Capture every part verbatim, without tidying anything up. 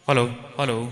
Hello, hello.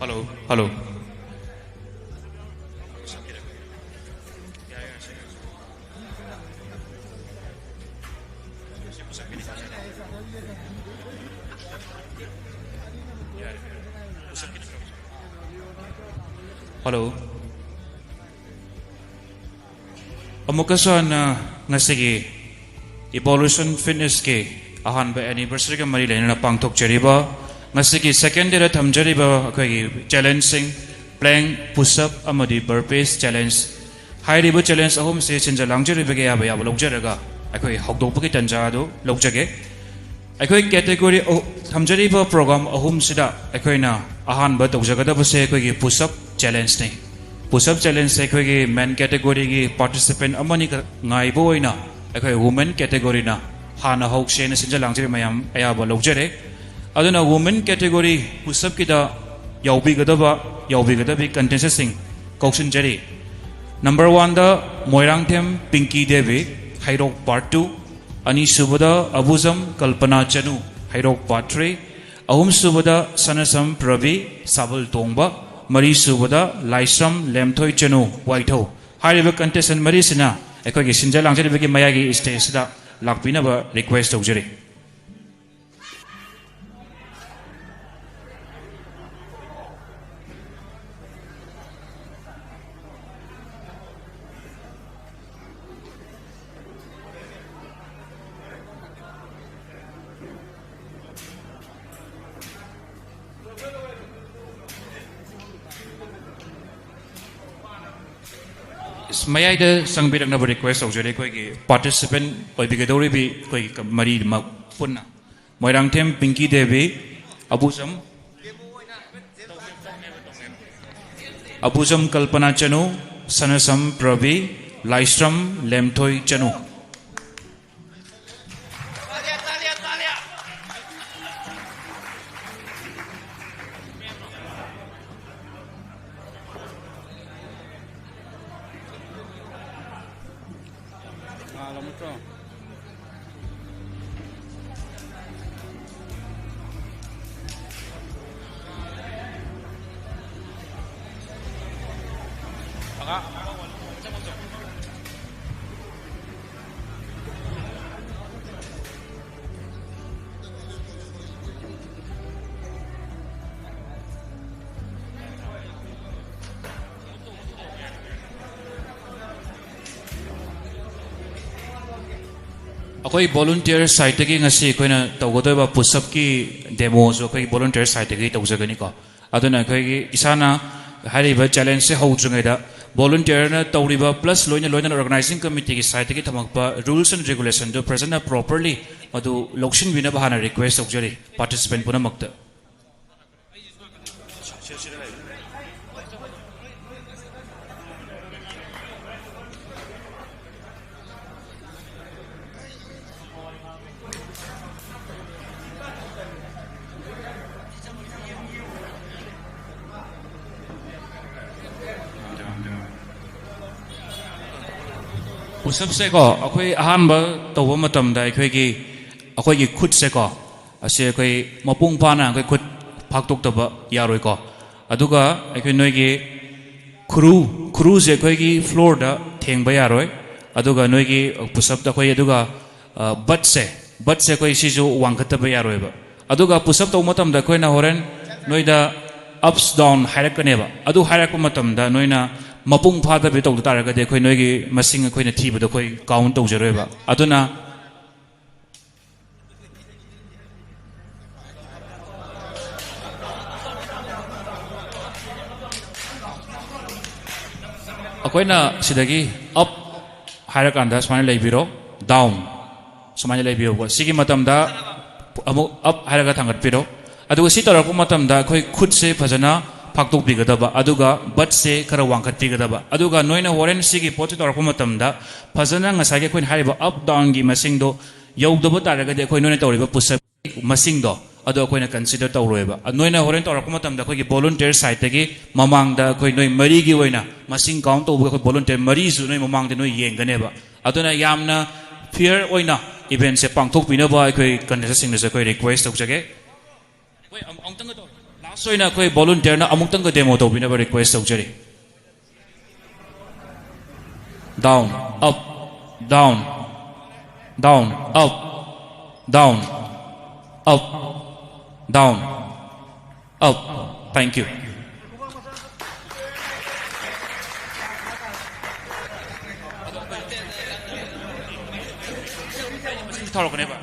Hello, hello. Hello. ꯑꯃꯨꯛꯀꯁꯨ ꯍꯟꯅ ꯉꯁꯤꯒꯤ Evolution Fitnessꯀꯤ ꯑꯍꯥꯟꯕ anniversaryꯒ ꯃꯔꯤ ꯂꯩꯅꯅ ꯄꯥꯡꯊꯣꯛꯆꯔꯤꯕ, ꯉꯁꯤꯒꯤ second dayꯗ ꯊꯝꯖꯔꯤꯕ ꯑꯩꯈꯣꯏꯒꯤ challengeꯁꯤꯡ, plank, push up ꯑꯃꯗꯤ burpees challenge꯫ ꯍꯥꯏꯔꯤꯕ challenge ꯑꯍꯨꯝꯁꯤ ꯁꯤꯟꯖ ꯂꯥꯡꯖꯔꯤꯕꯒꯤ ꯑꯌꯥꯕ ꯌꯥꯕ ꯂꯧꯖꯔꯒ ꯑꯩꯈꯣꯏ ꯍꯧꯗꯣꯛꯄꯒꯤ ꯇꯥꯟꯖꯥ ꯑꯗꯨ ꯂꯧꯖꯒꯦ꯫ ꯑꯩꯈꯣꯏ category ꯑꯍꯨ-, ꯊꯝꯖꯔꯤꯕ program ꯑꯍꯨꯝꯁꯤꯗ ꯑꯩꯈꯣꯏꯅ ꯑꯍꯥꯟꯕ ꯇꯧꯖꯒꯗꯕꯁꯦ ꯑꯩꯈꯣꯏꯒꯤ push up challengeꯅꯤ꯫ Push up challengeꯁꯦ ꯑꯩꯈꯣꯏꯒꯤ men categoryꯒꯤ participant ꯑꯃꯅꯤꯈꯛ ꯉꯥꯏꯕ ꯑꯣꯏꯅ ꯑꯩꯈꯣꯏ women categoryꯅ ꯍꯥꯟꯅ ꯍꯧꯁꯦꯅ ꯁꯤꯟꯖ ꯂꯥꯡꯖꯔꯤ ꯃꯌꯥꯝ ꯑꯌꯥꯕ ꯂꯧꯖꯔꯦ꯫ ꯑꯗꯨꯅ women category push upꯀꯤꯗ ꯌꯥꯎꯕꯤꯒꯗꯕ, ꯌꯥꯎꯕꯤꯒꯗꯕꯤ contestantꯁꯤꯡ ꯀꯧꯁꯤꯟꯖꯔꯤ꯫ Number oneꯗ Moirangthem ꯄꯤꯡꯀꯤ Devi, ꯍꯩꯔꯣꯛ part two꯫ ꯑꯅꯤꯁꯨꯕꯗ ꯑꯕꯨꯖꯝ ꯀꯜꯄꯅꯥ ꯆꯅꯨ, ꯍꯩꯔꯣꯛ part three꯫ ꯑꯍꯨꯝꯁꯨꯕꯗ ꯁꯅꯁꯝ ꯄ꯭ꯔꯕꯤ, ꯁꯥꯕꯜ ꯇꯣꯡꯕ꯫ ꯃꯔꯤꯁꯨꯕꯗ ꯂꯥꯏꯁ꯭ꯔꯝ ꯂꯦꯝꯊꯣꯏ ꯆꯅꯨ, ꯋꯥꯏꯊꯧ꯫ ꯍꯥꯏꯔꯤꯕ contestant ꯃꯔꯤꯁꯤꯅ ꯑꯩꯈꯣꯏꯒꯤ ꯁꯤꯟꯖ ꯂꯥꯡꯖꯔꯤꯕꯒꯤ ꯃꯌꯥꯏꯒꯤ stageꯁꯤꯗ ꯂꯥꯛꯄꯤꯅꯕ request ꯇꯧꯖꯔꯤ꯫ ꯃꯌꯥꯏꯗ ꯆꯪꯕꯤꯔꯛꯅꯕ request ꯇꯧꯖꯔꯤ, ꯑꯩꯈꯣꯏꯒꯤ participant ꯑꯣꯏꯕꯤꯒꯗꯧꯔꯤꯕꯤ ꯑꯩꯈꯣꯏꯒꯤ ꯃꯔꯤꯃꯛ ꯄꯨꯟꯅ꯫ ꯃꯣꯏꯔꯥꯡꯊꯦꯝ ꯄꯤꯡꯀꯤ ꯗꯦꯕꯤ, ꯑꯕꯨꯖꯝ, ꯑꯕꯨꯖꯝ ꯀꯜꯄꯅꯥ ꯆꯅꯨ, ꯁꯅꯁꯝ ꯄ꯭ꯔꯕꯤ, ꯂꯥꯏꯁ꯭ꯔꯝ ꯂꯦꯝꯊꯣꯏ ꯆꯅꯨ꯫ ꯑꯩꯈꯣꯏ volunteer sideꯇꯒꯤ ꯉꯁꯤ ꯑꯩꯈꯣꯏꯅ ꯇꯧꯒꯗꯧꯔꯤꯕ push-upꯀꯤ demoꯁꯨ ꯑꯩꯈꯣꯏꯒꯤ volunteer sideꯇꯒꯤ ꯇꯧꯖꯒꯅꯤꯀꯣ꯫ ꯑꯗꯨꯅ ꯑꯩꯈꯣꯏꯒꯤ ꯏꯁꯥꯅ ꯍꯥꯏꯔꯤꯕ challengeꯁꯦ ꯍꯧꯗ꯭ꯔꯤꯉꯩꯗ volunteerꯅ ꯇꯧꯔꯤꯕ plus ꯂꯣꯏꯅ ꯂꯣꯏꯅꯅ organizing committeeꯒꯤ sideꯇꯒꯤ ꯊꯝꯃꯛꯄ rules and regulationꯗꯨ ꯐꯖꯅ properly ꯃꯗꯨ ꯂꯧꯁꯤꯟꯕꯤꯅꯕ ꯍꯥꯟꯅ request ꯇꯧꯖꯔꯤ participant ꯄꯨꯝꯅꯃꯛꯇ꯫ Push-upꯁꯦꯀꯣ, ꯑꯩꯈꯣꯏ ꯑꯍꯥꯟꯕ ꯇꯧꯕ ꯃꯇꯝꯗ ꯑꯩꯈꯣꯏꯒꯤ, ꯑꯩꯈꯣꯏꯒꯤ ꯈꯨꯠꯁꯦꯀꯣ, ꯑꯁꯤ ꯑꯩꯈꯣꯏ ꯃꯄꯨꯡ ꯐꯥꯅ ꯑꯩꯈꯣꯏ ꯈꯨꯠ ꯐꯥꯛꯇꯣꯛꯇꯕ ꯌꯥꯔꯣꯏꯀꯣ꯫ ꯑꯗꯨꯒ ꯑꯩꯈꯣꯏ ꯅꯣꯏꯒꯤ ꯈꯨꯔꯨ, ꯈꯨꯔꯨꯁꯦ ꯑꯩꯈꯣꯏꯒꯤ floorꯗ ꯊꯦꯡꯕ ꯌꯥꯔꯣꯏ꯫ ꯑꯗꯨꯒ ꯅꯣꯏꯒꯤ push-upꯇ ꯑꯩꯈꯣꯏ, ꯑꯗꯨꯒ, ꯑ, buttꯁꯦ, buttꯁꯦ ꯑꯩꯈꯣꯏ ꯁꯤꯁꯨ ꯋꯥꯡꯈꯠꯇꯕ ꯌꯥꯔꯣꯏꯕ꯫ ꯑꯗꯨꯒ push-up ꯇꯧꯕ ꯃꯇꯝꯗ ꯑꯩꯈꯣꯏꯅ ꯍꯣꯔꯦꯟ ꯅꯣꯏꯗ ups down ꯍꯥꯏꯔꯛꯀꯅꯦꯕ꯫ ꯑꯗꯨ ꯍꯥꯏꯔꯛꯄ ꯃꯇꯝꯗ ꯅꯣꯏꯅ ꯃꯄꯨꯡ ꯐꯥꯗꯕꯤ ꯇꯧꯗ ꯇꯥꯔꯒꯗꯤ ꯑꯩꯈꯣꯏ ꯅꯣꯏꯒꯤ ꯃꯁꯤꯡ ꯑꯩꯈꯣꯏꯅ ꯊꯤꯕꯗ ꯑꯩꯈꯣꯏ count ꯇꯧꯖꯔꯣꯏꯕ꯫ ꯑꯗꯨꯅ ꯑꯩꯈꯣꯏꯅ ꯁꯤꯗꯒꯤ up ꯍꯥꯏꯔꯀꯥꯟꯗ ꯁꯨꯃꯥꯏꯅ ꯂꯩꯕꯤꯔꯣ, down ꯁꯨꯃꯥꯏꯅ ꯂꯩꯕꯤꯌꯣꯀꯣ꯫ ꯁꯤꯒꯤ ꯃꯇꯝꯗ ꯑꯃꯨꯛ up ꯍꯥꯏꯔꯒ ꯊꯥꯡꯒꯠꯄꯤꯔꯣ꯫ ꯑꯗꯨꯒ ꯁꯤ ꯇꯧꯔꯛꯄ ꯃꯇꯝꯗ ꯑꯩꯈꯣꯏ ꯈꯨꯠꯁꯦ ꯐꯖꯅ ꯐꯥꯛꯇꯣꯛꯄꯤꯒꯗꯕ, ꯑꯗꯨꯒ buttꯁꯦ ꯈꯔ ꯋꯥꯡꯈꯠꯄꯤꯒꯗꯕ꯫ ꯑꯗꯨꯒ ꯅꯣꯏꯅ ꯍꯣꯔꯦꯟ ꯁꯤꯒꯤ ꯄꯣꯠꯁꯦ ꯇꯧꯔꯛꯄ ꯃꯇꯝꯗ ꯐꯖꯅ ꯉꯁꯥꯏꯒꯤ ꯑꯩꯈꯣꯏꯅ ꯍꯥꯏꯔꯤꯕ up downꯒꯤ ꯃꯁꯤꯡꯗꯣ ꯌꯧꯗꯕ ꯇꯥꯔꯒꯗꯤ ꯑꯩꯈꯣꯏ ꯅꯣꯏꯅ ꯇꯧꯔꯤꯕ push-up ꯃꯁꯤꯡꯗꯣ ꯑꯗꯣ ꯑꯩꯈꯣꯏꯅ consider ꯇꯧꯔꯣꯏꯕ꯫ ꯑ, ꯅꯣꯏꯅ ꯍꯣꯔꯦꯟ ꯇꯧꯔꯛꯄ ꯃꯇꯝꯗ ꯑꯩꯈꯣꯏꯒꯤ volunteer sideꯇꯒꯤ ꯃꯃꯥꯡꯗ ꯑꯩꯈꯣꯏ ꯅꯣꯏ ꯃꯔꯤꯒꯤ ꯑꯣꯏꯅ ꯃꯁꯤꯡ count ꯇꯧꯕꯒꯤ ꯑꯩꯈꯣꯏ volunteer ꯃꯔꯤꯁꯨ ꯅꯣꯏ ꯃꯃꯥꯡꯗ ꯅꯣꯏ ꯌꯦꯡꯒꯅꯦꯕ꯫ ꯑꯗꯨꯅ ꯌꯥꯝꯅ fair ꯑꯣꯏꯅ eventꯁꯦ ꯄꯥꯡꯊꯣꯛꯄꯤꯅꯕ ꯑꯩꯈꯣꯏ contestant ꯁꯤꯡꯗꯁꯨ ꯑꯩꯈꯣꯏ request ꯇꯧꯖꯒꯦ꯫ ꯑꯩꯈꯣꯏ ꯑꯃꯨꯛ-, ꯑꯃꯨꯛꯇꯪꯒ ꯇꯧ-, last ꯑꯣꯏꯅ ꯑꯩꯈꯣꯏ volunteerꯅ ꯑꯃꯨꯛꯇꯪꯒ demo ꯇꯧꯕꯤꯅꯕ request ꯇꯧꯖꯔꯤ꯫ Down, up, down, down, up, down, up, down, up. Thank you. ꯊꯧꯔꯛꯀꯅꯦꯕ꯫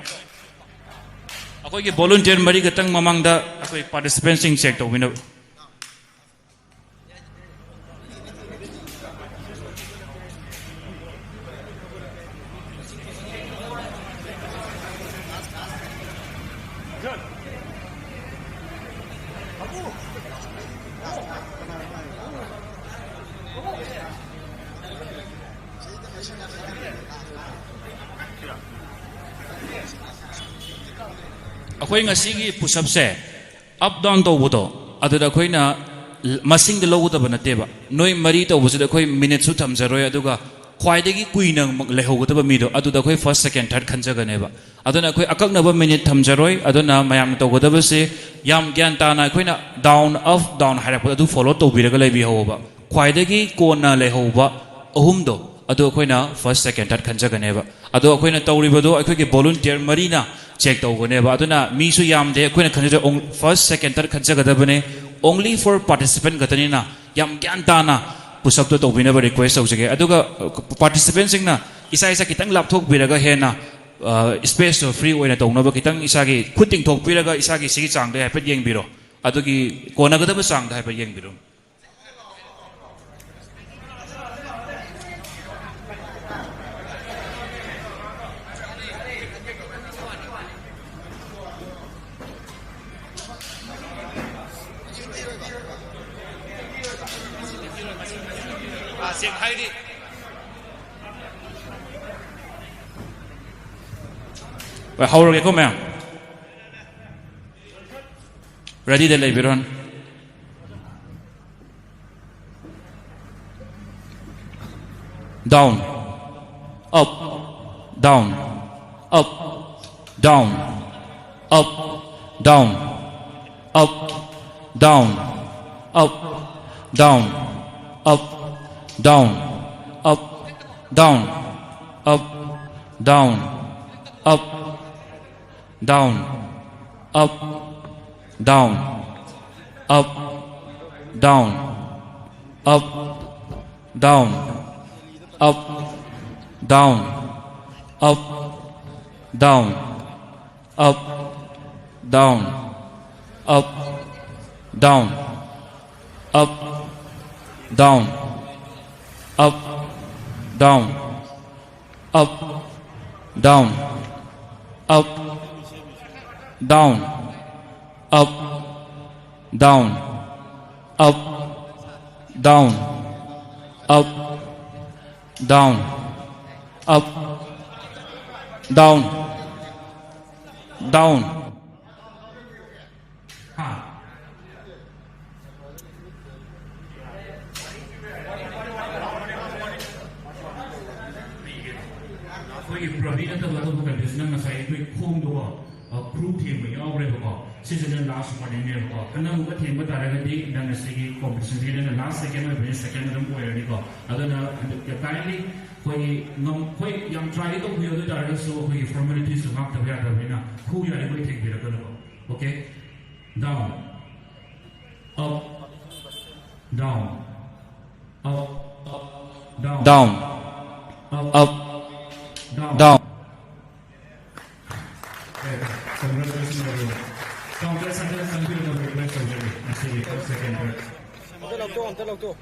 ꯑꯩꯈꯣꯏꯒꯤ volunteer ꯃꯔꯤ ꯈꯛꯇꯪ ꯃꯃꯥꯡꯗ ꯑꯩꯈꯣꯏ participantꯁꯤꯡ check ꯇꯧꯕꯤꯅꯕ꯫ ꯑꯩꯈꯣꯏ ꯉꯁꯤꯒꯤ push-upꯁꯦ up down ꯇꯧꯕꯗꯣ, ꯑꯗꯨꯗ ꯑꯩꯈꯣꯏꯅ ꯃꯁꯤꯡꯗ ꯂꯧꯒꯗꯕ ꯅꯠꯇꯦꯕ꯫ ꯅꯣꯏ ꯃꯔꯤ ꯇꯧꯕꯁꯤꯗ ꯑꯩꯈꯣꯏ minuteꯁꯨ ꯊꯝꯖꯔꯣꯏ, ꯑꯗꯨꯒ ꯈ꯭ꯋꯥꯏꯗꯒꯤ ꯀꯨꯏꯅ ꯂꯩꯍꯧꯒꯗꯕ ꯃꯤꯗꯣ, ꯑꯗꯨꯗ ꯑꯩꯈꯣꯏ first, second, third ꯈꯟꯖꯒꯅꯦꯕ꯫ ꯑꯗꯨꯅ ꯑꯩꯈꯣꯏ ꯑꯀꯛꯅꯕ minute ꯊꯝꯖꯔꯣꯏ꯫ ꯑꯗꯨꯅ ꯃꯌꯥꯝꯅ ꯇꯧꯒꯗꯕꯁꯦ ꯌꯥꯝ ꯒ꯭ꯌꯥꯟ ꯇꯥꯅ ꯑꯩꯈꯣꯏꯅ down, up, down ꯍꯥꯏꯔꯛꯄꯗ ꯑꯗꯨ follow ꯇꯧꯕꯤꯔꯒ ꯂꯩꯕꯤꯍꯧꯕ꯫ ꯈ꯭ꯋꯥꯏꯗꯒꯤ ꯀꯣꯟꯅ ꯂꯩꯍꯧꯕ ꯑꯍꯨꯝꯗꯣ, ꯑꯗꯨ ꯑꯩꯈꯣꯏꯅ first, second, third ꯈꯟꯖꯒꯅꯦꯕ꯫ ꯑꯗꯣ ꯑꯩꯈꯣꯏꯅ ꯇꯧꯔꯤꯕꯗꯣ ꯑꯩꯈꯣꯏꯒꯤ volunteer ꯃꯔꯤꯅ check ꯇꯧꯒꯅꯦꯕ꯫ ꯑꯗꯨꯅ ꯃꯤꯁꯨ ꯌꯥꯝꯗꯦ, ꯑꯩꯈꯣꯏꯅ ꯈꯟꯖꯗꯣꯏ first, second, third ꯈꯟꯖꯒꯗꯕꯅꯦ꯫ Only for participant ꯈꯛꯇꯅꯤꯅ ꯌꯥꯝ ꯒ꯭ꯌꯥꯟ ꯇꯥꯅ push-upꯇꯣ ꯇꯧꯕꯤꯅꯕ request ꯇꯧꯖꯒꯦ꯫ ꯑꯗꯨꯒ, ꯑ, participantꯁꯤꯡꯅ ꯏꯁꯥ ꯏꯁꯥ ꯈꯤꯇꯪ ꯂꯥꯞꯊꯣꯛꯄꯤꯔꯒ ꯍꯦꯟꯅ, ꯑ, spaceꯇꯣ free ꯑꯣꯏꯅ ꯇꯧꯅꯕ ꯈꯤꯇꯪ ꯏꯁꯥꯒꯤ ꯈꯨꯠ ꯇꯤꯡꯊꯣꯛꯄꯤꯔꯒ ꯏꯁꯥꯒꯤ ꯁꯤꯒꯤ ꯆꯥꯡꯗ ꯍꯥꯏꯐꯦꯠ ꯌꯦꯡꯕꯤꯔꯣ꯫ ꯑꯗꯨꯒꯤ ꯀꯣꯟꯅꯒꯗꯕ ꯆꯥꯡꯗ ꯍꯥꯏꯐꯦꯠ ꯌꯦꯡꯕꯤꯔꯣ꯫ ꯑꯥ, ꯆꯦꯛ ꯍꯥꯏꯗꯤ꯫ ꯍꯣꯏ, ꯍꯧꯔꯒꯦꯀꯣ, ꯃꯌꯥꯝ꯫ Readyꯗ ꯂꯩꯕꯤꯔꯣ꯫ Down, up, down, up, down, up, down, up, down, up, down, up, down, up, Down, up, down, up, down, up, down, up, down, up, down, up, down, up, down, up, down, up, down, up, down, up, down, up, down, up, down, up, down, up, down, up, down, up, down, down. ꯍꯥ? ꯑꯩꯈꯣꯏꯒꯤ ꯄ꯭ꯔꯕꯤꯟ ꯅꯠꯇꯕ ꯑꯇꯣꯞꯄ contestant ꯉꯁꯥꯏ ꯑꯩꯈꯣꯏ ꯈꯣꯡꯗꯣꯀꯣ, ꯑ, ꯈꯨꯔꯨ ꯊꯦꯡꯕ ꯌꯥꯎꯈ꯭ꯔꯦꯕꯀꯣ꯫ ꯁꯤꯁꯤꯅ ꯂꯥꯁ ꯋꯥꯔꯅꯤꯡꯅꯦꯕꯀꯣ꯫ ꯑꯅꯧꯕ ꯊꯦꯡꯕ ꯇꯥꯔꯒꯗꯤ ꯅꯪ ꯉꯁꯤꯒꯤ ꯀꯣꯝꯄꯤꯇꯤꯁꯟꯁꯤꯒꯤ ꯅꯪꯅ ꯂꯥꯁ ꯁꯦꯀꯦꯟ ꯑꯣꯏꯕꯅꯤꯅ ꯁꯦꯀꯦꯟ ꯑꯗꯨꯝ ꯑꯣꯏꯔꯅꯤꯀꯣ꯫ ꯑꯗꯨꯅ ꯍꯟꯗꯛ kindly ꯑꯩꯈꯣꯏꯒꯤ ꯉꯝ-, ꯍꯣꯏ, ꯌꯥꯝ ꯇ꯭ꯔꯥꯏꯗꯤ ꯇꯧꯕꯤꯌꯨ, ꯑꯗꯨ ꯑꯣꯏ ꯇꯥꯔꯒꯁꯨ ꯑꯩꯈꯣꯏꯒꯤ ꯐꯣꯔꯃꯦꯂꯤꯇꯤꯁꯇꯨ ꯉꯥꯛꯇꯕ ꯌꯥꯗꯕꯅꯤꯅ ꯈꯨꯔꯨ ꯌꯥꯔꯤꯈꯣꯏ ꯊꯦꯡꯕꯤꯔꯛꯀꯅꯨꯀꯣ꯫ Okay? Down. Up. Down. Up. Up. Down. Down. Up. Up. Down. Down. Okay, congratulations, everyone. Contest ꯍꯟꯗꯛ ꯆꯪꯕꯤꯔꯛꯅꯕ request ꯇꯧꯖꯔꯤ꯫ ꯉꯁꯤꯒꯤ first, second, third. ꯑꯝꯇ ꯂꯧꯊꯣꯛ, ꯑꯝꯇ ꯂꯧꯊꯣꯛ꯫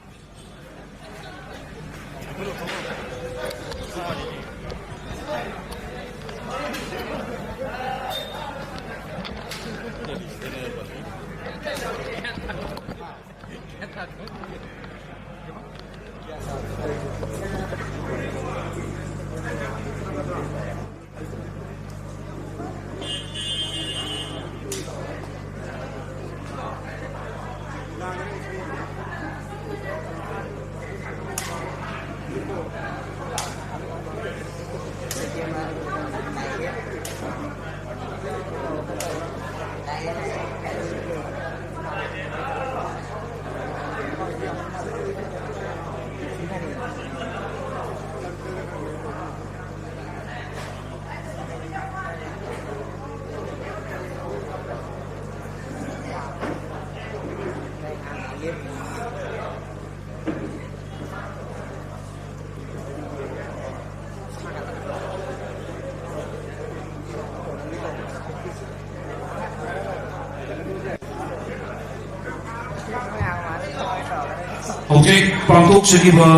ꯍꯧꯖꯤꯛ ꯄꯥꯡꯊꯣꯛꯆꯈꯤꯕ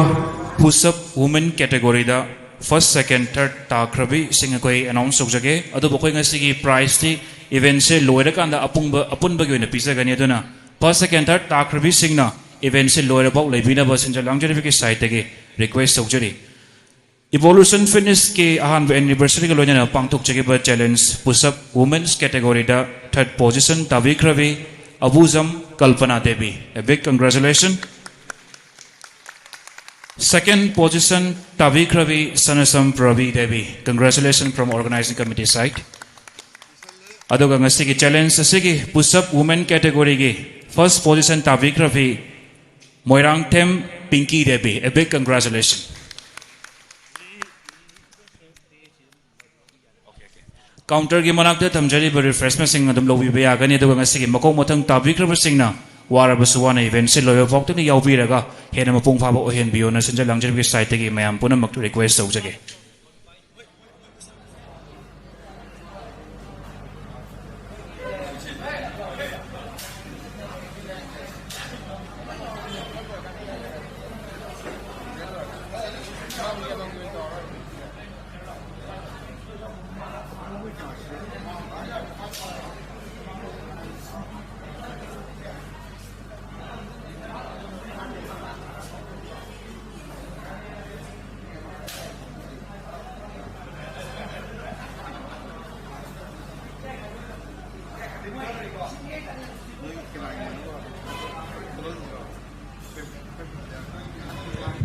push-up women category-ꯗ first, second, third ꯇꯥꯈ꯭ꯔꯕꯤꯁꯤꯡ ꯑꯩꯈꯣꯏ announce ꯇꯧꯖꯒꯦ꯫ ꯑꯗꯨꯕꯨ ꯑꯩꯈꯣꯏ ꯉꯁꯤꯒꯤ prize-ꯇꯤ event-ꯁꯦ ꯂꯣꯏꯔꯀꯥꯟꯗ ꯑꯄꯨꯡꯕ, ꯑꯄꯨꯟꯕꯒꯤ ꯑꯣꯏꯅ ꯄꯤꯖꯒꯅꯤ꯫ ꯑꯗꯨꯅ first, second, third ꯇꯥꯈ꯭ꯔꯕꯤꯁꯤꯡꯅ event-ꯁꯦ ꯂꯣꯏꯔꯐꯥꯎ ꯂꯩꯕꯤꯅꯕ ꯁꯤꯟꯖ ꯂꯥꯡꯖꯔꯤꯕꯒꯤ side-ꯇꯒꯤ request ꯇꯧꯖꯔꯤ꯫ Evolution Fitness-ꯀꯤ ꯑꯍꯥꯟꯕ anniversary-ꯒ ꯂꯣꯏꯅꯅ ꯄꯥꯡꯊꯣꯛꯆꯈꯤꯕ challenge push-up women's category-ꯗ third position ꯇꯥꯕꯤꯈ꯭ꯔꯕꯤ ꯑꯕꯨꯖꯝ Kalpana Devi, a big congratulation. Second position ꯇꯥꯕꯤꯈ꯭ꯔꯕꯤ ꯁꯅꯁꯝ ꯄ꯭ꯔꯕꯤ Devi, congratulation from organizing committee side. ꯑꯗꯨꯒ ꯉꯁꯤꯒꯤ challenge ꯑꯁꯤꯒꯤ push-up women category-ꯒꯤ first position ꯇꯥꯕꯤꯈ꯭ꯔꯕꯤ Moirangthem ꯄꯤꯡꯀꯤ Devi, a big congratulation. Counter-ꯒꯤ ꯃꯅꯥꯛꯇ ꯊꯝꯖꯔꯤꯕ refreshment-ꯁꯤꯡ ꯑꯗꯨꯝ ꯂꯧꯕꯤꯕ ꯌꯥꯒꯅꯤ꯫ ꯑꯗꯨꯒ ꯉꯁꯤꯒꯤ ꯃꯀꯣꯛ ꯃꯊꯪ ꯇꯥꯕꯤꯈ꯭ꯔꯕꯁꯤꯡꯅ ꯋꯥꯔꯕꯁꯨ ꯋꯥꯅ event-ꯁꯤ ꯂꯣꯏꯕ ꯐꯥꯎꯗꯨꯅ ꯌꯥꯎꯕꯤꯔꯒ ꯍꯦꯟꯅ ꯃꯄꯨꯡ ꯐꯥꯕ ꯑꯣꯏꯍꯟꯕꯤꯌꯣꯅ ꯁꯤꯟꯖ ꯂꯥꯡꯖꯔꯤꯕꯒꯤ side-ꯇꯒꯤ ꯃꯌꯥꯝ ꯄꯨꯝꯅꯃꯛꯇ request ꯇꯧꯖꯒꯦ꯫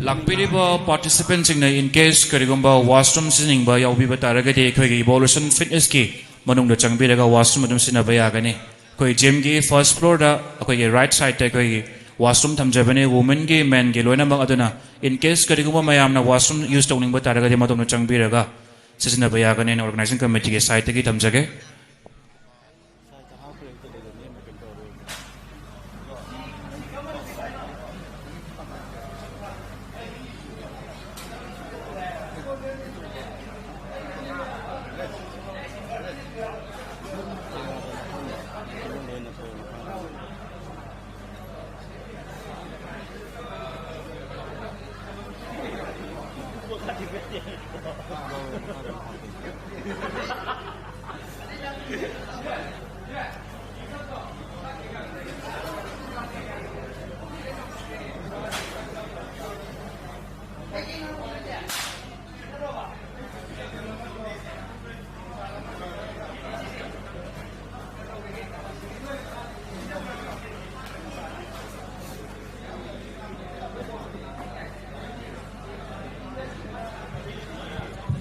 ꯂꯥꯛꯄꯤꯔꯤꯕ participant-ꯁꯤꯡꯅ in case ꯀꯔꯤꯒꯨꯝꯕ washroom ꯁꯤꯖꯤꯟꯅꯤꯡꯕ ꯌꯥꯎꯕꯤꯕ ꯇꯥꯔꯒꯗꯤ ꯑꯩꯈꯣꯏꯒꯤ Evolution Fitness-ꯀꯤ ꯃꯅꯨꯡꯗ ꯆꯪꯕꯤꯔꯒ washroom ꯑꯗꯨꯝ ꯁꯤꯖꯤꯟꯅꯕ ꯌꯥꯒꯅꯤ꯫ ꯑꯩꯈꯣꯏ gym-ꯒꯤ first floor-ꯗ ꯑꯩꯈꯣꯏꯒꯤ right side-ꯇ ꯑꯩꯈꯣꯏꯒꯤ washroom ꯊꯝꯖꯕꯅꯤ, women-ꯒꯤ, men-ꯒꯤ ꯂꯣꯏꯅꯃꯛ꯫ ꯑꯗꯨꯅ in case ꯀꯔꯤꯒꯨꯝꯕ ꯃꯌꯥꯝꯅ washroom use ꯇꯧꯅꯤꯡꯕ ꯇꯥꯔꯒꯗꯤ ꯃꯗꯣꯝꯅ ꯆꯪꯕꯤꯔꯒ ꯁꯤꯖꯤꯟꯅꯕ ꯌꯥꯒꯅꯤ ꯍꯥꯏꯅ organizing committee-ꯒꯤ side-ꯇꯒꯤ ꯊꯝꯖꯒꯦ꯫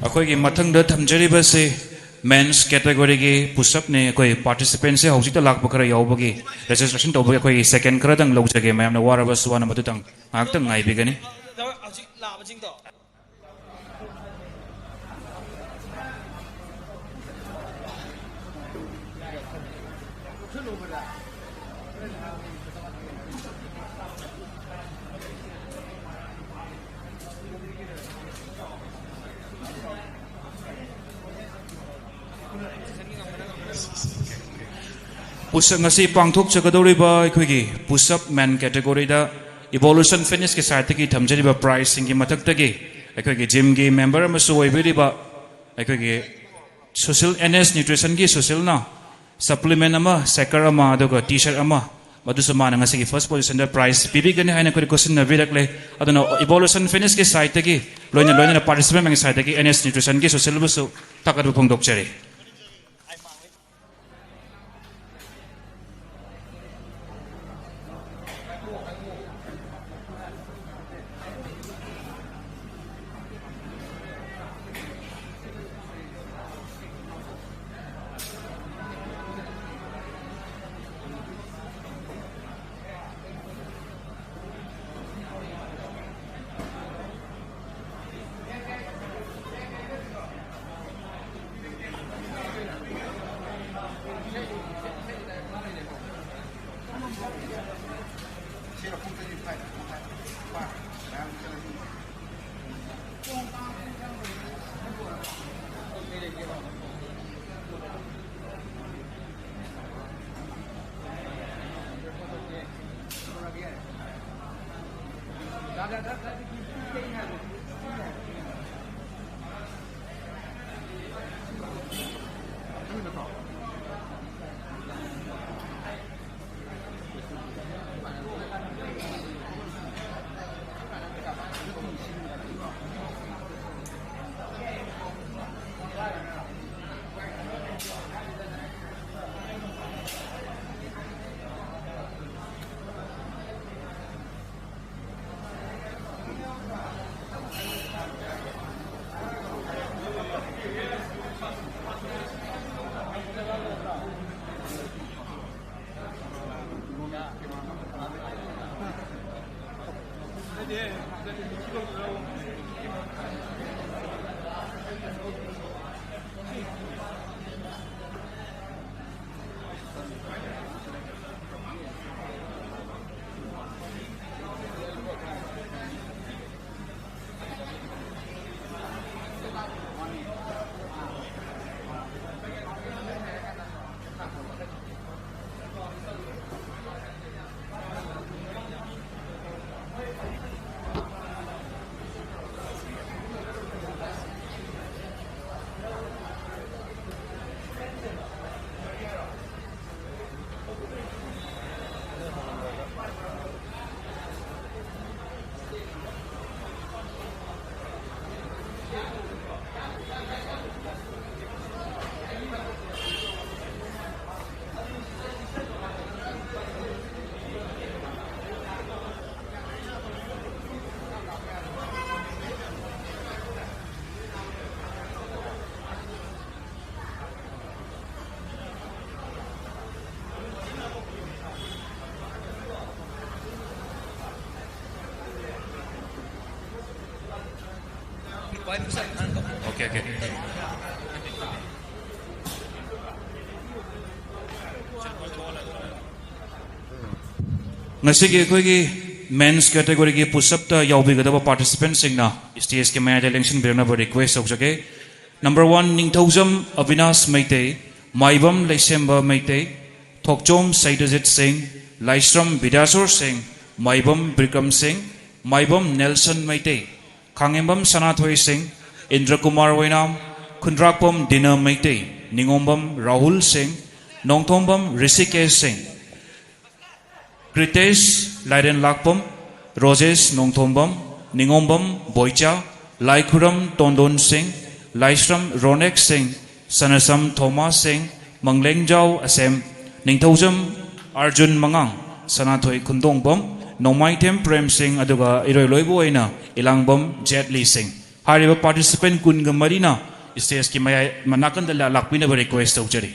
ꯑꯩꯈꯣꯏꯒꯤ ꯃꯊꯪꯗ ꯊꯝꯖꯔꯤꯕꯁꯤ men's categoryꯒꯤ push-upꯅꯤ꯫ ꯑꯩꯈꯣꯏ participantꯁꯦ ꯍꯧꯖꯤꯛꯇ ꯂꯥꯛꯄ ꯈꯔ ꯌꯥꯎꯕꯒꯤ registration ꯇꯧꯕꯒꯤ ꯑꯩꯈꯣꯏꯒꯤ second ꯈꯔꯗꯪ ꯂꯧꯖꯒꯦ꯫ ꯃꯌꯥꯝꯅ ꯋꯥꯔꯕꯁꯨ ꯋꯥꯅ ꯃꯗꯨꯇꯪ ꯉꯥꯏꯍꯥꯛꯇꯪ ꯉꯥꯏꯕꯤꯒꯅꯤ꯫ ꯍꯧꯖꯤꯛ ꯂꯥꯛꯑꯕꯁꯤꯡꯗꯣ꯫ Push-up, ꯉꯁꯤ ꯄꯥꯡꯊꯣꯛꯆꯒꯗꯧꯔꯤꯕ ꯑꯩꯈꯣꯏꯒꯤ push-up men categoryꯗ Evolution Fitnessꯀꯤ sideꯇꯒꯤ ꯊꯝꯖꯔꯤꯕ prizeꯁꯤꯡꯒꯤ ꯃꯊꯛꯇꯒꯤ ꯑꯩꯈꯣꯏꯒꯤ gymꯒꯤ member ꯑꯃꯁꯨ ꯑꯣꯏꯕꯤꯔꯤꯕ ꯑꯩꯈꯣꯏꯒꯤ ꯁꯨꯁꯤꯜ, NS Nutritionꯒꯤ ꯁꯨꯁꯤꯜꯅ supplement ꯑꯃ, shaker ꯑꯃ, ꯑꯗꯨꯒ T-shirt ꯑꯃ, ꯃꯗꯨꯁꯨ ꯃꯥꯅ ꯉꯁꯤꯒꯤ first positionꯗ prize ꯄꯤꯕꯤꯒꯅꯤ ꯍꯥꯏꯅ ꯑꯩꯈꯣꯏꯗ ꯈꯨꯠꯁꯤꯟꯅꯕꯤꯔꯛꯂꯦ꯫ ꯑꯗꯨꯅ Evolution Fitnessꯀꯤ sideꯇꯒꯤ, ꯂꯣꯏꯅ ꯂꯣꯏꯅꯅ participantꯃꯒꯤ sideꯇꯒꯤ NS Nutritionꯒꯤ ꯁꯨꯁꯤꯜꯕꯨꯁꯨ ꯊꯥꯒꯠꯄ ꯐꯣꯡꯗꯣꯛꯆꯔꯤ꯫ Okay, okay. ꯉꯁꯤꯒꯤ ꯑꯩꯈꯣꯏꯒꯤ men's categoryꯒꯤ push-upꯇ ꯌꯥꯎꯕꯤꯒꯗꯕ participantꯁꯤꯡꯅ stageꯀꯤ ꯃꯌꯥꯏꯗ ꯂꯦꯡꯁꯤꯟꯕꯤꯔꯛꯅꯕ request ꯇꯧꯖꯒꯦ꯫ Number one, ꯅꯤꯡꯊꯧꯖꯝ ꯑꯕꯤꯅꯥꯁ ꯃꯩꯇꯩ, ꯃꯥꯏꯕꯝ ꯂꯩꯁꯦꯝꯕ ꯃꯩꯇꯩ, ꯊꯣꯛꯆꯣꯝ ꯁꯩꯗꯖꯤꯠ ꯁꯤꯡ, ꯂꯥꯏꯁ꯭ꯔꯝ ꯕꯤꯗ꯭ꯌꯥꯁꯣꯔ ꯁꯤꯡ, ꯃꯥꯏꯕꯝ ꯕꯤꯀ꯭ꯔꯝ ꯁꯤꯡ, ꯃꯥꯏꯕꯝ ꯅꯦꯜꯁꯟ ꯃꯩꯇꯩ, ꯈꯥꯉꯦꯝꯕꯝ ꯁꯅꯥꯊꯣꯏ ꯁꯤꯡ, ꯏꯟꯗ꯭ꯔꯀꯨꯃꯥꯔ ꯑꯣꯏꯅꯥꯝ, ꯈꯨꯟꯗ꯭ꯔꯥꯛꯄꯝ ꯗꯤꯅ ꯃꯩꯇꯩ, ꯅꯤꯉꯣꯝꯕꯝ ꯔꯥꯍꯨꯜ ꯁꯤꯡ, ꯅꯣꯡꯊꯣꯝꯕꯝ ꯔꯤꯁꯤꯀꯦꯁ ꯁꯤꯡ, ꯀ꯭ꯔꯤꯇꯦꯁ ꯂꯥꯏꯔꯦꯟ ꯂꯥꯛꯄꯝ, ꯔꯣꯖꯦꯁ ꯅꯣꯡꯊꯣꯝꯕꯝ, ꯅꯤꯉꯣꯝꯕꯝ ꯕꯣꯏꯆꯥ, ꯂꯥꯏꯈꯨꯔꯝ ꯇꯣꯟꯗꯣꯟ ꯁꯤꯡ, ꯂꯥꯏꯁ꯭ꯔꯝ ꯔꯣꯅꯦꯛ ꯁꯤꯡ, ꯁꯅꯁꯝ ꯊꯣꯃꯥꯁ ꯁꯤꯡ, ꯃꯪꯂꯦꯡꯖꯥꯎ ꯑꯁꯦꯝ, ꯅꯤꯡꯊꯧꯖꯝ ꯑꯥꯔꯖꯨꯟ ꯃꯉꯥꯡ, ꯁꯅꯥꯊꯣꯏ ꯈꯨꯟꯗꯣꯡꯕꯝ, ꯅꯣꯡꯃꯥꯏꯊꯦꯝ ꯄ꯭ꯔꯦꯝ ꯁꯤꯡ, ꯑꯗꯨꯒ ꯏꯔꯣꯏ ꯂꯣꯏꯕ ꯑꯣꯏꯅ ꯏꯂꯥꯡꯕꯝ ꯖꯦꯠꯂꯤ ꯁꯤꯡ꯫ ꯍꯥꯏꯔꯤꯕ participant ꯀꯨꯟꯒ ꯃꯔꯤꯅ stageꯀꯤ ꯃꯌꯥꯏ ꯅꯥꯀꯟꯗ ꯂꯥꯛꯄꯤꯅꯕ request ꯇꯧꯖꯔꯤ꯫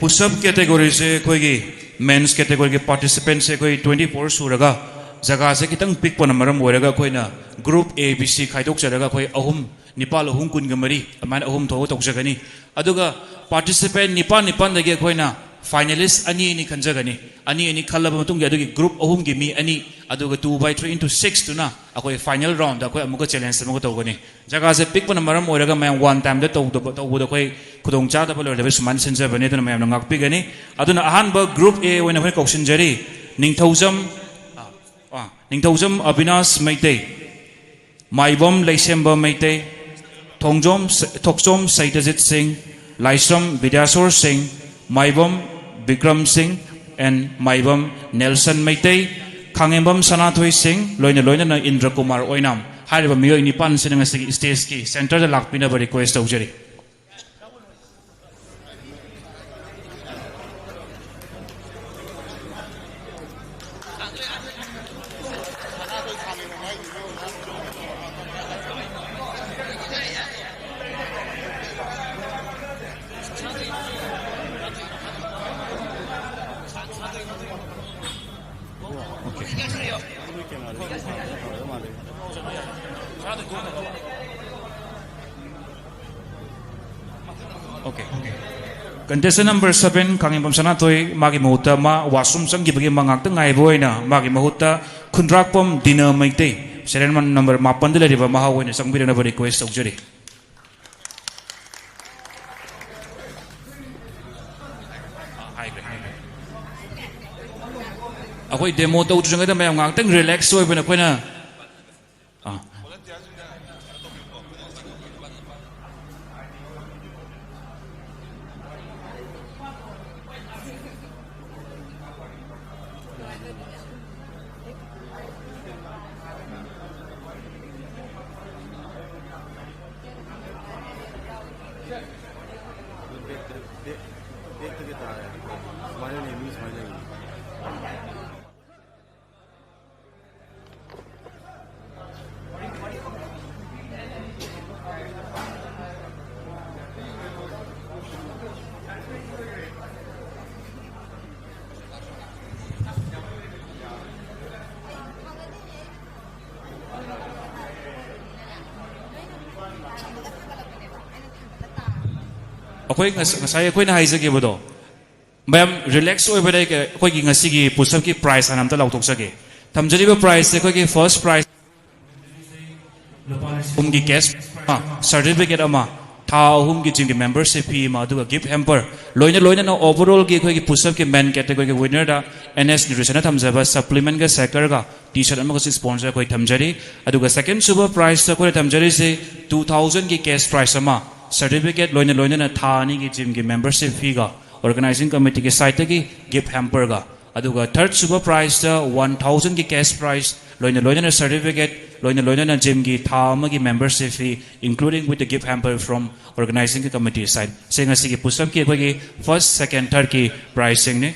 Push-up category-ꯁꯦ ꯑꯩꯈꯣꯏꯒꯤ men's category-ꯒꯤ participant-ꯁꯦ ꯑꯩꯈꯣꯏ twenty four ꯁꯨꯔꯒ ꯖꯒꯥꯁꯦ ꯈꯤꯇꯪ ꯄꯤꯛꯄꯅ ꯃꯔꯝ ꯑꯣꯏꯔꯒ ꯑꯩꯈꯣꯏꯅ group A, B, C ꯈꯥꯏꯗꯣꯛꯆꯔꯒ ꯑꯩꯈꯣꯏ ꯑꯍꯨꯝ, ꯅꯤꯄꯥꯜ ꯑꯍꯨꯝ ꯀꯨꯟꯒ ꯃꯔꯤ ꯑꯗꯨꯃꯥꯏꯅ ꯑꯍꯨꯝ ꯊꯣꯛꯑꯒ ꯇꯧꯖꯒꯅꯤ꯫ ꯑꯗꯨꯒ participant ꯅꯤꯄꯥꯜ ꯅꯤꯄꯥꯜꯗꯒꯤ ꯑꯩꯈꯣꯏꯅ finalist ꯑꯅꯤ ꯑꯅꯤ ꯈꯟꯖꯒꯅꯤ꯫ ꯑꯅꯤ ꯑꯅꯤ ꯈꯜꯂꯕ ꯃꯇꯨꯡꯒꯤ ꯑꯗꯨꯒꯤ group ꯑꯍꯨꯝꯒꯤ ꯃꯤ ꯑꯅꯤ, ꯑꯗꯨꯒ two by three into six ꯇꯨꯅ ꯑꯩꯈꯣꯏ final round-ꯗ ꯑꯩꯈꯣꯏ ꯑꯃꯨꯛꯀ challenge ꯑꯃꯒ ꯇꯧꯒꯅꯤ꯫ ꯖꯒꯥꯁꯦ ꯄꯤꯛꯄꯅ ꯃꯔꯝ ꯑꯣꯏꯔꯒ ꯃꯌꯥꯝ one time-ꯗ ꯇꯧꯗꯕ, ꯇꯧꯕꯗ ꯑꯩꯈꯣꯏ ꯈꯨꯗꯣꯡꯆꯥꯗꯕ ꯂꯩꯔꯣꯏꯗꯕ ꯁꯨꯃꯥꯏꯅ ꯁꯤꯟꯖꯕꯅꯤ, ꯑꯗꯨꯅ ꯃꯌꯥꯝꯅ ꯉꯥꯛꯄꯤꯒꯅꯤ꯫ ꯑꯗꯨꯅ ꯑꯍꯥꯟꯕ group A ꯑꯣꯏꯅ ꯑꯩꯈꯣꯏ ꯀꯧꯁꯤꯟꯖꯔꯤ, ꯅꯤꯡꯊꯧꯖꯝ, ꯑ, ꯑ, ꯅꯤꯡꯊꯧꯖꯝ ꯑꯕꯤꯅꯥꯁ ꯃꯩꯇꯩ, ꯃꯥꯏꯕꯝ ꯂꯩꯁꯦꯝꯕ ꯃꯩꯇꯩ, ꯊꯣꯡꯖꯣꯝ ꯁ-, ꯊꯣꯛꯆꯣꯝ ꯁꯩꯇꯖꯤꯠ ꯁꯤꯡ, ꯂꯥꯏꯁ꯭ꯔꯝ ꯕꯤꯗ꯭ꯌꯥꯁꯣꯔ ꯁꯤꯡ, ꯃꯥꯏꯕꯝ ꯕꯤꯀ꯭ꯔꯝ ꯁꯤꯡ, and ꯃꯥꯏꯕꯝ ꯅꯦꯜꯁꯟ ꯃꯩꯇꯩ, ꯈꯥꯉꯦꯝꯕꯝ ꯁꯅꯥꯊꯣꯏ ꯁꯤꯡ, ꯂꯣꯏꯅ ꯂꯣꯏꯅꯅ ꯏꯟꯗ꯭ꯔ ꯀꯨꯃꯥꯔ ꯑꯣꯏꯅꯥꯝ꯫ ꯍꯥꯏꯔꯤꯕ ꯃꯤꯑꯣꯏ ꯅꯤꯄꯥꯟꯁꯤꯅ ꯉꯁꯤꯒꯤ stage-ꯀꯤ center-ꯗ ꯂꯥꯛꯄꯤꯅꯕ request ꯇꯧꯖꯔꯤ꯫ Okay. Contestant number seven, ꯈꯥꯉꯦꯝꯕꯝ ꯁꯅꯥꯊꯣꯏ, ꯃꯥꯒꯤ ꯃꯍꯨꯠꯇ ꯃꯥ washroom ꯆꯪꯈꯤꯕꯒꯤ ꯃꯥ ꯉꯥꯛꯇ ꯉꯥꯏꯕ ꯑꯣꯏꯅ ꯃꯥꯒꯤ ꯃꯍꯨꯠꯇ ꯈꯨꯟꯗ꯭ꯔꯥꯛꯄꯝ ꯗꯤꯅ ꯃꯩꯇꯩ, serial number ꯃꯥꯄꯟꯗ ꯂꯩꯔꯤꯕ ꯃꯍꯥꯛ ꯑꯣꯏꯅ ꯆꯪꯕꯤꯔꯛꯅꯕ request ꯇꯧꯖꯔꯤ꯫ ꯑꯩꯈꯣꯏ demo ꯇꯧꯗ꯭ꯔꯤꯉꯩꯗ ꯃꯌꯥꯝ ꯉꯥꯏꯍꯥꯛꯇꯪ relax ꯑꯣꯏꯕꯅ ꯑꯩꯈꯣꯏꯅ, ꯑꯥ꯫ ꯑꯩꯈꯣꯏ ꯉꯁ-, ꯉꯁꯥꯏ ꯑꯩꯈꯣꯏꯅ ꯍꯥꯏꯖꯈꯤꯕꯗꯣ, ꯃꯌꯥꯝ relax ꯑꯣꯏꯕꯗ ꯑꯩ ꯀ-, ꯑꯩꯈꯣꯏꯒꯤ ꯉꯁꯤꯒꯤ push-up-ꯀꯤ prize ꯍꯥꯟꯅ ꯑꯝꯇ ꯂꯥꯎꯊꯣꯛꯆꯒꯦ꯫ ꯊꯝꯖꯔꯤꯕ prize-ꯁꯦ ꯑꯩꯈꯣꯏꯒꯤ first prize ꯂꯨꯄꯥ ꯂꯤꯁꯤꯡ ꯑꯍꯨꯝꯒꯤ cash, ꯑ, certificate ꯑꯃ, ꯊꯥ ꯑꯍꯨꯝꯒꯤ gym-ꯒꯤ membership fee ꯑꯃ, ꯑꯗꯨꯒ gift hamper, ꯂꯣꯏꯅ ꯂꯣꯏꯅꯅ overall-ꯒꯤ ꯑꯩꯈꯣꯏꯒꯤ push-up-ꯀꯤ main category-ꯒꯤ winner-ꯗ N S Nutrition-ꯅ ꯊꯝꯖꯕ supplement-ꯒ shaker-ꯒ T-shirt ꯑꯃꯒꯁꯨ sponsor ꯑꯩꯈꯣꯏ ꯊꯝꯖꯔꯤ꯫ ꯑꯗꯨꯒ second ꯁꯨꯕ prize-ꯇ ꯑꯩꯈꯣꯏꯅ ꯊꯝꯖꯔꯤꯁꯦ two thousand-ꯒꯤ cash prize ꯑꯃ, certificate, ꯂꯣꯏꯅ ꯂꯣꯏꯅꯅ ꯊꯥ ꯑꯅꯤꯒꯤ gym-ꯒꯤ membership fee-ꯒ organizing committee-ꯒꯤ side-ꯇꯒꯤ gift hamper-ꯒ, ꯑꯗꯨꯒ third ꯁꯨꯕ prize-ꯇ one thousand-ꯒꯤ cash prize, ꯂꯣꯏꯅ ꯂꯣꯏꯅꯅ certificate, ꯂꯣꯏꯅ ꯂꯣꯏꯅꯅ gym-ꯒꯤ ꯊꯥ ꯑꯃꯒꯤ membership fee, including with the gift hamper from organizing committee side꯫ ꯁꯤ ꯉꯁꯤꯒꯤ push-up-ꯀꯤ ꯑꯩꯈꯣꯏꯒꯤ first, second, third-ꯀꯤ prize-ꯁꯤꯡꯅꯤ꯫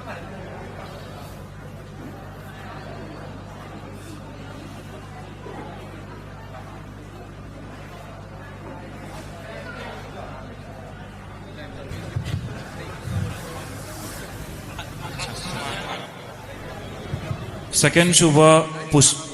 ꯁꯦꯀꯦꯟ ꯁꯨꯕ ꯄꯨꯁ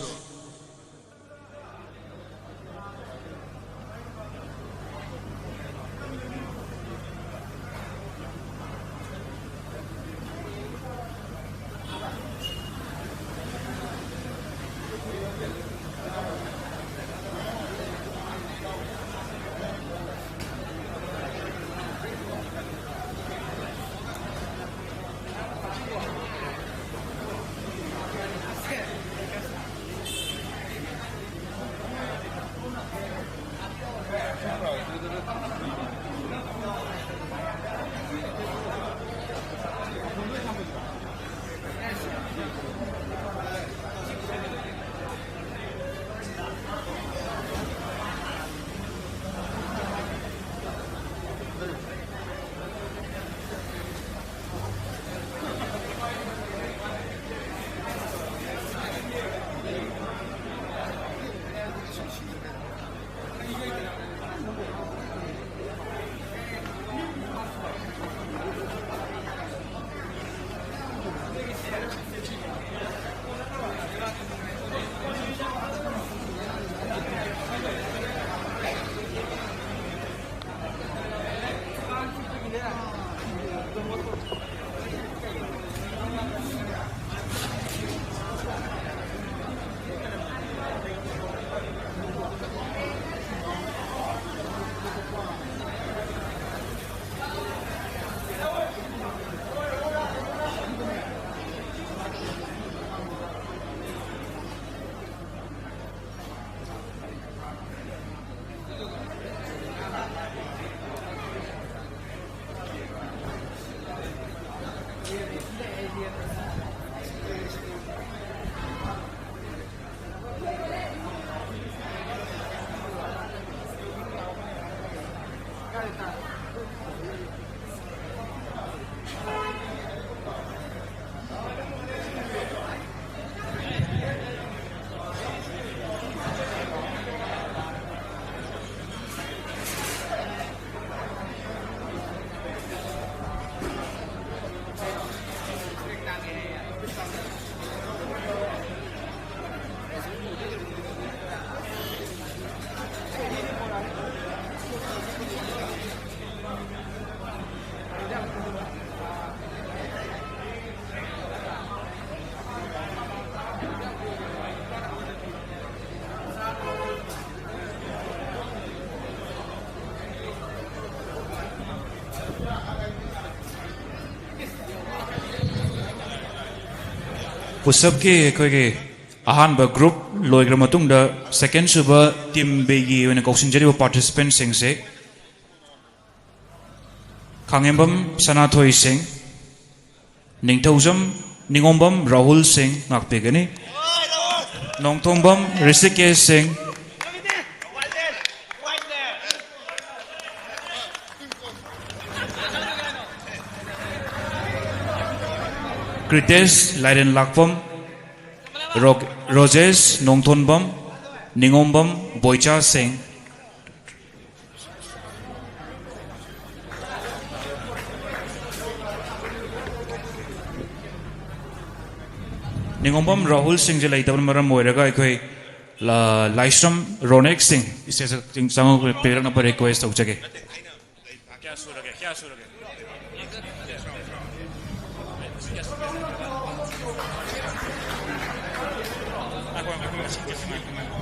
ꯄꯨꯁꯞꯀꯤ ꯑꯩꯈꯣꯏꯒꯤ ꯑꯍꯥꯟꯕ ꯒ꯭ꯔꯨꯞ ꯂꯣꯏꯈ꯭ꯔ ꯃꯇꯨꯡꯗ, ꯁꯦꯀꯦꯟ ꯁꯨꯕ ꯇꯤꯝ ꯕꯤꯒꯤ ꯑꯣꯏꯅ ꯀꯧꯁꯤꯟꯖꯔꯤꯕ ꯄꯥꯔꯇꯤꯁꯤꯄꯦꯟꯁꯤꯡꯁꯦ, ꯈꯥꯉꯦꯝꯕꯝ ꯁꯅꯥꯊꯣꯏ ꯁꯤꯡ, ꯅꯤꯡꯊꯧꯖꯝ, ꯅꯤꯉꯣꯝꯕꯝ ꯔꯥꯍꯨꯜ ꯁꯤꯡ ꯉꯥꯛꯄꯤꯒꯅꯤ꯫ ꯅꯣꯡꯊꯣꯝꯕꯝ ꯔꯤꯁꯤꯀꯦꯁ ꯁꯤꯡ, ꯀ꯭ꯔꯤꯇꯦꯁ ꯂꯥꯏꯔꯦꯟ ꯂꯥꯛꯄꯝ, ꯔꯣ-, ꯔꯣꯖꯦꯁ ꯅꯣꯡꯊꯣꯟꯕꯝ, ꯅꯤꯉꯣꯝꯕꯝ ꯕꯣꯏꯆꯥ ꯁꯤꯡ, ꯅꯤꯉꯣꯝꯕꯝ ꯔꯥꯍꯨꯜ ꯁꯤꯡꯁꯦ ꯂꯩꯇꯕꯅ ꯃꯔꯝ ꯑꯣꯏꯔꯒ ꯑꯩꯈꯣꯏ ꯂ-, ꯂꯥꯏꯁ꯭ꯔꯝ ꯔꯣꯅꯦꯛ ꯁꯤꯡ ꯏꯁꯇꯦꯖꯇ ꯆꯪꯉꯛꯄꯤꯔꯛꯅꯕ ꯔꯤꯀ꯭ꯋꯦꯁ ꯇꯧꯖꯒꯦ꯫ ꯀꯌꯥ ꯁꯨꯔꯒꯦ? ꯀꯌꯥ ꯁꯨꯔꯒꯦ? ꯉꯥꯏꯈꯣ, ꯉꯥꯏꯈꯣ, ꯉꯥꯏꯈꯣ, ꯉꯥꯏꯈꯣ꯫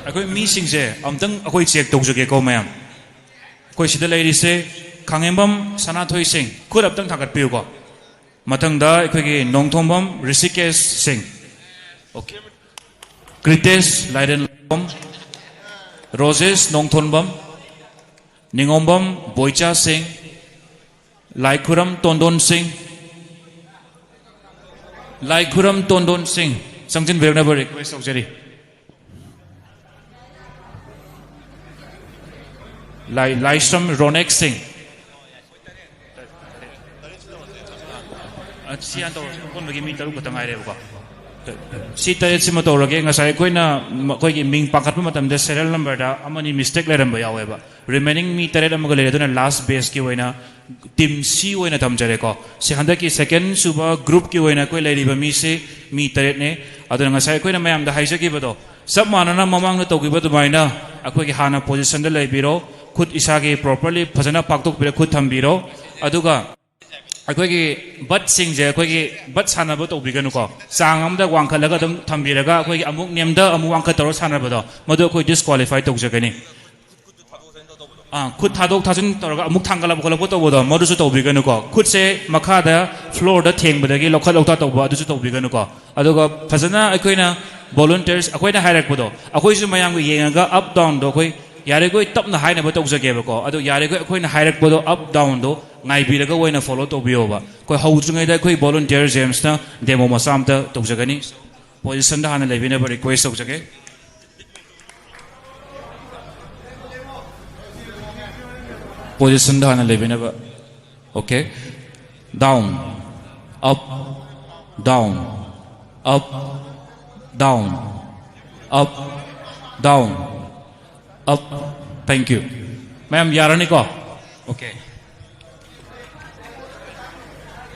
ꯑꯩꯈꯣꯏ ꯃꯤꯁꯤꯡꯁꯦ ꯑꯝꯇꯪ ꯑꯩꯈꯣꯏ ꯆꯦꯛ ꯇꯧꯖꯒꯦꯀꯣ, ꯃꯌꯥꯝ꯫ ꯑꯩꯈꯣꯏ ꯁꯤꯗ ꯂꯩꯔꯤꯁꯦ, ꯈꯥꯉꯦꯝꯕꯝ ꯁꯅꯥꯊꯣꯏ ꯁꯤꯡ, ꯈꯨꯠ ꯑꯝꯇꯪ ꯊꯥꯡꯒꯠꯄꯤꯌꯨꯀꯣ꯫ ꯃꯊꯪꯗ ꯑꯩꯈꯣꯏꯒꯤ ꯅꯣꯡꯊꯣꯝꯕꯝ ꯔꯤꯁꯤꯀꯦꯁ ꯁꯤꯡ, ꯑꯣꯀꯦ, ꯀ꯭ꯔꯤꯇꯦꯁ ꯂꯥꯏꯔꯦꯟꯂꯥꯛꯄꯝ, ꯔꯣꯖꯦꯁ ꯅꯣꯡꯊꯣꯟꯕꯝ, ꯅꯤꯉꯣꯝꯕꯝ ꯕꯣꯏꯆꯥ ꯁꯤꯡ, ꯂꯥꯏꯈꯨꯔꯝ ꯇꯣꯟꯗꯣꯟ ꯁꯤꯡ, ꯂꯥꯏꯈꯨꯔꯝ ꯇꯣꯟꯗꯣꯟ ꯁꯤꯡ, ꯆꯪꯁꯤꯟꯕꯤꯔꯛꯅꯕ ꯔꯤꯀ꯭ꯋꯦꯁ ꯇꯧꯖꯔꯤ꯫ ꯂꯥꯏ-, ꯂꯥꯏꯁ꯭ꯔꯝ ꯔꯣꯅꯦꯛ ꯁꯤꯡ꯫ ꯑ, ꯁꯤ ꯍꯥꯟꯅ ꯇꯧꯔꯁꯤ꯫ ꯑꯄꯨꯟꯕꯒꯤ ꯃꯤ ꯇꯔꯨꯛ ꯈꯛꯇ ꯉꯥꯏꯔꯦꯕꯀꯣ꯫ ꯁꯤ ꯇꯔꯦꯠꯁꯤꯃ ꯇꯧꯔꯒꯦ꯫ ꯉꯁꯥꯏ ꯑꯩꯈꯣꯏꯅ ꯃꯈꯣꯏꯒꯤ ꯃꯤꯡ ꯄꯥꯈꯠꯄ ꯃꯇꯝꯗ serial numberꯗ ꯑꯃꯅꯤ mistake ꯂꯩꯔꯝꯕ ꯌꯥꯎꯋꯦꯕ꯫ Remaining ꯃꯤ ꯇꯔꯦꯠ ꯑꯃꯒ ꯂꯩꯔꯦ꯫ ꯑꯗꯨꯅ last batchꯀꯤ ꯑꯣꯏꯅ team C ꯑꯣꯏꯅ ꯊꯝꯖꯔꯦꯀꯣ꯫ ꯁꯤ ꯍꯟꯗꯛꯀꯤ second ꯁꯨꯕ groupꯀꯤ ꯑꯣꯏꯅ ꯑꯩꯈꯣꯏ ꯂꯩꯔꯤꯕ ꯃꯤꯁꯦ ꯃꯤ ꯇꯔꯦꯠꯅꯦ꯫ ꯑꯗꯨꯅ ꯉꯁꯥꯏ ꯑꯩꯈꯣꯏꯅ ꯃꯌꯥꯝꯗ ꯍꯥꯏꯖꯈꯤꯕꯗꯣ, ꯆꯞ ꯃꯥꯟꯅꯅ ꯃꯃꯥꯡꯗ ꯇꯧꯈꯤꯕ ꯑꯗꯨꯃꯥꯏꯅ ꯑꯩꯈꯣꯏꯒꯤ ꯍꯥꯟꯅ positionꯗ ꯂꯩꯕꯤꯔꯣ꯫ ꯈꯨꯠ ꯏꯁꯥꯒꯤ properly ꯐꯖꯅ ꯄꯥꯛꯊꯣꯛꯄꯤꯔ ꯈꯨꯠ ꯊꯝꯕꯤꯔꯣ꯫ ꯑꯗꯨꯒ ꯑꯩꯈꯣꯏꯒꯤ buttꯁꯤꯡꯁꯦ ꯑꯩꯈꯣꯏꯒꯤ butt ꯁꯥꯟꯅꯕ ꯇꯧꯕꯤꯒꯅꯨꯀꯣ꯫ ꯆꯥꯡ ꯑꯃꯗ ꯋꯥꯡꯈꯠꯂꯒ ꯑꯗꯨꯝ ꯊꯝꯕꯤꯔꯒ ꯑꯩꯈꯣꯏꯒꯤ ꯑꯃꯨꯛ ꯅꯦꯝꯗ ꯑꯃꯨꯛ ꯋꯥꯡꯈꯠ ꯇꯧꯔ ꯁꯥꯟꯅꯕꯗꯣ, ꯃꯗꯨ ꯑꯩꯈꯣꯏ disqualify ꯇꯧꯖꯒꯅꯤ꯫ ꯑꯥ, ꯈꯨꯠ ꯊꯥꯗꯣꯛ ꯊꯥꯖꯤꯟ ꯇꯧꯔꯒ ꯑꯃꯨꯛ ꯊꯥꯡꯒꯠꯂꯛꯄ ꯈꯣꯠꯂꯛꯄ ꯇꯧꯕꯗꯣ, ꯃꯗꯨꯁꯨ ꯇꯧꯕꯤꯒꯅꯨꯀꯣ꯫ ꯈꯨꯠꯁꯦ ꯃꯈꯥꯗ floorꯗ ꯊꯦꯡꯕꯗꯒꯤ ꯂꯧꯈꯠ ꯂꯧꯊ ꯇꯧꯕ, ꯑꯗꯨꯁꯨ ꯇꯧꯕꯤꯒꯅꯨꯀꯣ꯫ ꯑꯗꯨꯒ ꯐꯖꯅ ꯑꯩꯈꯣꯏꯅ volunteers, ꯑꯩꯈꯣꯏꯅ ꯍꯥꯏꯔꯛꯄꯗꯣ, ꯑꯩꯈꯣꯏꯁꯨ ꯃꯌꯥꯝꯒ ꯌꯦꯡꯉꯒ up downꯗꯣ ꯑꯩꯈꯣꯏ ꯌꯥꯔꯤꯈꯣꯏ ꯇꯞꯅ ꯍꯥꯏꯅꯕ ꯇꯧꯖꯒꯦꯕꯀꯣ꯫ ꯑꯗꯣ ꯌꯥꯔꯤꯈꯣꯏ ꯑꯩꯈꯣꯏꯅ ꯍꯥꯏꯔꯛꯄꯗꯣ up downꯗꯣ ꯉꯥꯏꯕꯤꯔꯒ ꯑꯣꯏꯅ follow ꯇꯧꯕꯤꯌꯣꯕ꯫ ꯑꯩꯈꯣꯏ ꯍꯧꯗ꯭ꯔꯤꯉꯩꯗ ꯑꯩꯈꯣꯏ volunteer Jamesꯅ demo ꯃꯆꯥ ꯑꯝꯇ ꯇꯧꯖꯒꯅꯤ꯫ Positionꯗ ꯍꯥꯟꯅ ꯂꯩꯕꯤꯅꯕ request ꯇꯧꯖꯒꯦ꯫ Positionꯗ ꯍꯥꯟꯅ ꯂꯩꯕꯤꯅꯕ꯫ Okay. Down, up, down, up, down, up, down, up. Thank you. ꯃꯌꯥꯝ ꯌꯥꯔꯅꯤꯀꯣ? Okay.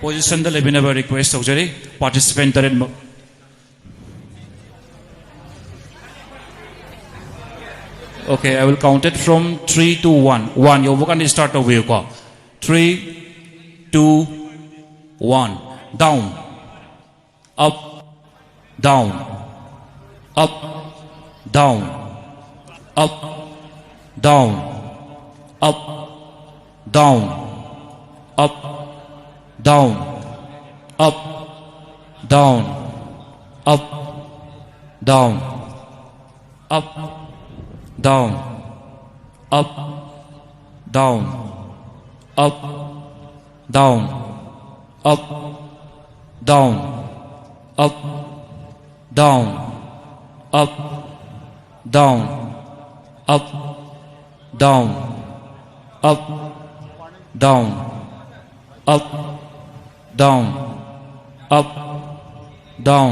Positionꯗ ꯂꯩꯕꯤꯅꯕ request ꯇꯧꯖꯔꯤ, participant ꯇꯔꯦꯠꯃꯛ꯫ Okay, I will count it from three to one. One ꯌꯧꯕ ꯀꯥꯟꯗ start ꯇꯧꯕꯤꯌꯨꯀꯣ꯫ Three, two, one. Down. Up, down. Up, down. Up, down. Up, down. Up, down. Up, down. Up, down. Up, down. Up, down. Up, down. Up, down. Up, down. Up, down. Up, down. Up, down. Up, down. Up, down.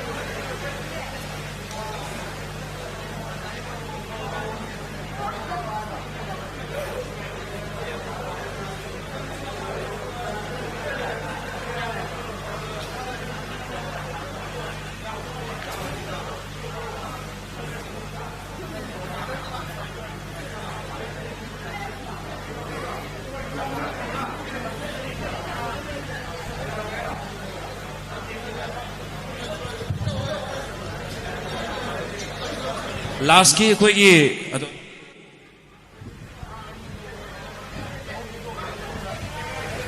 ꯂꯥꯁꯀꯤ ꯑꯩꯈꯣꯏꯒꯤ ꯑꯗꯣ,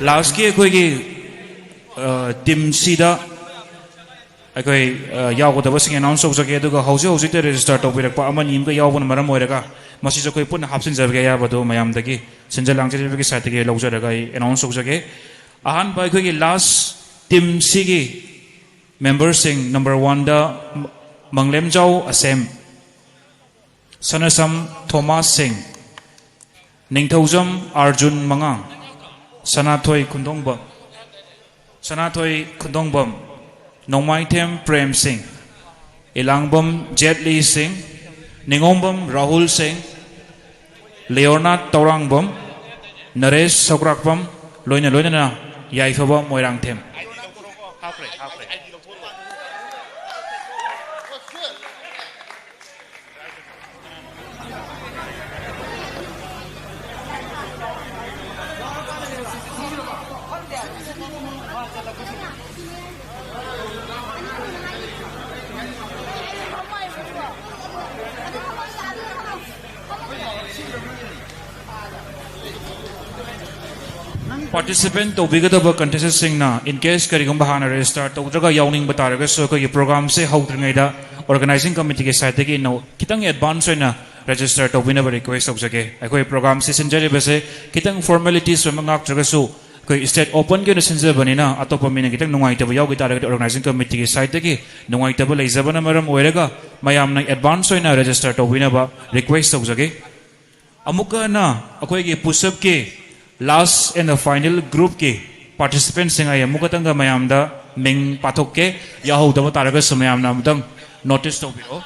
ꯂꯥꯁꯀꯤ ꯑꯩꯈꯣꯏꯒꯤ team ꯁꯤꯗ ꯑꯩꯈꯣꯏ ꯌꯥꯎꯒꯗꯕꯁꯤꯡ announce ꯇꯧꯖꯒꯦ꯫ ꯑꯗꯨꯒ ꯍꯧꯖꯤꯛ ꯍꯧꯖꯤꯛꯇ register ꯇꯧꯕꯤꯔꯛꯄ ꯑꯃꯅꯤ ꯑꯃꯒ ꯌꯥꯎꯕꯅ ꯃꯔꯝ ꯑꯣꯏꯔꯒ ꯃꯁꯤꯁꯨ ꯑꯩꯈꯣꯏ ꯄꯨꯟꯅ ꯍꯥꯞꯆꯤꯟꯖꯕꯒꯤ ꯑꯌꯥꯕꯗꯨ ꯃꯌꯥꯝꯗꯒꯤ ꯁꯤꯟꯖ ꯂꯥꯡꯖꯔꯤꯕꯒꯤ ꯁꯥꯏꯠꯇꯒꯤ ꯂꯧꯖꯔꯒ ꯑꯩ ꯑꯦꯅꯥꯎꯟꯁ ꯇꯧꯖꯒꯦ꯫ ꯑꯍꯥꯟꯕ ꯑꯩꯈꯣꯏꯒꯤ ꯂꯥꯁ ꯇꯤꯝ ꯁꯤꯒꯤ ꯃꯦꯝꯕꯔꯁꯤꯡ, ꯅꯝꯕꯔ ꯋꯥꯟꯗ ꯃꯪꯂꯦꯝꯖꯥꯎ ꯑꯁꯦꯝ, ꯁꯅꯁꯝ ꯊꯣꯃꯥꯁ ꯁꯤꯡ, ꯅꯤꯡꯊꯧꯖꯝ ꯑꯥꯔꯖꯨꯟ ꯃꯉꯥꯡ, ꯁꯅꯥꯊꯣꯏ ꯈꯨꯟꯗꯣꯡꯕꯝ, ꯁꯅꯥꯊꯣꯏ ꯈꯨꯟꯗꯣꯡꯕꯝ, ꯅꯣꯡꯃꯥꯏꯊꯦꯝ ꯄ꯭ꯔꯦꯝ ꯁꯤꯡ, ꯏꯂꯥꯡꯕꯝ ꯖꯦꯠꯂꯤ ꯁꯤꯡ, ꯅꯤꯉꯣꯝꯕꯝ ꯔꯥꯍꯨꯜ ꯁꯤꯡ, ꯂꯤꯑꯣꯔꯅꯥꯠ ꯇꯧꯔꯥꯡꯕꯝ, ꯅꯔꯦꯁ ꯁꯧꯒ꯭ꯔꯥꯛꯄꯝ, ꯂꯣꯏꯅ ꯂꯣꯏꯅꯅ ꯌꯥꯏꯐꯕ ꯃꯣꯏꯔꯥꯡꯊꯦꯝ꯫ ꯄꯥꯔꯇꯤꯁꯤꯄꯦꯟ ꯇꯧꯕꯤꯒꯗꯕ ꯀꯟꯇꯦꯁꯇꯦꯟꯁꯤꯡꯅ, in case ꯀꯔꯤꯒꯨꯝꯕ ꯍꯥꯟꯅ ꯔꯦꯖꯤꯁꯇꯔ ꯇꯧꯗ꯭ꯔꯒ ꯌꯥꯎꯅꯤꯡꯕ ꯇꯥꯔꯒꯁꯨ, ꯑꯩꯈꯣꯏꯒꯤ ꯄ꯭ꯔꯣꯒ꯭ꯔꯥꯝꯁꯦ ꯍꯧꯗ꯭ꯔꯤꯉꯩꯗ ꯑꯣꯔꯒꯅꯥꯏꯖꯤꯡ ꯀꯃꯤꯇꯤꯒꯤ ꯁꯥꯏꯠꯇꯒꯤ ꯅꯧ-, ꯈꯤꯇꯪ ꯑꯦꯗꯚꯥꯟꯁ ꯑꯣꯏꯅ ꯔꯦꯖꯤꯁꯇꯔ ꯇꯧꯕꯤꯅꯕ ꯔꯤꯀ꯭ꯋꯦꯁ ꯇꯧꯖꯒꯦ꯫ ꯑꯩꯈꯣꯏ ꯄ꯭ꯔꯣꯒ꯭ꯔꯥꯝꯁꯤ ꯁꯤꯟꯖꯔꯤꯕꯁꯦ ꯈꯤꯇꯪ ꯐꯣꯔꯃꯦꯂꯤꯇꯤꯁ ꯑꯣꯏꯕ ꯉꯥꯛꯇ꯭ꯔꯒꯁꯨ, ꯑꯩꯈꯣꯏ ꯁ꯭ꯇꯦꯠ ꯑꯣꯄꯟꯒꯤ ꯑꯣꯏꯅ ꯁꯤꯟꯖꯕꯅꯤꯅ ꯑꯇꯣꯞꯄ ꯃꯤꯅ ꯈꯤꯇꯪ ꯅꯨꯡꯉꯥꯏꯇꯕ ꯌꯥꯎꯈꯤ ꯇꯥꯔꯒꯗꯤ ꯑꯣꯔꯒꯅꯥꯏꯖꯤꯡ ꯀꯃꯤꯇꯤꯒꯤ ꯁꯥꯏꯠꯇꯒꯤ ꯅꯨꯡꯉꯥꯏꯇꯕ ꯂꯩꯖꯕꯅ ꯃꯔꯝ ꯑꯣꯏꯔꯒ ꯃꯌꯥꯝꯅ ꯑꯦꯗꯚꯥꯟꯁ ꯑꯣꯏꯅ ꯔꯦꯖꯤꯁꯇꯔ ꯇꯧꯕꯤꯅꯕ ꯔꯤꯀ꯭ꯋꯦꯁ ꯇꯧꯖꯒꯦ꯫ ꯑꯃꯨꯛꯀ ꯍꯟꯅ ꯑꯩꯈꯣꯏꯒꯤ ꯄꯨꯁꯑꯞꯀꯤ last and the final groupꯀꯤ ꯄꯥꯔꯇꯤꯁꯤꯄꯦꯟꯁꯤꯡ ꯑꯩ ꯑꯃꯨꯛ ꯈꯛꯇꯪꯒ ꯃꯌꯥꯝꯗ ꯃꯤꯡ ꯄꯥꯊꯣꯛꯀꯦ꯫ ꯌꯥꯎꯍꯧꯗꯕ ꯇꯥꯔꯒꯁꯨ ꯃꯌꯥꯝꯅ ꯑꯃꯨꯛꯇꯪ ꯅꯣꯇꯤꯁ ꯇꯧꯕꯤꯔꯛꯑꯣ꯫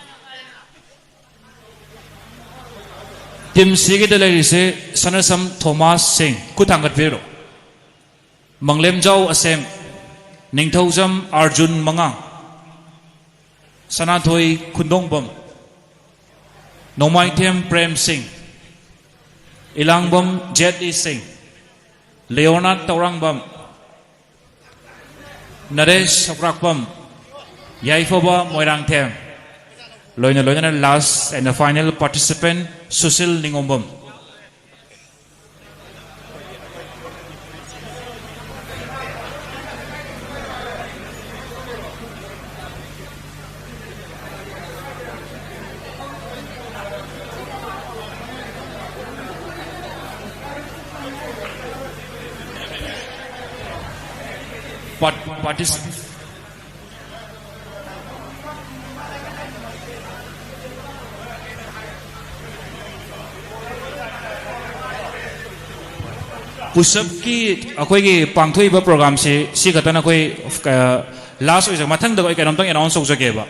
ꯇꯤꯝ ꯁꯤꯒꯤꯗ ꯂꯩꯔꯤꯁꯦ ꯁꯅꯁꯝ ꯊꯣꯃꯥꯁ ꯁꯤꯡ, ꯈꯨꯠ ꯊꯥꯡꯒꯠꯄꯤꯔꯣ꯫ ꯃꯪꯂꯦꯝꯖꯥꯎ ꯑꯁꯦꯝ, ꯅꯤꯡꯊꯧꯖꯝ ꯑꯥꯔꯖꯨꯟ ꯃꯉꯥꯡ, ꯁꯅꯥꯊꯣꯏ ꯈꯨꯟꯗꯣꯡꯕꯝ, ꯅꯣꯡꯃꯥꯏꯊꯦꯝ ꯄ꯭ꯔꯦꯝ ꯁꯤꯡ, ꯏꯂꯥꯡꯕꯝ ꯖꯦꯠꯂꯤ ꯁꯤꯡ, ꯂꯤꯑꯣꯅꯥꯔꯗ ꯇꯧꯔꯥꯡꯕꯝ, ꯅꯔꯦꯁ ꯁꯧꯒ꯭ꯔꯥꯛꯄꯝ, ꯌꯥꯏꯐꯕ ꯃꯣꯏꯔꯥꯡꯊꯦꯝ꯫ ꯂꯣꯏꯅ ꯂꯣꯏꯅꯅ last and the final participant Sushil ꯅꯤꯉꯣꯝꯕꯝ꯫ Part- particip- ꯄꯨꯁꯞꯀꯤ ꯑꯩꯈꯣꯏꯒꯤ ꯄꯥꯡꯊꯣꯛꯏꯕ ꯄ꯭ꯔꯣꯒꯥꯝꯁꯤ ꯁꯤ ꯈꯛꯇꯅ ꯑꯩꯈꯣꯏ, ꯑ, ꯂꯥꯁ ꯑꯣꯏꯖ-, ꯃꯊꯪꯗ ꯑꯩ ꯀꯩꯅꯣꯝꯇꯪ ꯑꯦꯅꯥꯎꯟꯁ ꯇꯧꯖꯒꯦꯕ꯫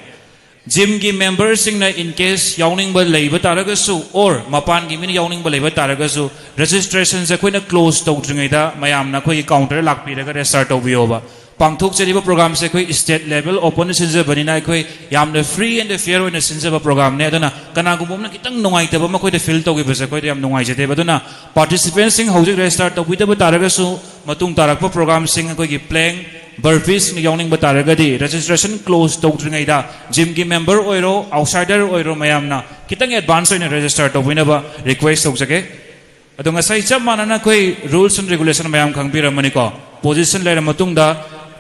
ꯖꯤꯝꯒꯤ ꯃꯦꯝꯕꯔꯁꯤꯡꯅ in case ꯌꯥꯎꯅꯤꯡꯕ ꯂꯩꯕ ꯇꯥꯔꯒꯁꯨ, or ꯃꯄꯥꯟꯒꯤ ꯃꯤꯅ ꯌꯥꯎꯅꯤꯡꯕ ꯂꯩꯕ ꯇꯥꯔꯒꯁꯨ, ꯔꯦꯖꯤꯁꯇ꯭ꯔꯦꯁꯟꯁꯦ ꯑꯩꯈꯣꯏꯅ ꯀ꯭ꯂꯣꯖ ꯇꯧꯗ꯭ꯔꯤꯉꯩꯗ ꯃꯌꯥꯝꯅ ꯑꯩꯈꯣꯏꯒꯤ ꯀꯥꯎꯟꯇꯔꯗ ꯂꯥꯛꯄꯤꯔꯒ ꯔꯦꯖꯤꯁꯇꯔ ꯇꯧꯕꯤꯌꯣꯕ꯫ ꯄꯥꯡꯊꯣꯛꯆꯔꯤꯕ ꯄ꯭ꯔꯣꯒꯥꯝꯁꯦ ꯑꯩꯈꯣꯏ ꯁ꯭ꯇꯦꯠ ꯂꯦꯚꯦꯜ ꯑꯣꯄꯟꯗ ꯁꯤꯟꯖꯕꯅꯤꯅ ꯑꯩꯈꯣꯏ ꯌꯥꯝꯅ ꯐ꯭ꯔꯤ ꯑꯦꯟ ꯐꯤꯌꯔ ꯑꯣꯏꯅ ꯁꯤꯟꯖꯕ ꯄ꯭ꯔꯣꯒꯥꯝꯅꯦ꯫ ꯑꯗꯨꯅ ꯀꯅꯥꯒꯨꯝꯕ ꯑꯃꯅ ꯈꯤꯇꯪ ꯅꯨꯡꯉꯥꯏꯇꯕ ꯑꯃ ꯑꯩꯈꯣꯏꯗ ꯐꯤꯜ ꯇꯧꯈꯤꯕꯁꯦ ꯑꯩꯈꯣꯏꯗ ꯌꯥꯝ ꯅꯨꯡꯉꯥꯏꯖꯗꯦꯕ꯫ ꯑꯗꯨꯅ ꯄꯥꯔꯇꯤꯁꯤꯄꯦꯟꯁꯤꯡ ꯍꯧꯖꯤꯛ ꯔꯦꯖꯤꯁꯇꯔ ꯇꯧꯕꯤꯗꯕ ꯇꯥꯔꯒꯁꯨ, ꯃꯇꯨꯡ ꯇꯥꯔꯛꯄ ꯄ꯭ꯔꯣꯒꯥꯝꯁꯤꯡ, ꯑꯩꯈꯣꯏꯒꯤ ꯄ꯭ꯂꯦꯡ, ꯕꯔꯄꯤꯁꯅ ꯌꯥꯎꯅꯤꯡꯕ ꯇꯥꯔꯒꯗꯤ, ꯔꯦꯖꯤꯁꯇ꯭ꯔꯦꯁꯟ ꯀ꯭ꯂꯣꯖ ꯇꯧꯗ꯭ꯔꯤꯉꯩꯗ ꯖꯤꯝꯒꯤ ꯃꯦꯝꯕꯔ ꯑꯣꯏꯔꯣ, ꯑꯥꯎꯠꯁꯥꯏꯗꯔ ꯑꯣꯏꯔꯣ, ꯃꯌꯥꯝꯅ ꯈꯤꯇꯪ ꯑꯦꯗꯚꯥꯟꯁ ꯑꯣꯏꯅ ꯔꯦꯖꯤꯁꯇꯔ ꯇꯧꯕꯤꯅꯕ ꯔꯤꯀ꯭ꯋꯦꯁ ꯇꯧꯖꯒꯦ꯫ ꯑꯗꯣ ꯉꯁꯥꯏ ꯆꯞ ꯃꯥꯟꯅꯅ ꯑꯩꯈꯣꯏ rules and regulation ꯃꯌꯥꯝ ꯈꯪꯕꯤꯔꯝꯃꯅꯤꯀꯣ꯫ ꯄꯣꯖꯤꯁꯟ ꯂꯩꯔ ꯃꯇꯨꯡꯗ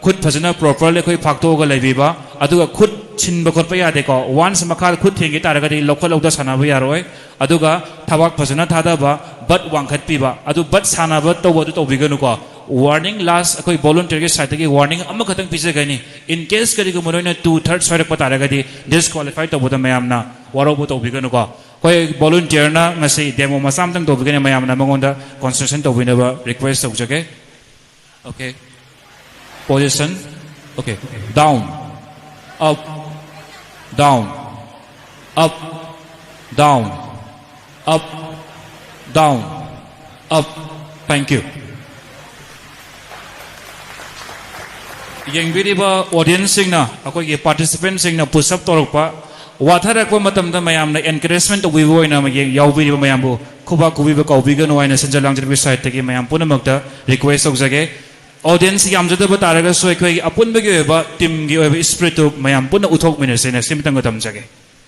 ꯈꯨꯠ ꯐꯖꯅ ꯄ꯭ꯔꯣꯄꯔꯂꯤ ꯑꯩꯈꯣꯏ ꯐꯥꯛꯇꯣꯛꯑꯒ ꯂꯩꯕꯤꯕ, ꯑꯗꯨꯒ ꯈꯨꯠ ꯁꯤꯟꯕ ꯈꯣꯠꯄ ꯌꯥꯗꯦꯀꯣ꯫ ꯋꯥꯟꯁ ꯃꯈꯥꯗ ꯈꯨꯠ ꯊꯦꯡꯒꯦ ꯇꯥꯔꯒꯗꯤ ꯂꯧꯈꯠ ꯂꯧꯗ ꯁꯥꯟꯅꯕ ꯌꯥꯔꯣꯏ꯫ ꯑꯗꯨꯒ ꯊꯕꯥꯛ ꯐꯖꯅ ꯊꯥꯗꯕ, ꯕꯠ ꯋꯥꯡꯈꯠꯄꯤꯕ, ꯑꯗꯨ ꯕꯠ ꯁꯥꯟꯅꯕ ꯇꯧꯕ ꯑꯗꯨ ꯇꯧꯕꯤꯒꯅꯨꯀꯣ꯫ ꯋꯥꯔꯅꯤꯡ ꯂꯥꯁ, ꯑꯩꯈꯣꯏ ꯚꯣꯂꯨꯟꯇꯤꯌꯔꯒꯤ ꯁꯥꯏꯠꯇꯒꯤ ꯋꯥꯔꯅꯤꯡ ꯑꯃꯈꯛꯇꯪ ꯄꯤꯖꯒꯅꯤ꯫ In case ꯀꯔꯤꯒꯨꯝꯕ ꯅꯣꯏꯅ ꯇꯨ ꯊꯥꯔꯠ ꯁꯣꯏꯔꯛꯄ ꯇꯥꯔꯒꯗꯤ ꯗꯤꯁꯀ꯭ꯋꯥꯂꯤꯐꯥꯏ ꯇꯧꯕꯗ ꯃꯌꯥꯝꯅ ꯋꯥꯔꯧꯕ ꯇꯧꯕꯤꯒꯅꯨꯀꯣ꯫ ꯑꯩꯈꯣꯏ ꯚꯣꯂꯨꯟꯇꯤꯌꯔꯅ ꯉꯁꯤ ꯗꯦꯃꯣ ꯃꯆꯥ ꯑꯃꯇꯪ ꯇꯧꯕꯤꯒꯅꯤ, ꯃꯌꯥꯝꯅ ꯃꯉꯣꯟꯗ ꯀꯣꯟꯁꯦꯁꯟ ꯇꯧꯕꯤꯅꯕ ꯔꯤꯀ꯭ꯋꯦꯁ ꯇꯧꯖꯒꯦ꯫ Okay. Position. Okay. Down. Up. Down. Up. Down. Up. Down. Up. Thank you. ꯌꯦꯡꯕꯤꯔꯤꯕ ꯑꯣꯗꯤꯌꯦꯟꯁꯁꯤꯡꯅ, ꯑꯩꯈꯣꯏꯒꯤ ꯄꯥꯔꯇꯤꯁꯤꯄꯦꯟꯁꯤꯡꯅ ꯄꯨꯁ ꯑꯞ ꯇꯧꯔꯛꯄ, ꯋꯥꯊꯔꯛꯄ ꯃꯇꯝꯗ ꯃꯌꯥꯝꯅ ꯑꯦꯟꯀꯔꯦꯖꯃꯦꯟ ꯇꯧꯕꯤꯕ ꯑꯣꯏꯅ ꯌꯦꯡ-, ꯌꯥꯎꯕꯤꯔꯤꯕ ꯃꯌꯥꯝꯕꯨ ꯈꯨꯕꯥꯛ ꯈꯨꯕꯤꯕ ꯀꯥꯎꯕꯤꯒꯅꯨ ꯍꯥꯏꯅ ꯁꯤꯟꯖ ꯂꯥꯡꯖꯔꯤꯕ ꯁꯥꯏꯠꯇꯒꯤ ꯃꯌꯥꯝ ꯄꯨꯝꯅꯃꯛꯇ ꯔꯤꯀ꯭ꯋꯦꯁ ꯇꯧꯖꯒꯦ꯫ ꯑꯣꯗꯤꯌꯦꯟꯁ ꯌꯥꯝꯖꯗꯕ ꯇꯥꯔꯒꯁꯨ ꯑꯩꯈꯣꯏꯒꯤ ꯑꯄꯨꯟꯕꯒꯤ ꯑꯣꯏꯕ ꯇꯤꯝꯒꯤ ꯑꯣꯏꯕ ꯏꯁꯄꯤꯔꯤꯠꯇꯨ ꯃꯌꯥꯝ ꯄꯨꯟꯅ ꯎꯠꯊꯣꯛꯃꯤꯟꯅꯁꯦꯅ ꯁꯤꯃꯇꯪꯒ ꯇꯝꯖꯒꯦ꯫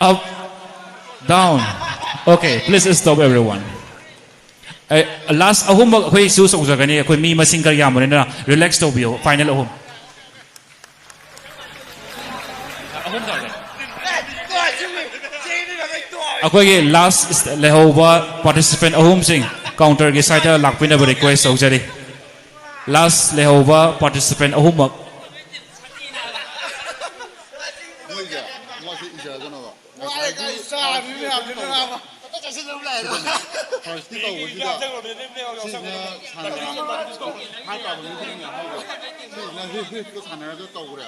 Up, down. Okay, please stop everyone. ꯑꯦ, ꯂꯥꯁ ꯑꯍꯨꯝꯃꯛ ꯑꯩꯈꯣꯏ ꯆꯨꯁ ꯇꯧꯖꯒꯅꯤ, ꯑꯩꯈꯣꯏ ꯃꯤ ꯃꯁꯤꯡ ꯈꯔ ꯌꯥꯝꯕꯅꯤꯅ ꯔꯤꯂꯦꯛꯁ ꯇꯧꯕꯤꯌꯣ꯫ ꯐꯥꯏꯅꯦꯜ ꯑꯍꯨꯝ꯫ ꯑꯩꯈꯣꯏꯒꯤ ꯂꯥꯁ ꯂꯩꯍꯧꯕ ꯄꯥꯔꯇꯤꯁꯤꯄꯦꯟ ꯑꯍꯨꯝꯁꯤꯡ ꯀꯥꯎꯟꯇꯔꯒꯤ ꯁꯥꯏꯗꯇ ꯂꯥꯛꯄꯤꯅꯕ ꯔꯤꯀ꯭ꯋꯦꯁ ꯇꯧꯖꯔꯤ꯫ ꯂꯥꯁ ꯂꯩꯍꯧꯕ ꯄꯥꯔꯇꯤꯁꯤꯄꯦꯟ ꯑꯍꯨꯝꯃꯛ꯫ ꯃꯣꯏꯁꯦ ꯃꯣꯏꯁꯦ ꯏꯖꯗꯅꯕ꯫ ꯉꯁꯥꯏꯒꯤ ꯐꯥꯔꯁꯀꯤ ꯇꯧꯕꯁꯤꯗ ꯁꯤꯁꯤꯅ ꯁꯥꯟꯅꯔ ꯍꯥꯏ ꯇꯥꯕ ꯃꯤꯁꯤꯡꯅ ꯍꯥꯏꯕ꯫ ꯁꯤꯁꯤꯅ ꯍꯤꯠ ꯍꯤꯠꯀ ꯁꯥꯟꯅꯔꯒ ꯇꯧꯈ꯭ꯔꯦ꯫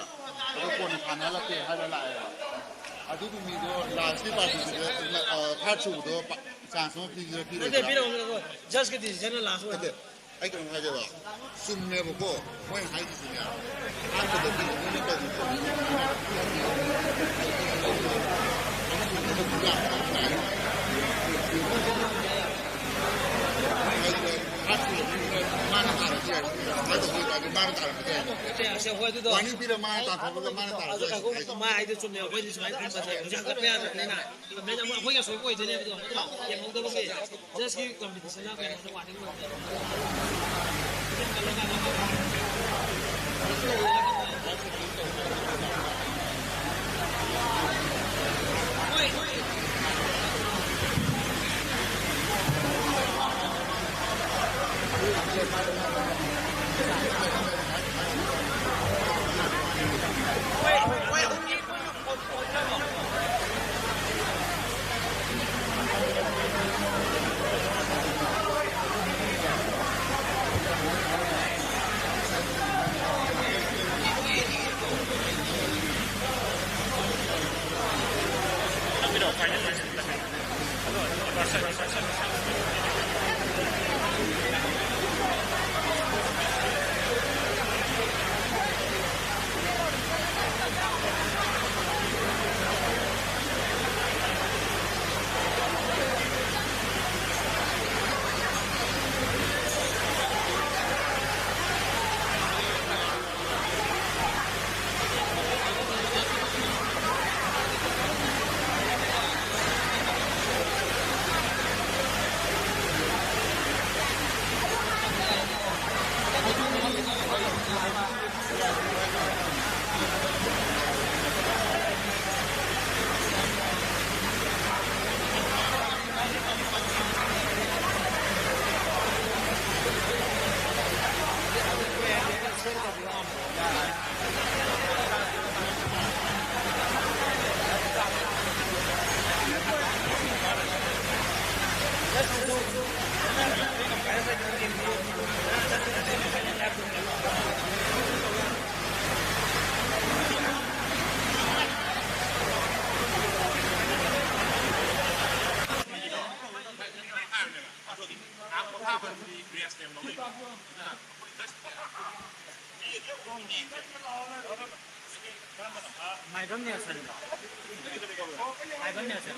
ꯑꯗꯣ ꯀꯣꯟꯅ ꯁꯥꯟꯅꯍꯜꯂꯛꯀꯦ ꯍꯥꯏꯔ ꯂꯥꯛꯑꯦꯕ꯫ ꯑꯗꯨꯒꯤ ꯃꯤꯗꯣ ꯂꯥꯁꯀꯤ ꯄꯥꯔꯇꯤꯁꯤꯗ, ꯑ, ꯊꯥꯔꯠ ꯁꯨꯕꯗꯣ ꯄ-, ꯆꯥꯟꯁ ꯑꯃ ꯄꯤꯁꯤꯔ ꯅꯠꯇꯦ, ꯄꯤꯔꯣꯏꯁꯤꯔ? ꯄꯤꯔꯛꯑꯣ, ꯄꯤꯔꯛꯑꯣ꯫ ꯖꯁꯀꯤ ꯗꯤꯁꯤꯖꯟꯅ ꯂꯥꯁ ꯑꯣꯏꯔꯦ꯫ ꯅꯠꯇꯦ, ꯑꯩ ꯀꯩꯅꯣꯝ ꯍꯥꯏꯒꯦꯕ꯫ ꯆꯨꯝꯃꯦꯕꯀꯣ, ꯃꯣꯏꯅ ꯍꯥꯏꯔꯤꯁꯤꯅꯦ꯫ ꯑꯍꯥꯟꯕꯗꯗꯤ ꯃꯣꯏꯅ ꯇꯧꯔꯤꯗꯣ ꯃꯥꯅ ꯇꯥꯔꯁꯨ ꯌꯥꯏ꯫ ꯃꯥꯅ ꯇꯥꯔꯝꯕꯁꯨ ꯌꯥꯏ꯫ ꯅꯠꯇꯦ, ꯑꯁ, ꯍꯣꯏ, ꯑꯗꯨꯗꯣ ꯋꯥꯔꯅꯤꯡ ꯄꯤꯔ ꯃꯥꯅ ꯇꯥꯟꯊꯣꯛꯄꯗ ꯃꯥꯅ ꯑꯗꯨ ꯇꯥꯔꯁꯨ ꯌꯥꯏ꯫ ꯉꯥꯏꯈꯣ, ꯃꯥ ꯍꯥꯏꯗꯣ ꯆꯨꯝꯃꯦ꯫ ꯑꯩꯈꯣꯏꯗꯤ ꯁꯨꯃꯥꯏꯅ ꯈꯟꯕꯁꯦ ꯍꯧꯖꯤꯛ ꯍꯪꯒꯠꯄ ꯌꯥꯗ꯭ꯔꯕꯅꯤꯅ꯫ ꯃꯦꯝ, ꯑꯃꯨꯛ ꯑꯩꯈꯣꯏꯒꯤ ꯑꯁꯣꯏꯕ ꯑꯣꯏꯗꯣꯏꯅꯦꯕ ꯑꯗꯣ꯫ ꯌꯦꯡꯍꯧꯗꯕꯒꯤ꯫ ꯖꯁꯀꯤ ꯀꯝꯄꯤꯇꯤꯁꯟꯗ ꯀꯩꯅꯣꯗ ꯋꯥꯔꯅꯤꯡ ꯑꯣꯏꯕ꯫ ꯃꯥꯏꯕꯝ ꯅꯦꯜꯁꯟꯗꯣ꯫ ꯃꯥꯏꯕꯝ ꯅꯦꯜꯁꯟ꯫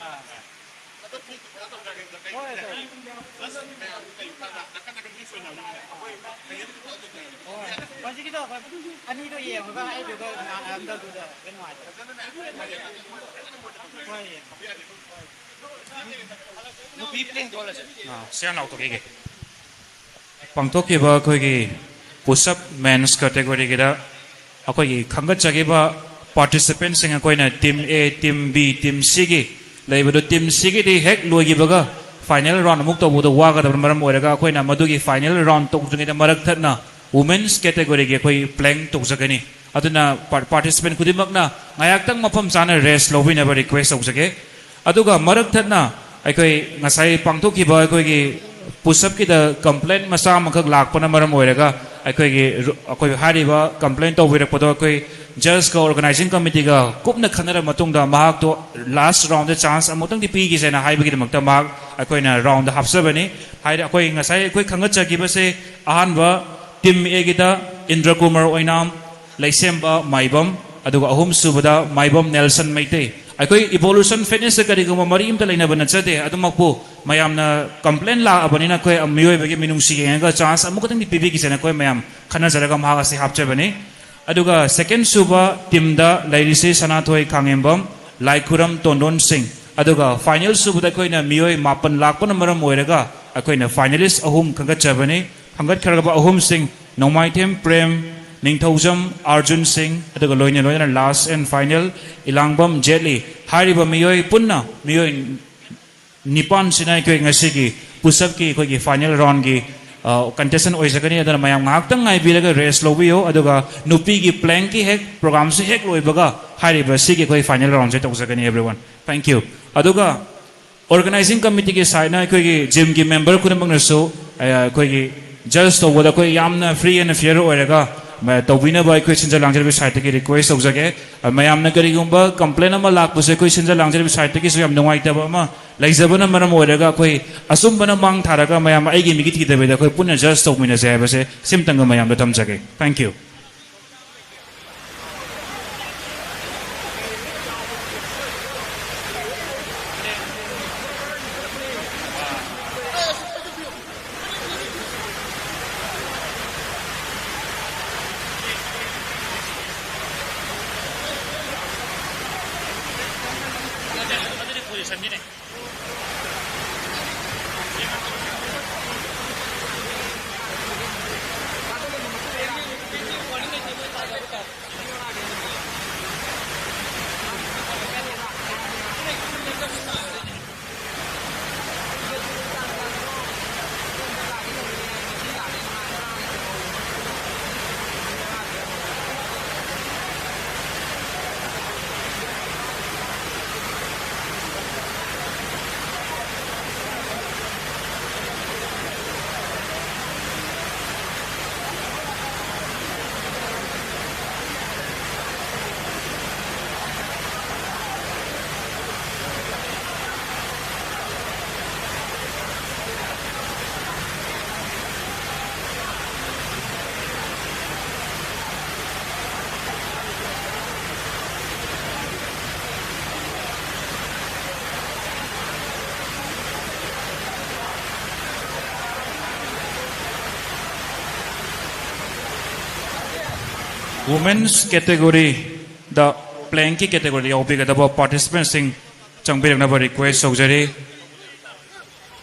ꯑꯥ꯫ ꯍꯣꯏ, ꯍꯣꯏ꯫ ꯍꯣꯏ꯫ ꯍꯧꯖꯤꯛꯀꯤꯗꯣ ꯑꯅꯤꯗꯣ ꯌꯦꯡꯉꯒ ꯑꯩꯗꯨꯒ ꯉꯥꯡꯅꯕꯗꯨꯗ ꯅꯨꯡꯉꯥꯏꯇꯦ꯫ ꯍꯣꯏ꯫ ꯅꯨꯄꯤ ꯄ꯭ꯂꯦꯟ ꯊꯣꯛꯍꯜꯂꯁꯦ꯫ ꯑꯥ, ꯁꯤ ꯍꯥꯟꯅ ꯂꯥꯎꯊꯣꯛꯈꯤꯒꯦ꯫ ꯄꯥꯡꯊꯣꯛꯈꯤꯕ ꯑꯩꯈꯣꯏꯒꯤ push up men's categoryꯒꯤꯗ ꯑꯩꯈꯣꯏꯒꯤ ꯈꯟꯒꯠꯆꯈꯤꯕ participantꯁꯤꯡ ꯑꯩꯈꯣꯏꯅ team A, team B, team Cꯒꯤ ꯂꯩꯕꯗꯨ, team Cꯒꯤꯗꯤ ꯍꯦꯛ ꯂꯣꯏꯈꯤꯕꯒ final round ꯑꯃꯨꯛ ꯇꯧꯕꯗ ꯋꯥꯒꯗꯕꯅ ꯃꯔꯝ ꯑꯣꯏꯔꯒ ꯑꯩꯈꯣꯏꯅ ꯃꯗꯨꯒꯤ final round ꯇꯧꯗ꯭ꯔꯤꯉꯩꯗ ꯃꯔꯛ ꯊꯠꯅ women's categoryꯒꯤ ꯑꯩꯈꯣꯏ plank ꯇꯧꯖꯒꯅꯤ꯫ ꯑꯗꯨꯅ par-, participant ꯈꯨꯗꯤꯡꯃꯛꯅ ꯉꯥꯏꯍꯥꯛꯇꯪ ꯃꯐꯝ ꯆꯥꯅ rest ꯂꯧꯕꯤꯅꯕ request ꯇꯧꯖꯒꯦ꯫ ꯑꯗꯨꯒ ꯃꯔꯛ ꯊꯠꯅ ꯑꯩꯈꯣꯏ ꯉꯁꯥꯏ ꯄꯥꯡꯊꯣꯛꯈꯤꯕ ꯑꯩꯈꯣꯏꯒꯤ push upꯀꯤꯗ complaint ꯃꯆꯥ ꯑꯃꯈꯛ ꯂꯥꯛꯄꯅ ꯃꯔꯝ ꯑꯣꯏꯔꯒ ꯑꯩꯈꯣꯏꯒꯤ ꯔꯨ-, ꯑꯩꯈꯣꯏ ꯍꯥꯏꯔꯤꯕ complaint ꯇꯧꯕꯤꯔꯛꯄꯗꯣ ꯑꯩꯈꯣꯏ judgeꯀ organizing committeeꯒ ꯀꯨꯞꯅ ꯈꯟꯅꯔꯕ ꯃꯇꯨꯡꯗ ꯃꯍꯥꯛꯇꯣ last roundꯗ chance ꯑꯃꯨꯛꯇꯪꯗꯤ ꯄꯤꯈꯤꯁꯦꯅ ꯍꯥꯏꯕꯒꯤꯗꯃꯛꯇ ꯃꯍꯥꯛ ꯑꯩꯈꯣꯏꯅ roundꯗ ꯍꯥꯞꯆꯕꯅꯤ꯫ ꯍꯥꯏꯗꯤ ꯑꯩꯈꯣꯏ ꯉꯁꯥꯏ ꯑꯩꯈꯣꯏ ꯈꯪꯒꯠꯆꯈꯤꯕꯁꯦ ꯑꯍꯥꯟꯕ team Aꯒꯤꯗ ꯏꯟꯗ꯭ꯔꯀꯨꯃꯥꯔ ꯑꯣꯏꯅꯥꯝ, ꯂꯩꯁꯦꯝꯕ ꯃꯥꯏꯕꯝ, ꯑꯗꯨꯒ ꯑꯍꯨꯝꯁꯨꯕꯗ ꯃꯥꯏꯕꯝ ꯅꯦꯜꯁꯟ ꯃꯩꯇꯩ꯫ ꯑꯩꯈꯣꯏ Evolution Fitnessꯀ ꯀꯔꯤꯒꯨꯝꯕ ꯃꯔꯤ ꯑꯝꯇ ꯂꯩꯅꯕ ꯅꯠꯆꯗꯦ, ꯑꯗꯨꯃꯛꯄꯨ ꯃꯌꯥꯝꯅ complaint ꯂꯥꯛꯑꯕꯅꯤꯅ ꯑꯩꯈꯣꯏ ꯃꯤꯑꯣꯏꯕꯒꯤ ꯃꯤꯅꯨꯡꯁꯤ ꯌꯦꯡꯉꯒ chance ꯑꯃꯈꯛꯇꯪꯗꯤ ꯄꯤꯕꯤꯈꯤꯁꯦꯅ ꯑꯩꯈꯣꯏ ꯃꯌꯥꯝ ꯈꯟꯅꯖꯔꯒ ꯃꯍꯥꯛ ꯑꯁꯤ ꯍꯥꯞꯆꯕꯅꯤ꯫ ꯑꯗꯨꯒ second ꯁꯨꯕ teamꯗ ꯂꯩꯔꯤꯁꯤ ꯁꯅꯥꯊꯣꯏ ꯈꯥꯉꯦꯝꯕꯝ, ꯂꯥꯏꯈꯨꯔꯝ ꯇꯣꯟꯗꯣꯟ ꯁꯤꯡ, ꯑꯗꯨꯒ final ꯁꯨꯕꯗ ꯑꯩꯈꯣꯏꯅ ꯃꯤꯑꯣꯏ ꯃꯥꯄꯟ ꯂꯥꯛꯄꯅ ꯃꯔꯝ ꯑꯣꯏꯔꯒ ꯑꯩꯈꯣꯏꯅ finalist ꯑꯍꯨꯝ ꯈꯟꯒꯠꯆꯕꯅꯤ꯫ ꯈꯟꯒꯠꯈ꯭ꯔꯕ ꯑꯍꯨꯝꯁꯤꯡ ꯅꯣꯡꯃꯥꯏꯊꯦꯝ ꯄ꯭ꯔꯦꯝ, ꯅꯤꯡꯊꯧꯖꯝ ꯑꯥꯔꯖꯨꯟ ꯁꯤꯡ, ꯑꯗꯨꯒ ꯂꯣꯏꯅ ꯂꯣꯏꯅꯅ last and final ꯏꯂꯥꯡꯕꯝ ꯖꯦꯠꯂꯤ꯫ ꯍꯥꯏꯔꯤꯕ ꯃꯤꯑꯣꯏ ꯄꯨꯟꯅ ꯃꯤꯑꯣꯏ ꯅꯤꯄꯥꯟꯁꯤꯅ ꯑꯩꯈꯣꯏ ꯉꯁꯤꯒꯤ push upꯀꯤ ꯑꯩꯈꯣꯏꯒꯤ final roundꯀꯤ, ꯑ, contestant ꯑꯣꯏꯖꯒꯅꯤ꯫ ꯑꯗꯨꯅ ꯃꯌꯥꯝ ꯉꯥꯏꯍꯥꯛꯇꯪ ꯉꯥꯏꯕꯤꯔꯒ rest ꯂꯧꯕꯤꯌꯨ, ꯑꯗꯨꯒ ꯅꯨꯄꯤꯒꯤ plankꯀꯤ ꯍꯦꯛ programꯁꯤ ꯍꯦꯛ ꯂꯣꯏꯕꯒ ꯍꯥꯏꯔꯤꯕ ꯁꯤꯒꯤ ꯑꯩꯈꯣꯏ final roundꯁꯦ ꯇꯧꯖꯒꯅꯤ꯫ Everyone, thank you꯫ ꯑꯗꯨꯒ organizing committeeꯒꯤ sideꯅ ꯑꯩꯈꯣꯏꯒꯤ gymꯒꯤ member ꯈꯨꯗꯤꯡꯃꯛꯅꯁꯨ, ꯑ, ꯑꯩꯈꯣꯏꯒꯤ judge ꯇꯧꯕꯗ ꯑꯩꯈꯣꯏ ꯌꯥꯝꯅ free and fair ꯑꯣꯏꯔꯒ, ꯑ, ꯇꯧꯕꯤꯅꯕ ꯑꯩꯈꯣꯏ ꯁꯤꯟꯖ ꯂꯥꯡꯖꯔꯤꯕ sideꯇꯒꯤ request ꯇꯧꯖꯒꯦ꯫ ꯑ, ꯃꯌꯥꯝꯅ ꯀꯔꯤꯒꯨꯝꯕ complaint ꯑꯃ ꯂꯥꯛꯄꯁꯦ ꯑꯩꯈꯣꯏ ꯁꯤꯟꯖ ꯂꯥꯡꯖꯔꯤꯕ sideꯇꯒꯤꯁꯨ ꯌꯥꯝ ꯅꯨꯡꯉꯥꯏꯇꯕ ꯑꯃ ꯂꯩꯖꯕꯅ ꯃꯔꯝ ꯑꯣꯏꯔꯒ ꯑꯩꯈꯣꯏ ꯑꯆꯨꯝꯕꯅ ꯃꯥꯡ ꯊꯥꯔꯒ ꯃꯌꯥꯝ ꯑꯩꯒꯤ ꯃꯤꯒꯤ ꯊꯤꯗꯕꯤꯗ ꯑꯩꯈꯣꯏ ꯄꯨꯟꯅ ꯖꯁ ꯇꯧꯃꯤꯟꯅꯁꯦ ꯍꯥꯏꯕꯁꯦ ꯁꯤꯝꯇꯪꯒ ꯃꯌꯥꯝꯗ ꯊꯝꯖꯒꯦ꯫ Thank you꯫ Women's category the, ꯄ꯭ꯂꯦꯡꯀꯤ category the ꯌꯥꯎꯕꯤꯒꯗꯕ participant ꯁꯤꯡ ꯆꯪꯕꯤꯔꯛꯅꯕ request ꯇꯧꯖꯔꯤ꯫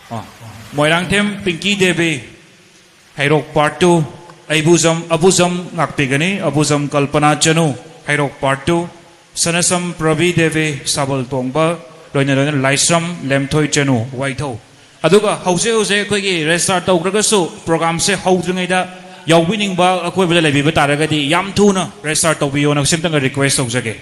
ꯑ, ꯃꯣꯏꯔꯥꯡꯊꯦꯝ ꯄꯤꯡꯀꯤ ꯗꯦꯕꯤ, ꯍꯩꯔꯣꯛ Part two, ꯑꯩꯕꯨꯖꯝ, ꯑꯕꯨꯖꯝ ꯉꯥꯛꯄꯤꯒꯅꯤ, ꯑꯕꯨꯖꯝ ꯀꯜꯄꯅꯥ ꯆꯅꯨ, ꯍꯩꯔꯣꯛ Part two, ꯁꯅꯁꯝ ꯄ꯭ꯔꯕꯤ ꯗꯦꯕꯤ, ꯁꯥꯕꯜ ꯇꯣꯡꯕ, ꯂꯣꯏꯅ ꯂꯣꯏꯅ ꯂꯥꯏꯁ꯭ꯔꯝ ꯂꯦꯝꯊꯣꯏ ꯆꯅꯨ, ꯋꯥꯏꯊꯧ꯫ ꯑꯗꯨꯒ ꯍꯧꯖꯤꯛ ꯍꯧꯖꯤꯛ ꯑꯩꯈꯣꯏꯒꯤ register ꯇꯧꯈ꯭ꯔꯒꯁꯨ, program ꯁꯦ ꯍꯧꯗ꯭ꯔꯤꯉꯩꯗ ꯌꯥꯎꯕꯤꯅꯤꯡꯕ ꯑꯀꯣꯏꯕꯗ ꯂꯩꯕꯤꯕ ꯇꯥꯔꯒꯗꯤ ꯌꯥꯝ ꯊꯨꯅ register ꯇꯧꯕꯤꯌꯣꯅ ꯁꯤꯝꯇꯪꯒ request ꯇꯧꯖꯒꯦ꯫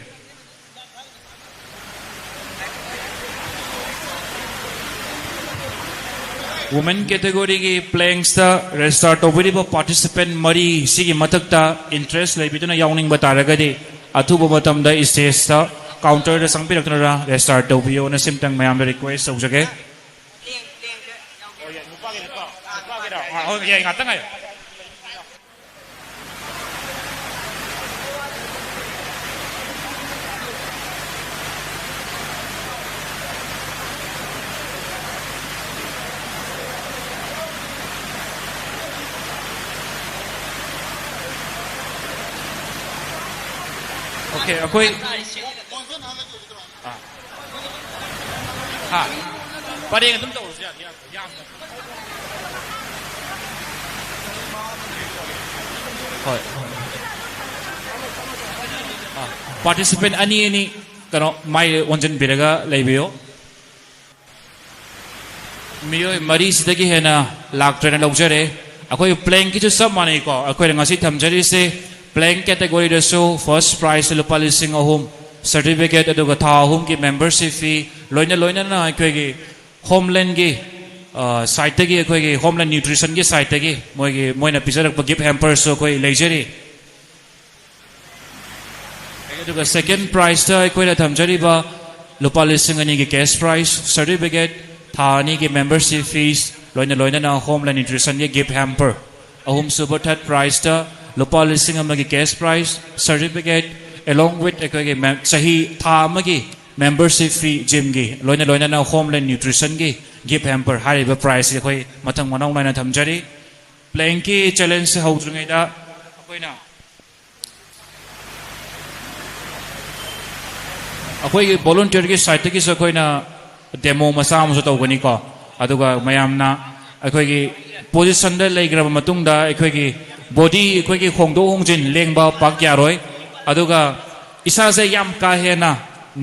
Women category ꯒꯤ ꯄ꯭ꯂꯦꯡꯁꯇ register ꯇꯧꯕꯤꯔꯤꯕ participant ꯃꯔꯤ ꯁꯤꯒꯤ ꯃꯊꯛꯇ interest ꯂꯩꯕꯤꯗꯨꯅ ꯌꯥꯎꯅꯤꯡꯕ ꯇꯥꯔꯒꯗꯤ, ꯑꯊꯨꯕ ꯃꯇꯝꯗ stage ꯇ ꯀꯥꯎꯟꯇꯔꯗ ꯆꯪꯕꯤꯔꯛꯇꯨꯅ ꯔꯦꯖꯤꯁꯇꯥꯔ ꯇꯧꯕꯤꯌꯣꯅ ꯁꯤꯝꯇꯪ ꯃꯌꯥꯝꯗ ꯔꯤꯀ꯭ꯋꯦꯁ ꯇꯧꯖꯒꯦ꯫ ꯅꯨꯄꯥꯒꯤꯅꯤꯀꯣ? ꯅꯨꯄꯥꯒꯤꯔꯣ? ꯑꯥ, ꯍꯣꯏ, ꯌꯥꯏ, ꯉꯥꯛꯇꯪ ꯉꯥꯏꯌꯣ꯫ Okay, ꯑꯩꯈꯣꯏ, ꯑꯥ꯫ ꯍꯥ? ꯄꯔꯦꯡ ꯑꯗꯨꯝ ꯇꯧꯔꯁꯨ ꯌꯥꯅꯤ, ꯌꯥꯝ, ꯌꯥꯝꯅ꯫ ꯍꯣꯏ꯫ ꯑꯥ, participant ꯑꯅꯤ ꯑꯅꯤ ꯀꯩꯅꯣ ꯃꯥꯏ ꯑꯣꯟꯁꯤꯟꯕꯤꯔꯒ ꯂꯩꯕꯤꯌꯣ꯫ ꯃꯤꯑꯣꯏ ꯃꯔꯤꯁꯤꯗꯒꯤ ꯍꯦꯟꯅ ꯂꯥꯛꯇ꯭ꯔꯦꯅ ꯂꯧꯖꯔꯦ꯫ ꯑꯩꯈꯣꯏ ꯄ꯭ꯂꯦꯡꯀꯤꯁꯨ ꯆꯞ ꯃꯥꯟꯅꯩꯀꯣ꯫ ꯑꯩꯈꯣꯏꯅ ꯉꯁꯤ ꯊꯝꯖꯔꯤꯁꯦ ꯄ꯭ꯂꯦꯡ ꯀꯦꯇꯦꯒꯣꯔꯤꯗꯁꯨ ꯐꯥꯔꯁ ꯄ꯭ꯔꯥꯏꯖ ꯂꯨꯄꯥ ꯂꯤꯁꯤꯡ ꯑꯍꯨꯝ, ꯁꯔꯇꯤꯐꯤꯀꯦꯠ, ꯑꯗꯨꯒ ꯊꯥ ꯑꯍꯨꯝꯒꯤ ꯃꯦꯝꯕꯔꯁꯤꯞ ꯐꯤ, ꯂꯣꯏꯅ ꯂꯣꯏꯅꯅ ꯑꯩꯈꯣꯏꯒꯤ ꯍꯣꯝꯂꯦꯟꯒꯤ, ꯑ, ꯁꯥꯏꯠꯇꯒꯤ, ꯑꯩꯈꯣꯏꯒꯤ ꯍꯣꯝꯂꯦꯟ ꯅ꯭ꯌꯨꯇ꯭ꯔꯤꯁꯟꯒꯤ ꯁꯥꯏꯠꯇꯒꯤ ꯃꯣꯏꯒꯤ, ꯃꯣꯏꯅ ꯄꯤꯖꯔꯛꯄ ꯒꯤꯐ ꯍꯦꯝꯄꯔꯁꯨ ꯑꯩꯈꯣꯏ ꯂꯩꯖꯔꯤ꯫ ꯑꯗꯨꯒ ꯁꯦꯀꯦꯟ ꯄ꯭ꯔꯥꯏꯖꯇ ꯑꯩꯈꯣꯏꯅ ꯊꯝꯖꯔꯤꯕ ꯂꯨꯄꯥ ꯂꯤꯁꯤꯡ ꯑꯅꯤꯒꯤ ꯀꯦꯁ ꯄ꯭ꯔꯥꯏꯖ, ꯁꯔꯇꯤꯐꯤꯀꯦꯠ, ꯊꯥ ꯑꯅꯤꯒꯤ ꯃꯦꯝꯕꯔꯁꯤꯞ ꯐꯤꯁ, ꯂꯣꯏꯅ ꯂꯣꯏꯅꯅ ꯍꯣꯝꯂꯦꯟ ꯅ꯭ꯌꯨꯇ꯭ꯔꯤꯁꯟꯒꯤ ꯒꯤꯐ ꯍꯦꯝꯄꯔ꯫ ꯑꯍꯨꯝꯁꯨꯕ, ꯊꯥꯔꯠ ꯄ꯭ꯔꯥꯏꯖꯇ ꯂꯨꯄꯥ ꯂꯤꯁꯤꯡ ꯑꯃꯒꯤ cash prize, certificate, along with ꯑꯩꯈꯣꯏꯒꯤ ꯃꯦꯝ-, ꯆꯍꯤ ꯊꯥ ꯑꯃꯒꯤ ꯃꯦꯝꯕꯔꯁꯤꯞ ꯐꯤ ꯖꯤꯝꯒꯤ, ꯂꯣꯏꯅ ꯂꯣꯏꯅꯅ ꯍꯣꯝꯂꯦꯟ ꯅ꯭ꯌꯨꯇ꯭ꯔꯤꯁꯟꯒꯤ ꯒꯤꯐ ꯍꯦꯝꯄꯔ꯫ ꯍꯥꯏꯔꯤꯕ ꯄ꯭ꯔꯥꯏꯖꯁꯤ ꯑꯩꯈꯣꯏ ꯃꯊꯪ ꯃꯅꯥꯎ ꯅꯥꯏꯅ ꯊꯝꯖꯔꯤ꯫ ꯄ꯭ꯂꯦꯡꯀꯤ ꯆꯦꯂꯦꯟꯖꯁꯦ ꯍꯧꯗ꯭ꯔꯤꯉꯩꯗ ꯑꯩꯈꯣꯏꯅ ꯑꯩꯈꯣꯏꯒꯤ ꯚꯣꯂꯨꯟꯇꯤꯌꯔꯒꯤ ꯁꯥꯏꯠꯇꯒꯤꯁꯨ ꯑꯩꯈꯣꯏꯅ ꯗꯦꯃꯣ ꯃꯆꯥ ꯑꯃꯁꯨ ꯇꯧꯒꯅꯤꯀꯣ꯫ ꯑꯗꯨꯒ ꯃꯌꯥꯝꯅ ꯑꯩꯈꯣꯏꯒꯤ ꯄꯣꯖꯤꯁꯟꯗ ꯂꯩꯈ꯭ꯔꯕ ꯃꯇꯨꯡꯗ ꯑꯩꯈꯣꯏꯒꯤ ꯕꯣꯗꯤ ꯑꯩꯈꯣꯏꯒꯤ ꯍꯣꯡꯗꯣꯛ ꯍꯣꯡꯖꯤꯟ ꯂꯦꯡꯕ ꯄꯥꯛ ꯌꯥꯔꯣꯏ꯫ ꯑꯗꯨꯒ ꯏꯁꯥꯁꯦ ꯌꯥꯝ ꯀꯥ ꯍꯦꯟꯅ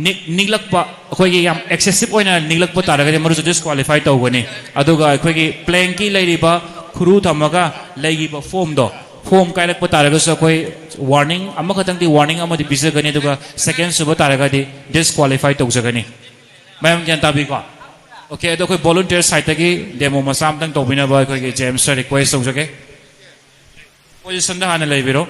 ꯅꯤꯛ-, ꯅꯤꯛꯂꯛꯄ, ꯑꯩꯈꯣꯏꯒꯤ ꯌꯥꯝ ꯑꯦꯛꯁꯦꯁꯤꯞ ꯑꯣꯏꯅ ꯅꯤꯛꯂꯛꯄ ꯇꯥꯔꯒꯗꯤ ꯃꯗꯨꯁꯨ ꯗꯤꯁꯀ꯭ꯋꯥꯂꯤꯐꯥꯏ ꯇꯧꯒꯅꯤ꯫ ꯑꯗꯨꯒ ꯑꯩꯈꯣꯏꯒꯤ ꯄ꯭ꯂꯦꯡꯀꯤ ꯂꯩꯔꯤꯕ ꯈꯨꯔꯨ ꯊꯝꯃꯒ ꯂꯩꯈꯤꯕ ꯐꯣꯝꯗꯣ, ꯐꯣꯝ ꯀꯥꯏꯔꯛꯄ ꯇꯥꯔꯒꯁꯨ ꯑꯩꯈꯣꯏ ꯋꯥꯔꯅꯤꯡ ꯑꯃꯈꯛꯇꯪꯗꯤ, ꯋꯥꯔꯅꯤꯡ ꯑꯃꯗꯤ ꯄꯤꯖꯒꯅꯤ, ꯑꯗꯨꯒ ꯁꯦꯀꯦꯟ ꯁꯨꯕ ꯇꯥꯔꯒꯗꯤ ꯗꯤꯁꯀ꯭ꯋꯥꯂꯤꯐꯥꯏ ꯇꯧꯖꯒꯅꯤ꯫ ꯃꯌꯥꯝ ꯒ꯭ꯌꯥꯟ ꯇꯥꯕꯤꯀꯣ? ꯑꯣꯀꯦ, ꯑꯗꯣ ꯑꯩꯈꯣꯏ ꯚꯣꯂꯨꯟꯇꯤꯌꯔ ꯁꯥꯏꯠꯇꯒꯤ ꯗꯦꯃꯣ ꯃꯆꯥ ꯑꯃꯇꯪ ꯇꯧꯕꯤꯅꯕ ꯑꯩꯈꯣꯏꯒꯤ ꯖꯦꯝꯁꯇ ꯔꯤꯀ꯭ꯋꯦꯁ ꯇꯧꯖꯒꯦ꯫ ꯄꯣꯖꯤꯁꯟꯗ ꯍꯥꯟꯅ ꯂꯩꯕꯤꯔꯣ꯫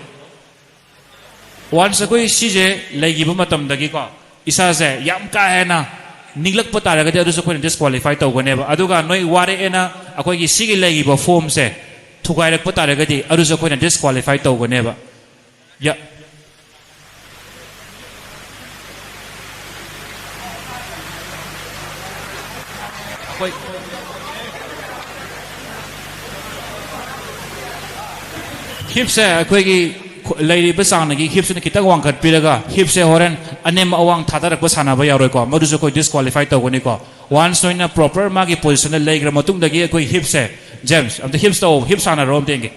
ꯋꯥꯟꯁ ꯑꯩꯈꯣꯏ ꯁꯤꯁꯦ ꯂꯩꯈꯤꯕ ꯃꯇꯝꯗꯒꯤꯀꯣ, ꯏꯁꯥꯁꯦ ꯌꯥꯝ ꯀꯥ ꯍꯦꯟꯅ ꯅꯤꯛꯂꯛꯄ ꯇꯥꯔꯒꯗꯤ ꯑꯗꯨꯁꯨ ꯑꯩꯈꯣꯏꯅ ꯗꯤꯁꯀ꯭ꯋꯥꯂꯤꯐꯥꯏ ꯇꯧꯒꯅꯦꯕ꯫ ꯑꯗꯨꯒ ꯅꯣꯏ ꯋꯥꯔꯛꯑꯦꯅ ꯑꯩꯈꯣꯏꯒꯤ ꯁꯤꯒꯤ ꯂꯩꯔꯤꯕ ꯐꯣꯝꯁꯦ ꯊꯨꯒꯥꯏꯔꯛꯄ ꯇꯥꯔꯒꯗꯤ ꯑꯗꯨꯁꯨ ꯑꯩꯈꯣꯏꯅ ꯗꯤꯁꯀ꯭ꯋꯥꯂꯤꯐꯥꯏ ꯇꯧꯒꯅꯦꯕ꯫ ꯌꯥ-, ꯑꯩꯈꯣꯏ ꯍꯤꯞꯁꯦ ꯑꯩꯈꯣꯏꯒꯤ ꯈꯨ-, ꯂꯩꯔꯤꯕ ꯆꯥꯡꯗꯒꯤ ꯍꯤꯞꯁꯤꯅ ꯈꯤꯇꯪ ꯋꯥꯡꯈꯠꯄꯤꯔꯒ ꯍꯤꯞꯁꯦ ꯍꯣꯔꯦꯟ ꯑꯅꯦꯝ ꯑꯋꯥꯡ ꯊꯥꯗꯔꯛꯄ ꯁꯥꯟꯅꯕ ꯌꯥꯔꯣꯏꯀꯣ, ꯃꯗꯨꯁꯨ ꯑꯩꯈꯣꯏ ꯗꯤꯁꯀ꯭ꯋꯥꯂꯤꯐꯥꯏ ꯇꯧꯒꯅꯤꯀꯣ꯫ ꯋꯥꯟꯁ ꯅꯣꯏꯅ ꯄ꯭ꯔꯣꯄꯔ ꯃꯥꯒꯤ ꯄꯣꯖꯤꯁꯟꯗ ꯂꯩꯈ꯭ꯔ ꯃꯇꯨꯡꯗꯒꯤ ꯑꯩꯈꯣꯏ ꯍꯤꯞꯁꯦ, ꯖꯦꯝꯁ, ꯑꯝꯇ ꯍꯤꯞꯁ ꯇꯧ, ꯍꯤꯞ ꯁꯥꯟꯅꯔꯣ ꯑꯝꯇ ꯌꯦꯡꯒꯦ꯫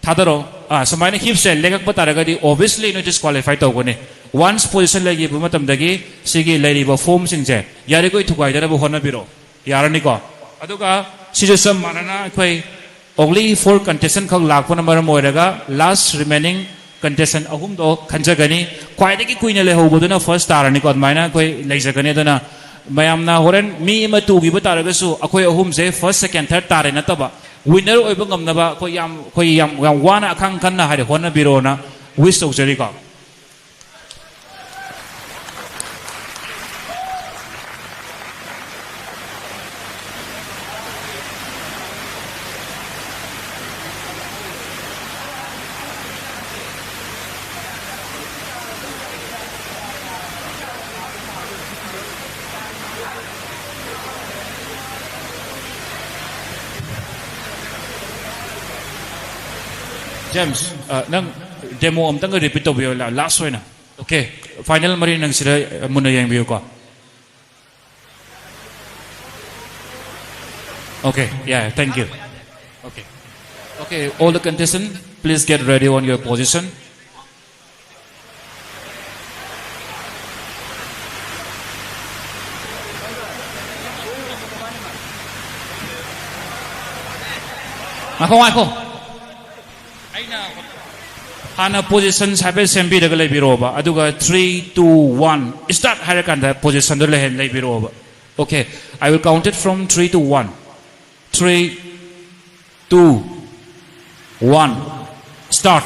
ꯊꯥꯗꯔꯣ꯫ ꯑꯥ, ꯁꯨꯃꯥꯏꯅ ꯍꯤꯞꯁꯦ ꯂꯦꯡꯉꯛꯄ ꯇꯥꯔꯒꯗꯤ obviously ꯅꯣꯏ ꯗꯤꯁꯀ꯭ꯋꯥꯂꯤꯐꯥꯏ ꯇꯧꯒꯅꯤ꯫ ꯋꯥꯟꯁ ꯄꯣꯖꯤꯁꯟ ꯂꯩꯈꯤꯕ ꯃꯇꯝꯗꯒꯤ ꯁꯤꯒꯤ ꯂꯩꯔꯤꯕ ꯐꯣꯝꯁꯤꯡꯁꯦ ꯌꯥꯔꯤꯈꯣꯏ ꯊꯨꯒꯥꯏꯗꯅꯕ ꯍꯣꯠꯅꯕꯤꯔꯣ꯫ ꯌꯥꯔꯅꯤꯀꯣ? ꯑꯗꯨꯒ ꯁꯤꯁꯨ ꯆꯞ ꯃꯥꯟꯅꯅ ꯑꯩꯈꯣꯏ only four contestant ꯈꯛ ꯂꯥꯛꯄꯅ ꯃꯔꯝ ꯑꯣꯏꯔꯒ last remaining contestant ꯑꯍꯨꯝꯗꯣ ꯈꯟꯖꯒꯅꯤ꯫ ꯈ꯭ꯋꯥꯏꯗꯒꯤ ꯀꯨꯏꯅ ꯂꯩꯍꯧꯕꯗꯨꯅ ꯐꯥꯔꯁ ꯇꯥꯔꯅꯤꯀꯣ꯫ ꯑꯗꯨꯃꯥꯏꯅ ꯑꯩꯈꯣꯏ ꯂꯩꯖꯒꯅꯤ꯫ ꯑꯗꯨꯅ ꯃꯌꯥꯝꯅ ꯍꯣꯔꯦꯟ ꯃꯤ ꯑꯃ ꯇꯨꯈꯤꯕ ꯇꯥꯔꯒꯁꯨ ꯑꯩꯈꯣꯏ ꯑꯍꯨꯝꯁꯦ ꯐꯥꯔꯁ, ꯁꯦꯀꯦꯟ, ꯊꯥꯔꯠ ꯇꯥꯔꯦ ꯅꯠꯇꯕ, ꯋꯤꯟꯅꯔ ꯑꯣꯏꯕ ꯉꯝꯅꯕ ꯑꯩꯈꯣꯏ ꯌꯥꯝ, ꯑꯩꯈꯣꯏ ꯌꯥꯝ, ꯌꯥꯝ ꯋꯥꯅ ꯑꯈꯥꯡ ꯀꯟꯅ ꯍꯥꯏꯗꯤ ꯍꯣꯠꯅꯕꯤꯔꯣꯅ ꯋꯤꯁ ꯇꯧꯖꯔꯤꯀꯣ꯫ ꯖꯦꯝꯁ, ꯑ, ꯅꯪ ꯗꯦꯃꯣ ꯑꯝꯇꯪꯒ ꯔꯤꯄꯤꯠ ꯇꯧꯕꯤꯌꯣ, ꯂꯥ-, ꯂꯥꯁ ꯑꯣꯏꯅ꯫ ꯑꯣꯀꯦ, ꯐꯥꯏꯅꯦꯜ ꯃꯔꯤ ꯅꯪ ꯁꯤꯗ, ꯑ, ꯃꯨꯟꯅ ꯌꯦꯡꯕꯤꯌꯨꯀꯣ꯫ Okay, yeah, thank you. Okay. Okay, all the contestant, please get ready on your position. ꯉꯥꯏꯈꯣ, ꯉꯥꯏꯈꯣ꯫ ꯑꯩꯅ ꯍꯥꯟꯅ ꯄꯣꯖꯤꯁꯟ ꯍꯥꯏꯐꯦꯠ ꯁꯦꯝꯕꯤꯔꯒ ꯂꯩꯕꯤꯔꯛꯑꯣꯕ, ꯑꯗꯨꯒ three, two, one, start ꯍꯥꯏꯔꯀꯥꯟꯗ ꯄꯣꯖꯤꯁꯟꯗꯣ ꯂꯩꯍꯟ-, ꯂꯩꯕꯤꯔꯛꯑꯣꯕ꯫ Okay, I will count it from three to one. Three, two, one, start.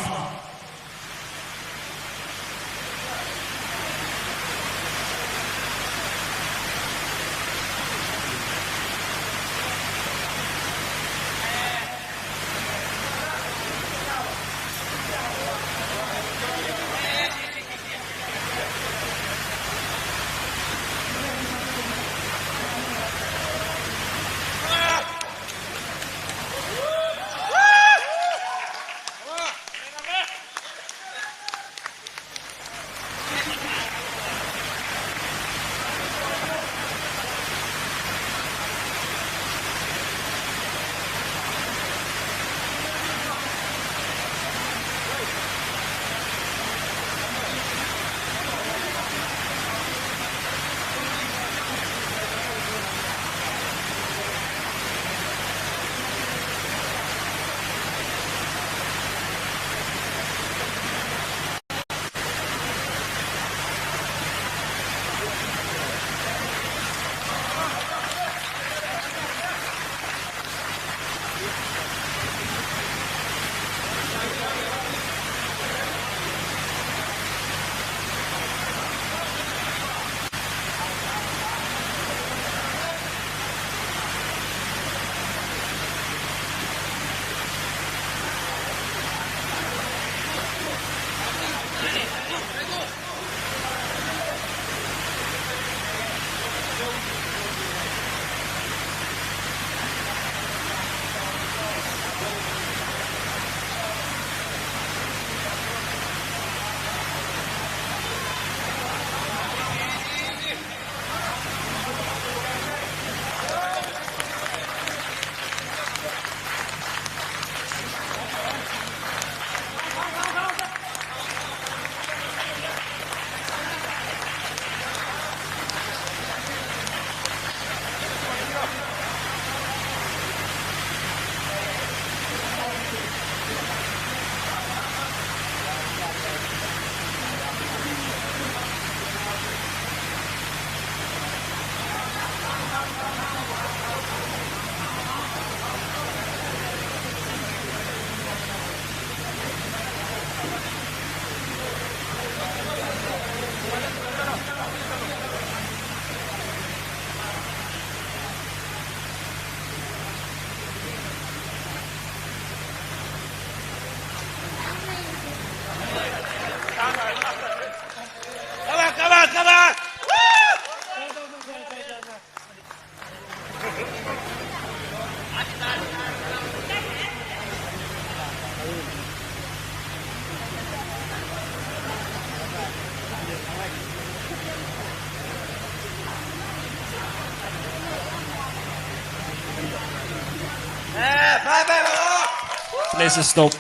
Let's stop.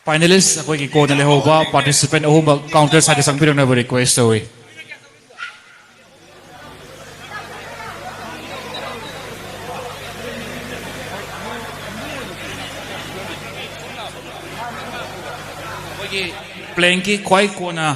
Finalist ꯑꯩꯈꯣꯏꯒꯤ ꯀꯣꯟꯅ ꯂꯩꯍꯧꯕ participant ꯑꯍꯨꯝꯃꯛ counter side ꯆꯪꯕꯤꯔꯛꯅꯕ request ꯇꯧꯏ꯫ ꯑꯩꯈꯣꯏꯒꯤ plank ꯀꯤ ꯈ꯭ꯋꯥꯏ ꯀꯣꯟꯅ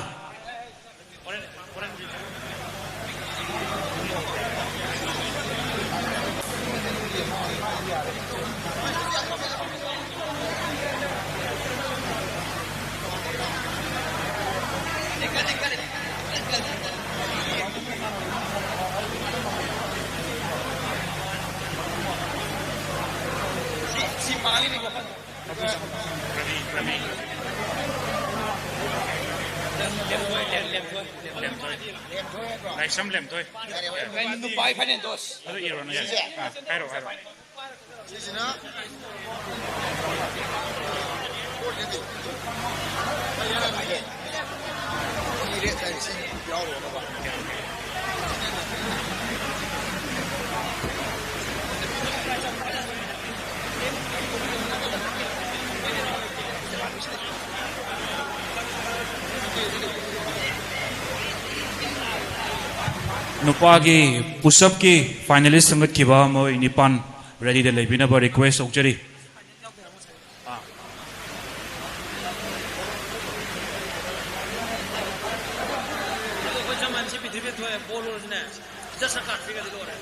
ꯂꯥꯏꯁ꯭ꯔꯝ ꯂꯦꯝꯊꯣꯏ꯫ ꯅꯨꯄꯥ ꯐꯥꯏꯅꯦꯜ ꯗꯣꯁ꯫ ꯑꯗꯨ ꯏꯔꯣꯅꯦ꯫ ꯑꯥ, ꯍꯥꯏꯔꯣ, ꯍꯥꯏꯔꯣ꯫ ꯁꯤꯁꯤꯅ ꯅꯨꯄꯥꯒꯤ push-up ꯀꯤ finalist ꯈꯟꯒꯠꯈꯤꯕ ꯃꯣꯏ ꯅꯤꯄꯥꯟ ready ꯗ ꯂꯩꯕꯤꯅꯕ request ꯇꯧꯖꯔꯤ꯫ ꯑꯥ꯫ ꯑꯩꯈꯣꯏ ꯆꯞ ꯃꯥꯟꯅꯩ, ꯁꯤ ꯄ꯭ꯔꯤꯊꯤꯕꯤ ꯊꯣꯛꯑꯦ, ꯕꯣꯜ ꯂꯣꯏꯔꯁꯨꯅꯦ꯫ ꯖꯁ ꯀꯥꯔꯠ ꯄꯤꯔꯗꯤ ꯂꯣꯏꯔꯦ꯫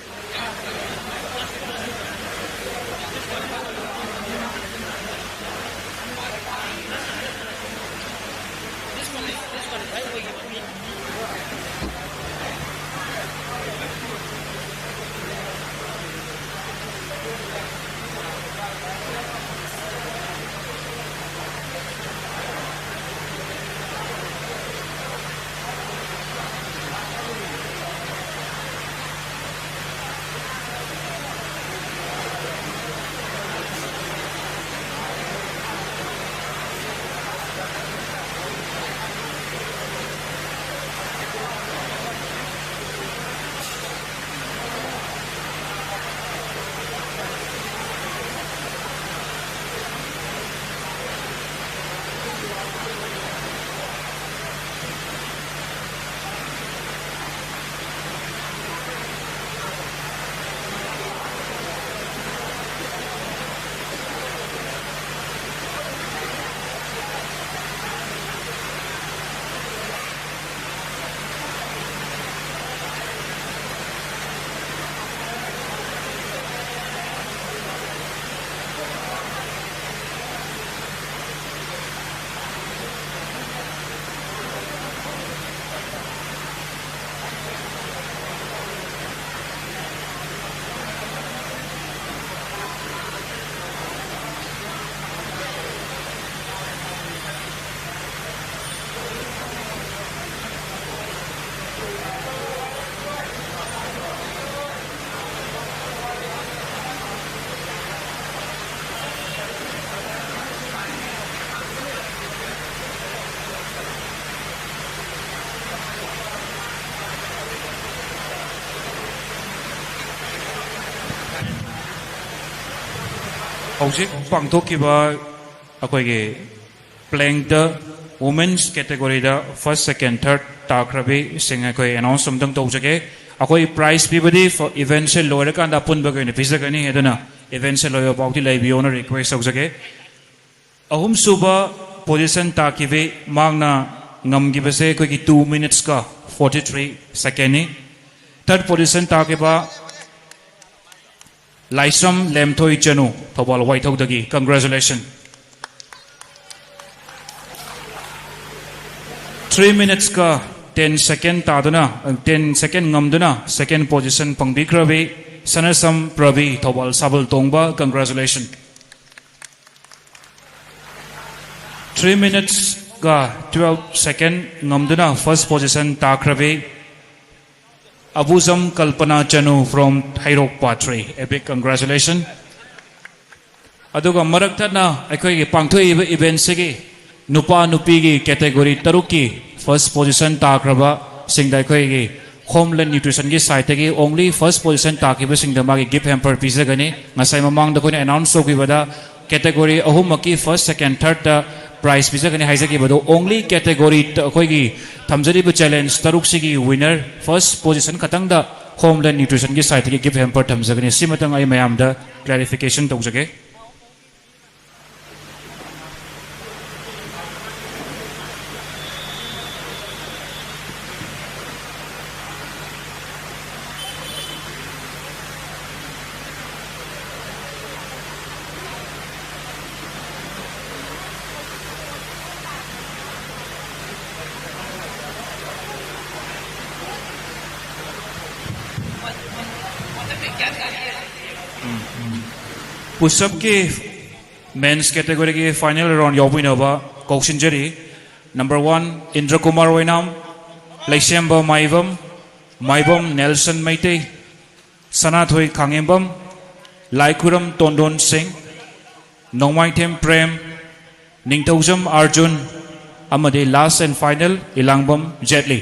ꯍꯧꯖꯤꯛ ꯄꯥꯡꯊꯣꯛꯈꯤꯕ ꯑꯩꯈꯣꯏꯒꯤ plank ꯇ women's category ꯗ first, second, third ꯇꯥꯈ꯭ꯔꯕꯤꯁꯤꯡ ꯑꯩꯈꯣꯏ announce ꯑꯃꯇꯪ ꯇꯧꯖꯒꯦ꯫ ꯑꯩꯈꯣꯏ prize ꯄꯤꯕꯗꯤ event ꯁꯦ ꯂꯣꯏꯔꯀꯥꯟꯗ ꯑꯄꯨꯟꯕꯒꯤ ꯑꯣꯏꯅ ꯄꯤꯖꯒꯅꯤ, ꯑꯗꯨꯅ event ꯁꯦ ꯂꯣꯏꯕ ꯐꯥꯎꯗꯤ ꯂꯩꯕꯤꯌꯣꯅ request ꯇꯧꯖꯒꯦ꯫ ꯑꯍꯨꯝꯁꯨꯕ position ꯇꯥꯈꯤꯕꯤ ꯃꯍꯥꯛꯅ ꯉꯝꯈꯤꯕꯁꯦ ꯑꯩꯈꯣꯏꯒꯤ two minutes ꯀ forty three second ꯅꯤ꯫ Third position ꯇꯥꯈꯤꯕ ꯂꯥꯏꯁ꯭ꯔꯝ ꯂꯦꯝꯊꯣꯏ ꯆꯅꯨ, ꯊꯧꯕꯥꯜ ꯋꯥꯏꯊꯧꯗꯒꯤ, congratulation꯫ Three minutes ꯀ ten second ꯇꯥꯗꯨꯅ, ten second ꯉꯝꯗꯨꯅ second position ꯐꯪꯕꯤꯈ꯭ꯔꯕꯤ ꯁꯅꯁꯝ ꯄ꯭ꯔꯕꯤ, Thoubal ꯁꯥꯕꯜ ꯇꯣꯡꯕ, congratulation꯫ Three minutes ꯀ twelve second ꯉꯝꯗꯨꯅ first position ꯇꯥꯈ꯭ꯔꯕꯤ ꯑꯕꯨꯖꯝ Kalpana Chanu from Heirok ꯄꯥꯊ꯭ꯔꯤ, a big congratulation꯫ ꯑꯗꯨꯒ ꯃꯔꯛ ꯊꯠꯅ ꯑꯩꯈꯣꯏꯒꯤ ꯄꯥꯡꯊꯣꯛꯏꯕ event ꯁꯤꯒꯤ ꯅꯨꯄꯥ ꯅꯨꯄꯤꯒꯤ category ꯇꯔꯨꯛꯀꯤ first position ꯇꯥꯈ꯭ꯔꯕꯁꯤꯡꯗ ꯑꯩꯈꯣꯏꯒꯤ Homeland Nutrition ꯒꯤ side ꯇꯒꯤ only first position ꯇꯥꯈꯤꯕꯁꯤꯡꯗ ꯃꯥꯒꯤ gift hamper ꯄꯤꯖꯒꯅꯤ꯫ ꯉꯁꯥꯏ ꯃꯃꯥꯡꯗ ꯑꯩꯈꯣꯏꯅ announce ꯇꯧꯈꯤꯕꯗ category ꯑꯍꯨꯝꯃꯛꯀꯤ first, second, third ꯇ prize ꯄꯤꯖꯒꯅꯤ ꯍꯥꯏꯖꯈꯤꯕꯗꯣ only category ꯇ-, ꯑꯩꯈꯣꯏꯒꯤ ꯊꯝꯖꯔꯤꯕ challenge ꯇꯔꯨꯛꯁꯤꯒꯤ winner first position ꯈꯛꯇꯪꯗ Homeland Nutrition ꯒꯤ side ꯇꯒꯤ gift hamper ꯊꯝꯖꯒꯅꯤ꯫ ꯁꯤꯃꯇꯪ ꯑꯩ ꯃꯌꯥꯝꯗ clarification ꯇꯧꯖꯒꯦ꯫ Push up ꯀꯤ men's category ꯒꯤ final round ꯌꯥꯎꯕꯤꯅꯕ ꯀꯧꯁꯤꯟꯖꯔꯤ꯫ Number one, Indrakumar Oinam, Leisemba Maibam, Maibam Nelson Meitei, Sanathoi Khangembam, Laikhuram Tondon Singh, Nongmaithem Prem, ꯅꯤꯡꯊꯧꯖꯝ ꯑꯥꯔꯖꯨꯟ, ꯑꯃꯗꯤ last and final, ꯏꯂꯥꯡꯕꯝ ꯖꯦꯠꯂꯤ꯫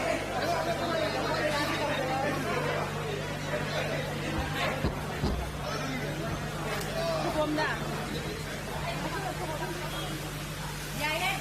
ꯁꯣꯝꯗ꯫ ꯌꯥꯏꯌꯦ꯫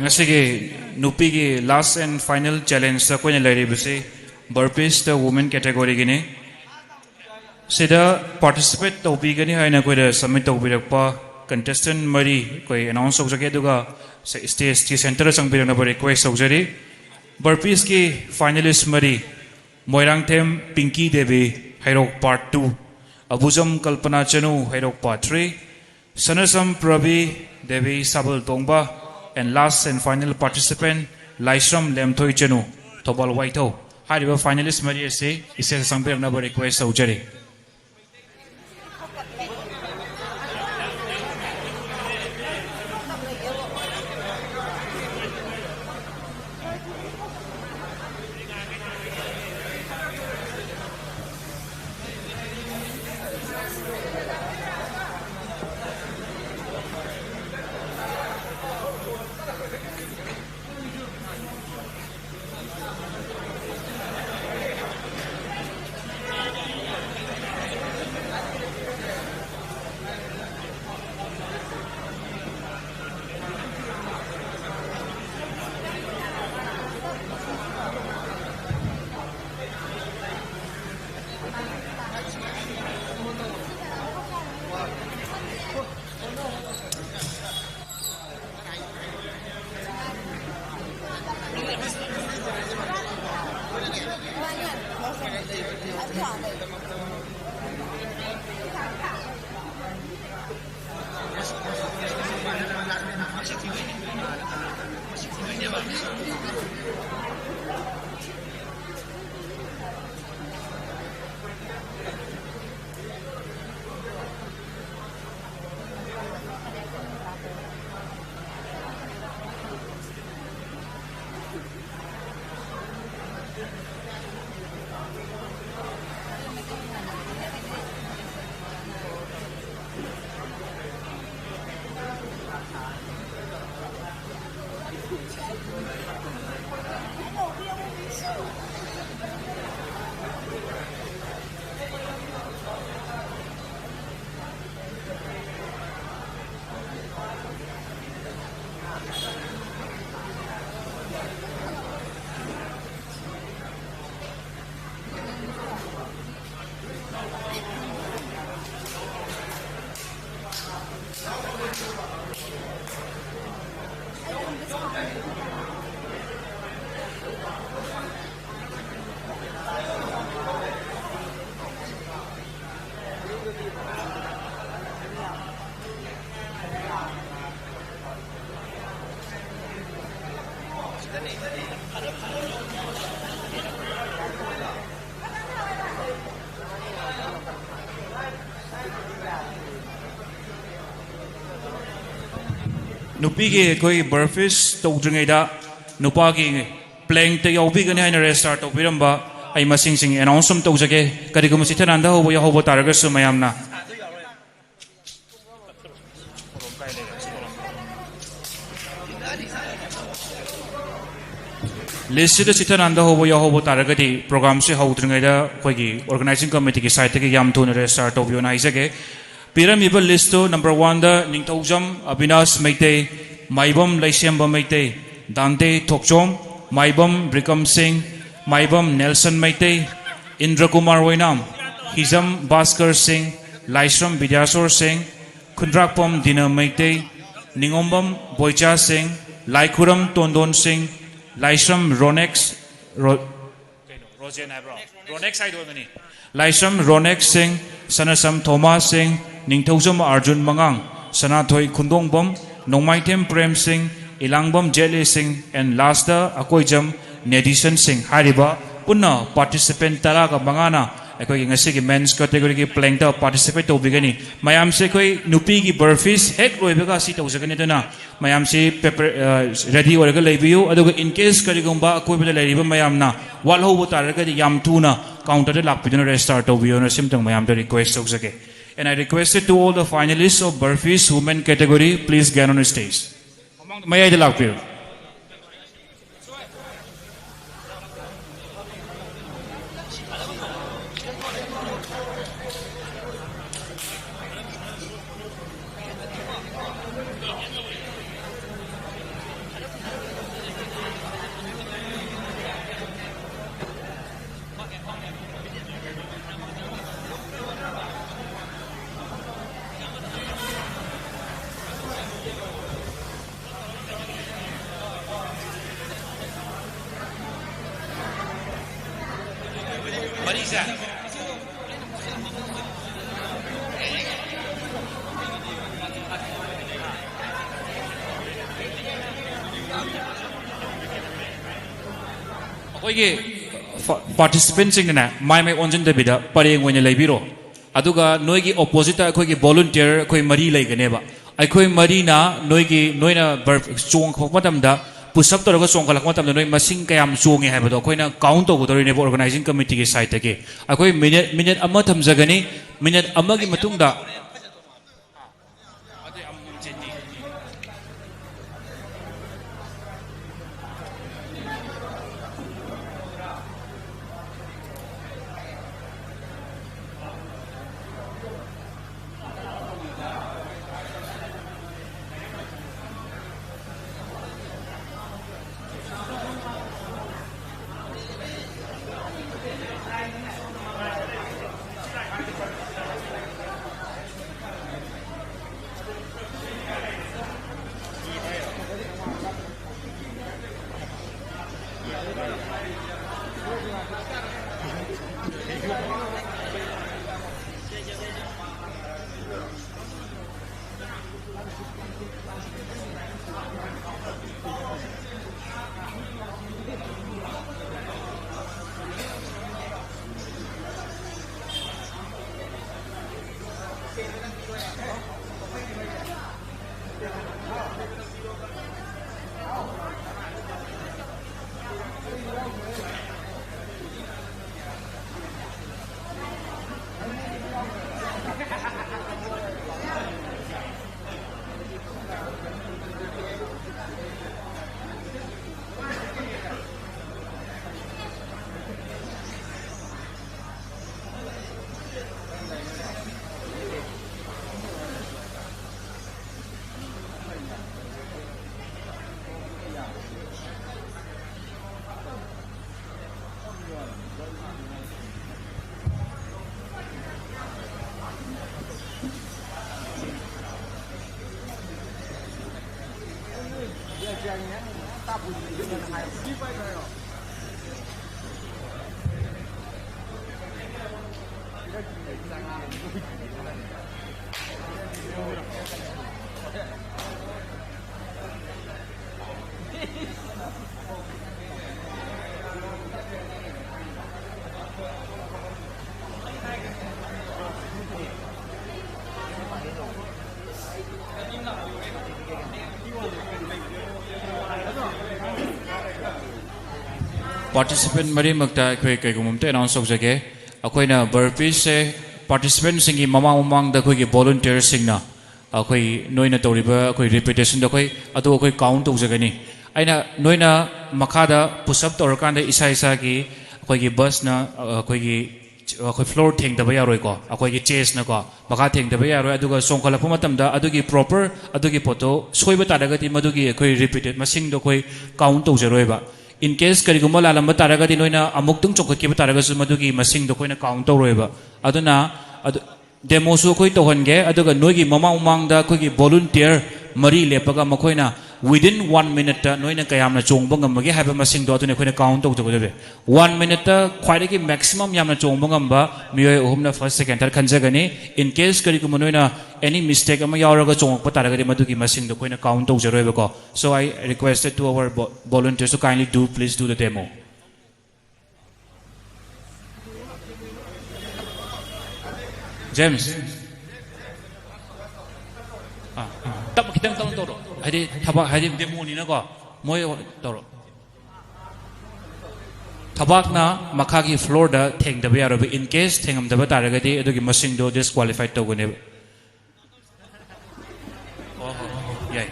ꯉꯁꯤꯒꯤ ꯅꯨꯄꯤꯒꯤ last and final challengeꯇ ꯑꯩꯈꯣꯏꯅ ꯂꯩꯔꯤꯕꯁꯤ burpeesꯇ women categoryꯒꯤꯅꯤ꯫ ꯁꯤꯗ participate ꯇꯧꯕꯤꯒꯅꯤ ꯍꯥꯏꯅ ꯑꯩꯈꯣꯏꯗ submit ꯇꯧꯕꯤꯔꯛꯄ contestant ꯃꯔꯤ ꯑꯩꯈꯣꯏ announce ꯇꯧꯖꯒꯦ, ꯑꯗꯨꯒ stageꯀꯤ centreꯗ ꯆꯪꯕꯤꯔꯛꯅꯕ request ꯇꯧꯖꯔꯤ꯫ Burpeesꯀꯤ finalist ꯃꯔꯤ, ꯃꯣꯏꯔꯥꯡꯊꯦꯝ ꯄꯤꯡꯀꯤ ꯗꯦꯕꯤ, ꯍꯩꯔꯣꯛ Part two, ꯑꯕꯨꯖꯝ ꯀꯜꯄꯅꯥ ꯆꯅꯨ, ꯍꯩꯔꯣꯛ Part three, ꯁꯅꯁꯝ ꯄ꯭ꯔꯕꯤ ꯗꯦꯕꯤ, ꯁꯥꯕꯜ ꯇꯣꯡꯕ, and last and final participant ꯂꯥꯏꯁ꯭ꯔꯝ ꯂꯦꯝꯊꯣꯏ ꯆꯅꯨ, ꯊꯧꯕꯥꯜ ꯋꯥꯏꯊꯧ꯫ ꯍꯥꯏꯔꯤꯕ finalist ꯃꯔꯤ ꯑꯁꯤ stageꯇ ꯆꯪꯕꯤꯔꯛꯅꯕ request ꯇꯧꯖꯔꯤ꯫ ꯅꯨꯄꯤꯒꯤ ꯑꯩꯈꯣꯏ ꯕꯔꯐꯤꯁ ꯇꯧꯗ꯭ꯔꯤꯉꯩꯗ ꯅꯨꯄꯥꯒꯤ ꯄ꯭ꯂꯦꯡꯇ ꯌꯥꯎꯕꯤꯒꯅꯤ ꯍꯥꯏꯅ ꯔꯦꯖꯤꯁꯇꯥꯔ ꯇꯧꯕꯤꯔꯝꯕ ꯑꯩ ꯃꯁꯤꯡꯁꯤꯡ ꯑꯦꯅꯥꯎꯟꯁ ꯑꯃ ꯇꯧꯖꯒꯦ꯫ ꯀꯔꯤꯒꯨꯝꯕ ꯆꯤꯊꯅꯥꯟꯗ ꯍꯧꯕ ꯌꯥꯎꯍꯧꯕ ꯇꯥꯔꯒꯁꯨ ꯃꯌꯥꯝꯅ ꯂꯤꯁꯁꯤꯗ ꯆꯤꯊꯅꯥꯟꯗ ꯍꯧꯕ ꯌꯥꯎꯍꯧꯕ ꯇꯥꯔꯒꯗꯤ ꯄ꯭ꯔꯣꯒ꯭ꯔꯥꯝꯁꯤ ꯍꯧꯗ꯭ꯔꯤꯉꯩꯗ ꯑꯩꯈꯣꯏꯒꯤ ꯑꯣꯔꯒꯅꯥꯏꯖꯤꯡ ꯀꯃꯤꯇꯤꯒꯤ ꯁꯥꯏꯠꯇꯒꯤ ꯌꯥꯝ ꯊꯨꯅ ꯔꯦꯖꯤꯁꯇꯥꯔ ꯇꯧꯕꯤꯌꯣꯅ ꯍꯥꯏꯖꯒꯦ꯫ ꯄꯤꯔꯝꯃꯤꯕ ꯂꯤꯁꯇꯨ ꯅꯝꯕꯔ ꯋꯥꯟꯗ ꯅꯤꯡꯊꯧꯖꯝ ꯑꯕꯤꯅꯥꯁ ꯃꯩꯇꯩ, ꯃꯥꯏꯕꯝ ꯂꯩꯁꯦꯝꯕ ꯃꯩꯇꯩ, ꯗꯥꯟꯇꯦ ꯊꯣꯛꯆꯣꯝ, ꯃꯥꯏꯕꯝ ꯕ꯭ꯔꯤꯀꯝ ꯁꯤꯡ, ꯃꯥꯏꯕꯝ ꯅꯦꯜꯁꯟ ꯃꯩꯇꯩ, ꯏꯟꯗ꯭ꯔꯀꯨꯃꯥꯔ ꯑꯣꯏꯅꯥꯝ, ꯍꯤꯖꯝ ꯚꯥꯁꯀꯔ ꯁꯤꯡ, ꯂꯥꯏꯁ꯭ꯔꯝ ꯕꯤꯗ꯭ꯌꯥꯁꯣꯔ ꯁꯤꯡ, ꯈꯨꯟꯗ꯭ꯔꯥꯛꯄꯝ ꯗꯤꯅ ꯃꯩꯇꯩ, ꯅꯤꯉꯣꯝꯕꯝ ꯕꯣꯏꯆꯥ ꯁꯤꯡ, ꯂꯥꯏꯈꯨꯔꯝ ꯇꯣꯟꯗꯣꯟ ꯁꯤꯡ, ꯂꯥꯏꯁ꯭ꯔꯝ ꯔꯣꯅꯦꯛꯁ, ꯔꯣ-, ꯀꯩꯅꯣ, ꯔꯣꯖꯦꯟ ꯍꯥꯏꯕ꯭ꯔꯣ? ꯔꯣꯅꯦꯛꯁ ꯍꯥꯏꯗꯣ ꯑꯣꯏꯔꯝꯒꯅꯤ꯫ ꯂꯥꯏꯁ꯭ꯔꯝ ꯔꯣꯅꯦꯛꯁ ꯁꯤꯡ, ꯁꯅꯥꯁꯝ ꯊꯣꯃꯥꯁ ꯁꯤꯡ, ꯅꯤꯡꯊꯧꯖꯝ ꯑꯥꯔꯖꯨꯟ ꯃꯉꯥꯡ, ꯁꯅꯥꯊꯣꯏ ꯈꯨꯟꯗꯣꯡꯕꯝ, ꯅꯣꯡꯃꯥꯏꯊꯦꯝ ꯄ꯭ꯔꯦꯝ ꯁꯤꯡ, ꯏꯂꯥꯡꯕꯝ ꯖꯦꯠꯂꯤ ꯁꯤꯡ, and ꯂꯥꯁꯇ ꯑꯀꯣꯏꯖꯝ ꯅꯦꯗꯤꯁꯟ ꯁꯤꯡ ꯍꯥꯏꯔꯤꯕ ꯄꯨꯟꯅ ꯄꯥꯔꯇꯤꯁꯤꯄꯦꯟ ꯇꯔꯥꯒ ꯃꯉꯥꯅ ꯑꯩꯈꯣꯏꯒꯤ ꯉꯁꯤꯒꯤ ꯃꯦꯟꯁ ꯀꯦꯇꯦꯒꯣꯔꯤꯒꯤ ꯄ꯭ꯂꯦꯡꯇ ꯄꯥꯔꯇꯤꯁꯤꯄꯦꯠ ꯇꯧꯕꯤꯒꯅꯤ꯫ ꯃꯌꯥꯝꯁꯦ ꯑꯩꯈꯣꯏ ꯅꯨꯄꯤꯒꯤ ꯕꯔꯐꯤꯁ ꯍꯦꯛ ꯂꯣꯏꯕꯒ ꯁꯤ ꯇꯧꯖꯒꯅꯤ꯫ ꯑꯗꯨꯅ ꯃꯌꯥꯝꯁꯤ ꯄꯦꯄꯔ, ꯑ, ꯔꯦꯗꯤ ꯑꯣꯏꯔꯒ ꯂꯩꯕꯤꯌꯨ꯫ ꯑꯗꯨꯒ in case ꯀꯔꯤꯒꯨꯝꯕ ꯑꯀꯣꯏꯕꯗ ꯂꯩꯔꯤꯕ ꯃꯌꯥꯝꯅ ꯋꯥꯠꯍꯧꯕ ꯇꯥꯔꯒꯗꯤ ꯌꯥꯝ ꯊꯨꯅ ꯀꯥꯎꯟꯇꯔꯗ ꯂꯥꯛꯄꯤꯗꯨꯅ ꯔꯦꯖꯤꯁꯇꯥꯔ ꯇꯧꯕꯤꯌꯣꯅ ꯁꯤꯝꯇꯪ ꯃꯌꯥꯝꯗ ꯔꯤꯀ꯭ꯋꯦꯁ ꯇꯧꯖꯒꯦ꯫ And I request it to all the finalists of Burfees Women category, please get on stage. ꯃꯃꯥꯡꯗ ꯃꯌꯥꯏꯗ ꯂꯥꯛꯄꯤꯌꯨ꯫ ꯑꯩꯈꯣꯏꯒꯤ ꯄꯥꯔꯇꯤꯁꯤꯄꯦꯟꯁꯤꯡꯅꯅꯦ, ꯃꯥꯏ ꯃꯥꯏ ꯑꯣꯟꯁꯤꯟꯗꯕꯤꯗ ꯄꯔꯦꯡ ꯑꯣꯏꯅ ꯂꯩꯕꯤꯔꯣ꯫ ꯑꯗꯨꯒ ꯅꯣꯏꯒꯤ ꯑꯣꯄꯣꯖꯤꯠꯇ ꯑꯩꯈꯣꯏꯒꯤ ꯚꯣꯂꯨꯟꯇꯤꯌꯔ ꯑꯩꯈꯣꯏ ꯃꯔꯤ ꯂꯩꯒꯅꯦꯕ꯫ ꯑꯩꯈꯣꯏ ꯃꯔꯤꯅ ꯅꯣꯏꯒꯤ, ꯅꯣꯏꯅ ꯕꯔ-, ꯆꯣꯡꯈꯠꯂꯛꯄ ꯃꯇꯝꯗ, ꯄꯨꯁ ꯑꯞ ꯇꯧꯔꯒ ꯆꯣꯡꯈꯠꯂꯛꯄ ꯃꯇꯝꯗ ꯅꯣꯏ ꯃꯁꯤꯡ ꯀꯌꯥꯝ ꯆꯣꯡꯉꯦ ꯍꯥꯏꯕꯗꯣ ꯑꯩꯈꯣꯏꯅ ꯀꯥꯎꯟ ꯇꯧꯒꯗꯧꯔꯤꯅꯦꯕ ꯑꯣꯔꯒꯅꯥꯏꯖꯤꯡ ꯀꯃꯤꯇꯤꯒꯤ ꯁꯥꯏꯠꯇꯒꯤ꯫ ꯑꯩꯈꯣꯏ ꯃꯤꯅꯤꯠ, ꯃꯤꯅꯤꯠ ꯑꯃ ꯊꯝꯖꯒꯅꯤ꯫ ꯃꯤꯅꯤꯠ ꯑꯃꯒꯤ ꯃꯇꯨꯡꯗ ꯄꯥꯔꯇꯤꯁꯤꯄꯦꯟ ꯃꯔꯤꯃꯛꯇ ꯑꯩꯈꯣꯏ ꯀꯩꯒꯨꯝꯕ ꯑꯝꯇ ꯑꯦꯅꯥꯎꯟꯁ ꯇꯧꯖꯒꯦ꯫ ꯑꯩꯈꯣꯏꯅ ꯕꯔꯄꯤꯁꯁꯦ ꯄꯥꯔꯇꯤꯁꯤꯄꯦꯟꯁꯤꯡꯒꯤ ꯃꯃꯥꯡ ꯃꯃꯥꯡꯗ ꯑꯩꯈꯣꯏꯒꯤ ꯚꯣꯂꯨꯟꯇꯤꯌꯔꯁꯤꯡꯅ ꯑꯩꯈꯣꯏ ꯅꯣꯏꯅ ꯇꯧꯔꯤꯕ ꯑꯩꯈꯣꯏ ꯔꯤꯄꯤꯇꯦꯁꯟꯗꯣ ꯑꯩꯈꯣꯏ ꯑꯗꯨ ꯑꯩꯈꯣꯏ ꯀꯥꯎꯟ ꯇꯧꯖꯒꯅꯤ꯫ ꯑꯩꯅ ꯅꯣꯏꯅ ꯃꯈꯥꯗ ꯄꯨꯁꯑꯞ ꯇꯧꯔꯀꯥꯟꯗ ꯏꯁꯥ ꯏꯁꯥꯒꯤ ꯑꯩꯈꯣꯏꯒꯤ ꯕꯁꯅ ꯑꯩꯈꯣꯏꯒꯤ ꯑꯩꯈꯣꯏ ꯐ꯭ꯂꯣꯔ ꯊꯦꯡꯗꯕ ꯌꯥꯔꯣꯏꯀꯣ, ꯑꯩꯈꯣꯏꯒꯤ ꯆꯦꯁꯅꯀꯣ ꯃꯈꯥ ꯊꯦꯡꯗꯕ ꯌꯥꯔꯣꯏ꯫ ꯑꯗꯨꯒ ꯆꯣꯡꯈꯠꯂꯛꯄ ꯃꯇꯝꯗ ꯑꯗꯨꯒꯤ ꯄ꯭ꯔꯣꯄꯔ ꯑꯗꯨꯒꯤ ꯄꯣꯠꯇꯣ ꯁꯣꯏꯕ ꯇꯥꯔꯒꯗꯤ ꯃꯗꯨꯒꯤ ꯑꯩꯈꯣꯏ ꯔꯤꯄꯤꯇꯦꯠ ꯃꯁꯤꯡꯗꯣ ꯑꯩꯈꯣꯏ ꯀꯥꯎꯟ ꯇꯧꯖꯔꯣꯏꯕ꯫ ꯏꯟ ꯀꯦꯁ ꯀꯔꯤꯒꯨꯝꯕ ꯂꯥꯜꯂꯝꯕ ꯇꯥꯔꯒꯗꯤ ꯅꯣꯏꯅ ꯑꯃꯨꯛꯇꯪ ꯆꯣꯡꯈꯠꯈꯤꯕ ꯇꯥꯔꯒꯁꯨ ꯃꯗꯨꯒꯤ ꯃꯁꯤꯡꯗꯣ ꯑꯩꯈꯣꯏꯅ ꯀꯥꯎꯟ ꯇꯧꯔꯣꯏꯕ꯫ ꯑꯗꯨꯅ ꯑꯗꯨ ꯗꯦꯃꯣꯁꯨ ꯑꯩꯈꯣꯏ ꯇꯧꯍꯟꯒꯦ, ꯑꯗꯨꯒ ꯅꯣꯏꯒꯤ ꯃꯃꯥꯡ ꯃꯃꯥꯡꯗ ꯑꯩꯈꯣꯏꯒꯤ ꯚꯣꯂꯨꯟꯇꯤꯌꯔ ꯃꯔꯤ ꯂꯦꯞꯄꯒ ꯃꯈꯣꯏꯅ within one minuteꯇ ꯅꯣꯏꯅ ꯀꯌꯥꯝꯅ ꯆꯣꯡꯕ ꯉꯝꯃꯒꯦ ꯍꯥꯏꯕ ꯃꯁꯤꯡꯗꯣ ꯑꯗꯨꯅ ꯑꯩꯈꯣꯏꯅ ꯀꯥꯎꯟ ꯇꯧꯖꯒꯗꯕꯅꯤ꯫ One minuteꯇ ꯈ꯭ꯋꯥꯏꯗꯒꯤ ꯃꯦꯛꯁꯤꯃꯝ ꯌꯥꯝꯅ ꯆꯣꯡꯕ ꯉꯝꯕ ꯃꯤꯑꯣꯏ ꯑꯍꯨꯝꯅ first, second, third ꯈꯟꯖꯒꯅꯤ꯫ In case ꯀꯔꯤꯒꯨꯝꯕ ꯅꯣꯏꯅ ꯑꯦꯅꯤ ꯃꯤꯁꯇꯦꯛ ꯑꯃ ꯌꯥꯎꯔꯒ ꯆꯣꯡꯉꯛꯄ ꯇꯥꯔꯒꯗꯤ ꯃꯗꯨꯒꯤ ꯃꯁꯤꯡꯗꯣ ꯑꯩꯈꯣꯏꯅ ꯀꯥꯎꯟ ꯇꯧꯖꯔꯣꯏꯕꯀꯣ꯫ So I requested to our vo- volunteers to kindly do, please do the demo. James. ꯑꯥ, ꯇꯞ ꯈꯤꯇꯪ ꯇꯞꯅ ꯇꯧꯔꯣ꯫ ꯍꯥꯏꯗꯤ ꯊꯕꯛ ꯍꯥꯏꯗꯤ ꯗꯦꯃꯣꯅꯤꯅꯀꯣ꯫ ꯃꯣꯏ ꯇꯧꯔꯣ꯫ ꯊꯕꯥꯛꯅ ꯃꯈꯥꯒꯤ ꯐ꯭ꯂꯣꯔꯗ ꯊꯦꯡꯗꯕ ꯌꯥꯔꯣꯏꯕ꯫ ꯏꯟ ꯀꯦꯁ ꯊꯦꯡꯉꯝꯗꯕ ꯇꯥꯔꯒꯗꯤ ꯑꯗꯨꯒꯤ ꯃꯁꯤꯡꯗꯣ ꯗꯤꯁꯀ꯭ꯋꯥꯂꯤꯐꯥꯏ ꯇꯧꯒꯅꯦꯕ꯫ ꯌꯥꯏ꯫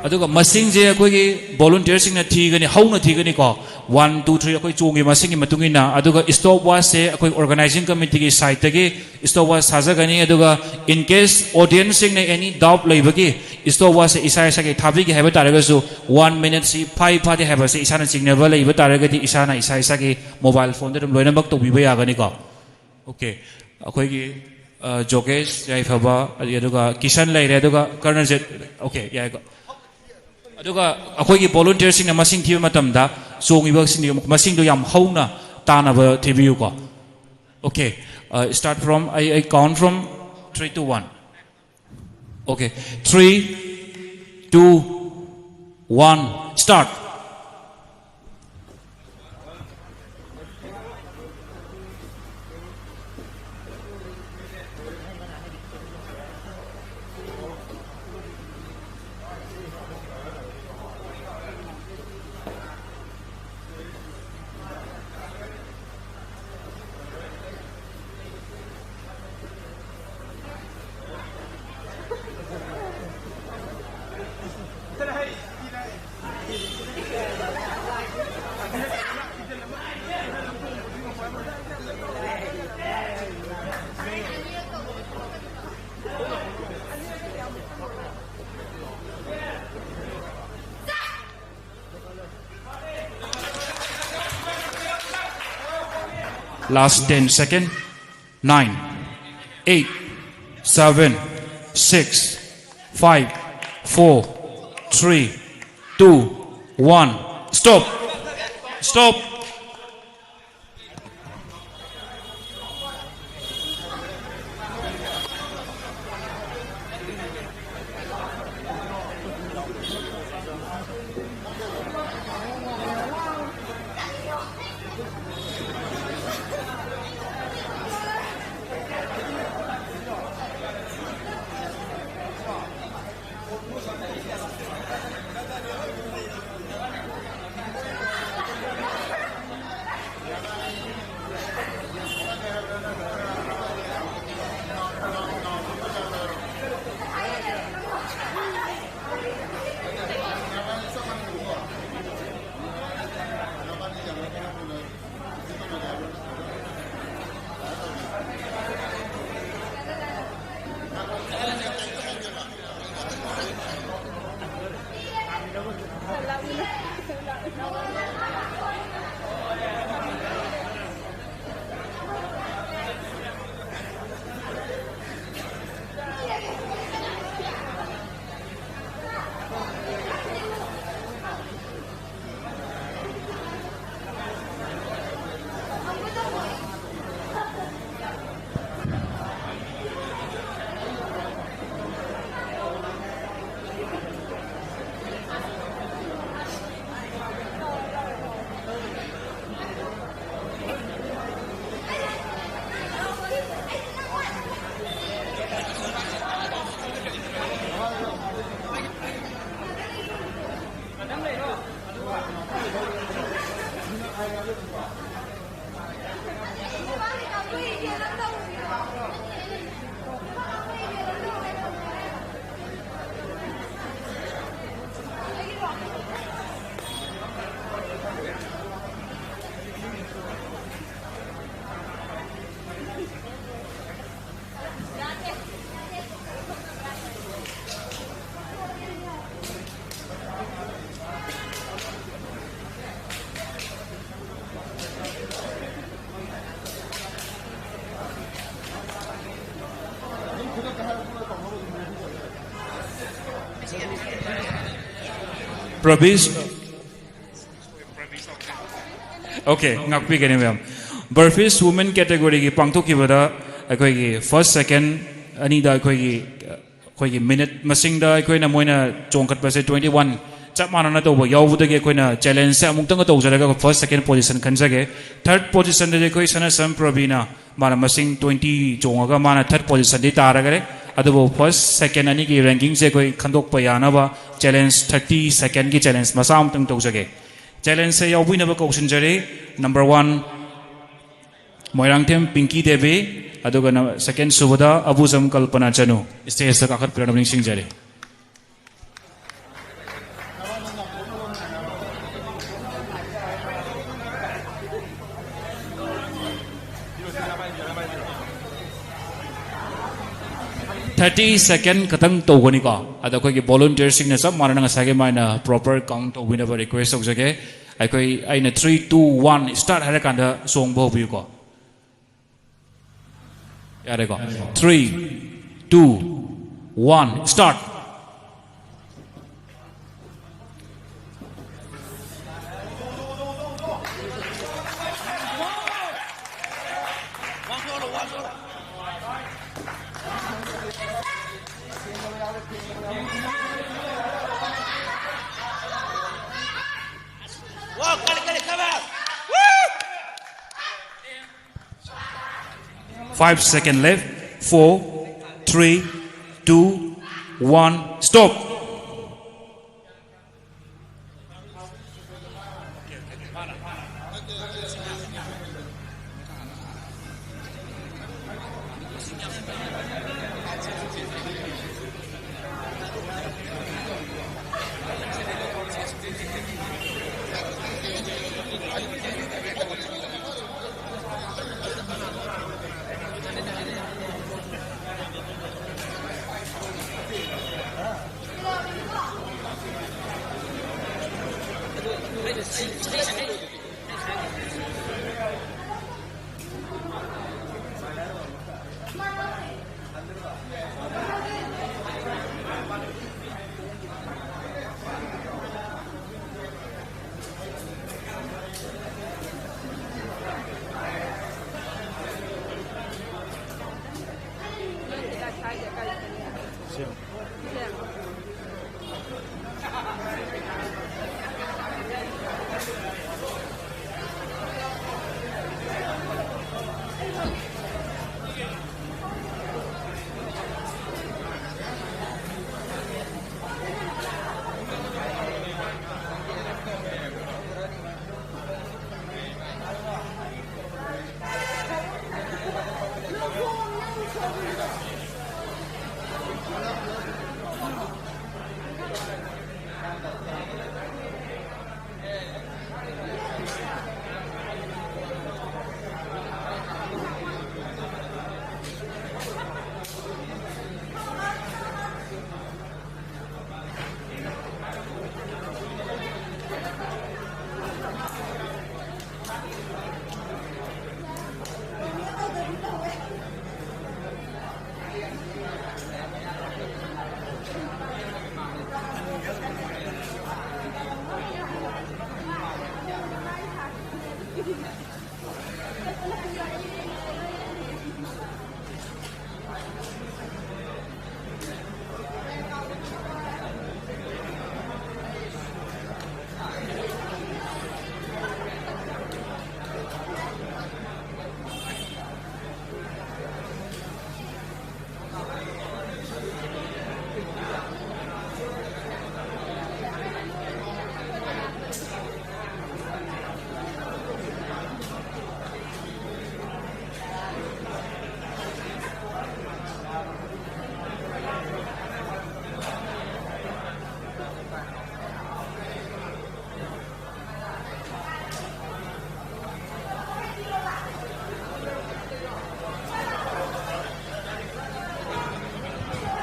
ꯑꯗꯨꯒ ꯃꯁꯤꯡꯁꯦ ꯑꯩꯈꯣꯏꯒꯤ ꯚꯣꯂꯨꯟꯇꯤꯌꯔꯁꯤꯡꯅ ꯊꯤꯒꯅꯤ, ꯍꯧꯅ ꯊꯤꯒꯅꯤꯀꯣ꯫ One, two, three ꯑꯩꯈꯣꯏ ꯆꯣꯡꯒꯤ ꯃꯁꯤꯡꯒꯤ ꯃꯇꯨꯡ ꯏꯟꯅ꯫ ꯑꯗꯨꯒ ꯁ꯭ꯇꯣꯞ ꯋꯥꯁꯁꯦ ꯑꯩꯈꯣꯏ ꯑꯣꯔꯒꯅꯥꯏꯖꯤꯡ ꯀꯃꯤꯇꯤꯒꯤ ꯁꯥꯏꯠꯇꯒꯤ ꯁ꯭ꯇꯣꯞ ꯋꯥꯁ ꯊꯥꯖꯒꯅꯤ꯫ ꯑꯗꯨꯒ ꯏꯟ ꯀꯦꯁ ꯑꯣꯗꯤꯌꯟꯁꯁꯤꯡꯅ ꯑꯦꯅꯤ ꯗꯥꯎꯠ ꯂꯩꯕꯒꯤ ꯁ꯭ꯇꯣꯞ ꯋꯥꯁꯁꯦ ꯏꯁꯥ ꯏꯁꯥꯒꯤ ꯊꯥꯕꯤꯒꯦ ꯍꯥꯏꯕ ꯇꯥꯔꯒꯁꯨ, ꯋꯥꯟ ꯃꯤꯅꯠꯁꯤ ꯐꯥꯏ ꯐꯥꯗꯦ ꯍꯥꯏꯕꯁꯦ ꯏꯁꯥꯅ ꯆꯤꯡꯅꯕ ꯂꯩꯕ ꯇꯥꯔꯒꯗꯤ ꯏꯁꯥꯅ ꯏꯁꯥ ꯏꯁꯥꯒꯤ ꯃꯣꯕꯥꯏꯜ ꯐꯣꯟꯗ ꯑꯗꯨꯝ ꯂꯣꯏꯅꯃꯛ ꯇꯧꯕꯤꯕ ꯌꯥꯒꯅꯤꯀꯣ꯫ ꯑꯣꯀꯦ꯫ ꯑꯩꯈꯣꯏꯒꯤ, ꯑ, ꯖꯣꯒꯦꯁ ꯌꯥꯏꯐꯕ, ꯑꯗꯒꯤ ꯑꯗꯨꯒ ꯀꯤꯁꯟ ꯂꯩꯔꯦ, ꯑꯗꯨꯒ ꯀꯔꯅꯖꯤꯠ꯫ ꯑꯣꯀꯦ, ꯌꯥꯏꯀꯣ꯫ ꯑꯗꯨꯒ ꯑꯩꯈꯣꯏꯒꯤ ꯚꯣꯂꯨꯟꯇꯤꯌꯔꯁꯤꯡꯅ ꯃꯁꯤꯡ ꯊꯤꯕ ꯃꯇꯝꯗ ꯆꯣꯡꯉꯤꯕꯁꯤꯡꯗꯨ ꯃꯁꯤꯡꯗꯣ ꯌꯥꯝ ꯍꯧꯅ ꯇꯥꯅꯕ ꯊꯤꯕꯤꯌꯨꯀꯣ꯫ Okay, uh, start from, I, I count from three to one. Okay, three, two, one, start. Last ten second. Nine, eight, seven, six, five, four, three, two, one. Stop. Stop. ꯄ꯭ꯔꯕꯤꯁ꯫ ꯑꯣꯀꯦ, ꯉꯥꯛꯄꯤꯒꯅꯤ ꯃꯌꯥꯝ꯫ Burpees women ꯀꯦꯇꯦꯒꯣꯔꯤꯒꯤ ꯄꯥꯡꯊꯣꯛꯈꯤꯕꯗ ꯑꯩꯈꯣꯏꯒꯤ first, ꯁꯦꯀꯦꯟ ꯑꯅꯤꯗ ꯑꯩꯈꯣꯏꯒꯤ, ꯑꯩꯈꯣꯏꯒꯤ minute ꯃꯁꯤꯡꯗ ꯑꯩꯈꯣꯏꯅ, ꯃꯣꯏꯅ ꯆꯣꯡꯈꯠꯄꯁꯦ ꯇ꯭ꯋꯦꯟꯇꯤ ꯋꯥꯟ ꯆꯞ ꯃꯥꯟꯅꯅ ꯇꯧꯕ ꯌꯥꯎꯕꯗꯒꯤ ꯑꯩꯈꯣꯏꯅ ꯆꯦꯂꯦꯟꯖꯁꯦ ꯑꯃꯨꯛꯇꯪꯒ ꯇꯧꯖꯔꯒ ꯐꯥꯔꯁ, ꯁꯦꯀꯦꯟ ꯄꯣꯖꯤꯁꯟ ꯈꯟꯖꯒꯦ꯫ ꯊꯥꯔꯠ ꯄꯣꯖꯤꯁꯟꯗꯗꯤ ꯑꯩꯈꯣꯏ ꯁꯅꯥꯁꯝ ꯄ꯭ꯔꯕꯤꯅ, ꯃꯥꯅ ꯃꯁꯤꯡ ꯇ꯭ꯋꯦꯟꯇꯤ ꯆꯣꯡꯉꯒ ꯃꯥꯅ ꯊꯥꯔꯠ ꯄꯣꯖꯤꯁꯟꯗꯤ ꯇꯥꯔꯒꯔꯦ꯫ ꯑꯗꯨꯕꯨ ꯐꯥꯔꯁ, ꯁꯦꯀꯦꯟ ꯑꯅꯤꯒꯤ ꯔꯦꯡꯀꯤꯡꯁꯦ ꯑꯩꯈꯣꯏ ꯈꯟꯗꯣꯛꯄ ꯌꯥꯅꯕ ꯆꯦꯂꯦꯟꯖ, ꯊꯥꯔꯇꯤ ꯁꯦꯀꯦꯟꯒꯤ ꯆꯦꯂꯦꯟꯖ ꯃꯆꯥ ꯑꯃꯇꯪ ꯇꯧꯖꯒꯦ꯫ ꯆꯦꯂꯦꯟꯖꯁꯦ ꯌꯥꯎꯕꯤꯅꯕ ꯀꯧꯁꯤꯟꯖꯔꯤ꯫ ꯅꯝꯕꯔ ꯋꯥꯟ, ꯃꯣꯏꯔꯥꯡꯊꯦꯝ ꯄꯤꯡꯀꯤ ꯗꯦꯕꯤ, ꯑꯗꯨꯒ ꯅ-, ꯁꯦꯀꯦꯟ ꯁꯨꯕꯗ ꯑꯕꯨꯖꯝ ꯀꯜꯄꯅꯥ ꯆꯅꯨ꯫ ꯁ꯭ꯇꯦꯖꯇ ꯀꯥꯈꯠꯄꯤꯔꯛꯅꯕ ꯅꯤꯡꯁꯤꯡꯖꯔꯤ꯫ ꯊꯥꯔꯇꯤ ꯁꯦꯀꯦꯟ ꯈꯛꯇꯪ ꯇꯧꯒꯅꯤꯀꯣ꯫ ꯑꯗ ꯑꯩꯈꯣꯏꯒꯤ ꯚꯣꯂꯨꯟꯇꯤꯌꯔꯁꯤꯡꯅ ꯆꯞ ꯃꯥꯟꯅꯅ ꯉꯁꯥꯏꯒꯤ ꯃꯥꯏꯅ ꯄ꯭ꯔꯣꯄꯔ ꯀꯥꯎꯟ ꯇꯧꯕꯤꯅꯕ ꯔꯤꯀ꯭ꯋꯦꯁ ꯇꯧꯖꯒꯦ꯫ ꯑꯩꯈꯣꯏ, ꯑꯩꯅ ꯊ꯭ꯔꯤ, ꯇꯨ, ꯋꯥꯟ, ꯁ꯭ꯇꯥꯔꯠ ꯍꯥꯏꯔꯀꯥꯟꯗ ꯆꯣꯡꯕ ꯍꯧꯕꯤꯌꯨꯀꯣ꯫ ꯌꯥꯔꯦꯀꯣ? Three, two, one, start. Five second left. Four, three, two, one. Stop.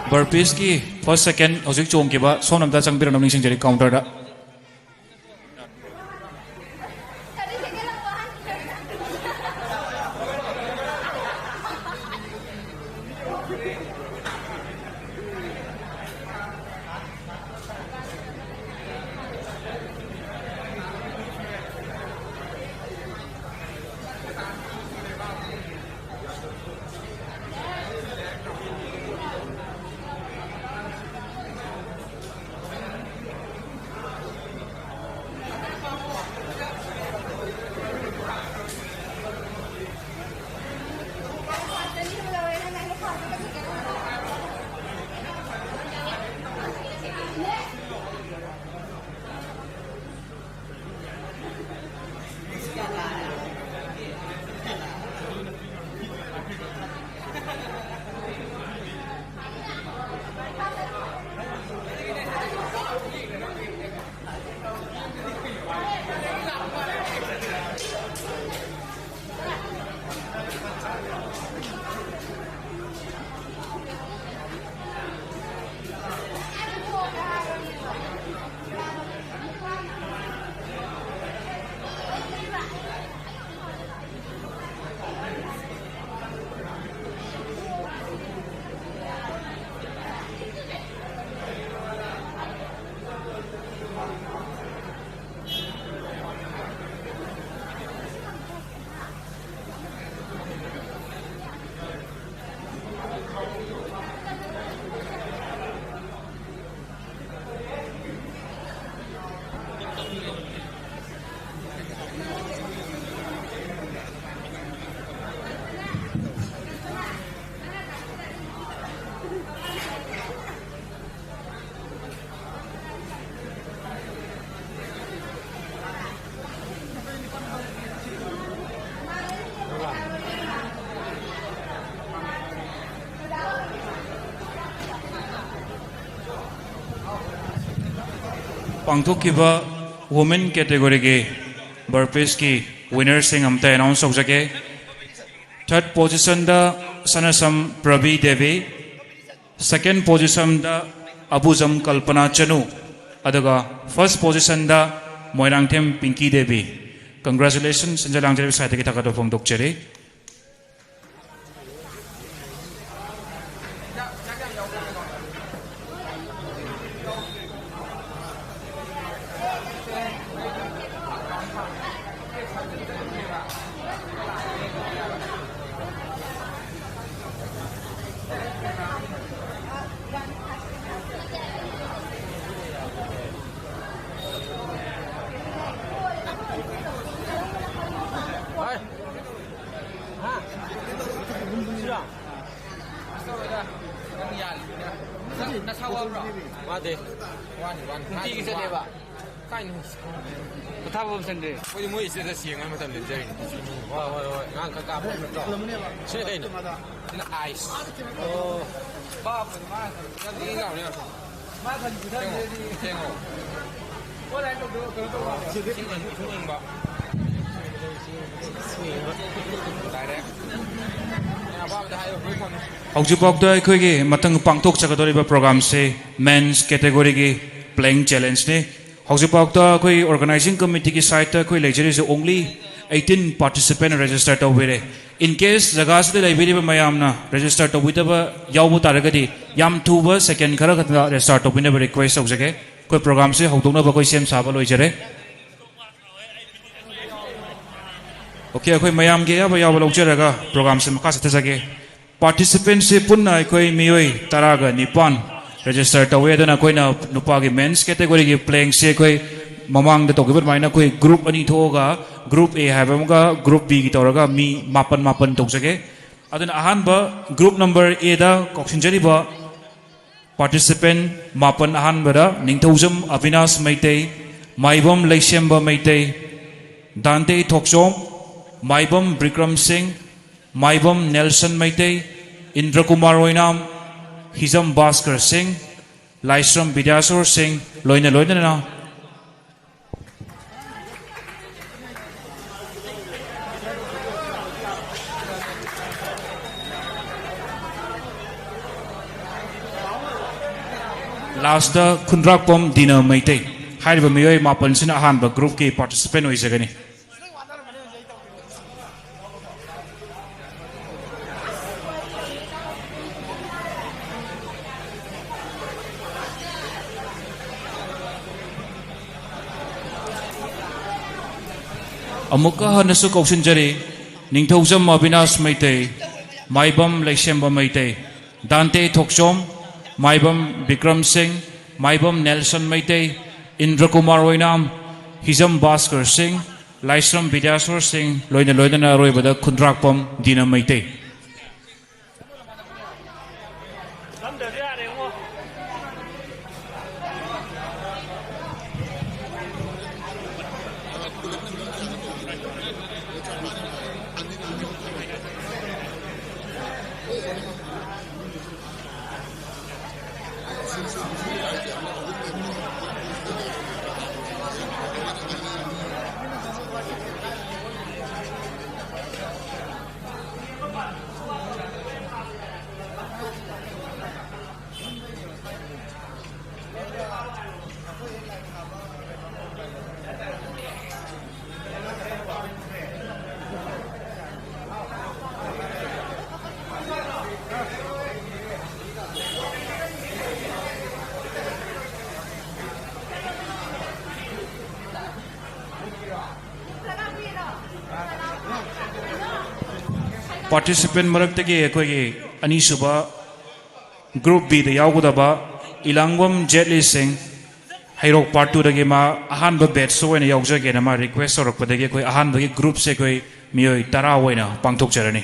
Burpees ꯀꯤ first second ꯍꯧꯖꯤꯛ ꯆꯣꯡꯈꯤꯕ ꯁꯣꯝꯅ ꯑꯝꯇ ꯆꯪꯕꯤꯔꯛꯅꯕ ꯅꯤꯡꯁꯤꯡꯖꯔꯤ counter ꯗ꯫ ꯄꯥꯡꯊꯣꯛꯈꯤꯕ women categoryꯒꯤ Burpees ꯀꯤ winnerꯁꯤꯡ ꯑꯝꯇ announce ꯇꯧꯖꯒꯦ꯫ Third positionꯗ ꯁꯅꯁꯝ ꯄ꯭ꯔꯕꯤ ꯗꯦꯕꯤ, second positionꯗ ꯑꯕꯨꯖꯝ ꯀꯜꯄꯅꯥ ꯆꯅꯨ, ꯑꯗꯨꯒ first positionꯗ ꯃꯣꯏꯔꯥꯡꯊꯦꯝ ꯄꯤꯡꯀꯤ ꯗꯦꯕꯤ꯫ Congratulations, ꯁꯤꯟꯖ ꯂꯥꯡꯖꯔꯤꯕ sideꯇꯒꯤ ꯊꯥꯒꯠꯄ ꯐꯣꯡꯗꯣꯛꯆꯔꯤ꯫ ꯅꯁꯥ ꯋꯥꯕ꯭ꯔꯣ? ꯋꯥꯗꯦ꯫ ꯋꯥꯅꯤ, ꯋꯥꯅꯤ꯫ ꯅꯨꯡꯇꯤꯒꯤ ꯆꯠꯂꯦꯕ? ꯀꯥꯏꯅꯣ? ꯄꯣꯊꯥꯐꯝ ꯁꯪꯗꯦ꯫ ꯑꯩꯈꯣꯏꯗꯤ ꯃꯣꯏ status ꯌꯦꯡꯉ ꯃꯇꯝ ꯂꯦꯟꯖꯔꯤꯅꯤ꯫ ꯍꯣꯏ, ꯍꯣꯏ, ꯍꯣꯏ꯫ ꯑꯉꯥꯡ ꯈꯔ ꯀꯥꯞꯄ ꯅꯠꯇ꯭ꯔꯣ? ꯁꯤꯅ ꯀꯩꯅꯣ? ꯁꯤꯅ ice꯫ ꯑꯣ꯫ ꯏꯪ ꯏꯪ ꯂꯥꯎꯅꯦ꯫ ꯊꯦꯡꯉꯣ, ꯊꯦꯡꯉꯣ꯫ ꯏꯁꯤꯡ ꯏꯪ-, ꯏꯁꯤꯡ ꯏꯪꯕ꯫ Direct꯫ ꯅꯪ ꯑꯄꯥꯝꯕꯗ ꯍꯥꯏꯌꯣ, ꯂꯣꯏ ꯐꯪꯉꯤ꯫ ꯍꯧꯖꯤꯛꯐꯥꯎꯗ ꯑꯩꯈꯣꯏꯒꯤ ꯃꯊꯪ ꯄꯥꯡꯊꯣꯛꯆꯒꯗꯧꯔꯤꯕ programꯁꯦ men's categoryꯒꯤ plank challengeꯅꯤ꯫ ꯍꯧꯖꯤꯛꯐꯥꯎꯗ ꯑꯩꯈꯣꯏ organizing committeeꯒꯤ sideꯇ ꯑꯩꯈꯣꯏ ꯂꯩꯖꯔꯤꯁꯦ only eighteen participant register ꯇꯧꯕꯤꯔꯦ꯫ In case ꯖꯒꯥꯁꯤꯗ ꯂꯩꯕꯤꯔꯤꯕ ꯃꯌꯥꯝꯅ register ꯇꯧꯕꯤꯗꯕ ꯌꯥꯎꯕ ꯇꯥꯔꯒꯗꯤ, ꯌꯥꯝ ꯊꯨꯕ second ꯈꯔ ꯈꯛꯇ register ꯇꯧꯕꯤꯅꯕ request ꯇꯧꯖꯒꯦ꯫ ꯑꯩꯈꯣꯏ programꯁꯦ ꯍꯧꯗꯣꯛꯅꯕ ꯑꯩꯈꯣꯏ ꯁꯦꯝ ꯁꯥꯕ ꯂꯣꯏꯖꯔꯦ꯫ Okay, ꯑꯩꯈꯣꯏ ꯃꯌꯥꯝꯒꯤ ꯑꯌꯥꯕ ꯌꯥꯎꯕ ꯂꯧꯖꯔꯒ programꯁꯦ ꯃꯈꯥ ꯆꯠꯊꯖꯒꯦ꯫ Participantꯁꯦ ꯄꯨꯟꯅ ꯑꯩꯈꯣꯏ ꯃꯤꯑꯣꯏ ꯇꯔꯥꯒ ꯅꯤꯄꯥꯟ register ꯇꯧꯋꯦ꯫ ꯑꯗꯨꯅ ꯑꯩꯈꯣꯏꯅ ꯅꯨꯄꯥꯒꯤ men's categoryꯒꯤ plankꯁꯦ ꯑꯩꯈꯣꯏ ꯃꯃꯥꯡꯗ ꯇꯧꯈꯤꯕ ꯑꯗꯨꯃꯥꯏꯅ ꯑꯩꯈꯣꯏ group ꯑꯅꯤ ꯊꯣꯛꯑꯒ, group A ꯍꯥꯏꯕ ꯑꯃꯒ group Bꯒꯤ ꯇꯧꯔꯒ ꯃꯤ ꯃꯥꯄꯟ ꯃꯥꯄꯟ ꯇꯧꯖꯒꯦ꯫ ꯑꯗꯨꯅ ꯑꯍꯥꯟꯕ group number Aꯗ ꯀꯧꯁꯤꯟꯖꯔꯤꯕ participant ꯃꯥꯄꯟ, ꯑꯍꯥꯟꯕꯗ ꯅꯤꯡꯊꯧꯖꯝ ꯑꯕꯤꯅꯥꯁ ꯃꯩꯇꯩ, ꯃꯥꯏꯕꯝ ꯂꯩꯁꯦꯝꯕ ꯃꯩꯇꯩ, ꯗꯥꯟꯇꯦ ꯊꯣꯛꯆꯣꯝ, ꯃꯥꯏꯕꯝ ꯕꯤꯀ꯭ꯔꯝ ꯁꯤꯡ, ꯃꯥꯏꯕꯝ ꯅꯦꯜꯁꯟ ꯃꯩꯇꯩ, ꯏꯟꯗ꯭ꯔꯀꯨꯃꯥꯔ ꯑꯣꯏꯅꯥꯝ, ꯍꯤꯖꯝ ꯚꯥꯁꯀꯔ ꯁꯤꯡ, ꯂꯥꯏꯁ꯭ꯔꯝ ꯕꯤꯗ꯭ꯌꯥꯁꯣꯔ ꯁꯤꯡ, ꯂꯣꯏꯅ ꯂꯣꯏꯅꯅ ꯂꯥꯁꯇ ꯈꯨꯟꯗ꯭ꯔꯥꯛꯄꯝ ꯗꯤꯅ ꯃꯩꯇꯩ꯫ ꯍꯥꯏꯔꯤꯕ ꯃꯤꯑꯣꯏ ꯃꯥꯄꯟꯁꯤꯅ ꯑꯍꯥꯟꯕ ꯒ꯭ꯔꯨꯞꯀꯤ ꯄꯥꯔꯇꯤꯁꯤꯄꯦꯟ ꯑꯣꯏꯖꯒꯅꯤ꯫ ꯑꯃꯨꯛꯀ ꯍꯟꯅꯁꯨ ꯀꯧꯁꯤꯟꯖꯔꯤ, ꯅꯤꯡꯊꯧꯖꯝ ꯑꯕꯤꯅꯥꯁ ꯃꯩꯇꯩ, ꯃꯥꯏꯕꯝ ꯂꯩꯁꯦꯝꯕ ꯃꯩꯇꯩ, ꯗꯥꯟꯇꯦ ꯊꯣꯛꯆꯣꯝ, ꯃꯥꯏꯕꯝ ꯕꯤꯀ꯭ꯔꯝ ꯁꯤꯡ, ꯃꯥꯏꯕꯝ ꯅꯦꯜꯁꯟ ꯃꯩꯇꯩ, ꯏꯟꯗ꯭ꯔꯀꯨꯃꯥꯔ ꯑꯣꯏꯅꯥꯝ, ꯍꯤꯖꯝ ꯚꯥꯁꯀꯔ ꯁꯤꯡ, ꯂꯥꯏꯁ꯭ꯔꯝ ꯕꯤꯗ꯭ꯌꯥꯁꯣꯔ ꯁꯤꯡ, ꯂꯣꯏꯅ ꯂꯣꯏꯅꯅ ꯑꯔꯣꯏꯕꯗ ꯈꯨꯟꯗ꯭ꯔꯥꯛꯄꯝ ꯗꯤꯅ ꯃꯩꯇꯩ꯫ ꯄꯥꯔꯇꯤꯁꯤꯄꯦꯟ ꯃꯔꯛꯇꯒꯤ ꯑꯩꯈꯣꯏꯒꯤ ꯑꯅꯤꯁꯨꯕ ꯒ꯭ꯔꯨꯞ ꯕꯤꯗ ꯌꯥꯎꯒꯗꯕ ꯏꯂꯥꯡꯕꯝ ꯖꯦꯠꯂꯤ ꯁꯤꯡ, ꯍꯩꯔꯣꯛ ꯄꯥꯔꯠ ꯇꯨꯗꯒꯤ ꯃꯥ ꯑꯍꯥꯟꯕ ꯕꯦꯠꯁꯇ ꯑꯣꯏꯅ ꯌꯥꯎꯖꯒꯦꯅ ꯃꯥ ꯔꯤꯀ꯭ꯋꯦꯁ ꯇꯧꯔꯛꯄꯗꯒꯤ ꯑꯩꯈꯣꯏ ꯑꯍꯥꯟꯕꯒꯤ ꯒ꯭ꯔꯨꯞꯁꯦ ꯑꯩꯈꯣꯏ ꯃꯤꯑꯣꯏ ꯇꯔꯥ ꯑꯣꯏꯅ ꯄꯥꯡꯊꯣꯛꯆꯔꯅꯤ꯫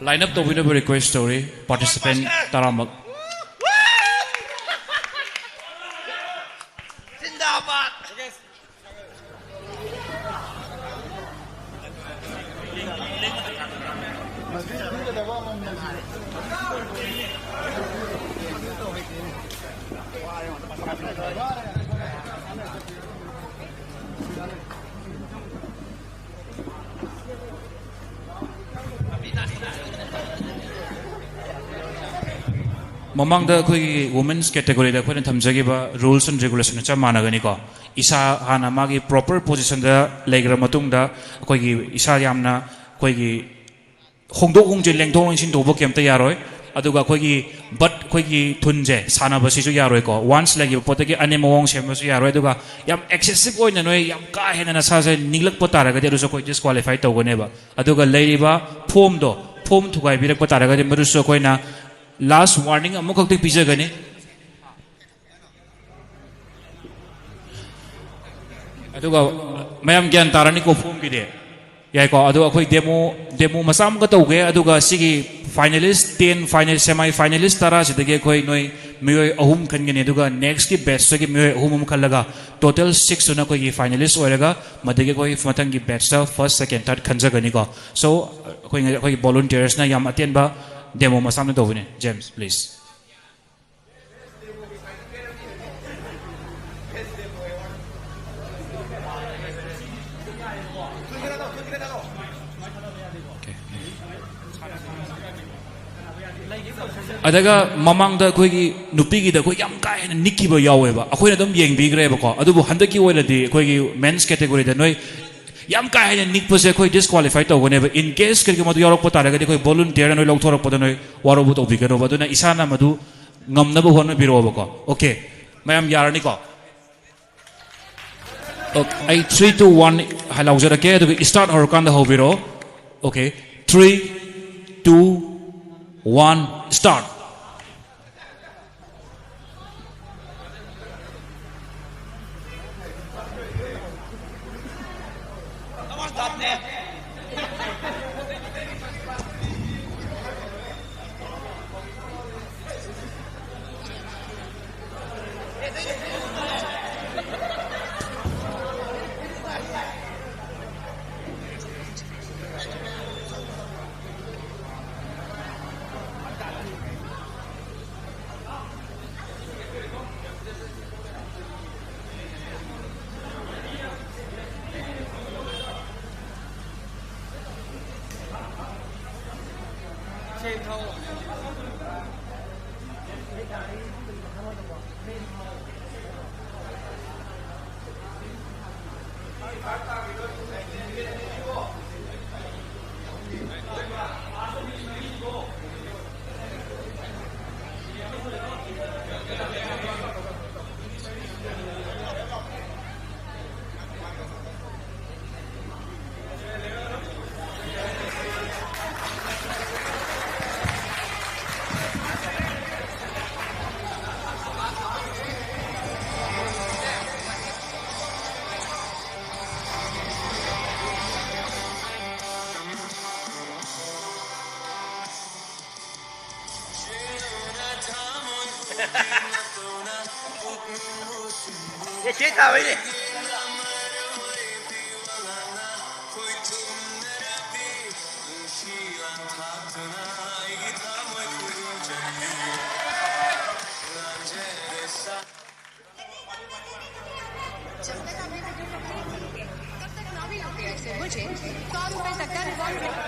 ꯂꯥꯏꯟ ꯑꯞ ꯇꯧꯕꯤꯅꯕ ꯔꯤꯀ꯭ꯋꯦꯁ ꯇꯧꯔꯤ ꯄꯥꯔꯇꯤꯁꯤꯄꯦꯟ ꯇꯔꯥꯃꯛ꯫ ꯃꯃꯥꯡꯗ ꯑꯩꯈꯣꯏꯒꯤ women's categoryꯗ ꯑꯩꯈꯣꯏꯅ ꯊꯝꯖꯈꯤꯕ rules and regulationꯒ ꯆꯞ ꯃꯥꯟꯅꯒꯅꯤꯀꯣ꯫ ꯏꯁꯥ ꯍꯥꯟꯅ ꯃꯥꯒꯤ proper positionꯗ ꯂꯩꯈ꯭ꯔ ꯃꯇꯨꯡꯗ, ꯑꯩꯈꯣꯏꯒꯤ ꯏꯁꯥ ꯌꯥꯝꯅ ꯑꯩꯈꯣꯏꯒꯤ ꯍꯣꯡꯗꯣꯛ ꯍꯣꯡꯖꯤꯟ, ꯂꯦꯡꯊꯣꯛ ꯂꯦꯡꯁꯤꯟ ꯇꯧꯕ ꯀꯩꯝꯇ ꯌꯥꯔꯣꯏ꯫ ꯑꯗꯨꯒ ꯑꯩꯈꯣꯏꯒꯤ butt, ꯑꯩꯈꯣꯏꯒꯤ ꯊꯨꯟꯁꯦ ꯁꯥꯟꯅꯕꯁꯤꯁꯨ ꯌꯥꯔꯣꯏꯀꯣ꯫ Once ꯂꯩꯈꯤꯕ ꯄꯣꯠꯇꯒꯤ ꯑꯅꯦꯝ ꯑꯋꯥꯡ ꯁꯦꯝꯕꯁꯨ ꯌꯥꯔꯣꯏ꯫ ꯑꯗꯨꯒ ꯌꯥꯝ excessive ꯑꯣꯏꯅ ꯅꯣꯏ ꯌꯥꯝ ꯀꯥ ꯍꯦꯟꯅ ꯅꯁꯥꯁꯦ ꯅꯤꯛꯂꯛꯄ ꯇꯥꯔꯒꯗꯤ, ꯑꯗꯨꯁꯨ ꯑꯩꯈꯣꯏ disqualify ꯇꯧꯒꯅꯦꯕ꯫ ꯑꯗꯨꯒ ꯂꯩꯔꯤꯕ formꯗꯣ, form ꯊꯨꯒꯥꯏꯕꯤꯔꯛꯄ ꯇꯥꯔꯒꯗꯤ, ꯃꯗꯨꯁꯨ ꯑꯩꯈꯣꯏꯅ last warning ꯑꯃꯈꯛꯇꯤ ꯄꯤꯖꯒꯅꯤ꯫ ꯑꯗꯨꯒ ꯃꯌꯥꯝ ꯒ꯭ꯌꯥꯟ ꯇꯥꯔꯅꯤꯀꯣ formꯒꯤꯗꯤ? ꯌꯥꯏꯀꯣ? ꯑꯗꯣ ꯑꯩꯈꯣꯏ demo, demo ꯃꯆꯥ ꯑꯃꯒ ꯇꯧꯒꯦ꯫ ꯑꯗꯨꯒ ꯁꯤꯒꯤ finalist ten, final, semi finalist ꯇꯔꯥꯁꯤꯗꯒꯤ ꯑꯩꯈꯣꯏ ꯅꯣꯏ ꯃꯤꯑꯣꯏ ꯑꯍꯨꯝ ꯈꯟꯒꯅꯤ꯫ ꯑꯗꯨꯒ nextꯀꯤ batchꯇꯒꯤ ꯃꯤꯑꯣꯏ ꯑꯍꯨꯝ ꯑꯃ ꯈꯜꯂꯒ total sixꯇꯨꯅ ꯑꯩꯈꯣꯏꯒꯤ finalist ꯑꯣꯏꯔꯒ, ꯃꯗꯒꯤ ꯑꯩꯈꯣꯏ ꯃꯊꯪꯒꯤ batchꯇ first, second, third ꯈꯟꯖꯒꯅꯤꯀꯣ꯫ So, ꯑꯩꯈꯣꯏ, ꯑꯩꯈꯣꯏꯒꯤ volunteersꯅ ꯌꯥꯝ ꯑꯇꯦꯟꯕ demo ꯃꯆꯥ ꯑꯃ ꯇꯧꯕꯅꯦ꯫ James, please. ꯑꯗꯨꯒ ꯃꯃꯥꯡꯗ ꯑꯩꯈꯣꯏꯒꯤ ꯅꯨꯄꯤꯒꯤꯗ ꯑꯩꯈꯣꯏ ꯌꯥꯝ ꯀꯥ ꯍꯦꯟꯅ ꯅꯤꯛꯈꯤꯕ ꯌꯥꯎꯋꯦꯕ, ꯑꯩꯈꯣꯏꯅ ꯑꯗꯨꯝ ꯌꯦꯡꯕꯤꯈ꯭ꯔꯦꯕꯀꯣ꯫ ꯑꯗꯨꯕꯨ ꯍꯟꯗꯛꯀꯤ ꯑꯣꯏꯅꯗꯤ ꯑꯩꯈꯣꯏꯒꯤ men's categoryꯗ ꯅꯣꯏ ꯌꯥꯝ ꯀꯥ ꯍꯦꯟꯅ ꯅꯤꯛꯄꯁꯦ ꯑꯩꯈꯣꯏ disqualify ꯇꯧꯒꯅꯦꯕ꯫ In case ꯀꯔꯤꯒꯨꯝꯕ ꯌꯥꯎꯔꯛꯄ ꯇꯥꯔꯒꯗꯤ, ꯑꯩꯈꯣꯏ volunteerꯅ ꯅꯣꯏ ꯂꯧꯊꯣꯔꯛꯄꯗ ꯅꯣꯏ ꯋꯥꯔꯧꯕ ꯇꯧꯕꯤꯒꯅꯣꯕ꯫ ꯑꯗꯨꯅ ꯏꯁꯥꯅ ꯃꯗꯨ ꯉꯝꯅꯕ ꯍꯣꯠꯅꯕꯤꯔꯛꯑꯣꯕꯀꯣ꯫ Okay, ꯃꯌꯥꯝ ꯌꯥꯔꯅꯤꯀꯣ? Okay, ꯑꯩ three, two, one ꯍꯥꯏ ꯂꯥꯎꯖꯔꯛꯀꯦ, ꯑꯗꯨꯒ start ꯍꯧꯔꯀꯥꯟꯗ ꯍꯧꯕꯤꯔꯛꯑꯣ꯫ Okay, three, two, one, start. ꯌꯦ, ꯆꯦ ꯇꯥꯕꯩꯅꯦ꯫ जब तक आप ये वीडियो को प्ले नहीं करेंगे, तब तक ना भी लौटे ऐसे। मुझे सौ रुपए तक का रिवॉर्ड मिला।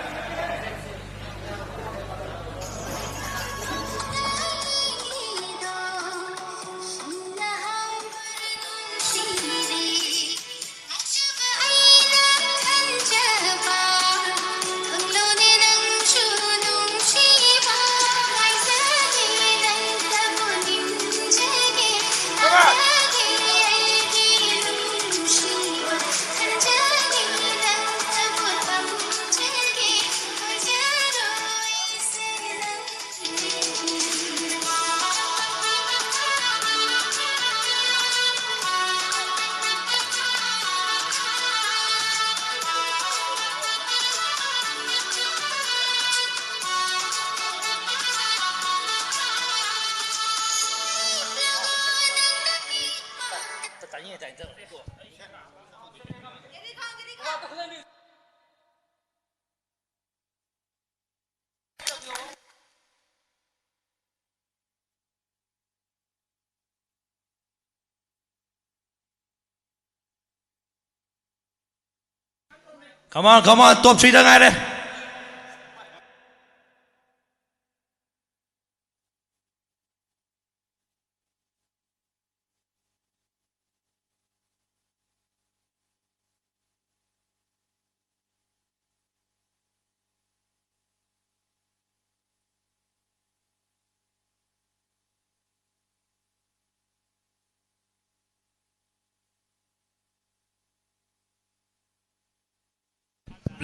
Come on, come on, top three ꯗ ꯉꯥꯏꯔꯦ꯫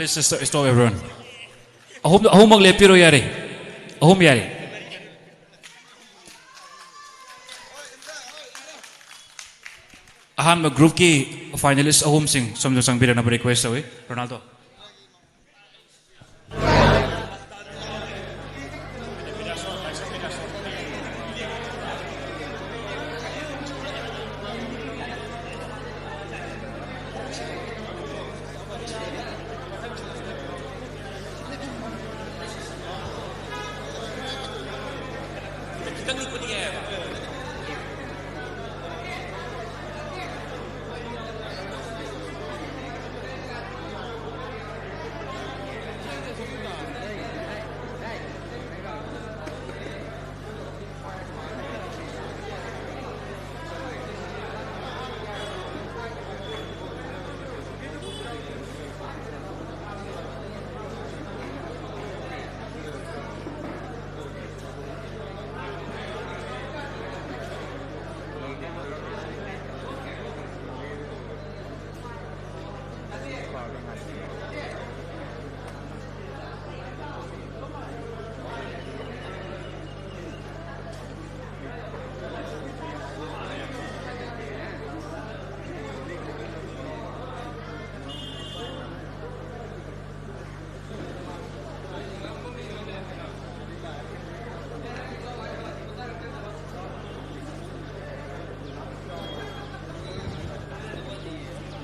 Please stop, stop everyone. ꯑꯍꯨꯝ, ꯑꯍꯨꯝꯃꯛ ꯂꯦꯞꯄꯤꯔꯣ, ꯌꯥꯔꯦ꯫ ꯑꯍꯨꯝ ꯌꯥꯔꯦ꯫ ꯑꯍꯥꯟꯕ groupꯀꯤ finalist ꯑꯍꯨꯝꯁꯤꯡ ꯁꯣꯝꯗ ꯆꯪꯕꯤꯔꯛꯅꯕ request ꯇꯧꯏ꯫ ꯔꯣꯅꯥꯜꯗꯣ꯫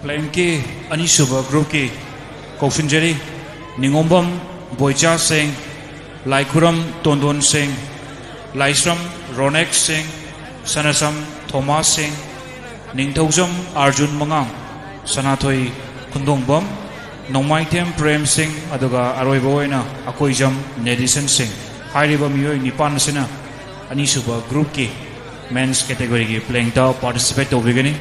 Playingꯀꯤ ꯑꯅꯤꯁꯨꯕ groupꯀꯤ ꯀꯧꯁꯤꯟꯖꯔꯤ: ꯅꯤꯉꯣꯝꯕꯝ ꯕꯣꯏꯆꯥ ꯁꯤꯡ, ꯂꯥꯏꯈꯨꯔꯝ ꯇꯣꯟꯗꯣꯟ ꯁꯤꯡ, ꯂꯥꯏꯁ꯭ꯔꯝ ꯔꯣꯅꯦꯛ ꯁꯤꯡ, ꯁꯅꯥꯁꯝ ꯊꯣꯃꯥꯁ ꯁꯤꯡ, ꯅꯤꯡꯊꯧꯖꯝ ꯑꯥꯔꯖꯨꯟ ꯃꯉꯥꯡ, ꯁꯅꯥꯊꯣꯏ ꯈꯨꯟꯗꯣꯡꯕꯝ, ꯅꯣꯡꯃꯥꯏꯊꯦꯝ ꯄ꯭ꯔꯦꯝ ꯁꯤꯡ, ꯑꯗꯨꯒ ꯑꯔꯣꯏꯕ ꯑꯣꯏꯅ ꯑꯀꯣꯏꯖꯝ ꯅꯦꯗꯤꯁꯟ ꯁꯤꯡ꯫ ꯍꯥꯏꯔꯤꯕ ꯃꯤꯑꯣꯏ ꯅꯤꯄꯥꯟ ꯑꯁꯤꯅ ꯑꯅꯤꯁꯨꯕ groupꯀꯤ men's categoryꯒꯤ playingꯇ participate ꯇꯧꯕꯤꯒꯅꯤ꯫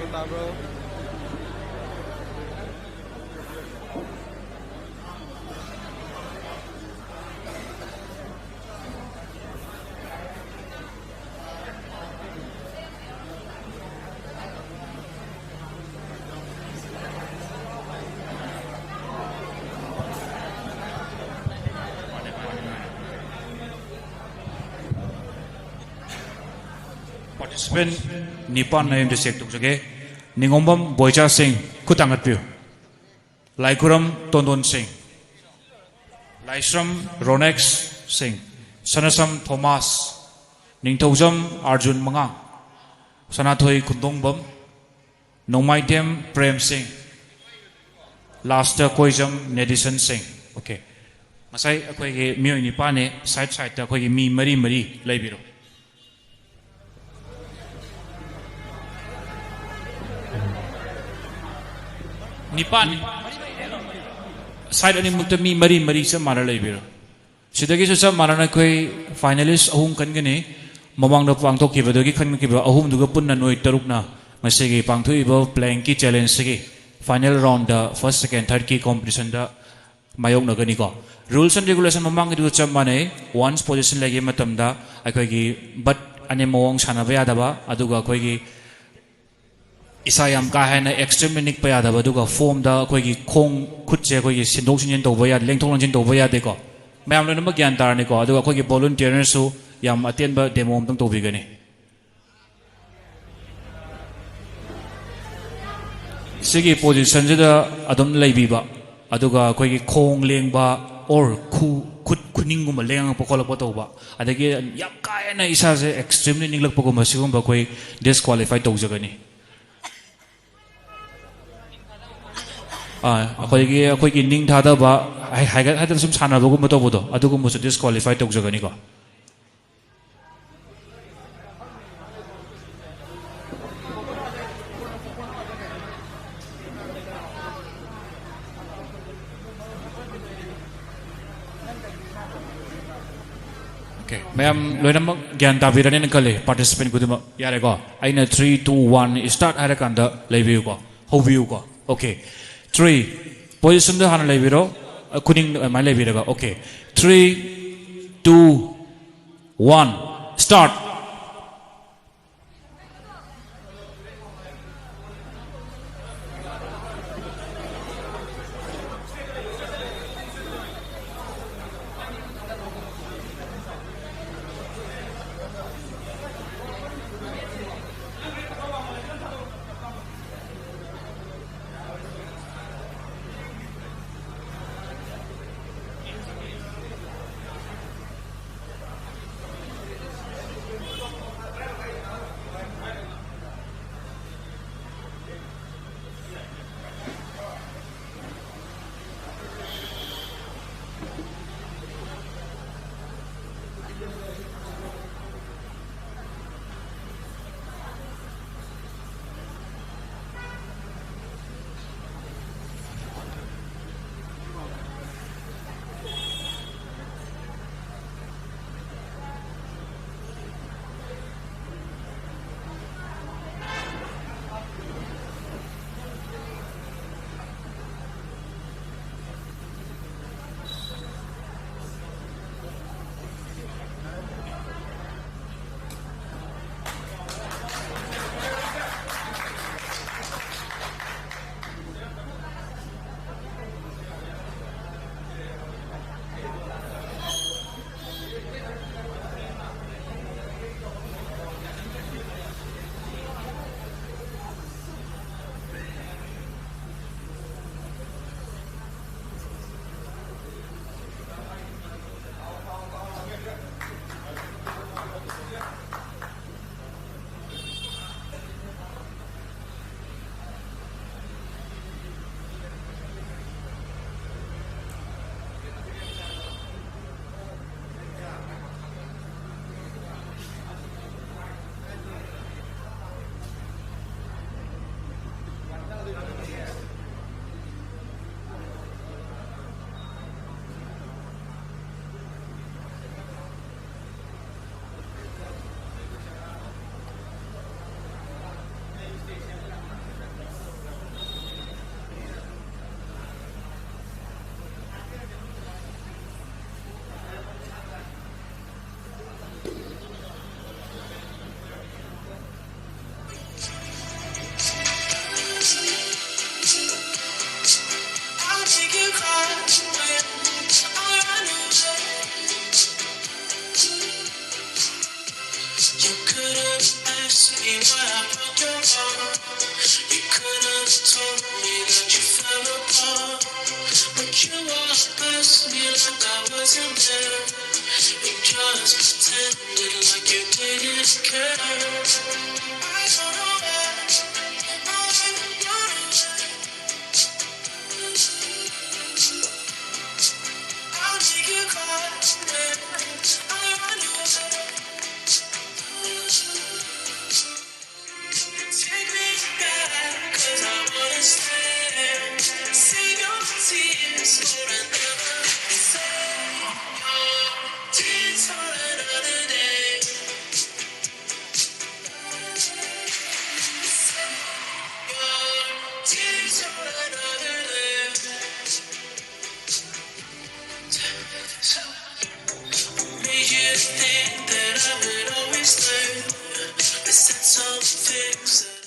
ꯇꯥꯕ꯭ꯔꯣ? Participant ꯅꯤꯄꯥꯟ ꯑꯩ ꯑꯝꯇ check ꯇꯧꯖꯒꯦ꯫ ꯅꯤꯉꯣꯝꯕꯝ ꯕꯣꯏꯆꯥ ꯁꯤꯡ, ꯈꯨꯠ ꯊꯥꯡꯒꯠꯄꯤꯌꯨ꯫ ꯂꯥꯏꯈꯨꯔꯝ ꯇꯣꯟꯗꯣꯟ ꯁꯤꯡ, ꯂꯥꯏꯁ꯭ꯔꯝ ꯔꯣꯅꯦꯛꯁ ꯁꯤꯡ, ꯁꯅꯁꯝ ꯊꯣꯃꯥꯁ, ꯅꯤꯡꯊꯧꯖꯝ ꯑꯥꯔꯖꯨꯟ ꯃꯉꯥꯡ, ꯁꯅꯥꯊꯣꯏ ꯈꯨꯟꯗꯣꯡꯕꯝ, ꯅꯣꯡꯃꯥꯏꯊꯦꯝ ꯄ꯭ꯔꯦꯝ ꯁꯤꯡ, ꯂꯥꯁꯇ ꯀꯣꯏꯖꯝ ꯅꯦꯗꯤꯁꯟ ꯁꯤꯡ꯫ Okay꯫ ꯉꯁꯥꯏ ꯑꯩꯈꯣꯏꯒꯤ ꯃꯤꯑꯣꯏ ꯅꯤꯄꯥꯟꯅꯦ, side sideꯇ ꯑꯩꯈꯣꯏꯒꯤ ꯃꯤ ꯃꯔꯤ ꯃꯔꯤ ꯂꯩꯕꯤꯔꯣ꯫ ꯅꯤꯄꯥꯟ꯫ Side ꯑꯅꯤꯃꯛꯇ ꯃꯤ ꯃꯔꯤ ꯃꯔꯤ ꯆꯞ ꯃꯥꯟꯅ ꯂꯩꯕꯤꯔꯣ꯫ ꯁꯤꯗꯒꯤꯁꯨ ꯆꯞ ꯃꯥꯟꯅꯅ ꯑꯩꯈꯣꯏ finalist ꯑꯍꯨꯝ ꯈꯟꯒꯅꯤ꯫ ꯃꯃꯥꯡꯗ ꯄꯥꯡꯊꯣꯛꯈꯤꯕꯗꯒꯤ ꯈꯟꯈꯤꯕ ꯑꯍꯨꯝꯗꯨꯒ ꯄꯨꯟꯅ ꯅꯣꯏ ꯇꯔꯨꯛꯅ ꯉꯁꯤꯒꯤ ꯄꯥꯡꯊꯣꯛꯏꯕ Plankꯀꯤ challengeꯁꯤꯒꯤ final roundꯗ first, second, thirdꯀꯤ competitionꯗ ꯃꯥꯌꯣꯛꯅꯒꯅꯤꯀꯣ꯫ Rules and regulation ꯃꯃꯥꯡꯒꯤꯗꯨꯒ ꯆꯞ ꯃꯥꯟꯅꯩ꯫ Once position ꯂꯩꯈꯤꯕ ꯃꯇꯝꯗ ꯑꯩꯈꯣꯏꯒꯤ butt ꯑꯅꯤ ꯃꯑꯣꯡ ꯁꯥꯟꯅꯕ ꯌꯥꯗꯕ, ꯑꯗꯨꯒ ꯑꯩꯈꯣꯏꯒꯤ ꯏꯁꯥ ꯌꯥꯝ ꯀꯥ ꯍꯦꯟꯅ extremely ꯅꯤꯛꯄ ꯌꯥꯗꯕ, ꯑꯗꯨꯒ formꯗ ꯑꯩꯈꯣꯏꯒꯤ ꯈꯣꯡ ꯈꯨꯠꯁꯦ ꯑꯩꯈꯣꯏꯒꯤ ꯁꯤꯟꯗꯣꯛ ꯁꯤꯟꯖꯤꯟ ꯇꯧꯕ ꯌꯥꯗꯦ, ꯂꯦꯡꯊꯣꯛ ꯂꯦꯡꯁꯤꯟ ꯇꯧꯕ ꯌꯥꯗꯦꯀꯣ꯫ ꯃꯌꯥꯝ ꯂꯣꯏꯅꯃꯛ ꯒ꯭ꯌꯥꯟ ꯇꯥꯔꯅꯤꯀꯣ꯫ ꯑꯗꯨꯒ ꯑꯩꯈꯣꯏꯒꯤ volunteerꯅꯁꯨ ꯌꯥꯝ ꯑꯇꯦꯟꯕ demo ꯑꯝꯇꯪ ꯇꯧꯕꯤꯒꯅꯤ꯫ ꯁꯤꯒꯤ positionꯁꯤꯗ ꯑꯗꯨꯝ ꯂꯩꯕꯤꯕ, ꯑꯗꯨꯒ ꯑꯩꯈꯣꯏꯒꯤ ꯈꯣꯡ ꯂꯦꯡꯕ or ꯈꯨ-, ꯈꯨꯠ ꯈꯨꯅꯤꯡꯒꯨꯝꯕ ꯂꯦꯡꯉꯛꯄ ꯈꯣꯠꯂꯛꯄ ꯇꯧꯕ, ꯑꯗꯒꯤ ꯌꯥꯝ ꯀꯥ ꯍꯦꯟꯅ ꯏꯁꯥꯁꯦ extremely ꯅꯤꯛꯂꯛꯄꯒꯨꯝꯕ, ꯁꯤꯒꯨꯝꯕ ꯑꯩꯈꯣꯏ disqualify ꯇꯧꯖꯒꯅꯤ꯫ ꯑꯥ, ꯑꯩꯈꯣꯏꯒꯤ, ꯑꯩꯈꯣꯏꯒꯤ ꯅꯤꯡ ꯊꯥꯗꯕ, ꯍꯥꯏ-, ꯍꯥꯏꯒꯠ ꯍꯥꯏꯗꯅ ꯁꯨꯝ ꯁꯥꯟꯅꯕꯒꯨꯝꯕ ꯇꯧꯕꯗꯣ, ꯑꯗꯨꯒꯨꯝꯕꯁꯨ disqualify ꯇꯧꯖꯒꯅꯤꯀꯣ꯫ Okay, ꯃꯌꯥꯝ ꯂꯣꯏꯅꯃꯛ ꯒ꯭ꯌꯥꯟ ꯇꯥꯕꯤꯔꯅꯤꯅ ꯈꯜꯂꯤ, participant ꯈꯨꯗꯤꯡꯃꯛ꯫ ꯌꯥꯔꯦꯀꯣ? ꯑꯩꯅ three, two, one, start ꯍꯥꯏꯔꯀꯥꯟꯗ ꯂꯩꯕꯤꯌꯨꯀꯣ, ꯍꯧꯕꯤꯌꯨꯀꯣ꯫ Okay, three, positionꯗ ꯍꯥꯟꯅ ꯂꯩꯕꯤꯔꯣ꯫ ꯑ, ꯈꯨꯅꯤꯡ ꯑꯗꯨꯃꯥꯏꯅ ꯂꯩꯕꯤꯔꯒ꯫ Okay, three, two, one, start꯫ You could have asked me why I broke your heart. You could have told me that you fell apart. But you walked past me like I wasn't there. You just pretended like you didn't care. I don't know why, I don't know why. I'll make you cry, I'll run away. Take me back, 'cause I wanna stay. Save your tears for another day. Save your tears for another day. Save your tears for another day. Made you think that I would always stay. I said some things that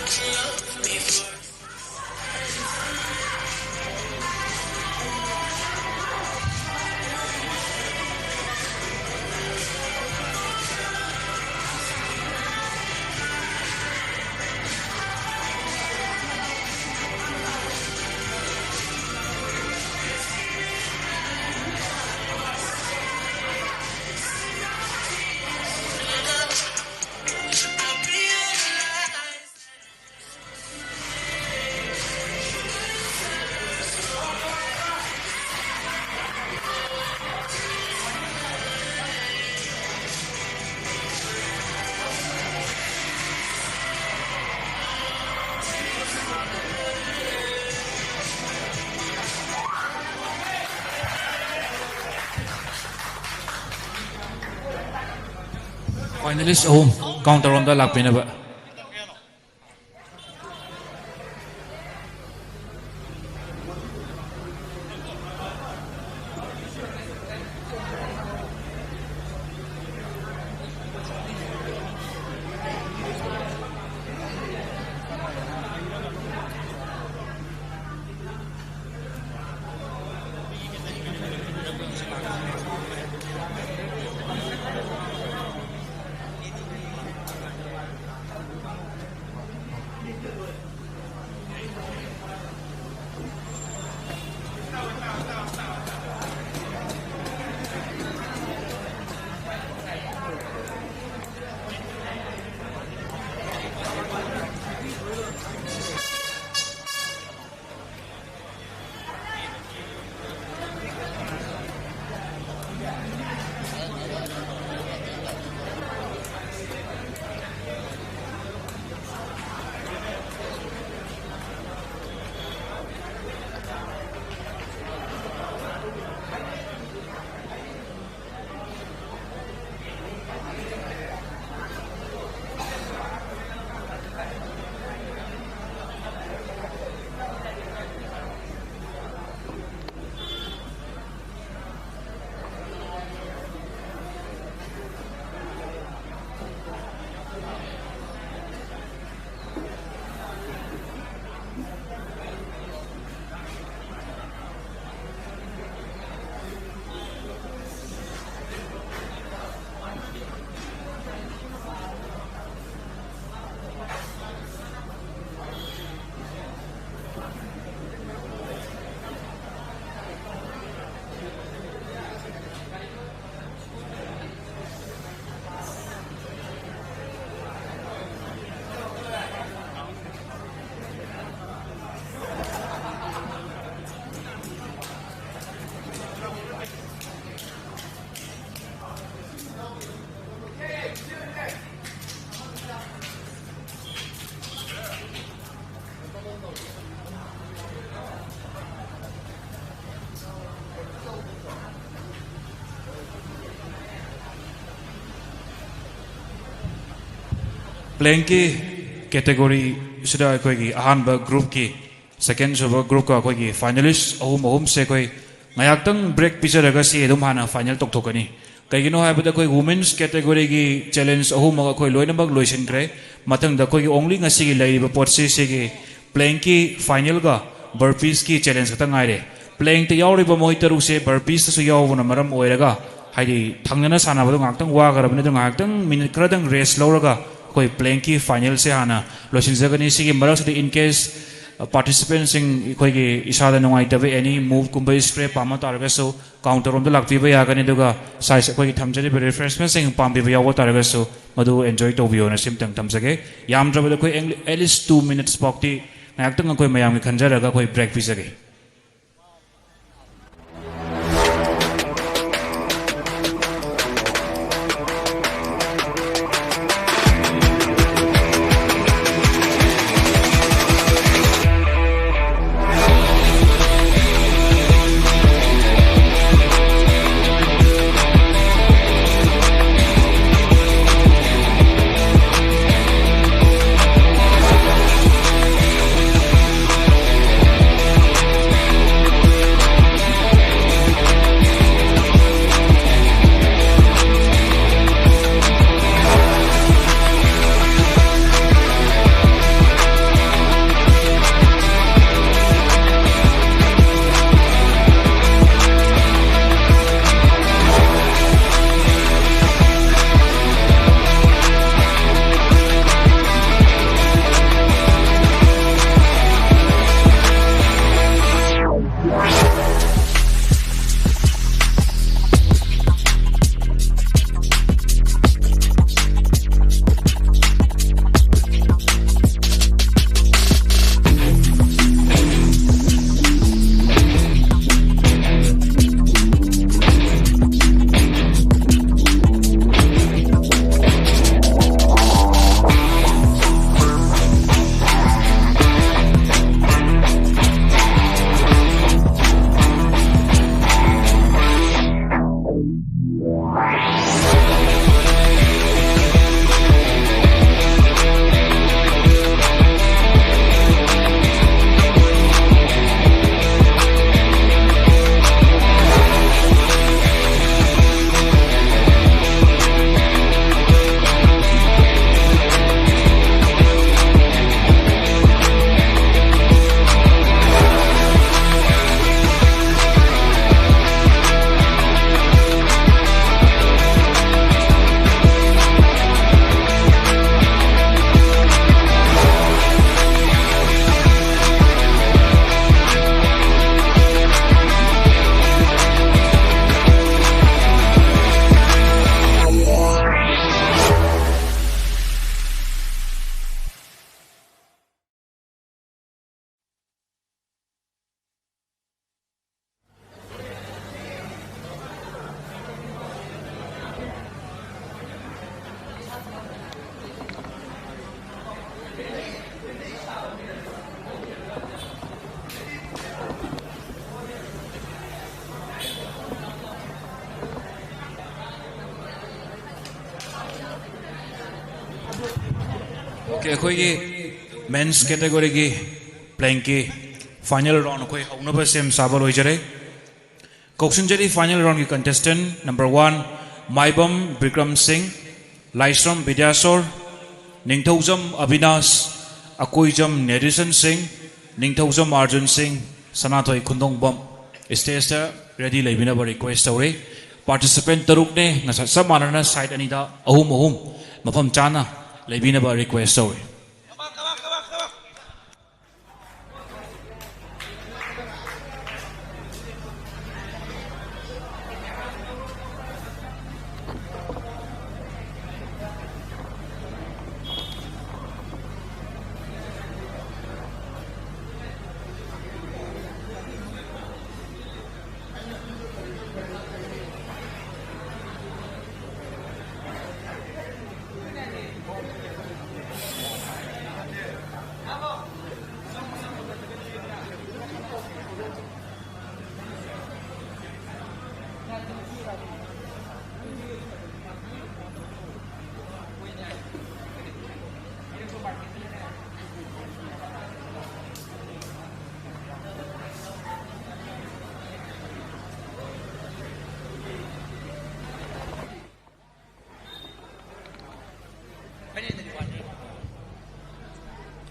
I should Finalist ꯑꯍꯨꯝ counter ꯔꯣꯝꯗ ꯂꯥꯛꯄꯤꯅꯕ꯫ ꯄ꯭ꯂꯦꯡꯀꯤ ꯀꯦꯇꯦꯒꯣꯔꯤꯁꯤꯗ ꯑꯩꯈꯣꯏꯒꯤ ꯑꯍꯥꯟꯕ ꯒ꯭ꯔꯨꯞꯀꯤ, ꯁꯦꯀꯦꯟ ꯁꯨꯕ ꯒ꯭ꯔꯨꯞꯀ ꯑꯩꯈꯣꯏꯒꯤ finalise ꯑꯍꯨꯝ ꯑꯍꯨꯝꯁꯦ ꯑꯩꯈꯣꯏ ꯉꯥꯏꯍꯥꯛꯇꯪ ꯕ꯭ꯔꯦꯛ ꯄꯤꯖꯔꯒ ꯁꯤ ꯑꯗꯨꯝ ꯍꯥꯟꯅ ꯐꯥꯏꯅꯦꯜ ꯇꯧꯊꯣꯛꯀꯅꯤ꯫ ꯀꯩꯒꯤꯅꯣ ꯍꯥꯏꯕꯗ ꯑꯩꯈꯣꯏ ꯋꯨꯃꯦꯟꯁ ꯀꯦꯇꯦꯒꯣꯔꯤꯒꯤ ꯆꯦꯂꯦꯟꯖ ꯑꯍꯨꯝꯃꯛ ꯑꯩꯈꯣꯏ ꯂꯣꯏꯅꯃꯛ ꯂꯣꯏꯁꯤꯟꯈ꯭ꯔꯦ꯫ ꯃꯊꯪꯗ ꯑꯩꯈꯣꯏꯒꯤ ꯑꯣꯡꯂꯤ ꯉꯁꯤꯒꯤ ꯂꯩꯔꯤꯕ ꯄꯣꯠꯁꯤ ꯁꯤꯒꯤ ꯄ꯭ꯂꯦꯡꯀꯤ ꯐꯥꯏꯅꯦꯜꯒ ꯕꯔꯄꯤꯁꯀꯤ ꯆꯦꯂꯦꯟꯖ ꯈꯛꯇ ꯉꯥꯏꯔꯦ꯫ ꯄ꯭ꯂꯦꯡꯇ ꯌꯥꯎꯔꯤꯕ ꯃꯣꯏ ꯇꯔꯨꯛꯁꯦ ꯕꯔꯄꯤꯁꯇꯁꯨ ꯌꯥꯎꯕꯅ ꯃꯔꯝ ꯑꯣꯏꯔꯒ, ꯍꯥꯏꯗꯤ ꯊꯪꯅꯅ ꯁꯥꯟꯅꯕꯗꯣ ꯉꯥꯏꯍꯥꯛꯇꯪ ꯋꯥꯈ꯭ꯔꯕꯅꯤ, ꯑꯗꯨ ꯉꯥꯏꯍꯥꯛꯇꯪ ꯃꯤꯅꯤꯠ ꯈꯔꯗꯪ ꯔꯦꯁ ꯂꯧꯔꯒ ꯑꯩꯈꯣꯏ ꯄ꯭ꯂꯦꯡꯀꯤ ꯐꯥꯏꯅꯦꯜꯁꯦ ꯍꯥꯟꯅ ꯂꯣꯏꯁꯤꯟꯖꯒꯅꯤ꯫ ꯁꯤꯒꯤ ꯃꯔꯛꯁꯤꯗ in case ꯄꯥꯔꯇꯤꯁꯤꯄꯦꯟꯁꯤꯡ ꯑꯩꯈꯣꯏꯒꯤ ꯏꯁꯥꯗ ꯅꯨꯡꯉꯥꯏꯇꯕ ꯑꯦꯅꯤ ꯃꯨꯚꯀꯨꯝꯕ ꯏꯁꯀ꯭ꯔꯦꯞ ꯑꯃ ꯇꯥꯔꯒꯁꯨ ꯀꯥꯎꯟꯇꯔ ꯔꯣꯝꯗ ꯂꯥꯛꯄꯤꯕ ꯌꯥꯒꯅꯤ꯫ ꯑꯗꯨꯒ ꯁꯥꯏꯁ ꯑꯩꯈꯣꯏꯒꯤ ꯊꯝꯖꯔꯤꯕ ꯔꯤꯐ꯭ꯔꯦꯁꯃꯦꯟꯁꯤꯡ ꯄꯥꯝꯕꯤꯕ ꯌꯥꯎꯕ ꯇꯥꯔꯒꯁꯨ ꯃꯗꯨ ꯑꯦꯟꯖꯣꯏ ꯇꯧꯕꯤꯌꯣꯅ ꯁꯤꯝꯇꯪ ꯊꯝꯖꯒꯦ꯫ ꯌꯥꯝꯗ꯭ꯔꯕꯗ ꯑꯩꯈꯣꯏ at least two minutes ꯐꯥꯎꯗꯤ ꯉꯥꯏꯍꯥꯛꯇꯪ ꯑꯩꯈꯣꯏ ꯃꯌꯥꯝꯒꯤ ꯈꯟꯖꯔꯒ ꯑꯩꯈꯣꯏ ꯕ꯭ꯔꯦꯛ ꯄꯤꯖꯒꯦ꯫ ꯑꯩꯈꯣꯏꯒꯤ men's categoryꯒꯤ plankꯀꯤ final round ꯑꯩꯈꯣꯏ ꯍꯧꯅꯕ ꯁꯦꯝ ꯁꯥꯕ ꯂꯣꯏꯖꯔꯦ꯫ ꯀꯧꯁꯤꯟꯖꯔꯤ final roundꯒꯤ contestant number one, ꯃꯥꯏꯕꯝ ꯕꯤꯀ꯭ꯔꯝ ꯁꯤꯡ, ꯂꯥꯏꯁ꯭ꯔꯝ ꯕꯤꯗ꯭ꯌꯥꯁꯣꯔ, ꯅꯤꯡꯊꯧꯖꯝ ꯑꯕꯤꯅꯥꯁ, ꯑꯀꯣꯏꯖꯝ ꯅꯦꯔꯤꯁꯟ ꯁꯤꯡ, ꯅꯤꯡꯊꯧꯖꯝ ꯑꯥꯔꯖꯨꯟ ꯁꯤꯡ, ꯁꯅꯥꯊꯣꯏ ꯈꯨꯟꯗꯣꯡꯕꯝ stageꯇ ready ꯂꯩꯕꯤꯅꯕ request ꯇꯧꯔꯤ꯫ Participant ꯇꯔꯨꯛꯅꯦ, ꯉꯁꯥꯏ ꯆꯞ ꯃꯥꯟꯅꯅ side ꯑꯅꯤꯗ ꯑꯍꯨꯝ ꯑꯍꯨꯝ ꯃꯐꯝ ꯆꯥꯅ ꯂꯩꯕꯤꯅꯕ request ꯇꯧꯔꯤ꯫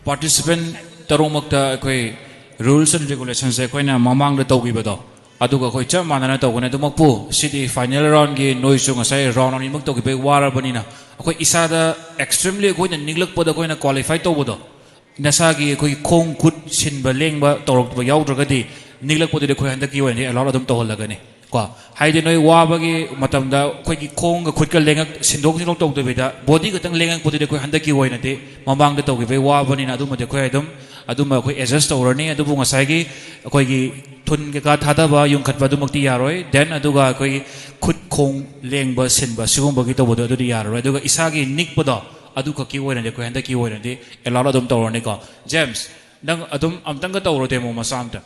Participant ꯇꯔꯨꯛꯃꯛꯇ ꯑꯩꯈꯣꯏ rules and regulationsꯁꯦ ꯑꯩꯈꯣꯏꯅ ꯃꯃꯥꯡꯗ ꯇꯧꯈꯤꯕꯗꯣ, ꯑꯗꯨꯒ ꯑꯩꯈꯣꯏ ꯆꯞ ꯃꯥꯟꯅꯅ ꯇꯧꯒꯅꯤ꯫ ꯑꯗꯨꯃꯛꯄꯨ ꯁꯤꯗꯤ final roundꯒꯤ ꯅꯣꯏꯁꯨ ꯉꯁꯥꯏ round ꯑꯅꯤꯃꯛ ꯇꯧꯈꯤꯕꯒꯤ ꯋꯥꯔꯕꯅꯤꯅ, ꯑꯩꯈꯣꯏ ꯏꯁꯥꯗ extremely ꯑꯩꯈꯣꯏꯅ ꯅꯤꯛꯂꯛꯄꯗ ꯑꯩꯈꯣꯏꯅ qualify ꯇꯧꯕꯗꯣ, ꯅꯁꯥꯒꯤ ꯑꯩꯈꯣꯏꯒꯤ ꯈꯣꯡ ꯈꯨꯠ ꯁꯤꯟꯕ ꯂꯦꯡꯕ ꯇꯧꯔꯛꯄ ꯌꯥꯎꯗ꯭ꯔꯒꯗꯤ, ꯅꯤꯛꯂꯛꯄꯗꯨꯗꯤ ꯑꯩꯈꯣꯏ ꯍꯟꯗꯛꯀꯤ ꯑꯣꯏꯅꯗꯤ allowed ꯑꯗꯨꯝ ꯇꯧꯍꯜꯂꯒꯅꯤ꯫ ꯀꯣ, ꯍꯥꯏꯗꯤ ꯅꯣꯏ ꯋꯥꯕꯒꯤ ꯃꯇꯝꯗ ꯑꯩꯈꯣꯏꯒꯤ ꯈꯣꯡꯒ ꯈꯨꯠꯀ ꯂꯦꯡꯉꯛ-, ꯁꯤꯟꯗꯣꯛ ꯁꯤꯟꯗꯣꯛ ꯇꯧꯗꯕꯤꯗ body ꯈꯛꯇꯪ ꯂꯦꯡꯉꯛꯄꯗꯨꯗꯤ ꯑꯩꯈꯣꯏ ꯍꯟꯗꯛꯀꯤ ꯑꯣꯏꯅꯗꯤ ꯃꯃꯥꯡꯗ ꯇꯧꯈꯤꯕꯒꯤ ꯋꯥꯕꯅꯤꯅ ꯑꯗꯨꯃꯗꯤ ꯑꯩꯈꯣꯏ ꯑꯗꯨꯝ ꯑꯗꯨꯃ ꯑꯩꯈꯣꯏ adjust ꯇꯧꯔꯅꯤ꯫ ꯑꯗꯨꯕꯨ ꯉꯁꯥꯏꯒꯤ ꯑꯩꯈꯣꯏꯒꯤ ꯊꯨꯟ ꯀꯩꯀꯥ ꯊꯥꯗꯕ, ꯌꯨꯡꯈꯠꯄ ꯑꯗꯨꯃꯛꯇꯤ ꯌꯥꯔꯣꯏ꯫ Then ꯑꯗꯨꯒ ꯑꯩꯈꯣꯏꯒꯤ ꯈꯨꯠ ꯈꯣꯡ ꯂꯦꯡꯕ ꯁꯤꯟꯕ ꯁꯤꯒꯨꯝꯕꯒꯤ ꯇꯧꯕꯗꯣ ꯑꯗꯨꯗꯤ ꯌꯥꯔꯔꯣꯏ꯫ ꯑꯗꯨꯒ ꯏꯁꯥꯒꯤ ꯅꯤꯛꯄꯗꯣ ꯑꯗꯨꯈꯛꯀꯤ ꯑꯣꯏꯅꯗꯤ ꯑꯩꯈꯣꯏ ꯍꯟꯗꯛꯀꯤ ꯑꯣꯏꯅꯗꯤ allowed ꯑꯗꯨꯝ ꯇꯧꯔꯅꯤꯀꯣ꯫ James, ꯅꯪ ꯑꯗꯨꯝ ꯑꯝꯇꯪꯒ ꯇꯧꯔꯣ demo ꯃꯆꯥ ꯑꯝꯇ꯫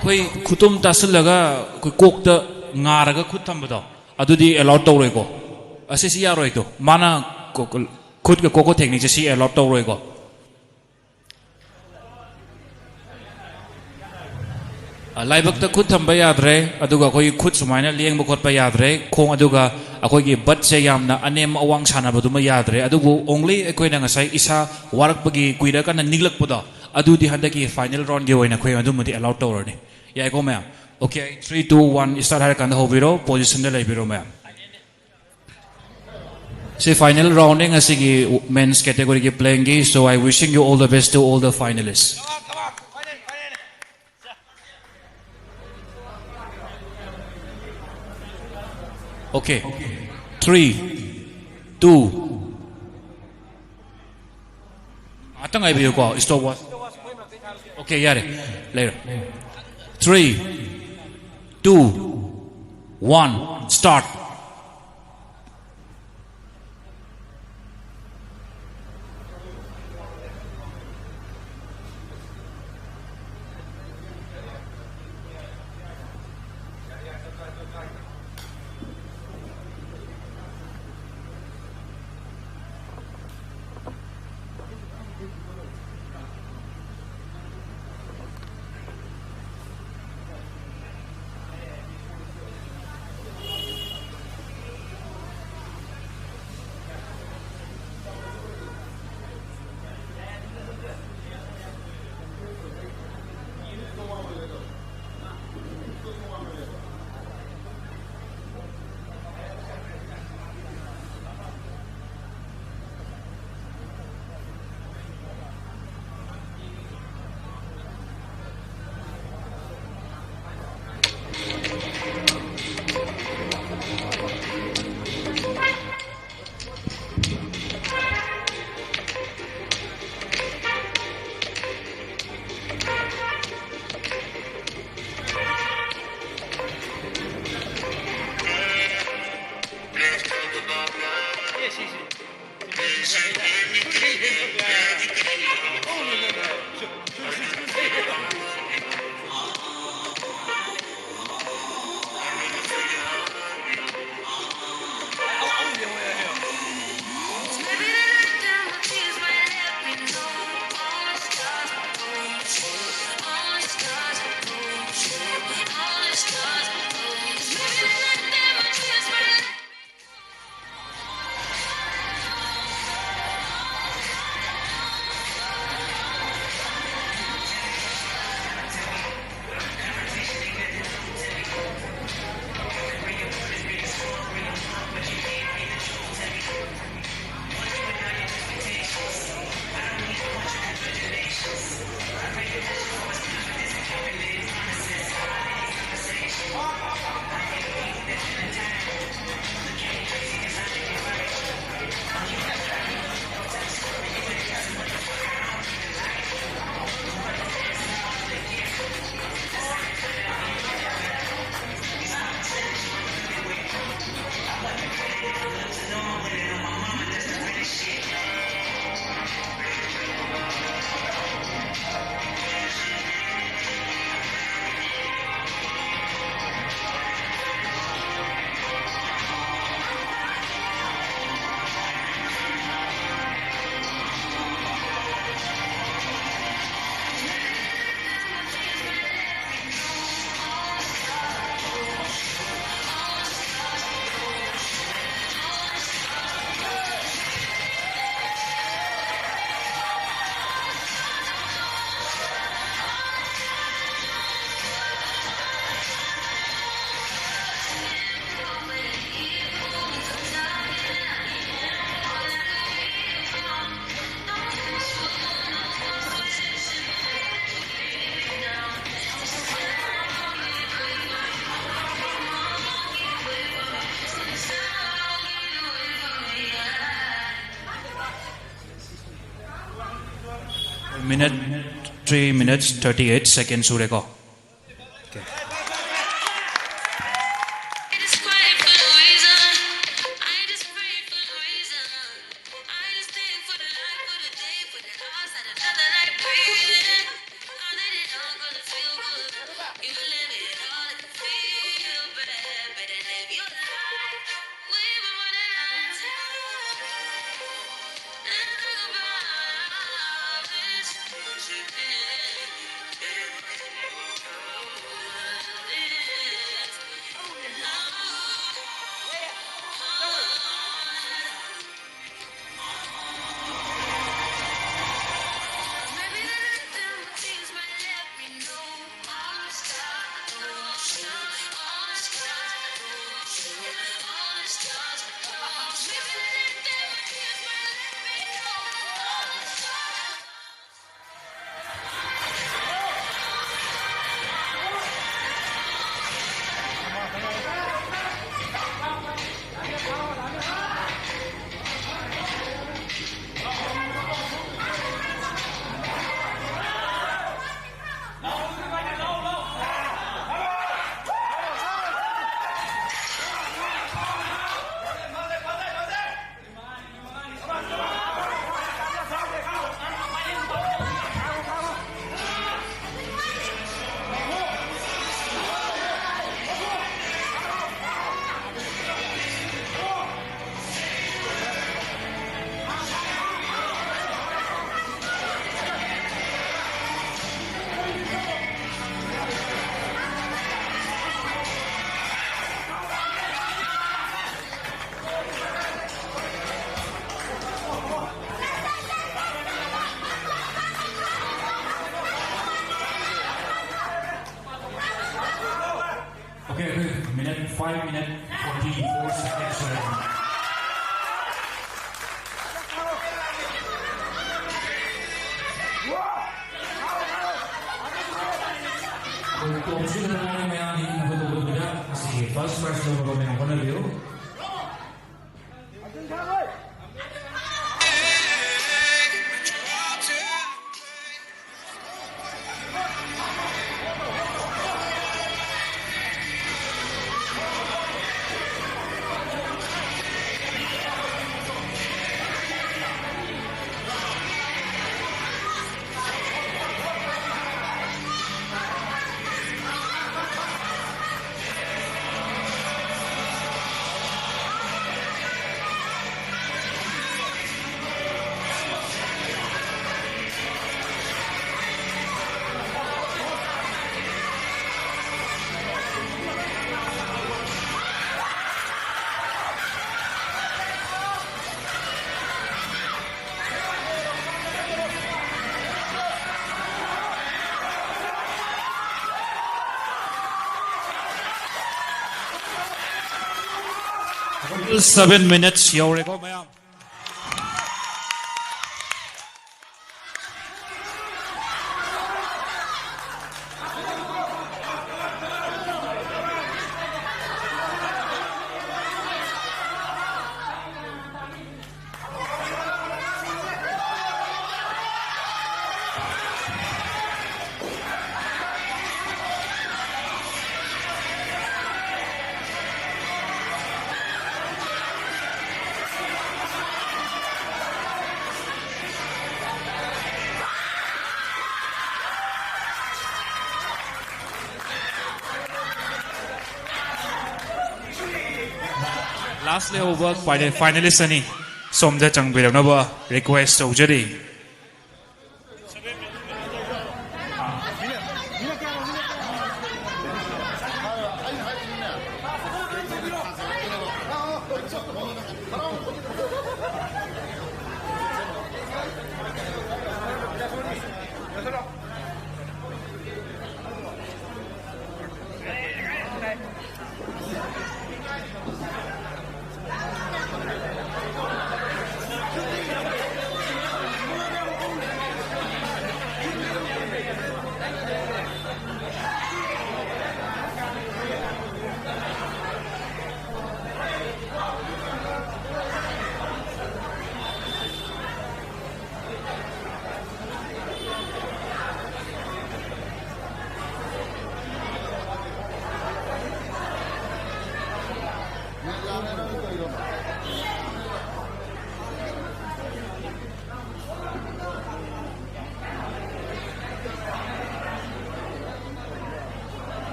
ꯑꯩꯈꯣꯏ ꯈꯨꯇꯨꯝ ꯇꯥꯁꯤꯜꯂꯒ ꯑꯩꯈꯣꯏ ꯀꯣꯛꯇ ꯉꯥꯔꯒ ꯈꯨꯠ ꯊꯝꯕꯗꯣ, ꯑꯗꯨꯗꯤ ꯑꯦꯂꯥꯎꯠ ꯇꯧꯔꯣꯏꯀꯣ꯫ ꯑꯁꯤꯁꯤ ꯌꯥꯔꯣꯏꯗꯣ, ꯃꯥꯅ ꯀꯣ-, ꯈꯨꯠꯀ ꯀꯣꯛꯀ ꯊꯦꯡꯅꯩꯁꯦ, ꯁꯤ ꯑꯦꯂꯥꯎꯠ ꯇꯧꯔꯣꯏꯀꯣ꯫ ꯑ, ꯂꯥꯏꯕꯛꯇ ꯈꯨꯠ ꯊꯝꯕ ꯌꯥꯗ꯭ꯔꯦ, ꯑꯗꯨꯒ ꯑꯩꯈꯣꯏꯒꯤ ꯈꯨꯠ ꯁꯨꯃꯥꯏꯅ ꯂꯦꯡꯕ ꯈꯣꯠꯄ ꯌꯥꯗ꯭ꯔꯦ, ꯈꯣꯡ, ꯑꯗꯨꯒ ꯑꯩꯈꯣꯏꯒꯤ ꯕꯠꯁꯦ ꯌꯥꯝꯅ ꯑꯅꯦꯝ ꯑꯋꯥꯡ ꯁꯥꯟꯅꯕꯗꯨꯃ ꯌꯥꯗ꯭ꯔꯦ꯫ ꯑꯗꯨꯕꯨ only ꯑꯩꯈꯣꯏꯅ ꯉꯁꯥꯏ ꯏꯁꯥ ꯋꯥꯔꯛꯄꯒꯤ, ꯀꯨꯏꯔꯀꯥꯟꯗ ꯅꯤꯛꯂꯛꯄꯗꯣ, ꯑꯗꯨꯗꯤ ꯍꯟꯗꯛꯀꯤ ꯐꯥꯏꯅꯦꯜ ꯔꯥꯎꯟꯒꯤ ꯑꯣꯏꯅ ꯑꯩꯈꯣꯏ ꯑꯗꯨꯃꯗꯤ ꯑꯦꯂꯥꯎꯠ ꯇꯧꯔꯅꯤ꯫ ꯌꯥꯏꯀꯣ ꯃꯌꯥꯝ? Okay, three, two, one, start ꯍꯥꯏꯔꯀꯥꯟꯗ ꯍꯧꯕꯤꯔꯣ, ꯄꯣꯖꯤꯁꯟꯗ ꯂꯩꯕꯤꯔꯣ ꯃꯌꯥꯝ꯫ ꯁꯤ ꯐꯥꯏꯅꯦꯜ ꯔꯥꯎꯟꯅꯦ ꯉꯁꯤꯒꯤ ꯃꯦꯟꯁ ꯀꯦꯇꯦꯒꯣꯔꯤꯒꯤ ꯄ꯭ꯂꯦꯌꯤꯡꯒꯤ, so I wishing you all the best to all the finalists. Okay, three, two, ꯉꯥꯛꯇꯪ ꯉꯥꯏꯕꯤꯌꯨꯀꯣ, stopwatch. Okay, ꯌꯥꯔꯦ, ꯂꯩꯔꯣ꯫ Three, two, one, start. Minute, three minutes, thirty-eight seconds ꯁꯨꯔꯦꯀꯣ. Okay, okay. Minute, five minute, forty-four seconds. ꯇꯣꯞꯁꯤꯗ ꯉꯥꯏꯔꯦ ꯃꯌꯥꯝ, ꯌꯦꯡꯅꯕ ꯇꯧꯕꯗꯨꯗ ꯉꯁꯤꯒꯤ first prize ꯂꯧꯅꯕ ꯃꯌꯥꯝ ꯍꯣꯠꯅꯕꯤꯌꯨ꯫ Seven minutes ꯌꯧꯔꯦꯀꯣ, ꯃꯌꯥꯝ꯫ Last ꯂꯩꯍꯧꯕ ꯐꯥꯏꯅꯦ-, finalist ꯑꯅꯤ ꯁꯣꯝꯗ ꯆꯪꯕꯤꯔꯛꯅꯕ request ꯇꯧꯖꯔꯤ꯫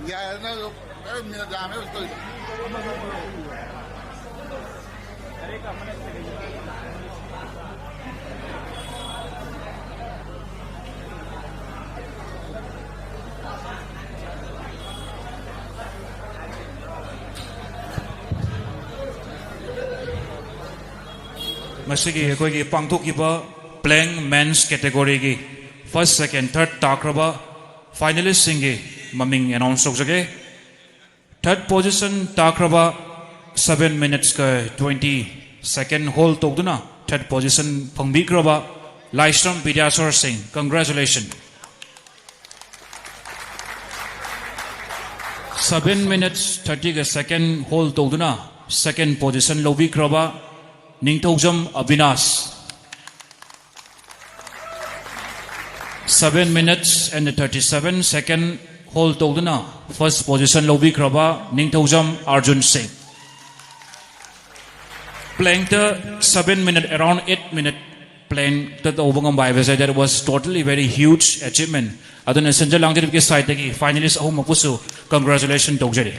ꯌꯥꯔꯦ, ꯅꯪ ꯃꯤꯅꯠ ꯌꯥꯝꯃꯦ ꯍꯧꯖꯤꯛ ꯇꯧꯔꯤꯗꯣ꯫ ꯉꯁꯤꯒꯤ ꯑꯩꯈꯣꯏꯒꯤ ꯄꯥꯡꯊꯣꯛꯈꯤꯕ plank men's categoryꯒꯤ first, second, third ꯇꯥꯈ꯭ꯔꯕ finalistꯁꯤꯡꯒꯤ ꯃꯃꯤꯡ announce ꯇꯧꯖꯒꯦ꯫ Third position ꯇꯥꯈ꯭ꯔꯕ, seven minutesꯀ twenty second hold ꯇꯧꯗꯨꯅ third position ꯐꯪꯕꯤꯈ꯭ꯔꯕ ꯂꯥꯏꯁ꯭ꯔꯝ ꯕꯤꯗ꯭ꯌꯥꯁꯣꯔ ꯁꯤꯡ, congratulations꯫ Seven minutes thirtyꯒ second hold ꯇꯧꯗꯨꯅ second position ꯂꯧꯕꯤꯈ꯭ꯔꯕ Ningthoujam Abinash, seven minutes and thirty seven second hold ꯇꯧꯗꯨꯅ first position ꯂꯧꯕꯤꯈ꯭ꯔꯕ ꯅꯤꯡꯊꯧꯖꯝ ꯑꯥꯔꯖꯨꯟ ꯁꯤꯡ꯫ Plankꯇ seven minute, around eight minute plankꯇ ꯇꯧꯕ ꯉꯝꯕ ꯍꯥꯏꯕꯁꯦ, that was totally very huge achievement꯫ ꯑꯗꯨꯅ ꯁꯦꯟꯖ ꯂꯥꯡꯖꯔꯤꯕꯒꯤ sideꯇꯒꯤ finalist ꯑꯍꯨꯝꯃꯛꯄꯨꯁꯨ congratulation ꯇꯧꯖꯔꯤ꯫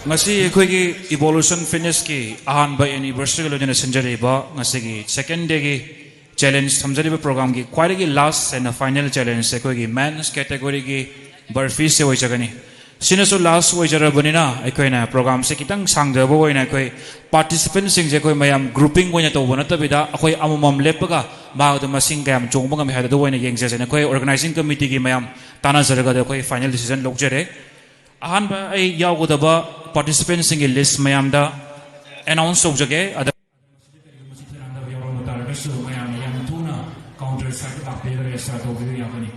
ꯉꯁꯤ ꯑꯩꯈꯣꯏꯒꯤ Evolution Fitnessꯀꯤ ꯑꯍꯥꯟꯕ anniversaryꯒ ꯂꯣꯏꯅꯅ ꯁꯤꯟꯖꯔꯤꯕ ꯉꯁꯤꯒꯤ second dayꯒꯤ challenge ꯊꯝꯖꯔꯤꯕ programꯒꯤ ꯈ꯭ꯋꯥꯏꯗꯒꯤ last and final challenge ꯑꯩꯈꯣꯏꯒꯤ men's categoryꯒꯤ burpeesꯁꯦ ꯑꯣꯏꯖꯒꯅꯤ꯫ ꯁꯤꯅꯁꯨ last ꯑꯣꯏꯖꯔꯕꯅꯤꯅ ꯑꯩꯈꯣꯏꯅ programꯁꯦ ꯈꯤꯇꯪ ꯁꯥꯡꯖꯕ ꯑꯣꯏꯅ ꯑꯩꯈꯣꯏ participantꯁꯤꯡꯁꯦ ꯑꯩꯈꯣꯏ ꯃꯌꯥꯝ grouping ꯑꯣꯏꯅ ꯇꯧꯕ ꯅꯠꯇꯕꯤꯗ ꯑꯩꯈꯣꯏ ꯑꯃꯃꯝ ꯂꯦꯞꯄꯒ ꯃꯍꯥꯛ ꯑꯗꯨ ꯃꯁꯤꯡ ꯀꯌꯥꯝ ꯆꯣꯡꯕ ꯉꯝꯃꯤ ꯍꯥꯏꯕꯗꯨ ꯑꯣꯏꯅ ꯌꯦꯡꯖꯁꯦꯅ ꯑꯩꯈꯣꯏ organizing committeeꯒꯤ ꯃꯌꯥꯝ ꯇꯥꯟꯅꯖꯔꯒ ꯑꯗꯨ ꯑꯩꯈꯣꯏ final decision ꯂꯧꯖꯔꯦ꯫ ꯑꯍꯥꯟꯕ ꯑꯩ ꯌꯥꯎꯒꯗꯕ participantꯁꯤꯡꯒꯤ list ꯃꯌꯥꯝꯗ announce ꯇꯧꯖꯒꯦ꯫ ꯑꯗ ꯃꯁꯤ ꯊꯦꯡꯅꯗꯕ ꯌꯥꯎꯔꯝꯕ ꯇꯥꯔꯒꯁꯨ ꯃꯌꯥꯝꯅ ꯌꯥꯝ ꯊꯨꯅ counter sideꯇ ꯂꯥꯛꯄꯤꯔꯒ register ꯇꯧꯕꯤꯕ ꯌꯥꯒꯅꯤ꯫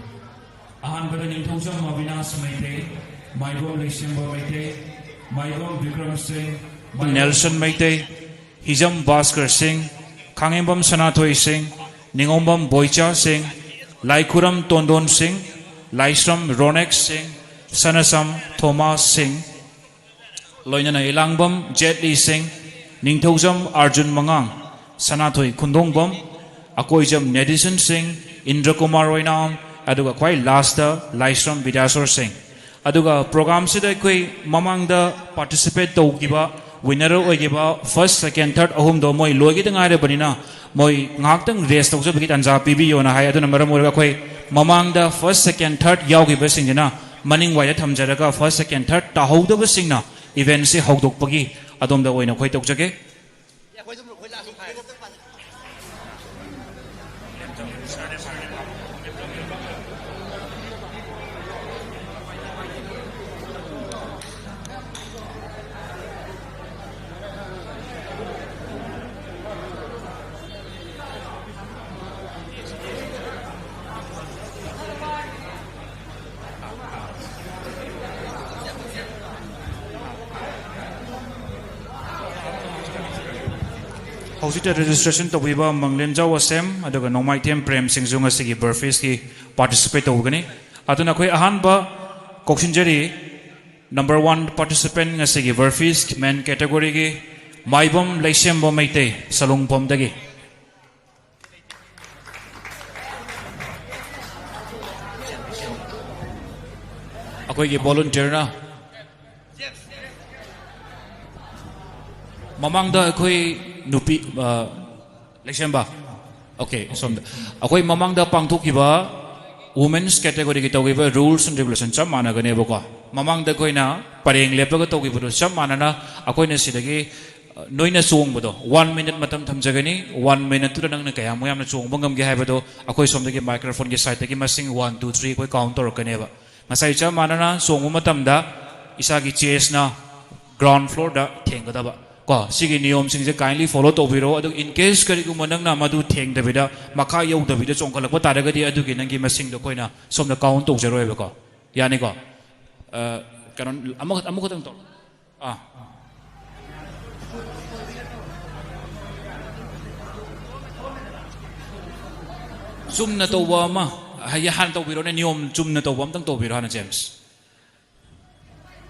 ꯑꯍꯥꯟꯕꯗ ꯅꯤꯡꯊꯧꯖꯝ ꯑꯕꯤꯅꯥꯁ ꯃꯩꯇꯩ, ꯃꯥꯏꯕꯝ ꯂꯩꯁꯦꯝꯕ ꯃꯩꯇꯩ, ꯃꯥꯏꯕꯝ ꯕꯤꯀ꯭ꯔꯝ ꯁꯤꯡ, ꯅꯦꯜꯁꯟ ꯃꯩꯇꯩ, ꯍꯤꯖꯝ ꯚꯥꯁꯀꯔ ꯁꯤꯡ, ꯈꯥꯉꯦꯝꯕꯝ ꯁꯅꯥꯊꯣꯏ ꯁꯤꯡ, ꯅꯤꯉꯣꯝꯕꯝ ꯕꯣꯏꯆꯥ ꯁꯤꯡ, ꯂꯥꯏꯈꯨꯔꯝ ꯇꯣꯟꯗꯣꯟ ꯁꯤꯡ, ꯂꯥꯏꯁ꯭ꯔꯝ ꯔꯣꯅꯦꯛ ꯁꯤꯡ, ꯁꯅꯁꯝ ꯊꯣꯃꯥꯁ ꯁꯤꯡ, ꯂꯣꯏꯅꯅ ꯏꯂꯥꯡꯕꯝ ꯖꯦꯠꯂꯤ ꯁꯤꯡ, ꯅꯤꯡꯊꯧꯖꯝ ꯑꯥꯔꯖꯨꯟ ꯃꯉꯥꯡ, ꯁꯅꯥꯊꯣꯏ ꯈꯨꯟꯗꯣꯡꯕꯝ, ꯑꯀꯣꯏꯖꯝ ꯅꯦꯗꯤꯁꯟ ꯁꯤꯡ, ꯏꯟꯗ꯭ꯔꯀꯨꯃꯥꯔ ꯑꯣꯏꯅꯥꯝ, ꯑꯗꯨꯒ ꯈ꯭ꯋꯥꯏ lastꯇ ꯂꯥꯏꯁ꯭ꯔꯝ ꯕꯤꯗ꯭ꯌꯥꯁꯣꯔ ꯁꯤꯡ꯫ ꯑꯗꯨꯒ programꯁꯤꯗ ꯑꯩꯈꯣꯏ ꯃꯃꯥꯡꯗ participate ꯇꯧꯈꯤꯕ, winner ꯑꯣꯏꯈꯤꯕ first, second, third ꯑꯍꯨꯝꯗꯣ ꯃꯣꯏ ꯂꯣꯏꯒꯤꯗ ꯉꯥꯏꯔꯕꯅꯤꯅ ꯃꯣꯏ ꯉꯥꯏꯍꯥꯛꯇꯪ rest ꯇꯧꯖꯕꯒꯤ ꯇꯥꯟꯖꯥ ꯄꯤꯕꯤꯌꯣꯅ ꯍꯥꯏ꯫ ꯑꯗꯨꯅ ꯃꯔꯝ ꯑꯣꯏꯔꯒ ꯑꯩꯈꯣꯏ ꯃꯃꯥꯡꯗ first, second, third ꯌꯥꯎꯈꯤꯕꯁꯤꯡꯁꯤꯅ ꯃꯅꯤꯡ ꯋꯥꯏꯗ ꯊꯝꯖꯔꯒ first, second, third ꯇꯥꯍꯧꯗꯕꯁꯤꯡꯅ eventꯁꯤ ꯍꯧꯗꯣꯛꯄꯒꯤ ꯑꯗꯣꯝꯗ ꯑꯣꯏꯅ ꯑꯩꯈꯣꯏ ꯇꯧꯖꯒꯦ꯫ ꯍꯧꯖꯤꯛꯇ registration ꯇꯧꯕꯤꯕ ꯃꯪꯂꯦꯟꯖꯥꯎ ꯑꯁꯦꯝ ꯑꯗꯨꯒ ꯅꯣꯡꯃꯥꯏꯊꯦꯝ ꯄ꯭ꯔꯦꯝ ꯁꯤꯡꯁꯨ ꯉꯁꯤꯒꯤ burpeesꯀꯤ participate ꯇꯧꯒꯅꯤ꯫ ꯑꯗꯨꯅ ꯑꯩꯈꯣꯏ ꯑꯍꯥꯟꯕ ꯀꯧꯁꯤꯟꯖꯔꯤ, number one participant ꯉꯁꯤꯒꯤ burpees men categoryꯒꯤ ꯃꯥꯏꯕꯝ ꯂꯩꯁꯦꯝꯕ ꯃꯩꯇꯩ, ꯁꯂꯨꯡꯐꯝꯗꯒꯤ꯫ ꯑꯩꯈꯣꯏꯒꯤ volunteerꯅ ꯃꯃꯥꯡꯗ ꯑꯩꯈꯣꯏ ꯅꯨꯄꯤ, ꯑ, ꯂꯩꯁꯦꯝꯕ, ꯑꯣꯀꯦ, ꯁꯣꯝꯗ ꯑꯩꯈꯣꯏ ꯃꯃꯥꯡꯗ ꯄꯥꯡꯊꯣꯛꯈꯤꯕ women's categoryꯒꯤ ꯇꯧꯈꯤꯕ rules and regulation ꯆꯞ ꯃꯥꯟꯅꯒꯅꯦꯕꯀꯣ꯫ ꯃꯃꯥꯡꯗ ꯑꯩꯈꯣꯏꯅ ꯄꯔꯦꯡ ꯂꯦꯞꯄꯒ ꯇꯧꯈꯤꯕꯗꯣ ꯆꯞ ꯃꯥꯟꯅꯅ ꯑꯩꯈꯣꯏꯅ ꯁꯤꯗꯒꯤ, ꯑ, ꯅꯣꯏꯅ ꯆꯣꯡꯕꯗꯣ one minute ꯃꯇꯝ ꯊꯝꯖꯒꯅꯤ꯫ One minuteꯇꯨꯗ ꯅꯪꯅ ꯀꯌꯥꯃꯨꯛ ꯌꯥꯝꯅ ꯆꯣꯡꯕ ꯉꯝꯒꯦ ꯍꯥꯏꯕꯗꯣ ꯑꯩꯈꯣꯏ ꯁꯣꯝꯗꯒꯤ microphoneꯒꯤ sideꯇꯒꯤ ꯃꯁꯤꯡ one, two, three ꯑꯩꯈꯣꯏ count ꯇꯧꯔꯛꯀꯅꯦꯕ꯫ ꯉꯁꯥꯏ ꯆꯞ ꯃꯥꯟꯅꯅ ꯆꯣꯡꯕ ꯃꯇꯝꯗ ꯏꯁꯥꯒꯤ chestꯅ ground floorꯗ ꯊꯦꯡꯒꯗꯕ ꯀꯣ꯫ ꯁꯤꯒꯤ ꯅꯤꯌꯣꯝꯁꯤꯡꯁꯦ kindly follow ꯇꯧꯕꯤꯔꯣ꯫ ꯑꯗꯨꯒ in case ꯀꯔꯤꯒꯨꯝꯕ ꯅꯪꯅ ꯃꯗꯨ ꯊꯦꯡꯗꯕꯤꯗ, ꯃꯈꯥ ꯌꯧꯗꯕꯤꯗ ꯆꯣꯡꯈꯠꯂꯛꯄ ꯇꯥꯔꯒꯗꯤ ꯑꯗꯨꯒꯤ ꯅꯪꯒꯤ ꯃꯁꯤꯡꯗꯣ ꯑꯩꯈꯣꯏꯅ ꯁꯣꯝꯗ count ꯇꯧꯖꯔꯣꯏꯕꯀꯣ꯫ ꯌꯥꯅꯤꯀꯣ? ꯑ, ꯀꯩꯅꯣ, ꯑꯃꯈꯛ-, ꯑꯃꯈꯛꯇꯪ ꯇꯧꯔꯣ꯫ ꯑꯥ꯫ ꯆꯨꯝꯅ ꯇꯧꯕ ꯑꯃ, ꯍꯥꯏꯗꯤ ꯍꯥꯟꯅ ꯇꯧꯕꯤꯔꯣꯅꯦ, ꯅꯤꯌꯣꯝ ꯆꯨꯝꯅ ꯇꯧꯕ ꯑꯝꯇꯪ ꯇꯧꯕꯤꯔꯣ ꯍꯥꯟꯅ, ꯖꯦꯝꯁ꯫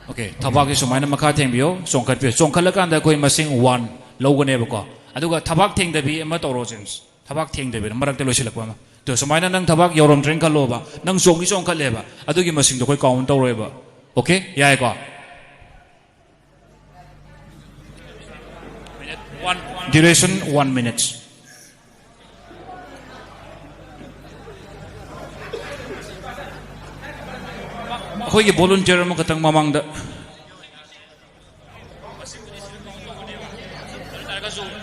ꯑꯣꯀꯦ, ꯊꯕꯥꯛꯀꯤ ꯁꯨꯃꯥꯏꯅ ꯃꯈꯥ ꯊꯦꯡꯕꯤꯌꯣ, ꯆꯣꯡꯈꯠꯄꯤꯌꯣ꯫ ꯆꯣꯡꯈꯠꯂꯀꯥꯟꯗ ꯑꯩꯈꯣꯏ ꯃꯁꯤꯡ one ꯂꯧꯒꯅꯦꯕꯀꯣ꯫ ꯑꯗꯨꯒ ꯊꯕꯥꯛ ꯊꯦꯡꯗꯕꯤ ꯑꯃ ꯇꯧꯔꯣ, ꯖꯦꯝꯁ꯫ ꯊꯕꯥꯛ ꯊꯦꯡꯗꯕꯤꯗ ꯃꯔꯛꯇ ꯂꯣꯏꯁꯤꯜꯂꯛꯄ ꯑꯃ꯫ ꯑꯗꯣ ꯁꯨꯃꯥꯏꯅ ꯅꯪ ꯊꯕꯥꯛ ꯌꯧꯔꯝꯗ꯭ꯔꯦꯅ ꯈꯜꯂꯣꯕ, ꯅꯪ ꯆꯣꯡꯗꯤ ꯆꯣꯡꯈꯠꯂꯦꯕ, ꯑꯗꯨꯒꯤ ꯃꯁꯤꯡꯗꯣ ꯑꯩꯈꯣꯏ count ꯇꯧꯔꯣꯏꯕ꯫ ꯑꯣꯀꯦ, ꯌꯥꯏꯀꯣ? Duration one minute. ꯑꯩꯈꯣꯏꯒꯤ volunteer ꯑꯃꯈꯛꯇꯪ ꯃꯃꯥꯡꯗ꯫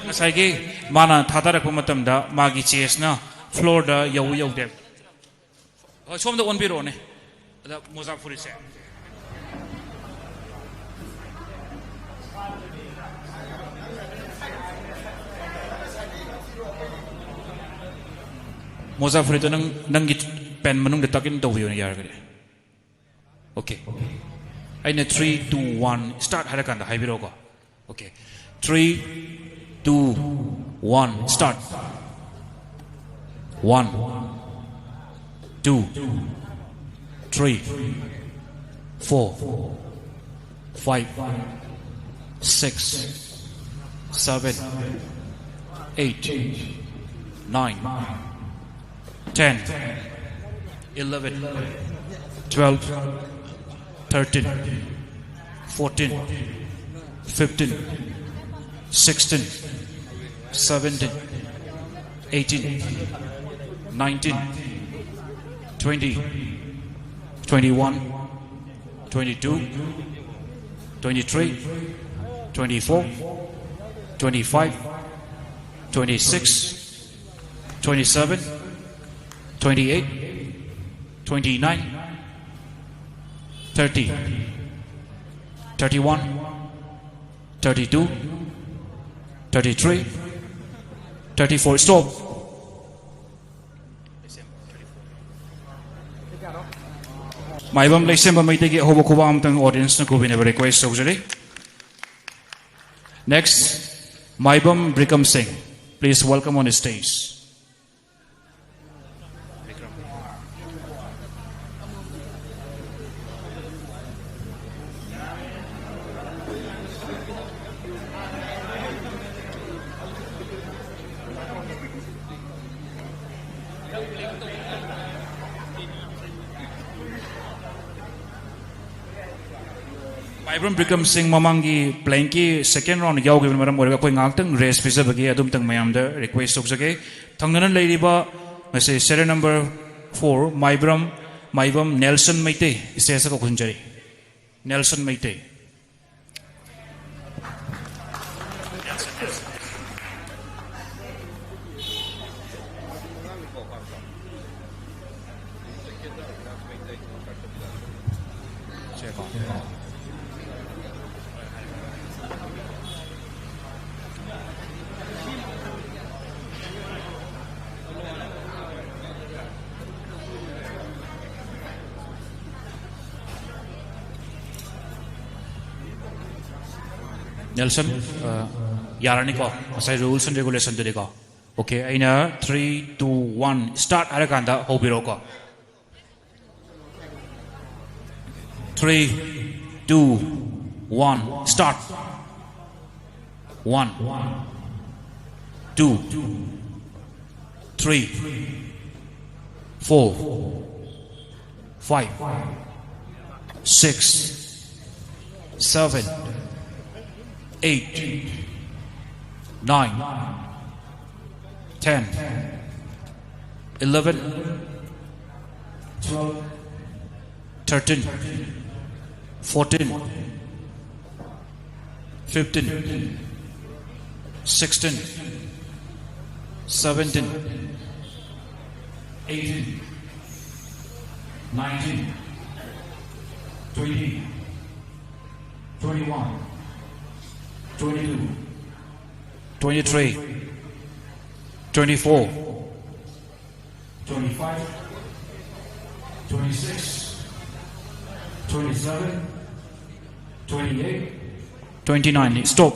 ꯉꯁꯥꯏꯒꯤ ꯃꯥꯅ ꯊꯥꯗꯔꯛꯄ ꯃꯇꯝꯗ ꯃꯥꯒꯤ chestꯅ floorꯗ ꯌꯧ ꯌꯧꯗꯦ꯫ ꯍꯣꯏ, ꯁꯣꯝꯗ ꯑꯣꯟꯕꯤꯔꯛꯑꯣꯅꯦ꯫ ꯑꯗ ꯃꯣꯖꯥ ꯐꯨꯔꯤꯠꯁꯦ꯫ ꯃꯣꯖꯥ ꯐꯨꯔꯤꯠꯇꯣ ꯅꯪ, ꯅꯪꯒꯤ pant ꯃꯅꯨꯡꯗ tuck in ꯇꯧꯕꯤꯌꯣꯅꯦ, ꯌꯥꯔꯒꯗꯤ꯫ ꯑꯣꯀꯦ꯫ ꯑꯩꯅ three, two, one, start ꯍꯥꯏꯔꯀꯥꯟꯗ ꯍꯥꯏꯕꯤꯔꯛꯑꯣꯀꯣ꯫ Okay. Three, two, one, start. One, two, three, four, five, six, seven, eight, nine, ten, eleven, twelve, thirteen, fourteen, fifteen, Sixteen, seventeen, eighteen, nineteen, twenty, twenty-one, twenty-two, twenty-three, twenty-four, twenty-five, twenty-six, twenty-seven, twenty-eight, twenty-nine, thirty, thirty-one, thirty-two, thirty-three, thirty-four. Stop. ꯃꯥꯏꯕꯝ ꯂꯩꯁꯦꯝꯕ ꯃꯩꯇꯩꯒꯤ ꯑꯍꯧꯕ ꯈꯨꯕꯥꯛ ꯑꯃꯇꯪ audience ꯅ ꯈꯨꯕꯤꯅꯕ request ꯇꯧꯖꯔꯤ. Next, ꯃꯥꯏꯕꯝ ꯕ꯭ꯔꯤꯀꯝ ꯁꯤꯡ, please welcome on stage. ꯃꯥꯏꯕꯝ ꯕꯤꯀ꯭ꯔꯝ ꯁꯤꯡ ꯃꯃꯥꯡꯒꯤ playing ꯀꯤ second round ꯌꯥꯎꯈꯤꯕꯅ ꯃꯔꯝ ꯑꯣꯏꯔꯒ ꯑꯩꯈꯣꯏ ꯉꯥꯏꯍꯥꯛꯇꯪ rest ꯄꯤꯖꯕꯒꯤ ꯑꯗꯨꯝꯇꯪ ꯃꯌꯥꯝꯗ request ꯇꯧꯖꯒꯦ꯫ ꯊꯪꯅꯅ ꯂꯩꯔꯤꯕ ꯉꯁꯤ serial number four Maibam, Maibam Nelson Meitei stage ꯇ ꯀꯧꯁꯤꯟꯖꯔꯤ꯫ ꯅꯦꯜꯁꯟ ꯃꯩꯇꯩ꯫ ꯅꯦꯜꯁꯟ, ꯑ, ꯌꯥꯔꯅꯤꯀꯣ? ꯉꯁꯥꯏ rules and regulation ꯗꯨꯅꯤꯀꯣ? Okay, ꯑꯩꯅ three, two, one, start ꯍꯥꯏꯔꯀꯥꯟꯗ ꯍꯧꯕꯤꯔꯛꯑꯣꯀꯣ꯫ Three, two, one, start. One, two, three, four, five, six, seven, eight, Nine, ten, eleven, thirteen, fourteen, fifteen, sixteen, seventeen, eighteen, nineteen, twenty, twenty-one, twenty-two, twenty-three, twenty-four, twenty-five, twenty-six, twenty-seven, twenty-eight, twenty-nine. Stop.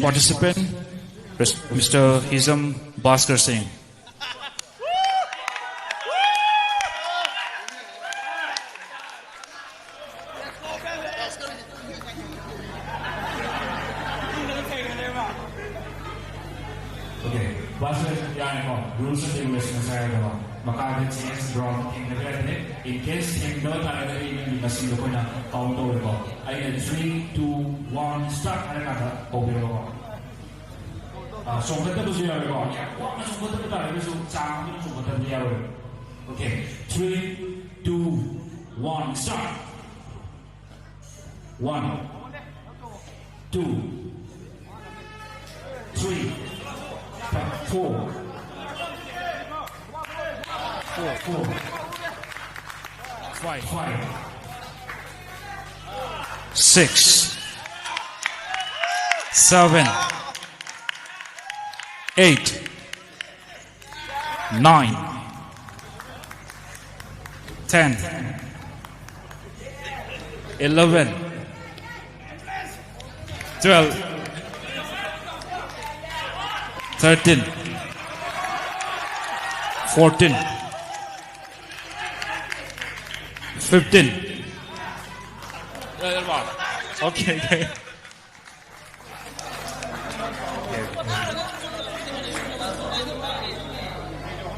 Participant, Mister Hizam Bhaskar Singh. Okay, ꯕꯥꯁ, ꯌꯥꯔꯦꯀꯣ? Rules and regulations ꯍꯥꯏꯔꯒꯀꯣ, ꯃꯈꯥꯗ chance, draw ꯊꯦꯡꯅꯕ ꯌꯥꯗꯦ꯫ In case ꯊꯦꯡꯅꯕ ꯇꯥꯔꯒꯗꯤ ꯅꯪꯒꯤ ꯃꯁꯤꯡꯗꯣ ꯑꯩꯈꯣꯏꯅ count ꯇꯧꯔꯦꯀꯣ꯫ ꯑꯩꯅ three, two, one, start ꯍꯥꯏꯔ ꯀꯥꯟꯗ ꯍꯧꯕꯤꯔꯣꯀꯣ꯫ ꯑꯥ, ꯆꯣꯡꯈꯠꯇꯕꯁꯨ ꯌꯥꯎꯋꯦꯀꯣ꯫ ꯌꯥꯝ ꯋꯥꯡꯅ ꯆꯣꯡꯈꯠꯇꯕ ꯇꯥꯔꯒꯁꯨ ꯆꯥꯡ ꯑꯃꯗ ꯆꯣꯡꯈꯠꯇꯕꯗꯤ ꯌꯥꯎꯋꯦ꯫ Okay, three, two, one, start. One, two, three, four, four, five, six, seven, eight, nine, ten, eleven, twelve, thirteen, fourteen, fifteen. Okay, okay.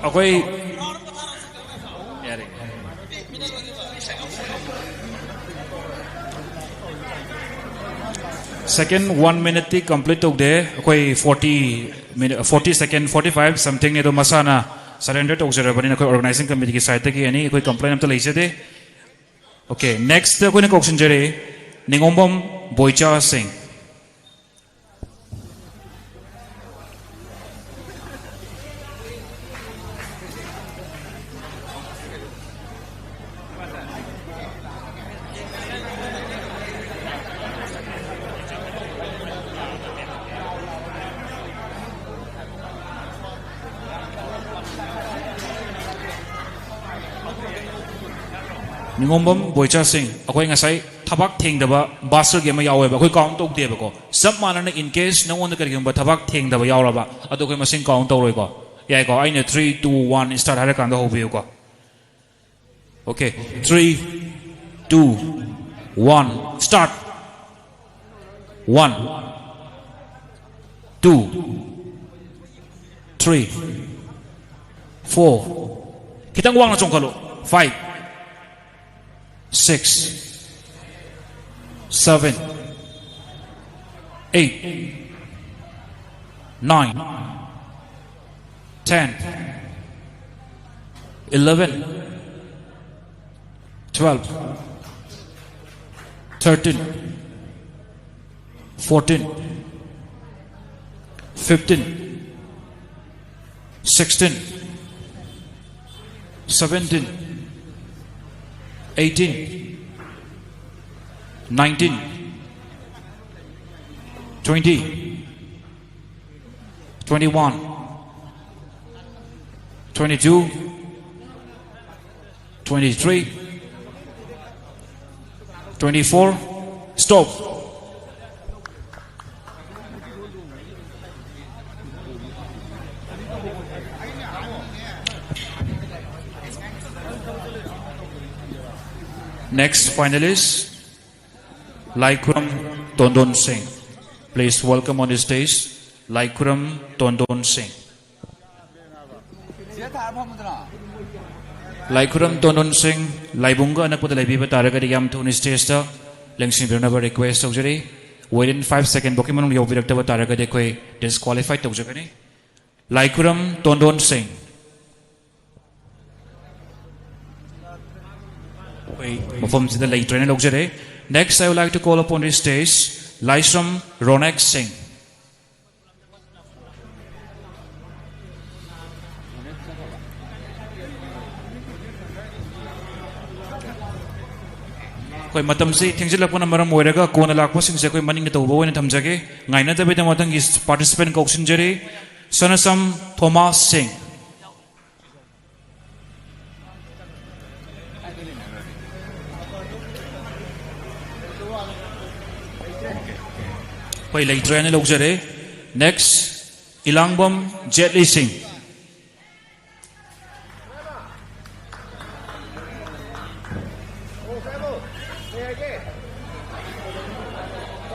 ꯑꯩꯈꯣꯏ, ꯌꯥꯔꯦ꯫ Second one minute complete ꯇꯧꯗꯦ ꯑꯩꯈꯣꯏ forty minute forty second forty five something ꯅꯦ ꯑꯗꯣ ꯃꯁꯥꯅ surrender ꯇꯧꯖꯔꯕꯅꯤꯅ ꯑꯩꯈꯣꯏ organizing committee ꯒꯤ side ꯇꯒꯤ any ꯑꯩꯈꯣꯏ complaint ꯑꯝꯇ ꯂꯩꯖꯗꯦ꯫ Okay, next ꯑꯩꯈꯣꯏꯅ ꯀꯧꯁꯤꯟꯖꯔꯤ ꯅꯤꯉꯣꯝꯕꯝ ꯕꯣꯏꯆꯥ ꯁꯤꯡ꯫ ꯅꯤꯉꯣꯝꯕꯝ ꯕꯣꯏꯆꯥ ꯁꯤꯡ, ꯑꯩꯈꯣꯏ ꯉꯁꯥꯏ ꯊꯕꯥꯛ ꯊꯦꯡꯗꯕ ꯕꯥꯁꯜꯒꯤ ꯑꯃ ꯌꯥꯎꯋꯦꯕ, ꯑꯩꯈꯣꯏ count ꯇꯧꯗꯦꯕꯀꯣ꯫ ꯆꯞ ꯃꯥꯟꯅꯅ in case ꯅꯉꯣꯟꯗ ꯀꯔꯤꯒꯨꯝꯕ ꯊꯕꯥꯛ ꯊꯦꯡꯗꯕ ꯌꯥꯎꯔꯕ, ꯑꯗꯣ ꯑꯩꯈꯣꯏ ꯃꯁꯤꯡ count ꯇꯧꯔꯣꯏꯀꯣ꯫ ꯌꯥꯏꯀꯣ, ꯑꯩꯅ three, two, one, start ꯍꯥꯏꯔꯀꯥꯟꯗ ꯍꯧꯕꯤꯌꯨꯀꯣ꯫ Okay, three, two, one, start. One, two, three, four. ꯈꯤꯇꯪ ꯋꯥꯡꯅ ꯆꯣꯡꯈꯠꯂꯨ꯫ Five, six, seven, eight, nine, ten, eleven, twelve, thirteen, fourteen, fifteen, sixteen, seventeen, eighteen, nineteen, twenty, twenty-one, twenty-two, twenty-three, twenty-four. Stop. Next finalist, Laikhuram Tondon Singh. Please welcome on the stage, Laikhuram Tondon Singh. ꯂꯥꯏꯈꯨꯔꯝ Tondon ꯁꯤꯡ, ꯂꯥꯏꯕꯨꯡꯒ ꯑꯅꯛꯄꯗ ꯂꯩꯕꯤꯕ ꯇꯥꯔꯒꯗꯤ ꯌꯥꯝ ꯊꯨꯅ stage ꯇ ꯂꯦꯡꯁꯤꯟꯕꯤꯔꯛꯅꯕ request ꯇꯧꯖꯔꯤ꯫ Within five second ꯐꯥꯎꯒꯤ ꯃꯅꯨꯡꯗ ꯌꯧꯕꯤꯔꯛꯇꯕ ꯇꯥꯔꯒꯗꯤ ꯑꯩꯈꯣꯏ disqualify ꯇꯧꯖꯒꯅꯤ꯫ ꯂꯥꯏꯈꯨꯔꯝ ꯇꯣꯟꯗꯣꯟ ꯁꯤꯡ꯫ ꯑꯩꯈꯣꯏ ꯃꯐꯝꯁꯤꯗ ꯂꯩꯇ꯭ꯔꯦꯅ ꯂꯧꯖꯔꯦ꯫ Next, I would like to call upon the stage ꯂꯥꯏꯁ꯭ꯔꯝ ꯔꯣꯅꯦꯛ ꯁꯤꯡ꯫ ꯑꯩꯈꯣꯏ ꯃꯇꯝꯁꯤ ꯊꯦꯡꯖꯤꯜꯂꯛꯄꯅ ꯃꯔꯝ ꯑꯣꯏꯔꯒ ꯀꯣꯟꯅ ꯂꯥꯛꯄꯁꯤꯡꯁꯦ ꯑꯩꯈꯣꯏ ꯃꯅꯤꯡꯗ ꯇꯧꯕ ꯑꯣꯏꯅ ꯊꯝꯖꯒꯦ꯫ ꯉꯥꯏꯅꯗꯕꯤꯗ ꯃꯊꯪꯒꯤ participant ꯀꯧꯁꯤꯟꯖꯔꯤ꯫ ꯁꯅꯁꯝ ꯊꯣꯃꯥꯁ ꯁꯤꯡ꯫ ꯑꯩꯈꯣꯏ ꯂꯩꯇ꯭ꯔꯦ ꯍꯥꯏꯅ ꯂꯧꯖꯔꯦ꯫ Next, ꯏꯂꯥꯡꯕꯝ ꯖꯦꯠꯂꯤ ꯁꯤꯡ꯫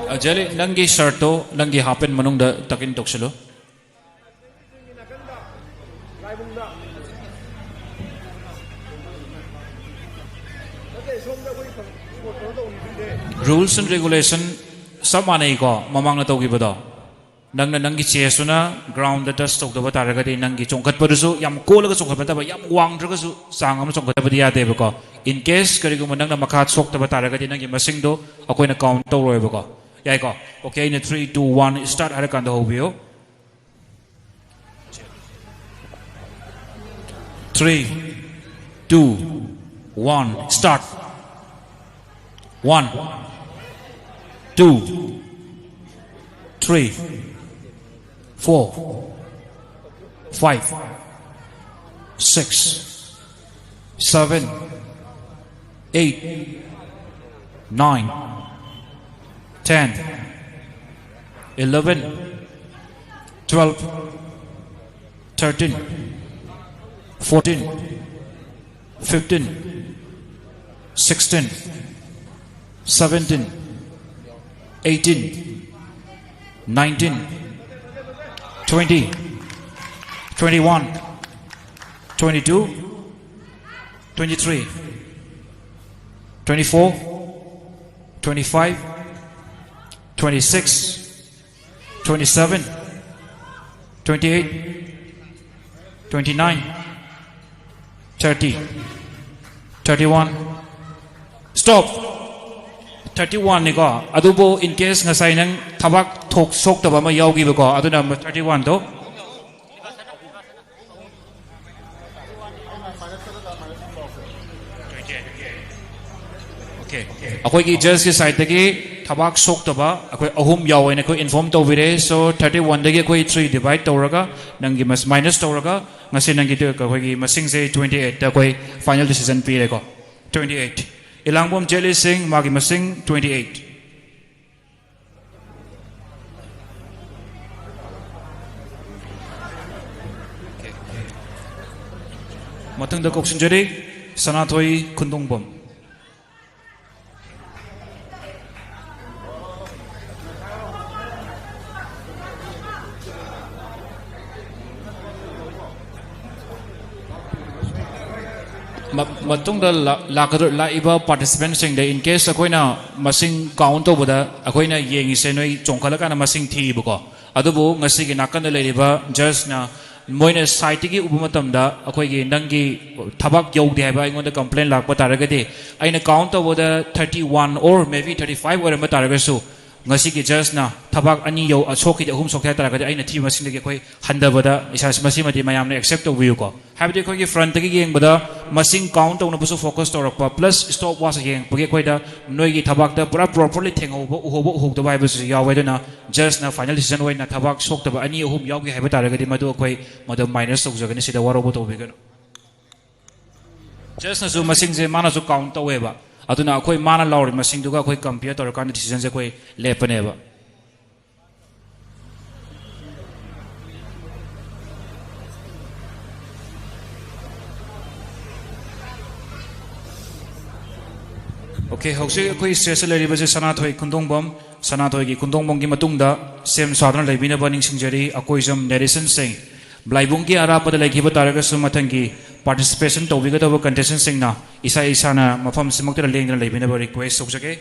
ꯑ, ꯖꯦꯠꯂꯤ, ꯅꯪꯒꯤ shirt ꯇꯣ ꯅꯪꯒꯤ half pant ꯃꯅꯨꯡꯗ tuck in ꯇꯧꯁꯤꯜꯂꯨ꯫ Rules and regulation ꯆꯞ ꯃꯥꯟꯅꯩꯀꯣ, ꯃꯃꯥꯡꯗ ꯇꯧꯈꯤꯕꯗꯣ? ꯅꯪꯅ ꯅꯪꯒꯤ chest ꯇꯨꯅ ground ꯇ touch ꯇꯧꯗꯕ ꯇꯥꯔꯒꯗꯤ ꯅꯪꯒꯤ ꯆꯣꯡꯈꯠꯄꯗꯨꯁꯨ ꯌꯥꯝ ꯀꯣꯜꯂꯒ ꯆꯣꯡꯈꯠꯄ ꯅꯠꯇꯕ, ꯌꯥꯝ ꯋꯥꯡꯗ꯭ꯔꯒꯁꯨ ꯆꯥꯡ ꯑꯃ ꯆꯣꯡꯈꯠꯇꯕꯗꯤ ꯌꯥꯗꯦꯕꯀꯣ꯫ In case ꯀꯔꯤꯒꯨꯝꯕ ꯅꯪꯅ ꯃꯈꯥ ꯁꯣꯛꯇꯕ ꯇꯥꯔꯒꯗꯤ ꯅꯪꯒꯤ ꯃꯁꯤꯡꯗꯣ ꯑꯩꯈꯣꯏꯅ count ꯇꯧꯔꯣꯏꯕꯀꯣ꯫ ꯌꯥꯏꯀꯣ? Okay, ꯑꯩꯅ three, two, one, start ꯍꯥꯏꯔꯀꯥꯟꯗ ꯍꯧꯕꯤꯌꯨ꯫ Three, two, one, start. One, two, three, four, five, six, seven, eight, nine, ten, eleven, twelve, thirteen, fourteen, fifteen, sixteen, seventeen, eighteen, nineteen, twenty, twenty-one, twenty-two, twenty-three, twenty-four, twenty-five, twenty-six, twenty-seven, twenty-eight, twenty-nine, thirty, thirty-one. Stop. Thirty-one ꯅꯤꯀꯣ꯫ ꯑꯗꯨꯕꯨ in case ꯉꯁꯥꯏ ꯅꯪ ꯊꯕꯥꯛ ꯊꯣꯛ ꯁꯣꯛꯇꯕ ꯑꯃ ꯌꯥꯎꯈꯤꯕꯀꯣ, ꯑꯗꯨꯅ thirty-one ꯗꯣ꯫ Okay. ꯑꯩꯈꯣꯏꯒꯤ judge ꯀꯤ side ꯇꯒꯤ ꯊꯕꯥꯛ ꯁꯣꯛꯇꯕ ꯑꯩꯈꯣꯏ ꯑꯍꯨꯝ ꯌꯥꯎꯋꯦꯅ ꯑꯩꯈꯣꯏ inform ꯇꯧꯕꯤꯔꯦ꯫ So thirty-one ꯗꯒꯤ ꯑꯩꯈꯣꯏ three divide ꯇꯧꯔꯒ, ꯅꯪꯒꯤ minus ꯇꯧꯔꯒ, ꯉꯁꯤ ꯅꯪꯒꯤ ꯑꯩꯈꯣꯏꯒꯤ ꯃꯁꯤꯡꯁꯦ twenty-eight ꯇ ꯑꯩꯈꯣꯏ final decision ꯄꯤꯔꯦꯀꯣ꯫ Twenty-eight꯫ ꯏꯂꯥꯡꯕꯝ ꯖꯦꯠꯂꯤ ꯁꯤꯡ, ꯃꯥꯒꯤ ꯃꯁꯤꯡ twenty-eight꯫ ꯃꯊꯪꯗ ꯀꯧꯁꯤꯟꯖꯔꯤ, ꯁꯅꯥꯊꯣꯏ ꯈꯨꯟꯗꯣꯡꯕꯝ꯫ ꯃ-, ꯃꯇꯨꯡꯗ ꯂꯥ-, ꯂꯥꯛꯀꯗꯧ-, ꯂꯥꯛꯏꯕ participant ꯁꯤꯡꯗ in case ꯑꯩꯈꯣꯏꯅ ꯃꯁꯤꯡ count ꯇꯧꯕꯗ ꯑꯩꯈꯣꯏꯅ ꯌꯦꯡꯉꯤꯁꯦ ꯅꯣꯏ ꯆꯣꯡꯈꯠꯂꯀꯥꯟꯗ ꯃꯁꯤꯡ ꯊꯤꯕꯀꯣ꯫ ꯑꯗꯨꯕꯨ ꯉꯁꯤꯒꯤ ꯅꯥꯀꯟꯗ ꯂꯩꯔꯤꯕ judge ꯅ ꯃꯣꯏꯅ side ꯇꯒꯤ ꯎꯕ ꯃꯇꯝꯗ ꯑꯩꯈꯣꯏꯒꯤ ꯅꯪꯒꯤ ꯊꯕꯛ ꯌꯧꯗꯦ ꯍꯥꯏꯕ ꯑꯩꯉꯣꯟꯗ complaint ꯂꯥꯛꯄ ꯇꯥꯔꯒꯗꯤ, ꯑꯩꯅ count ꯇꯧꯕꯗ thirty-one or maybe thirty-five ꯑꯣꯏꯔꯝꯕ ꯇꯥꯔꯒꯁꯨ, ꯉꯁꯤꯒꯤ judge ꯅ ꯊꯕꯛ ꯑꯅꯤ ꯌꯧ-, ꯑ, ꯁꯣꯛꯈꯤꯗꯦ, ꯑꯍꯨꯝ ꯁꯣꯛꯈꯤ ꯍꯥꯏ ꯇꯥꯔꯒꯗꯤ, ꯑꯩꯅ ꯊꯤꯕ ꯃꯁꯤꯡꯗꯒꯤ ꯑꯩꯈꯣꯏ ꯍꯟꯊꯕꯗ ꯏꯁꯥ-, ꯃꯁꯤꯃꯗꯤ ꯃꯌꯥꯝꯅ accept ꯇꯧꯕꯤꯌꯨꯀꯣ꯫ ꯍꯥꯏꯕꯗꯤ ꯑꯩꯈꯣꯏꯒꯤ front ꯇꯒꯤ ꯌꯦꯡꯕꯗ ꯃꯁꯤꯡ count ꯇꯧꯅꯕꯁꯨ focus ꯇꯧꯔꯛꯄ, plus stop watch ꯌꯦꯡꯉꯛꯄꯒꯤ ꯑꯩꯈꯣꯏꯗ ꯅꯣꯏꯒꯤ ꯊꯕꯛꯇ ꯄꯨꯔꯥ properly ꯊꯦꯡꯍꯧꯕ, ꯎꯍꯧꯕ, ꯎꯍꯧꯗꯕ ꯍꯥꯏꯕꯁꯤꯁꯨ ꯌꯥꯎꯋꯦ꯫ ꯑꯗꯨꯅ judge ꯅ final decision ꯑꯣꯏꯅ ꯊꯕꯛ ꯁꯣꯛꯇꯕ ꯑꯅꯤ, ꯑꯍꯨꯝ ꯌꯥꯎꯈꯤ ꯍꯥꯏꯕ ꯇꯥꯔꯒꯗꯤ, ꯃꯗꯨ ꯑꯩꯈꯣꯏ ꯃꯗꯨ minus ꯇꯧꯖꯒꯅꯤ, ꯁꯤꯗ ꯋꯥꯔꯧꯕ ꯇꯧꯕꯤꯒꯅꯨ꯫ Judge ꯅꯁꯨ ꯃꯁꯤꯡꯁꯦ ꯃꯥꯅꯁꯨ count ꯇꯧꯋꯦꯕ, ꯑꯗꯨꯅ ꯑꯩꯈꯣꯏ ꯃꯥꯅ ꯂꯥꯎꯔꯤ ꯃꯁꯤꯡꯗꯨꯒ ꯑꯩꯈꯣꯏ compare ꯇꯧꯔꯀꯥꯟꯗ decision ꯁꯦ ꯑꯩꯈꯣꯏ ꯂꯦꯞꯄꯅꯦꯕ꯫ Okay, ꯍꯧꯖꯤꯛ ꯑꯩꯈꯣꯏ stage ꯇ ꯂꯩꯔꯤꯕꯁꯦ ꯁꯅꯥꯊꯣꯏ ꯈꯨꯟꯗꯣꯡꯕꯝ, ꯁꯅꯥꯊꯣꯏꯒꯤ ꯈꯨꯟꯗꯣꯡꯕꯝꯒꯤ ꯃꯇꯨꯡꯗ ꯁꯦꯝ ꯁꯥꯗꯨꯅ ꯂꯩꯕꯤꯅꯕ ꯅꯤꯡꯁꯤꯡꯖꯔꯤ꯫ ꯑꯀꯣꯏꯖꯝ ꯅꯦꯔꯦꯁꯟ ꯁꯤꯡ, ꯂꯥꯏꯕꯨꯡꯒꯤ ꯑꯔꯥꯞꯄꯗ ꯂꯩꯈꯤꯕ ꯇꯥꯔꯒꯁꯨ, ꯃꯊꯪꯒꯤ participation ꯇꯧꯕꯤꯒꯗꯕ contestant ꯁꯤꯡꯅ ꯏꯁꯥ ꯏꯁꯥꯅ ꯃꯐꯝꯁꯤꯃꯛꯇꯗ ꯂꯦꯡꯗꯅ ꯂꯩꯕꯤꯅꯕ request ꯇꯧꯖꯒꯦ꯫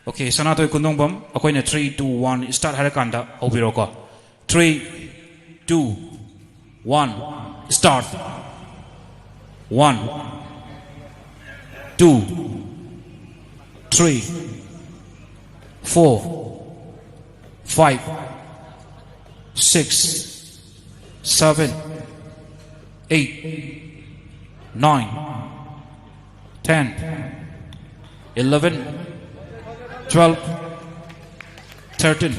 Okay, ꯁꯅꯥꯊꯣꯏ ꯀꯨꯟꯗꯣꯡꯕꯝ, ꯑꯩꯈꯣꯏꯅ three, two, one, start ꯍꯥꯏꯔꯀꯥꯟꯗ ꯍꯧꯕꯤꯔꯣꯀꯣ. Three, two, one, start. One, two, three, four, five, six, seven, eight, nine, ten, eleven, twelve, thirteen,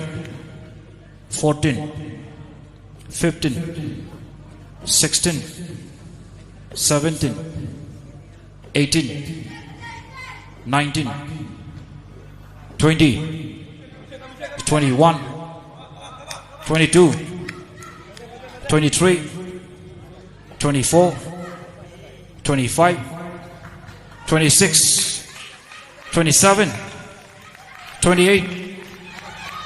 fourteen, fifteen, sixteen, seventeen, eighteen, nineteen, twenty, twenty-one, twenty-two, twenty-three, twenty-four, twenty-five, twenty-six, twenty-seven, twenty-eight,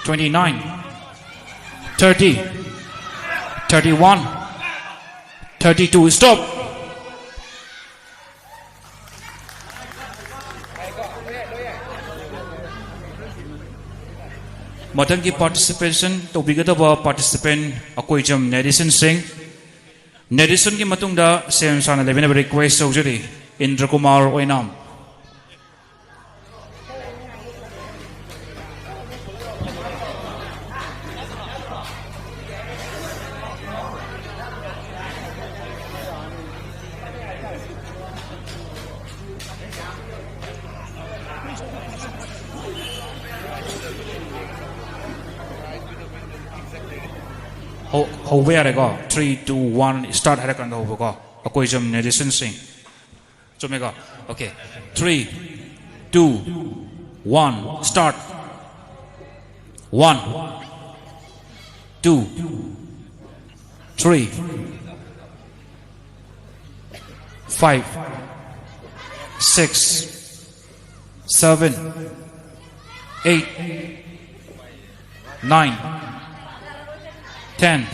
twenty-nine, thirty, thirty-one, thirty-two. Stop. ꯃꯊꯪꯒꯤ participation ꯇꯧꯕꯤꯒꯗꯕ participant Akoijam ꯅꯦꯔꯤꯁꯟ ꯁꯤꯡ꯫ ꯅꯦꯔꯤꯁꯟꯒꯤ ꯃꯇꯨꯡꯗ ꯁꯦꯝ ꯁꯥꯅ ꯂꯩꯕꯤꯅꯕ request ꯇꯧꯖꯔꯤ꯫ ꯏꯟꯗ꯭ꯔ ꯀꯨꯃꯥꯔ ꯑꯣꯏꯅꯥꯝ꯫ ꯍꯧ-, ꯍꯧꯕ ꯌꯥꯔꯦꯀꯣ? Three, two, one, start ꯍꯥꯏꯔꯀꯥꯟꯗ ꯍꯧꯕꯀꯣ꯫ ꯑꯀꯣꯏꯖꯝ ꯅꯦꯔꯤꯁꯟ ꯁꯤꯡ꯫ ꯆꯨꯝꯃꯦꯀꯣ? Okay. Three, two, one, start. One, two, three, five, six, seven, eight, nine, ten,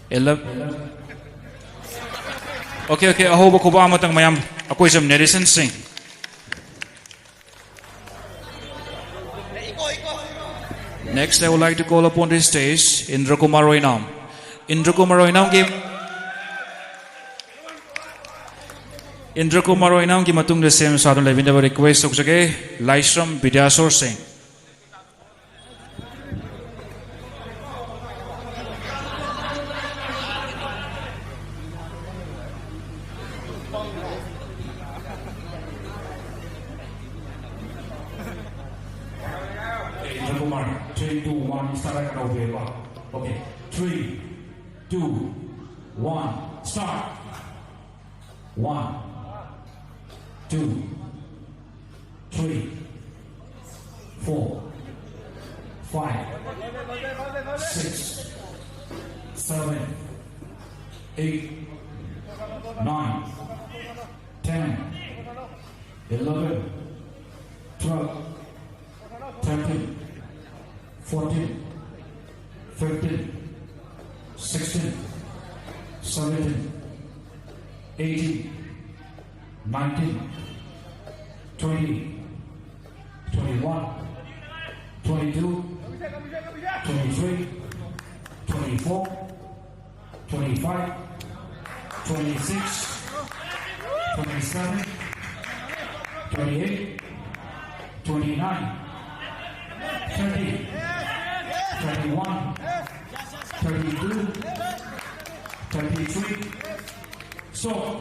eleven. Okay, okay, ꯑꯍꯧꯕ ꯈꯨꯕꯥꯛ ꯑꯃꯇꯪ ꯃꯌꯥꯝ, ꯑꯀꯣꯏꯖꯝ ꯅꯦꯔꯤꯁꯟ ꯁꯤꯡ꯫ Next, I would like to call upon the stage Indra Kumar Oinam. Indra Kumar Oinamꯒꯤ, Indra Kumar Oinamꯒꯤ ꯃꯇꯨꯡꯗ ꯁꯦꯝ ꯁꯥꯗꯨꯅ ꯂꯩꯕꯤꯅꯕ request ꯇꯧꯖꯒꯦ꯫ ꯂꯥꯏꯁ꯭ꯔꯝ ꯕꯤꯗ꯭ꯌꯥꯁꯣꯔ ꯁꯤꯡ꯫ Okay, Indra Kumar, three, two, one, start. Okay, three, two, one, start. One, two, three, four, five, six, seven, eight, nine, ten, eleven, twelve, thirteen, fourteen, fifteen, sixteen, seventeen, eighteen, nineteen, twenty, twenty-one, twenty-two, twenty-three, twenty-four, twenty-five, twenty-six, twenty-seven, twenty-eight, twenty-nine, thirty, thirty-one, thirty-two, thirty-three. Stop.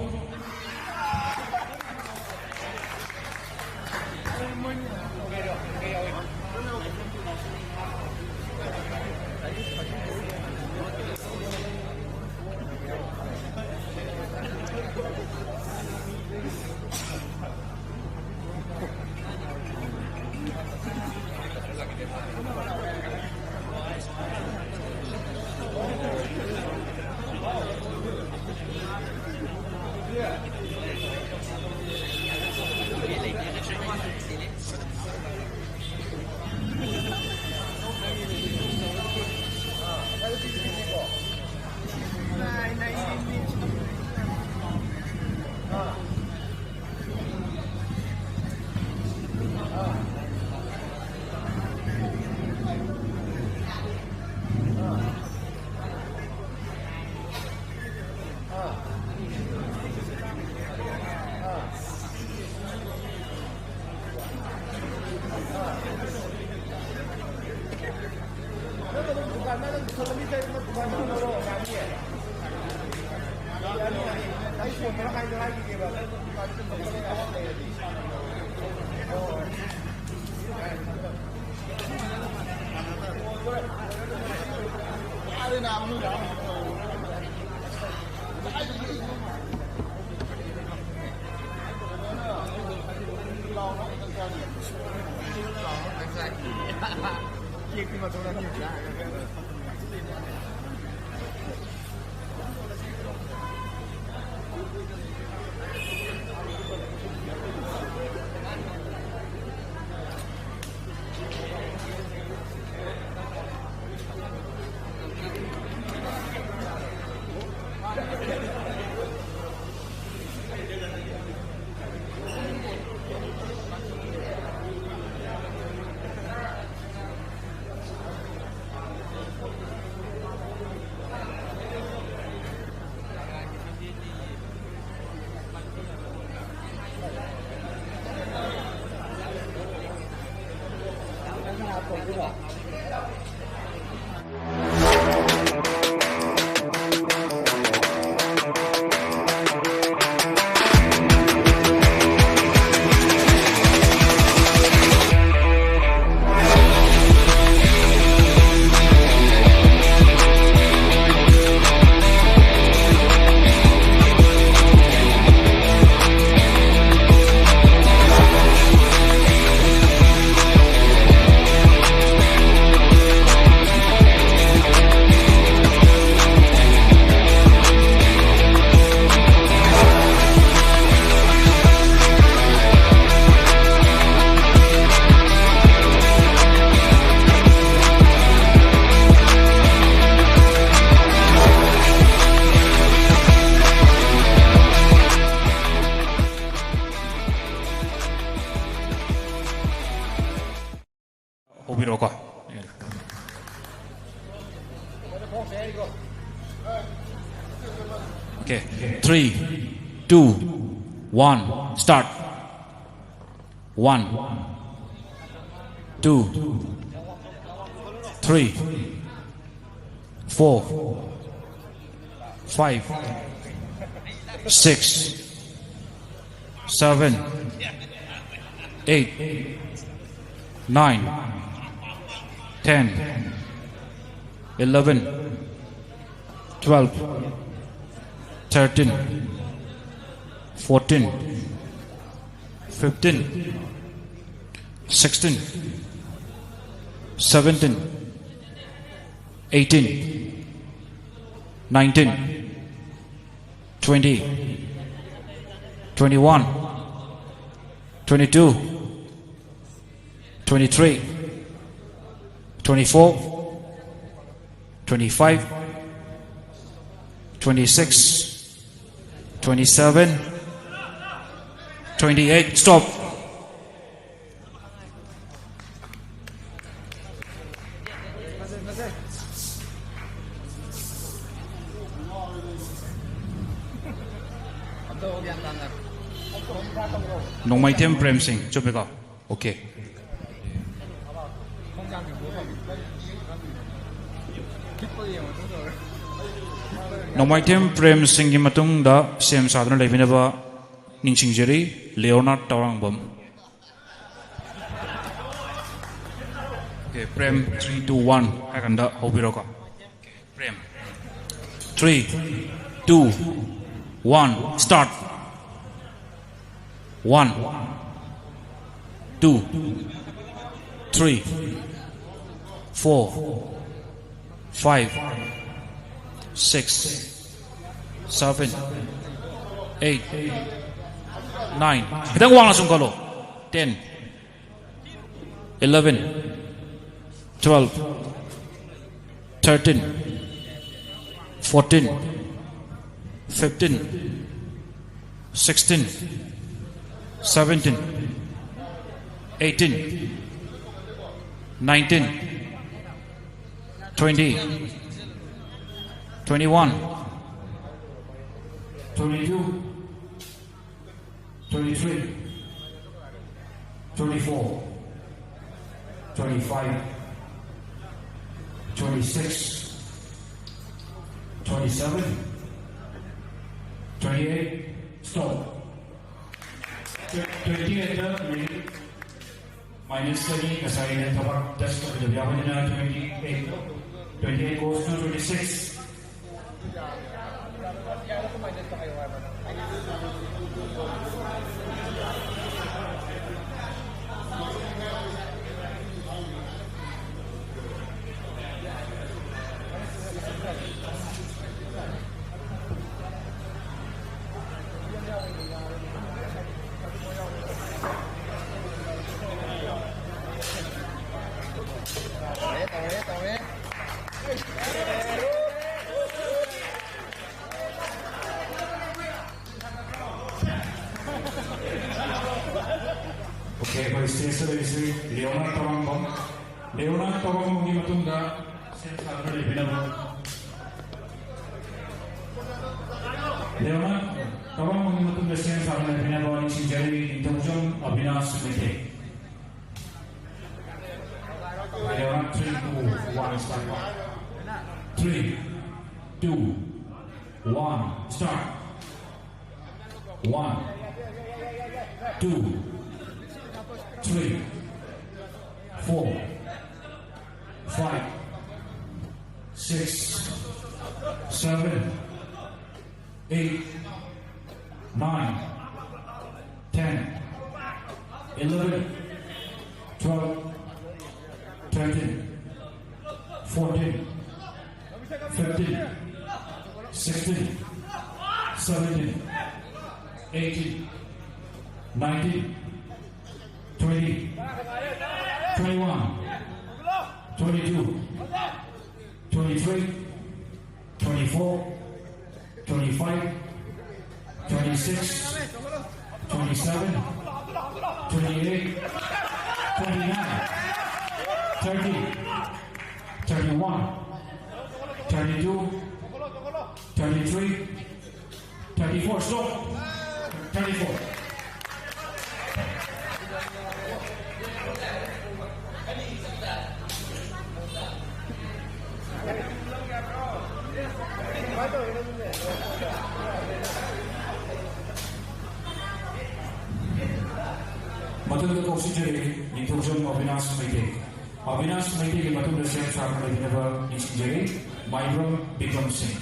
ꯍꯧꯕꯤꯔꯛꯑꯣꯀꯣ꯫ Okay, three, two, one, start. One, two, three, four, five, Six, seven, eight, nine, ten, eleven, twelve, thirteen, fourteen, fifteen, sixteen, seventeen, eighteen, nineteen, twenty, twenty-one, twenty-two, twenty-three, twenty-four, twenty-five, twenty-six, twenty-seven, twenty-eight. Stop. ꯅꯣꯡꯃꯩꯊꯦꯝ Prem ꯁꯤꯡ, ꯆꯨꯝꯃꯦꯀꯣ? Okay. ꯅꯣꯡꯃꯩꯊꯦꯝ Prem ꯁꯤꯡꯒꯤ ꯃꯇꯨꯡꯗ ꯁꯦꯝ ꯁꯥꯗꯨꯅ ꯂꯩꯕꯤꯅꯕ ꯅꯤꯡꯁꯤꯡꯖꯔꯤ, ꯂꯤꯑꯣꯅꯥꯔꯗ Tourangbam. Okay, Prem, three, two, one ꯍꯥꯏ ꯀꯥꯟꯗ ꯍꯧꯕꯤꯔꯣꯀꯣ꯫ Prem, three, two, one, start. One, two, three, four, five, six, seven, eight, nine. ꯈꯤꯇꯪ ꯋꯥꯡꯅ ꯆꯣꯡꯈꯠꯂꯣ꯫ Ten, eleven, twelve, thirteen, fourteen, fifteen, sixteen, seventeen, eighteen, nineteen, twenty, twenty-one, twenty-two, twenty-three, twenty-four, twenty-five, twenty-six, twenty-seven, Twenty-eight, stop. Twenty-eight ꯗ minute minus ꯑꯅꯤ, ꯉꯁꯥꯏꯅ ꯊꯕꯛ test ꯇꯧꯕꯗ ꯌꯥꯎꯕꯅꯤꯅ twenty-eight, twenty-eight goes to twenty-six. ꯇꯧꯔꯦ, ꯇꯧꯔꯦ, ꯇꯧꯔꯦ꯫ ꯑꯣꯀꯦ, ꯑꯩꯈꯣꯏ ꯁ꯭ꯇꯦꯖꯇ ꯂꯩꯔꯤꯁꯤ ꯂꯤꯑꯣꯅꯥꯔꯗ ꯇꯋꯥꯡꯕꯝ꯫ ꯂꯤꯑꯣꯅꯥꯔꯗ ꯇꯋꯥꯡꯕꯝꯒꯤ ꯃꯇꯨꯡꯗ ꯁꯦꯝ ꯁꯥꯗꯨꯅ ꯂꯩꯕꯤꯅꯕ꯫ ꯂꯤꯑꯣꯅꯥꯔꯗ ꯇꯋꯥꯡꯕꯝꯒꯤ ꯃꯇꯨꯡꯗ ꯁꯦꯝ ꯁꯥꯗꯨꯅ ꯂꯩꯕꯤꯅꯕ ꯅꯤꯡꯁꯤꯡꯖꯔꯤ ꯅꯤꯡꯊꯧꯖꯝ Abinash Meitei. Leonard three, two, one, start. Three, two, one, start. One, two, three, four, five, six, seven, eight, nine, ten, eleven, twelve, thirteen, fourteen, fifteen, sixteen, seventeen, eighteen, nineteen, twenty, twenty-one, twenty-two, twenty-three, twenty-four, twenty-five, twenty-six, twenty-seven, twenty-eight, twenty-nine, thirty, thirty-one, thirty-two, thirty-three, thirty-four, stop. Thirty-four. ꯃꯊꯪꯗ ꯀꯧꯁꯤꯟꯖꯔꯤ ꯅꯤꯡꯊꯧꯖꯝ ꯑꯕꯤꯅꯥꯁ ꯃꯩꯇꯩ꯫ ꯑꯕꯤꯅꯥꯁ ꯃꯩꯇꯩꯒꯤ ꯃꯇꯨꯡꯗ ꯁꯦꯝ ꯁꯥꯗꯨꯅ ꯂꯩꯕꯤꯅꯕ ꯅꯤꯡꯁꯤꯡꯖꯔꯤ ꯃꯥꯏꯕꯝ ꯕꯤꯀ꯭ꯔꯝ ꯁꯤꯡ꯫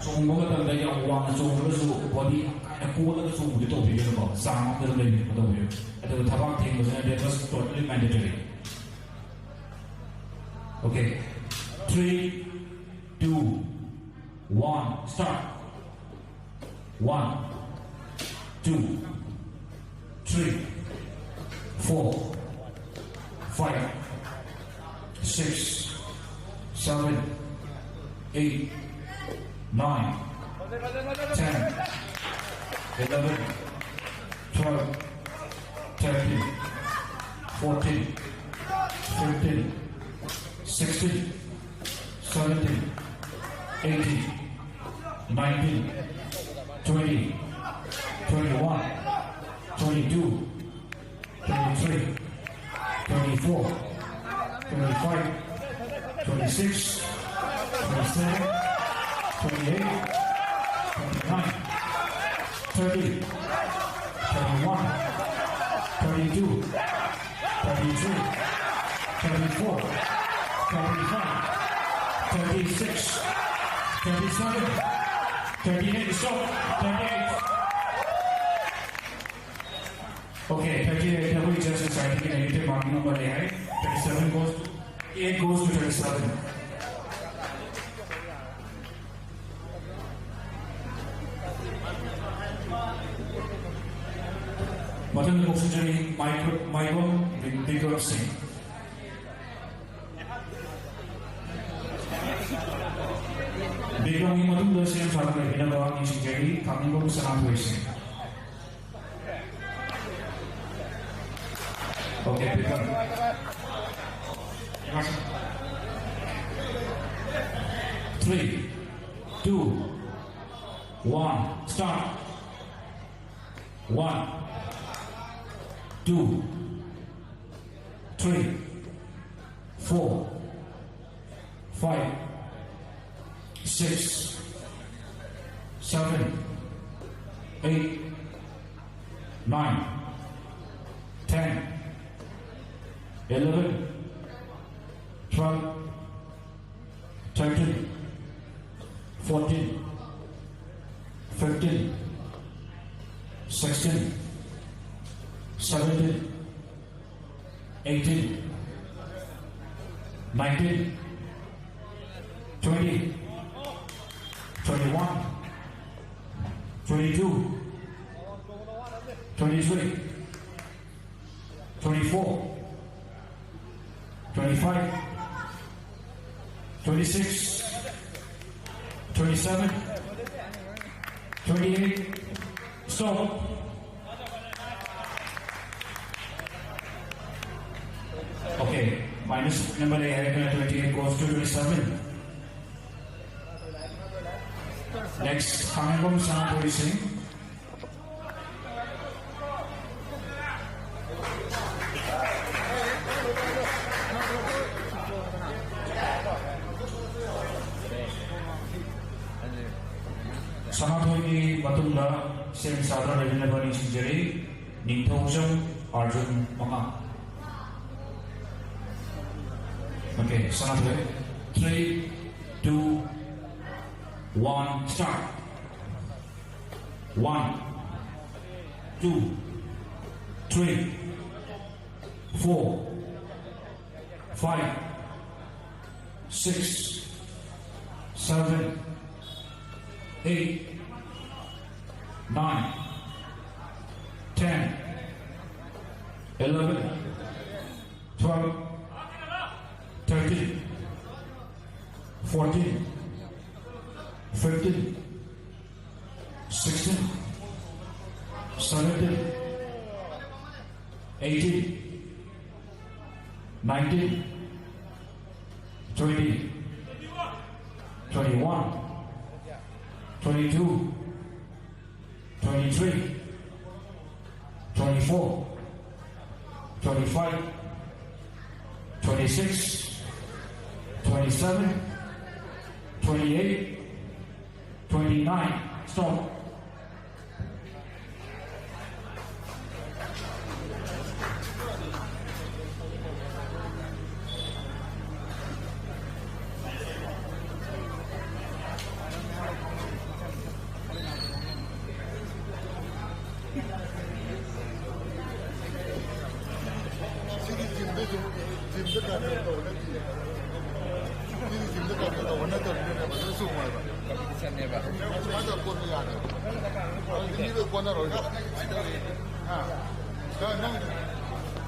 ꯆꯣꯡꯕ ꯃꯇꯝꯗ ꯌꯥꯝ ꯋꯥꯡꯅ ꯆꯣꯡꯗ꯭ꯔꯒꯁꯨ ꯕꯣꯗꯤ ꯌꯥꯝ ꯀꯥꯏꯅ ꯀꯣꯜꯂꯒ ꯆꯣꯡꯕꯗꯤ ꯇꯧꯕꯤꯒꯅꯨꯀꯣ, ꯆꯥꯡ ꯑꯃꯗ ꯑꯗꯨꯝ ꯂꯩꯕꯤꯅꯕ ꯇꯧꯕꯤꯌꯨ꯫ ꯑꯗꯨꯒ ꯊꯕꯥꯛ ꯊꯦꯡꯕꯁꯤꯅ that was totally mandatory. Okay, three, two, one, start. One, two, three, four, five, six, seven, eight, nine, ten, eleven, twelve, thirteen, fourteen, fifteen, sixteen, seventeen, eighteen, nineteen, twenty, twenty-one, twenty-two, twenty-three, twenty-four, twenty-five, twenty-six, twenty-seven, twenty-eight, twenty-nine, thirty, thirty-one, thirty-two, thirty-three, thirty-four, thirty-five, thirty-six, thirty-seven, thirty-eight, stop, thirty-eight. Okay, thirty-eight, ꯑꯩꯈꯣꯏ just ꯁꯣꯁꯥꯏꯇꯤꯒꯤ negative marking ꯑꯃ ꯂꯩ ꯍꯥꯏ꯫ Thirty-seven goes to, eight goes to thirty-seven. ꯃꯊꯪꯗ ꯀꯧꯁꯤꯟꯖꯔꯤ ꯃꯥꯏꯕꯝ ꯕꯤꯀ꯭ꯔꯝ ꯁꯤꯡ꯫ ꯕꯤꯀ꯭ꯔꯝꯒꯤ ꯃꯇꯨꯡꯗ ꯁꯦꯝ ꯁꯥꯗꯨꯅ ꯂꯩꯕꯤꯅꯕ ꯅꯤꯡꯁꯤꯡꯖꯔꯤ ꯈꯥꯡꯅꯤꯡꯕꯝ ꯁꯅꯥꯊꯣꯏ ꯁꯤꯡ꯫ Okay, Bikram. Three, two, one, start. One, two, three, four, five, six, seven, eight, nine, ten, eleven, twelve, thirteen, fourteen, fifteen, sixteen, seventeen, eighteen, nineteen, twenty, twenty-one, twenty-two, twenty-three, twenty-four, twenty-five, twenty-six, twenty-seven, twenty-eight. Stop. Okay, minus number eight, twenty-eight goes to twenty-seven. Next, Khangaimbam Sanathoi Singh. ꯁꯅꯥꯊꯣꯏꯒꯤ ꯃꯇꯨꯡꯗ ꯁꯦꯝ ꯁꯥꯗꯨꯅ ꯂꯩꯃꯤꯟꯅꯕ ꯅꯤꯡꯁꯤꯡꯖꯔꯤ꯫ ꯅꯤꯡꯊꯧꯖꯝ ꯑꯥꯔꯖꯨꯟ ꯃꯉꯥ꯫ Okay, ꯁꯅꯥꯊꯣꯏ, three, two, one, start. One, two, three, four, five, six, seven, eight, nine, ten, eleven, twelve, thirteen, fourteen, fifteen, sixteen, seventeen, eighteen, nineteen, twenty, twenty-one, twenty-two, twenty-three, twenty-four, twenty-five, twenty-six, twenty-seven, twenty-eight, twenty-nine. Stop. ꯁꯤꯒꯤ ꯖꯤꯝꯗ ꯁꯨꯝ, ꯖꯤꯝꯗ ꯀꯩꯅꯣ ꯇꯧꯕ ꯅꯠꯇꯦ꯫ ꯁꯤꯒꯤ ꯖꯤꯝꯗ ꯀꯩꯅꯣ ꯇꯧꯕ ꯅꯠꯇꯕꯅꯤꯅꯅꯦ, ꯐꯖꯅ ꯆꯨꯝꯃꯣꯏꯕ꯫ ꯀꯝꯄꯤꯇꯤꯁꯟꯅꯦꯕ꯫ ꯁꯨꯃꯥꯏꯅ ꯇꯧꯔ ꯀꯣꯟꯕ ꯌꯥꯗꯦꯕ꯫ ꯑꯗꯨꯗꯤ ꯃꯤ ꯂꯣꯏ ꯀꯣꯟꯅꯔꯣꯏ꯫ ꯑꯥ꯫ ꯅꯪ, ꯅꯪ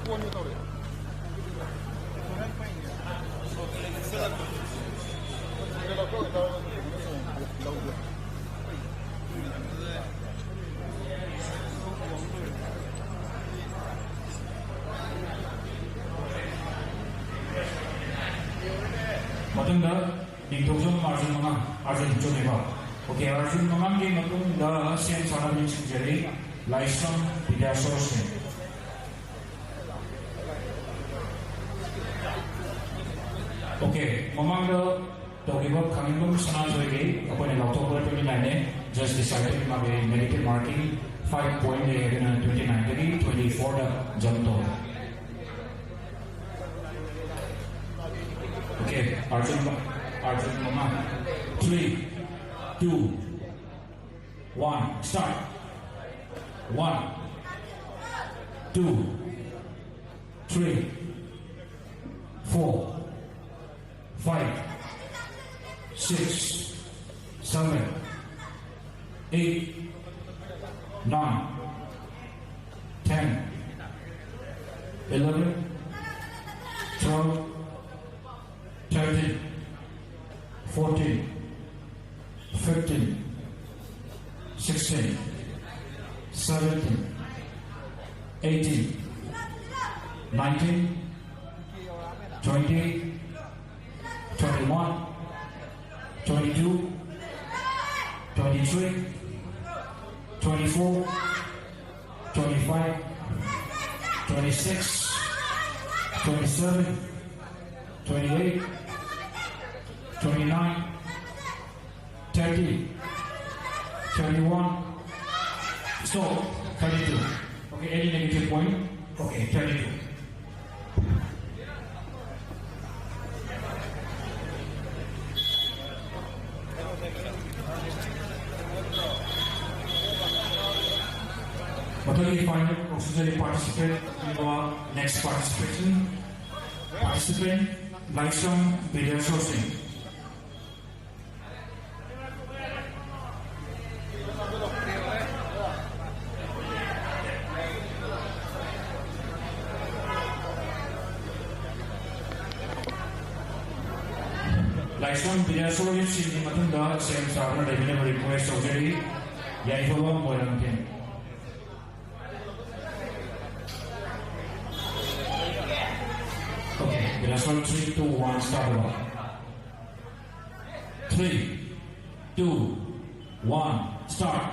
ꯀꯣꯟꯒꯦ ꯇꯧꯔꯦ꯫ ꯃꯊꯪꯗ ꯅꯤꯡꯊꯧꯖꯝ ꯑꯥꯔꯖꯨꯟ ꯃꯉꯥ, ꯑꯥꯔꯖꯨꯟ ꯆꯨꯝꯃꯦꯀꯣ? Okay, ꯑꯥꯔꯖꯨꯟ ꯃꯉꯥꯒꯤ ꯃꯇꯨꯡꯗ ꯁꯦꯝ ꯁꯥꯅꯕ ꯅꯤꯡꯁꯤꯡꯖꯔꯤ, ꯂꯥꯏꯁ꯭ꯔꯝ ꯕꯤꯗ꯭ꯌꯥꯁꯣꯔ ꯁꯤꯡ꯫ Okay, ꯃꯃꯥꯡꯗ ꯇꯧꯈꯤꯕ ꯈꯥꯡꯉꯕꯣꯛ ꯁꯅꯥꯊꯣꯏꯒꯤ ꯑꯩꯈꯣꯏꯅ ꯂꯥꯎꯊꯣꯛꯄꯗ twenty nine ꯅꯦ, just decided ꯃꯥꯒꯤ negative marking five point ꯂꯩ ꯍꯥꯏꯗꯨꯅ twenty nine ꯗꯒꯤ twenty four ꯗ jump ꯇꯧꯔꯦ꯫ Okay, ꯑꯥꯔꯖꯨꯟ, ꯑꯥꯔꯖꯨꯟ ꯃꯉꯥ, three, two, one, start. One, two, three, four, five, six, seven, eight, nine, ten, eleven, twelve, thirteen, fourteen, fifteen, sixteen, seventeen, eighteen, nineteen, twenty, twenty-one, twenty-two, twenty-three, twenty-four, twenty-five, twenty-six, twenty-seven, twenty-eight, twenty-nine, thirty, Thirty-one. Stop. Thirty-two. Okay, any negative point? Okay, thirty-two. ꯃꯊꯪꯒꯤ final ꯀꯥꯎꯁꯤꯟꯖꯔꯤ participant ꯑꯗꯨꯒ next participation, participant ꯂꯥꯏꯁ꯭ꯔꯝ ꯕꯤꯔꯦꯁꯣꯔ ꯁꯤꯡ꯫ ꯂꯥꯏꯁ꯭ꯔꯝ ꯕꯤꯔꯦꯁꯣꯔ ꯁꯤꯡꯒꯤ ꯃꯇꯨꯡꯗ ꯁꯦꯝ ꯁꯥꯗꯨꯅ ꯂꯩꯕꯤꯅꯕ request ꯇꯧꯖꯔꯤ꯫ ꯌꯥꯏꯐꯕ Moirangthem. Okay, rehearsal three, two, one, start over. Three, two, one, start.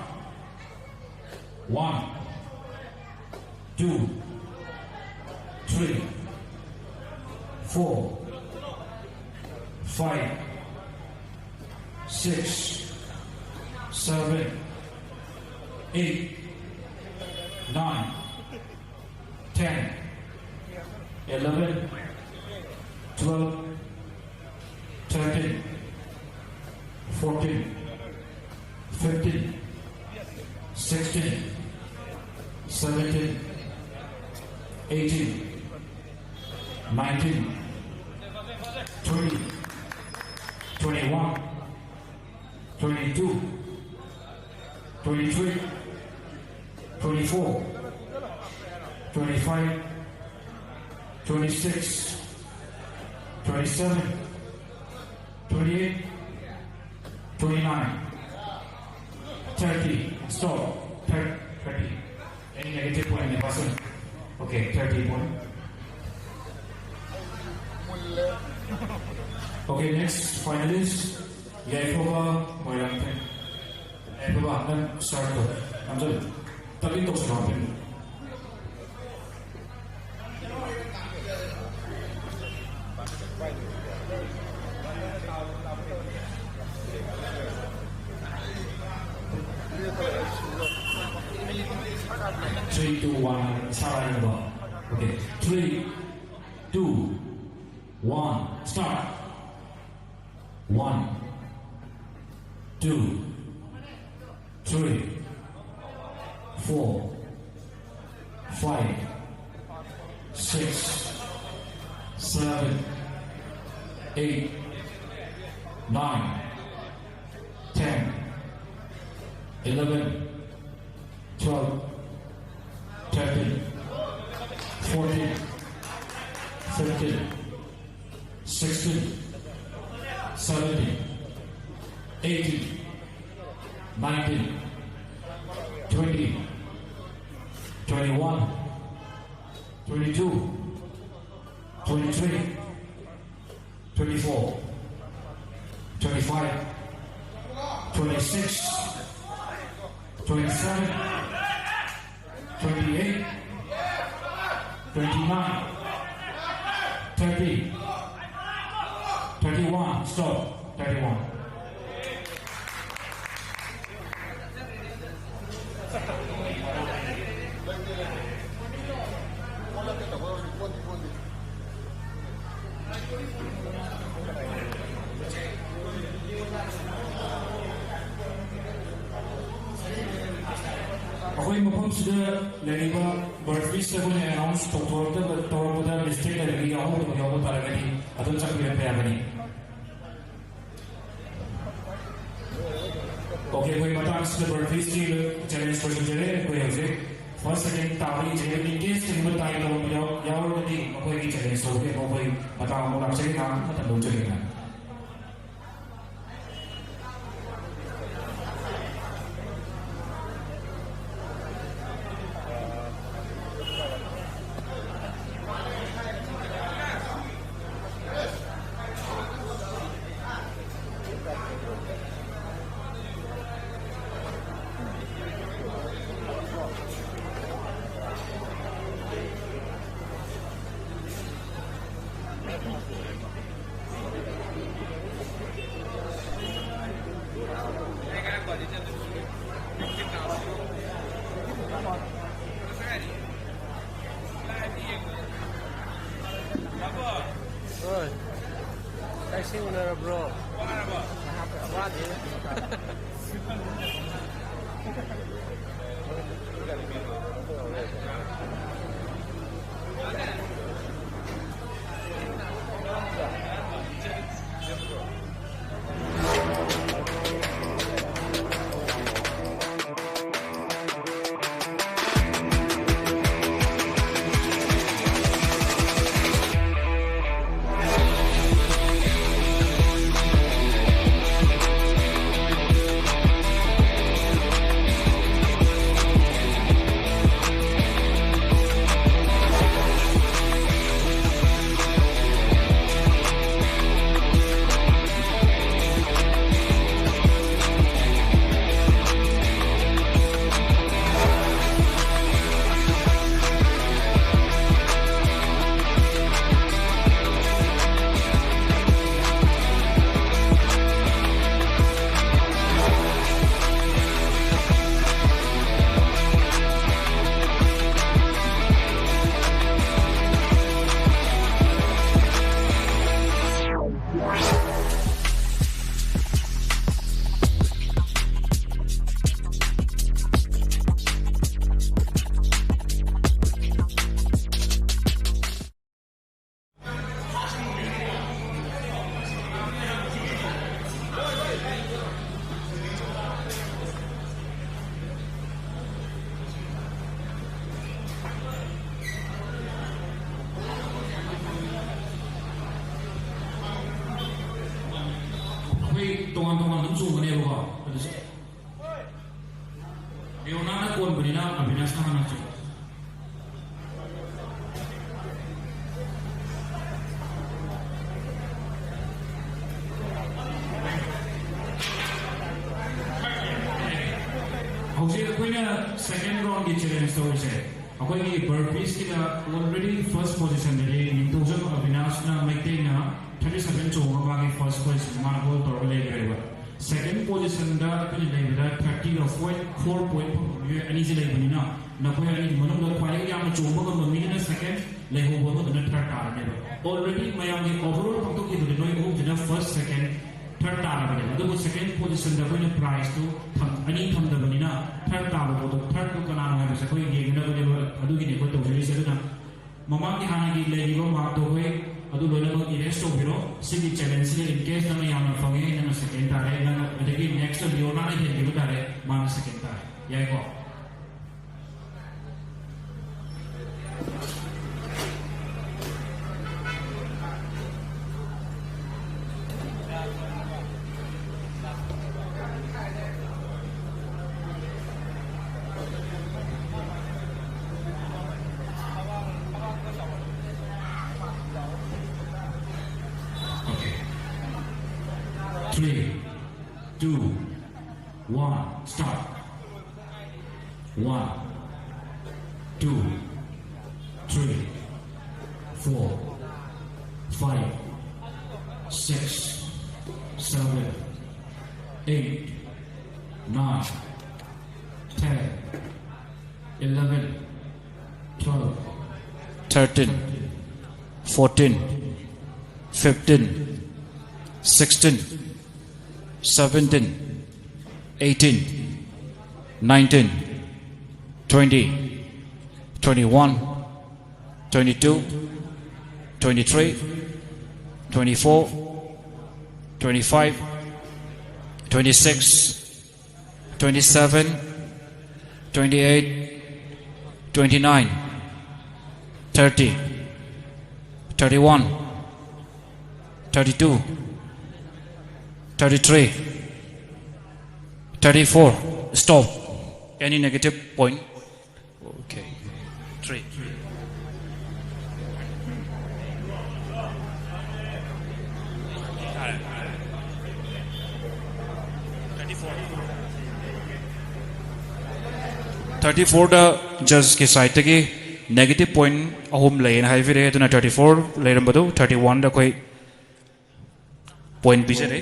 One, two, three, four, five, six, seven, eight, nine, ten, eleven, twelve, thirteen, fourteen, fifteen, sixteen, seventeen, eighteen, nineteen, twenty, twenty-one, twenty-two, twenty-three, twenty-four, twenty-five, twenty-six, twenty-seven, twenty-eight, twenty-nine, thirty. Stop. Thir- thirty. Any negative point? Okay, thirty point. Okay, next finalist, Yaifova Moirangten. Yaifova, then start to. I'm sorry. Tapi to stop him. One, start. Okay, three, two, one, start. One, two, three, four, five, six, seven, eight, nine, ten, eleven, twelve, thirteen, fourteen, fifteen, sixteen, seventeen, eighteen, nineteen, twenty, twenty-one, twenty-two, twenty-three, twenty-four, twenty-five, twenty-six, twenty-seven, twenty-eight, twenty-nine, thirty, thirty-one. Stop. Thirty-one. ꯑꯩꯈꯣꯏ ꯃꯐꯝꯁꯤꯗ ꯂꯩꯔꯤꯕ ꯕꯔꯐꯤꯁꯇ ꯑꯩꯈꯣꯏꯅ announce ꯇꯧꯊꯣꯔꯛꯇꯕ, ꯇꯧꯔꯛꯄꯗ mistake ꯂꯩꯔꯒ ꯌꯥꯎꯍꯧꯗꯕ ꯌꯥꯎꯕ ꯇꯥꯔꯒꯗꯤ ꯑꯗꯨꯝ ꯆꯪꯕꯤꯔꯛꯄ ꯌꯥꯒꯅꯤ꯫ ꯑꯣꯀꯦ, ꯑꯩꯈꯣꯏ ꯃꯇꯥꯡꯁꯤꯗ ꯕꯔꯐꯤꯁꯀꯤ ꯆꯦꯂꯦꯟꯖ ꯂꯣꯏꯁꯤꯟꯖꯔꯦ꯫ ꯑꯩꯈꯣꯏ ꯍꯧꯖꯤꯛ ꯐꯥꯔꯁ, ꯁꯦꯀꯦꯟ ꯇꯥꯕꯒꯤ ꯆꯦꯂꯦꯟꯖ, ꯏꯟ ꯀꯦꯁ ꯀꯔꯤꯒꯨꯝꯕ ꯇꯥꯏ ꯇꯧꯔꯝꯕ ꯌꯥꯎ-, ꯌꯥꯎꯔꯒꯗꯤ ꯃꯈꯣꯏꯒꯤ ꯆꯦꯂꯦꯟꯖ ꯇꯧꯕꯒꯤ ꯃꯈꯣꯏ ꯃꯇꯥꯡ ꯑꯃ ꯂꯥꯛꯆꯒꯦ, ꯉꯥꯏꯍꯥꯛ ꯃꯇꯝ ꯂꯧꯖꯒꯦ꯫ ꯍꯣꯏ꯫ ꯆꯥꯛ ꯏꯁꯤꯡ ꯎꯅꯔꯕ꯭ꯔꯣ? ꯋꯥꯠꯂꯤ꯫ ꯑꯩꯈꯣꯏ ꯇꯣꯉꯥꯟ ꯇꯣꯉꯥꯟ ꯑꯗꯨꯝ ꯆꯣꯡꯒꯅꯦꯕꯀꯣ꯫ ꯑꯗꯨꯁꯨ ꯂꯤꯑꯣꯅꯥꯅ ꯀꯣꯟꯕꯅꯤꯅ ꯑꯕꯤꯅꯥꯁꯅ ꯍꯥꯟꯅ ꯆꯣꯡ꯫ ꯍꯧꯖꯤꯛ ꯑꯩꯈꯣꯏꯅ second round ꯒꯤ challenge ꯇꯧꯔꯤꯁꯦ, ꯑꯩꯈꯣꯏꯒꯤ burpees ꯀꯤꯗ already first position ꯗꯗꯤ ꯅꯤꯡꯊꯧꯖꯝ ꯑꯕꯤꯅꯥꯁꯅ, ꯃꯩꯇꯩꯅ, thirty seven ꯆꯣꯡꯉꯒ ꯃꯥꯒꯤ first position ꯃꯥꯅ hold ꯇꯧꯔꯒ ꯂꯩꯈ꯭ꯔꯦꯕ꯫ Second position ꯗ ꯑꯩꯈꯣꯏꯅ ꯂꯩꯕꯗ thirty ꯒ point four point ꯐꯪꯕ ꯃꯤꯑꯣꯏ ꯑꯅꯤꯁꯦ ꯂꯩꯕꯅꯤꯅ, ꯅꯈꯣꯏ ꯑꯅꯤꯒꯤ ꯃꯅꯨꯡꯗ ꯈ꯭ꯋꯥꯏꯗꯒꯤ ꯌꯥꯝꯅ ꯆꯣꯡꯕ ꯉꯝꯕ ꯃꯤꯗꯨꯅ second, ꯂꯩꯍꯧꯕ ꯑꯃꯗꯨꯅ third ꯇꯥꯔꯅꯦꯕ꯫ Already ꯃꯌꯥꯝꯒꯤ overall ꯄꯥꯡꯊꯣꯛꯈꯤꯕꯗꯤ ꯅꯣꯏ ꯑꯍꯨꯝꯁꯤꯅ first, second, third ꯇꯥꯔꯕꯅꯦꯕ꯫ ꯑꯗꯨꯕꯨ second positionꯗ ꯑꯩꯈꯣꯏꯅ prizeꯇꯨ ꯊꯝ-, ꯑꯅꯤ ꯊꯝꯗꯕꯅꯤꯅ, third ꯇꯥꯕ ꯄꯣꯠꯇꯣ, thirdꯇꯨ ꯀꯅꯥꯅꯣ ꯍꯥꯏꯕꯁꯦ ꯑꯩꯈꯣꯏ ꯌꯦꯡꯒꯗꯕꯅꯦꯕ꯫ ꯑꯗꯨꯒꯤꯅꯦ ꯑꯩꯈꯣꯏ ꯇꯧꯖꯔꯤꯁꯦ꯫ ꯑꯗꯨꯅ ꯃꯃꯥꯡꯒꯤ ꯍꯥꯟꯅꯒꯤ ꯂꯩꯔꯤꯕ markꯇꯣ ꯑꯩꯈꯣꯏ ꯑꯗꯨ ꯂꯣꯏꯅꯃꯛ erase ꯇꯧꯕꯤꯔꯣ꯫ ꯁꯤꯒꯤ challengeꯁꯤꯗ in case ꯅꯪꯅ ꯌꯥꯝꯅ ꯐꯪꯉꯦ, ꯅꯪꯅ second ꯇꯥꯔꯦ, ꯅꯪꯅ, ꯑꯗꯒꯤ next ꯂꯤꯑꯣꯅꯥꯅ ꯍꯦꯟꯈꯤꯕ ꯇꯥꯔꯦ, ꯃꯥꯅ second ꯇꯥꯔꯦ꯫ ꯌꯥꯏꯀꯣ? Okay. Three, two, one, start. One, two, three, four, five, six, seven, eight, nine, ten, eleven, twelve, thirteen, fourteen, fifteen, sixteen, seventeen, eighteen, nineteen, twenty, twenty-one, twenty-two, twenty-three, twenty-four, twenty-five, twenty-six, twenty-seven, twenty-eight, twenty-nine, thirty, thirty-one, thirty-two, thirty-three, thirty-four. Stop. Any negative point? Okay. Three. Thirty fourꯗ judgeꯀꯤ sideꯇꯒꯤ negative point ꯑꯍꯨꯝ ꯂꯩꯌꯦꯅ ꯍꯥꯏꯕꯤꯔꯛꯑꯦ꯫ ꯑꯗꯨꯅ thirty four ꯂꯩꯔꯝꯕꯗꯨ thirty oneꯗ ꯑꯩꯈꯣꯏ point ꯄꯤꯖꯔꯦ꯫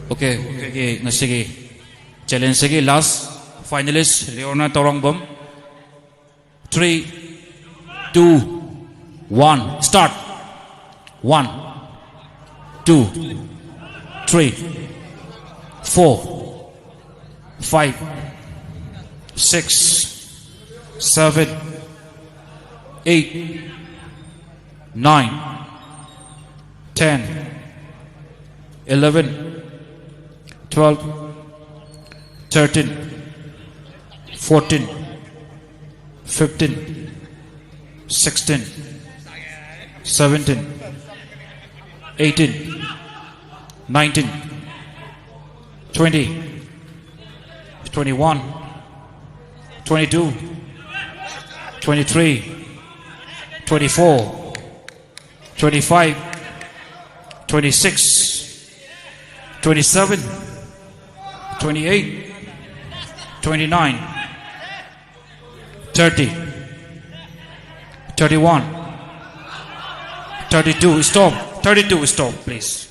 Okay, okay, ꯉꯁꯤꯒꯤ challenge ꯁꯤꯒꯤ last finalist Leona Thourangbam. Three, two, one, start. One, two, three, four, five, six, seven, eight, nine, ten, eleven, twelve, thirteen, fourteen, fifteen, sixteen, seventeen, eighteen, nineteen, twenty, twenty-one, twenty-two, twenty-three, twenty-four, twenty-five, twenty-six, twenty-seven, twenty-eight, twenty-nine, thirty, thirty-one, thirty-two. Stop. Thirty-two. Stop, please.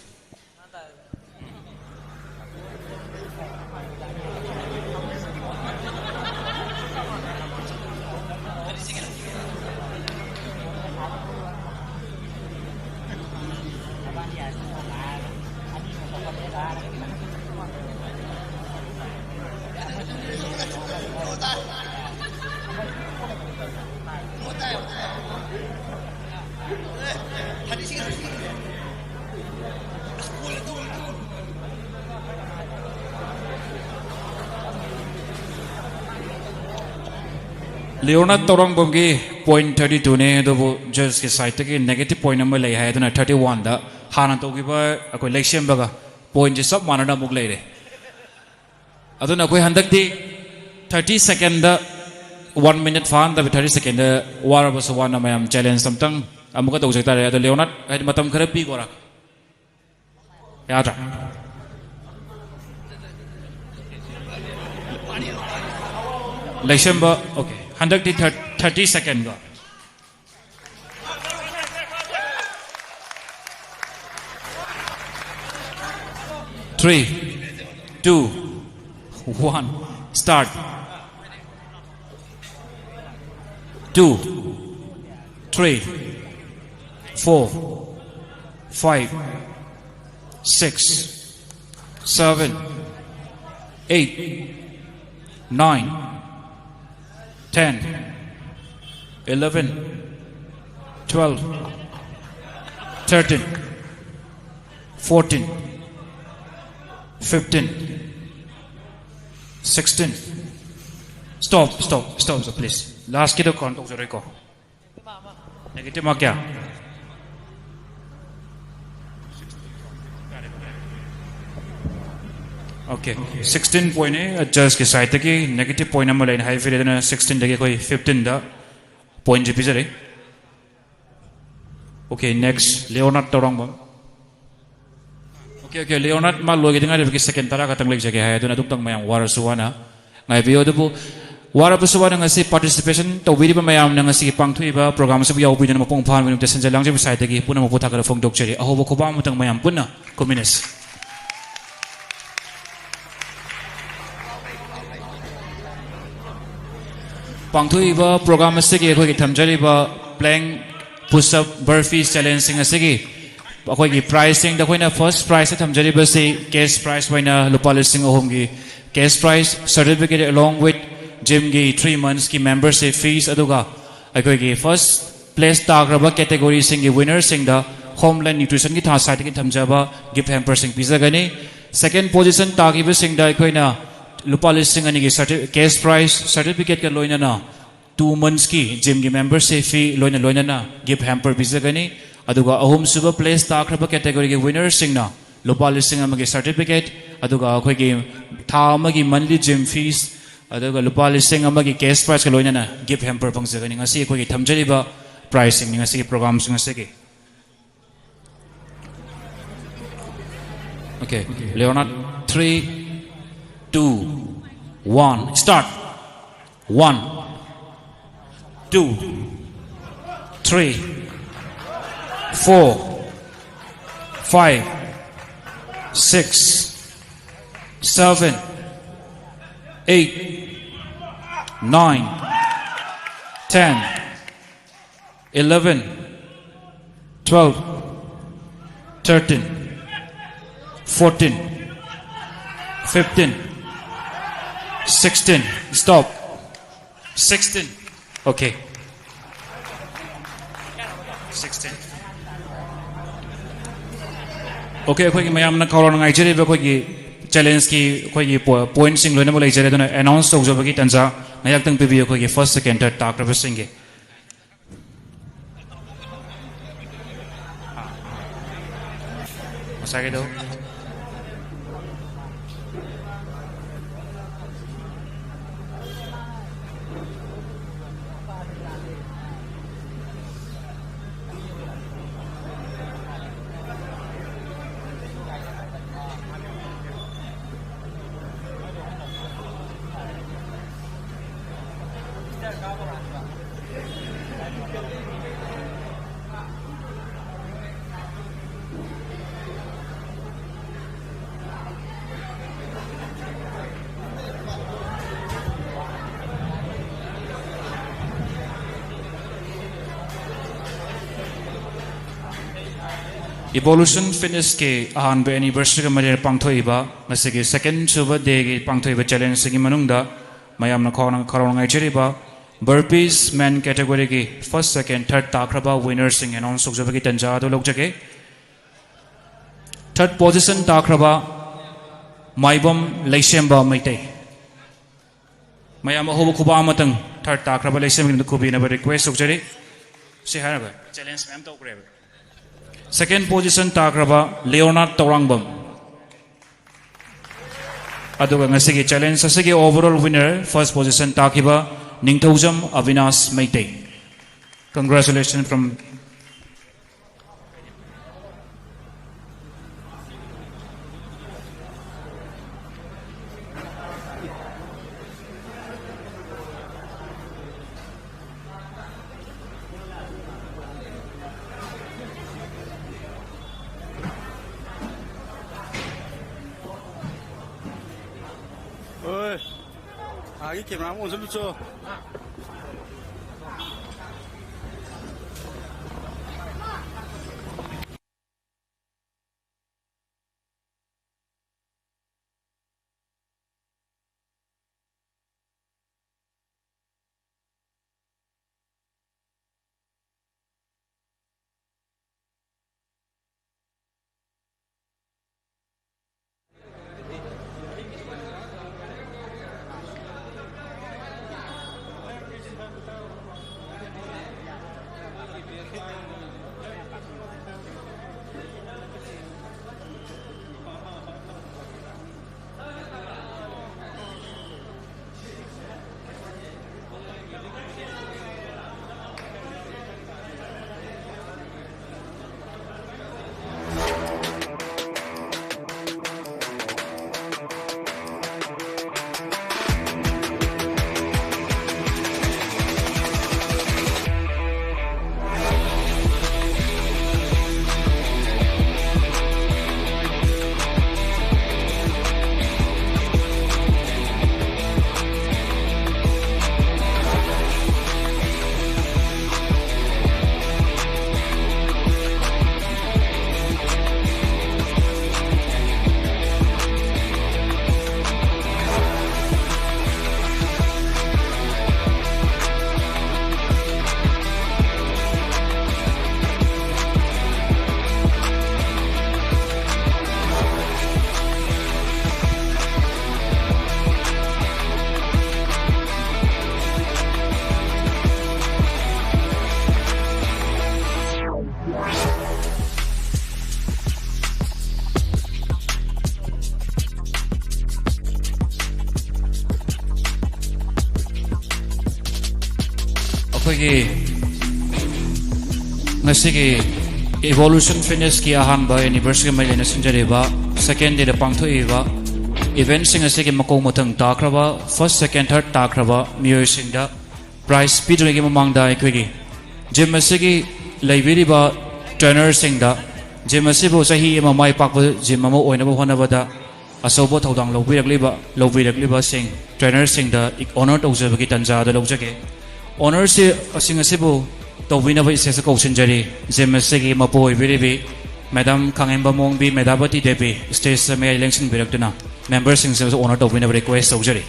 Leona ꯇꯧꯔꯪꯕꯝꯒꯤ point thirty two ꯅꯦ, ꯑꯗꯨꯕꯨ judge ꯀꯤ side ꯇꯒꯤ negative point ꯑꯃ ꯂꯩ ꯍꯥꯏ꯫ ꯑꯗꯨꯅ thirty one ꯗ ꯍꯥꯟꯅ ꯇꯧꯈꯤꯕ ꯑꯩꯈꯣꯏ ꯂꯩꯁꯦꯝꯕꯒ point ꯁꯦ ꯆꯞ ꯃꯥꯟꯅꯅ ꯑꯃꯨꯛ ꯂꯩꯔꯦ꯫ ꯑꯗꯨꯅ ꯑꯩꯈꯣꯏ ꯍꯟꯗꯛꯇꯤ thirty second ꯗ, one minute ꯐꯥꯍꯟꯗꯕ, thirty second ꯗ ꯋꯥꯔꯕꯁꯨ ꯋꯥꯅ ꯃꯌꯥꯝ challenge ꯑꯝꯇꯪ ꯑꯃꯨꯛꯀ ꯇꯧꯖ ꯇꯥꯔꯦ꯫ ꯑꯗꯣ ꯂꯤꯑꯣꯅꯥꯔꯗ, ꯍꯥꯏꯗꯤ ꯃꯇꯝ ꯈꯔ ꯄꯤꯈꯣꯔꯥ꯫ ꯌꯥꯗ꯭ꯔꯥ? ꯂꯩꯁꯦꯝꯕ, okay꯫ ꯍꯟꯗꯛꯇꯤ thirty second ꯀꯣ꯫ Three, two, one, start. Two, three, four, five, six, seven, eight, nine, ten, eleven, twelve, thirteen, fourteen, fifteen, sixteen. Stop, stop, stop, stop, please. Last ꯀꯤꯗꯣ count ꯇꯧꯖꯔꯣꯏꯀꯣ꯫ Negative mark ꯀꯌꯥ? Okay, sixteen point ꯅꯦ, judge ꯀꯤ side ꯇꯒꯤ negative point ꯑꯃ ꯂꯩꯅ ꯍꯥꯏꯕꯤꯔꯦ, ꯑꯗꯨꯅ sixteen ꯗꯒꯤ ꯑꯩꯈꯣꯏ fifteen ꯗ point ꯁꯦ ꯄꯤꯖꯔꯦ꯫ Okay, next, Leonard Tourangbam. Okay, okay, Leonard ꯃꯥ ꯂꯣꯏꯒꯗ ꯉꯥꯏꯔꯤꯕꯒꯤ second ꯇꯔꯥ ꯈꯛꯇꯪ ꯂꯩꯖꯒꯦ ꯍꯥꯏ, ꯑꯗꯨꯅ ꯑꯗꯨꯝꯇꯪ ꯃꯌꯥꯝ ꯋꯥꯔꯁꯨ ꯋꯥꯅ ꯉꯥꯏꯕꯤꯌꯨ꯫ ꯑꯗꯨꯕꯨ ꯋꯥꯔꯕꯁꯨ ꯋꯥꯅ ꯉꯁꯤ participation ꯇꯧꯕꯤꯔꯤꯕ ꯃꯌꯥꯝꯅ ꯉꯁꯤꯒꯤ ꯄꯥꯡꯊꯣꯛꯏꯕ program ꯑꯁꯤꯕꯨ ꯌꯥꯎꯕꯤꯗꯨꯅ ꯃꯄꯨꯡ ꯐꯥꯍꯟꯕꯒꯤꯗꯃꯛꯇ ꯁꯦꯟꯖꯥ ꯂꯥꯡꯖꯕ side ꯇꯒꯤ ꯄꯨꯝꯅꯃꯛꯄꯨ ꯊꯥꯒꯠꯄ ꯐꯣꯡꯗꯣꯛꯆꯔꯤ꯫ ꯑꯍꯧꯕ ꯈꯨꯕꯥꯛ ꯑꯃꯇꯪ ꯃꯌꯥꯝ ꯄꯨꯟꯅ ꯈꯨꯝꯃꯤꯟꯅꯁꯤ꯫ ꯄꯥꯡꯊꯣꯛꯏꯕ program ꯑꯁꯤꯒꯤ ꯑꯩꯈꯣꯏꯒꯤ ꯊꯝꯖꯔꯤꯕ plank, push up, burpee challengeꯁꯤꯡ ꯑꯁꯤꯒꯤ ꯑꯩꯈꯣꯏꯒꯤ prizeꯁꯤꯡꯗ ꯑꯩꯈꯣꯏꯅ first prizeꯇ ꯊꯝꯖꯔꯤꯕꯁꯤ cash prize ꯑꯣꯏꯅ ꯂꯨꯄꯥ ꯂꯤꯁꯤꯡ ꯑꯍꯨꯝꯒꯤ cash prize, certificate along with gymꯒꯤ three monthsꯀꯤ membership fees, ꯑꯗꯨꯒ ꯑꯩꯈꯣꯏꯒꯤ first place ꯇꯥꯈ꯭ꯔꯕ categoryꯁꯤꯡꯒꯤ winnerꯁꯤꯡꯗ Homeland Nutritionꯒꯤ ꯊꯥ sideꯇꯒꯤ ꯊꯝꯖꯕ gift hamperꯁꯤꯡ ꯄꯤꯖꯒꯅꯤ꯫ Second position ꯇꯥꯈꯤꯕꯁꯤꯡꯗ ꯑꯩꯈꯣꯏꯅ ꯂꯨꯄꯥ ꯂꯤꯁꯤꯡ ꯑꯅꯤꯒꯤ certi-, cash prize, certificateꯀ ꯂꯣꯏꯅꯅ two monthsꯀꯤ gymꯒꯤ membership fee ꯂꯣꯏꯅ ꯂꯣꯏꯅꯅ gift hamper ꯄꯤꯖꯒꯅꯤ꯫ ꯑꯗꯨꯒ ꯑꯍꯨꯝꯁꯨꯕ place ꯇꯥꯈ꯭ꯔꯕ categoryꯒꯤ winnerꯁꯤꯡꯅ ꯂꯨꯄꯥ ꯂꯤꯁꯤꯡ ꯑꯃꯒꯤ certificate, ꯑꯗꯨꯒ ꯑꯩꯈꯣꯏꯒꯤ ꯊꯥ ꯑꯃꯒꯤ monthly gym fees, ꯑꯗꯨꯒ ꯂꯨꯄꯥ ꯂꯤꯁꯤꯡ ꯑꯃꯒꯤ cash prizeꯀ ꯂꯣꯏꯅꯅ gift hamper ꯐꯪꯖꯒꯅꯤ꯫ ꯉꯁꯤ ꯑꯩꯈꯣꯏꯒꯤ ꯊꯝꯖꯔꯤꯕ prizeꯁꯤꯡꯅꯤ ꯉꯁꯤꯒꯤ programꯁꯤꯡ ꯑꯁꯤꯒꯤ꯫ Okay, Leonard, three, two, one, start. One, two, three, four, five, six, seven, eight, nine, ten, eleven, twelve, thirteen, fourteen, fifteen, sixteen. Stop. Sixteen. Okay. Sixteen. Okay, ꯑꯩꯈꯣꯏꯒꯤ ꯃꯌꯥꯝꯅ ꯈꯧꯔꯥꯡꯅ ꯉꯥꯏꯖꯔꯤꯕ ꯑꯩꯈꯣꯏꯒꯤ challengeꯀꯤ ꯑꯩꯈꯣꯏꯒꯤ ꯄꯣ-, pointꯁꯤꯡ ꯂꯣꯏꯅꯃꯛ ꯂꯩꯖꯔꯦ꯫ ꯑꯗꯨꯅ announce ꯇꯧꯖꯕꯒꯤ ꯇꯥꯟꯖꯥ ꯉꯥꯏꯍꯥꯛꯇꯪ ꯄꯤꯕꯤꯌꯨ ꯑꯩꯈꯣꯏꯒꯤ first, second, third ꯇꯥꯈ꯭ꯔꯕꯁꯤꯡꯒꯤ꯫ ꯉꯁꯥꯏꯒꯤꯗꯣ꯫ Evolution Fitnessꯀꯤ ꯑꯍꯥꯟꯕ anniversaryꯒ ꯃꯔꯤ ꯄꯥꯡꯊꯣꯛꯏꯕ ꯉꯁꯤꯒꯤ second ꯁꯨꯕ dayꯒꯤ ꯄꯥꯡꯊꯣꯛꯏꯕ challengeꯁꯤꯒꯤ ꯃꯅꯨꯡꯗ ꯃꯌꯥꯝꯅ ꯈꯧꯔꯥꯡ-, ꯈꯧꯔꯥꯡꯅ ꯉꯥꯏꯖꯔꯤꯕ burpees men categoryꯒꯤ first, second, third ꯇꯥꯈ꯭ꯔꯕ winnerꯁꯤꯡ announce ꯇꯧꯖꯕꯒꯤ ꯇꯥꯟꯖꯥ ꯑꯗꯨ ꯂꯧꯖꯒꯦ꯫ Third position ꯇꯥꯈ꯭ꯔꯕ ꯃꯥꯏꯕꯝ ꯂꯩꯁꯦꯝꯕ ꯃꯩꯇꯩ꯫ ꯃꯌꯥꯝ ꯑꯍꯧꯕ ꯈꯨꯕꯥꯛ ꯑꯃꯇꯪ third ꯇꯥꯈ꯭ꯔꯕ ꯂꯩꯁꯦꯝꯕꯒꯤꯗꯃꯛꯇ ꯈꯨꯕꯤꯅꯕ request ꯇꯧꯖꯔꯤ꯫ ꯁꯤ ꯍꯥꯏꯔꯒ challenge ꯃꯌꯥꯝ ꯇꯧꯈ꯭ꯔꯦꯕ꯫ Second position ꯇꯥꯈ꯭ꯔꯕ ꯂꯤꯑꯣꯅꯥꯔꯗ Tourangbam. ꯑꯗꯨꯒ ꯉꯁꯤꯒꯤ challenge ꯑꯁꯤꯒꯤ overall winner first position ꯇꯥꯈꯤꯕ ꯅꯤꯡꯊꯧꯖꯝ Abinash Meitei. Congratulations from Camera ꯑꯃꯨꯛ ꯑꯣꯟꯁꯤꯜꯂꯨꯆꯣ꯫ ꯑꯩꯈꯣꯏꯒꯤ ꯉꯁꯤꯒꯤ Evolution Fitnessꯀꯤ ꯑꯍꯥꯟꯕ anniversaryꯒ ꯃꯔꯤ ꯂꯩꯅ ꯁꯤꯟꯖꯔꯤꯕ second dayꯗ ꯄꯥꯡꯊꯣꯛꯏꯕ eventꯁꯤꯡ ꯑꯁꯤꯒꯤ ꯃꯀꯣꯛ ꯃꯊꯪ ꯇꯥꯈ꯭ꯔꯕ first, second, third ꯇꯥꯈ꯭ꯔꯕ ꯃꯤꯑꯣꯏꯁꯤꯡꯗ prize ꯄꯤꯗ꯭ꯔꯤꯉꯩꯒꯤ ꯃꯃꯥꯡꯗ ꯑꯩꯈꯣꯏꯒꯤ gym ꯑꯁꯤꯒꯤ ꯂꯩꯕꯤꯔꯤꯕ trainerꯁꯤꯡꯗ gym ꯑꯁꯤꯕꯨ ꯆꯍꯤ ꯑꯃ ꯃꯥꯏ ꯄꯥꯛꯄ gym ꯑꯃ ꯑꯣꯏꯅꯕ ꯍꯣꯠꯅꯕꯗ ꯑꯆꯧꯕ ꯊꯧꯗꯥꯡ ꯂꯧꯕꯤꯔꯛꯂꯤꯕ, ꯂꯧꯕꯤꯔꯛꯂꯤꯕꯁꯤꯡ, ꯇ꯭ꯔꯦꯅꯔꯁꯤꯡꯗ ꯏꯛ-, ꯑꯣꯅꯔ ꯇꯧꯖꯕꯒꯤ ꯇꯥꯟꯖꯥꯗ ꯂꯧꯖꯒꯦ꯫ ꯑꯣꯅꯔꯁꯤ, ꯑꯁꯤꯡ ꯑꯁꯤꯕꯨ ꯇꯧꯕꯤꯅꯕ ꯏꯁꯇꯦꯖꯇ ꯀꯧꯁꯤꯟꯖꯔꯤ꯫ ꯖꯤꯝ ꯑꯁꯤꯒꯤ ꯃꯄꯨ ꯑꯣꯏꯕꯤꯔꯤꯕꯤ ꯃꯦꯗꯥꯝ ꯈꯥꯉꯦꯝꯕꯝ ꯑꯣꯡꯕꯤ ꯃꯦꯙꯥꯕꯇꯤ ꯗꯦꯕꯤ ꯏꯁꯇꯦꯖꯇ ꯃꯌꯥꯏ ꯂꯦꯡꯁꯤꯟꯕꯤꯔꯛꯇꯨꯅ ꯃꯦꯝꯕꯔꯁꯤꯡꯁꯤꯕꯨ ꯑꯣꯅꯔ ꯇꯧꯕꯤꯅꯕ ꯔꯤꯀ꯭ꯋꯦꯁ ꯇꯧꯖꯔꯤ꯫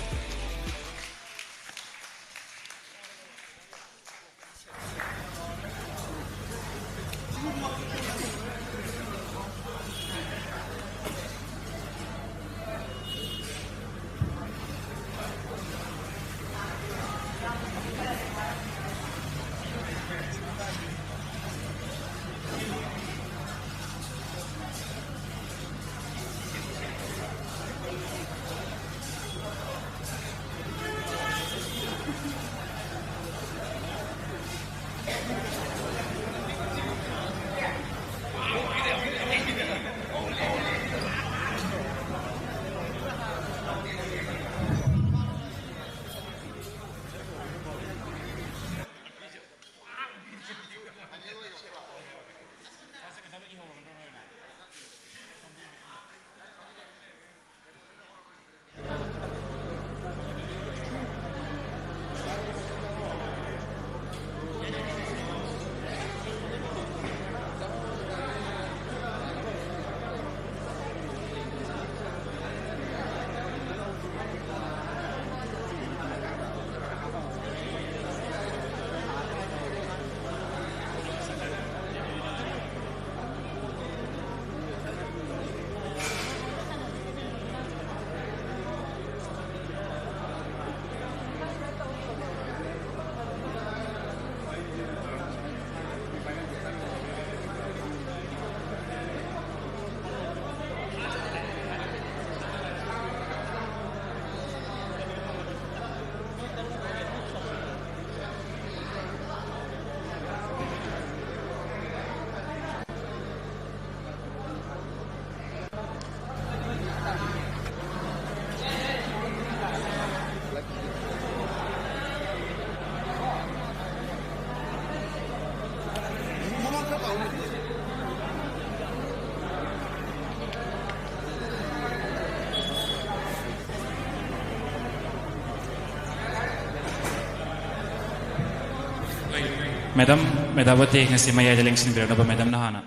ꯃꯦꯗꯥꯝ, ꯃꯦꯙꯥꯕꯇꯤ, ꯉꯁꯤ ꯃꯌꯥꯏꯗ ꯂꯦꯡꯁꯤꯟꯕꯤꯔꯛꯅꯕ ꯃꯦꯗꯥꯝꯅ ꯍꯥꯟꯅ꯫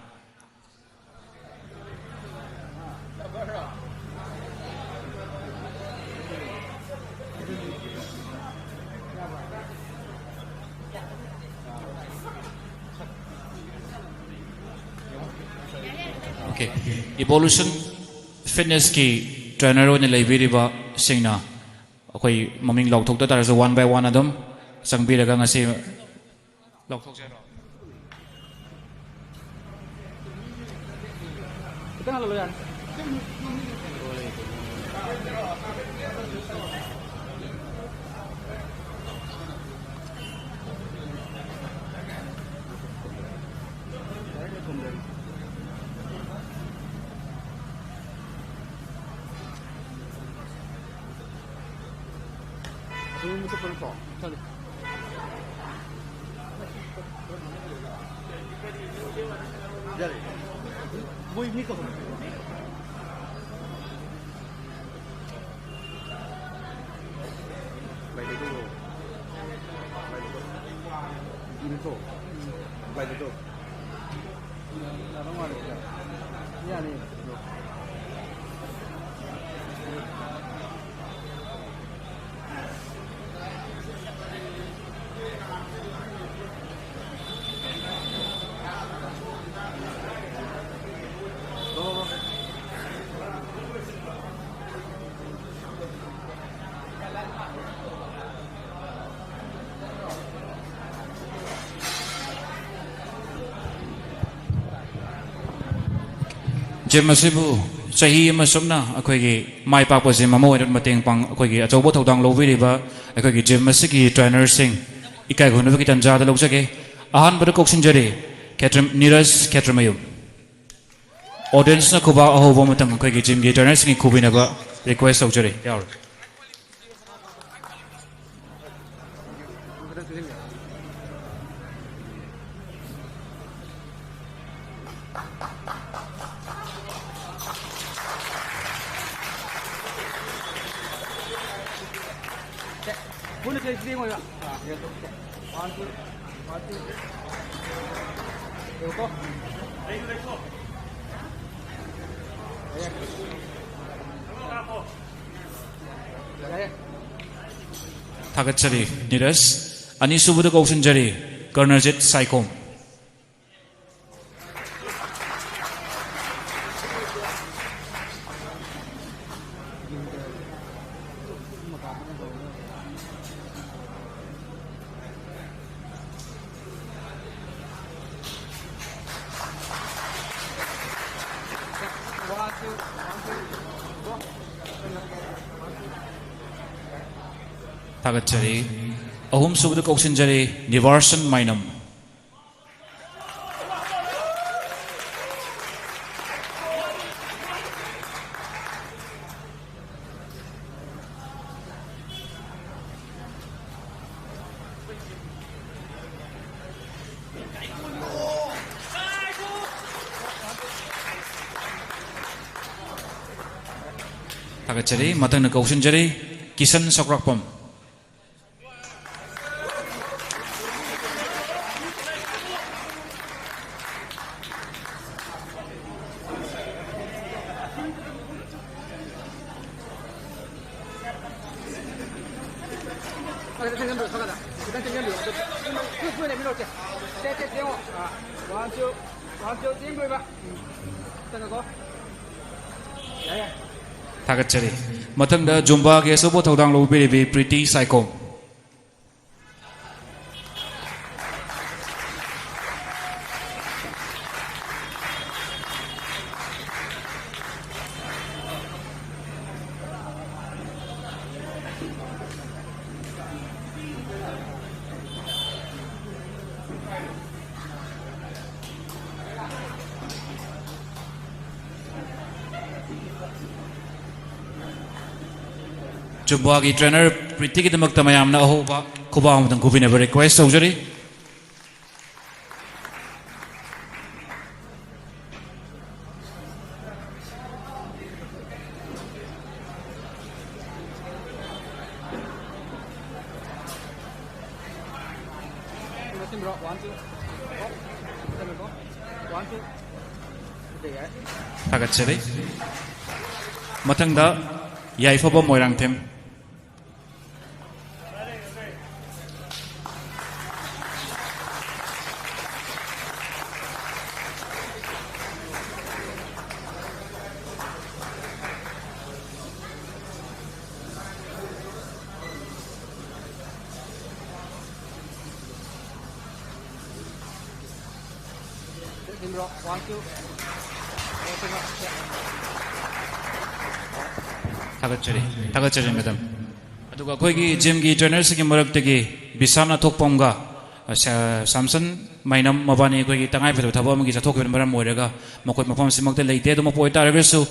Okay. Evolution Fitness ꯀꯤ trainer ꯑꯣꯏꯅ ꯂꯩꯕꯤꯔꯤꯕ ꯁꯤꯡꯅ ꯑꯩꯈꯣꯏ ꯃꯃꯤꯡ ꯂꯥꯎꯊꯣꯛꯇ ꯇꯥꯔꯁꯨ one by one ꯑꯗꯨꯝ ꯆꯪꯕꯤꯔꯒ ꯉꯁꯤ ꯂꯥꯎꯊꯣꯛꯆꯔꯣ꯫ ꯈꯤꯇꯪ ꯍꯜꯍꯜꯂꯣ ꯌꯥꯅꯤ꯫ ꯑꯗꯨꯝ ꯆꯠꯄ ꯅꯠꯇ꯭ꯔꯣ? ꯆꯠꯂꯤ꯫ ꯌꯥꯔꯦ꯫ ꯃꯣꯏ ꯃꯤ ꯀꯧꯍꯜꯂꯣ꯫ ꯂꯥꯏ ꯂꯩꯗꯧꯔꯣ? ꯂꯥꯏ ꯂꯩꯗꯧꯔꯣ? ꯏ ꯅꯠꯇ꯭ꯔꯣ? ꯂꯥꯏ ꯂꯩꯗꯧꯔꯣ? Gym ꯑꯁꯤꯕꯨ ꯆꯍꯤ ꯑꯃ ꯆꯨꯞꯅ ꯑꯩꯈꯣꯏꯒꯤ ꯃꯥꯏ ꯄꯥꯛꯄ gym ꯑꯃ ꯑꯣꯏꯅ ꯃꯇꯦꯡ ꯄꯥꯡ-, ꯑꯩꯈꯣꯏꯒꯤ ꯑꯆꯧꯕ ꯊꯧꯗꯥꯡ ꯂꯧꯕꯤꯔꯤꯕ ꯑꯩꯈꯣꯏꯒꯤ gym ꯑꯁꯤꯒꯤ trainerꯁꯤꯡ ꯏꯀꯥꯏ ꯈꯨꯝꯅꯕꯒꯤ ꯇꯥꯟꯖꯥꯗ ꯂꯧꯖꯒꯦ꯫ ꯑꯍꯥꯟꯕꯗ ꯀꯧꯁꯤꯟꯖꯔꯤ ꯈꯦꯇ꯭ꯔꯝ-, ꯅꯤꯔꯖ ꯈꯦꯇ꯭ꯔꯃꯌꯨꯝ꯫ Audienceꯅ ꯈꯨꯕꯥꯛ ꯑꯍꯧꯕ ꯑꯃꯇꯪ ꯑꯩꯈꯣꯏꯒꯤ gymꯒꯤ trainerꯁꯤꯡꯒꯤ ꯈꯨꯕꯤꯅꯕ request ꯇꯧꯖꯔꯤ꯫ ꯌꯥꯎꯔꯣ꯫ ꯄꯨꯟꯅ ꯁꯦ ꯁꯤꯗ ꯌꯦꯡꯉꯣ꯫ One, two. ꯊꯥꯒꯠꯆꯔꯤ ꯅꯤꯔꯖ꯫ ꯑꯅꯤꯁꯨꯕꯗ ꯀꯧꯁꯤꯟꯖꯔꯤ ꯀꯔꯅꯖꯤꯠ ꯁꯥꯏꯈꯣꯝ꯫ ꯊꯥꯒꯠꯆꯔꯤ꯫ ꯑꯍꯨꯝꯁꯨꯕꯗ ꯀꯧꯁꯤꯟꯖꯔꯤ ꯅꯤꯕꯥꯔꯁꯟ ꯃꯥꯏꯅꯝ꯫ ꯊꯥꯒꯠꯆꯔꯤ꯫ ꯃꯊꯪꯗ ꯀꯧꯁꯤꯟꯖꯔꯤ ꯀꯤꯁꯟ ꯁꯧꯒ꯭ꯔꯥꯛꯄꯝ꯫ ꯊꯥꯒꯠꯆꯔꯤ꯫ ꯃꯊꯪꯗ ꯖꯨꯝꯕꯥꯒꯤ ꯑꯆꯧꯕ ꯊꯧꯗꯥꯡ ꯂꯧꯕꯤꯔꯤꯕꯤ ꯄ꯭ꯔꯤꯇꯤ ꯁꯥꯏꯈꯣꯝ꯫ ꯖꯨꯝꯕꯥꯒꯤ ꯇ꯭ꯔꯦꯅꯔ ꯄ꯭ꯔꯤꯇꯤꯒꯤꯗꯃꯛꯇ ꯃꯌꯥꯝꯅ ꯑꯍꯧꯕ ꯈꯨꯕꯥꯛ ꯑꯃꯇꯪ ꯈꯨꯕꯤꯅꯕ ꯔꯤꯀ꯭ꯋꯦꯁ ꯇꯧꯖꯔꯤ꯫ ꯊꯥꯒꯠꯆꯔꯤ꯫ ꯃꯊꯪꯗ ꯌꯥꯏꯐꯕ ꯃꯣꯏꯔꯥꯡꯊꯦꯝ꯫ ꯊꯥꯒꯠꯆꯔꯤ꯫ ꯊꯥꯒꯠꯆꯔꯤ, ꯃꯦꯗꯥꯝ꯫ ꯑꯗꯨꯒ ꯑꯩꯈꯣꯏꯒꯤ ꯖꯤꯝꯒꯤ ꯇ꯭ꯔꯦꯅꯔꯁꯤꯡꯒꯤ ꯃꯔꯛꯇꯒꯤ ꯕꯤꯁꯥꯜ ꯑꯊꯣꯛꯄꯝꯒ, ꯑ, ꯁ-, ꯁꯥꯝꯁꯟ ꯃꯥꯏꯅꯝ ꯃꯕꯥꯅꯤ ꯑꯩꯈꯣꯏꯒꯤ ꯇꯉꯥꯏꯐꯗꯕ ꯊꯕꯛ ꯑꯃꯒꯤ ꯆꯠꯊꯣꯛꯈꯤꯕꯅ ꯃꯔꯝ ꯑꯣꯏꯔꯒ ꯃꯈꯣꯏ ꯃꯐꯝꯁꯤꯃꯛꯇ ꯂꯩꯇꯦ꯫ ꯑꯗꯨꯃꯛꯄꯨ ꯑꯣꯏꯇꯥꯔꯒꯁꯨ,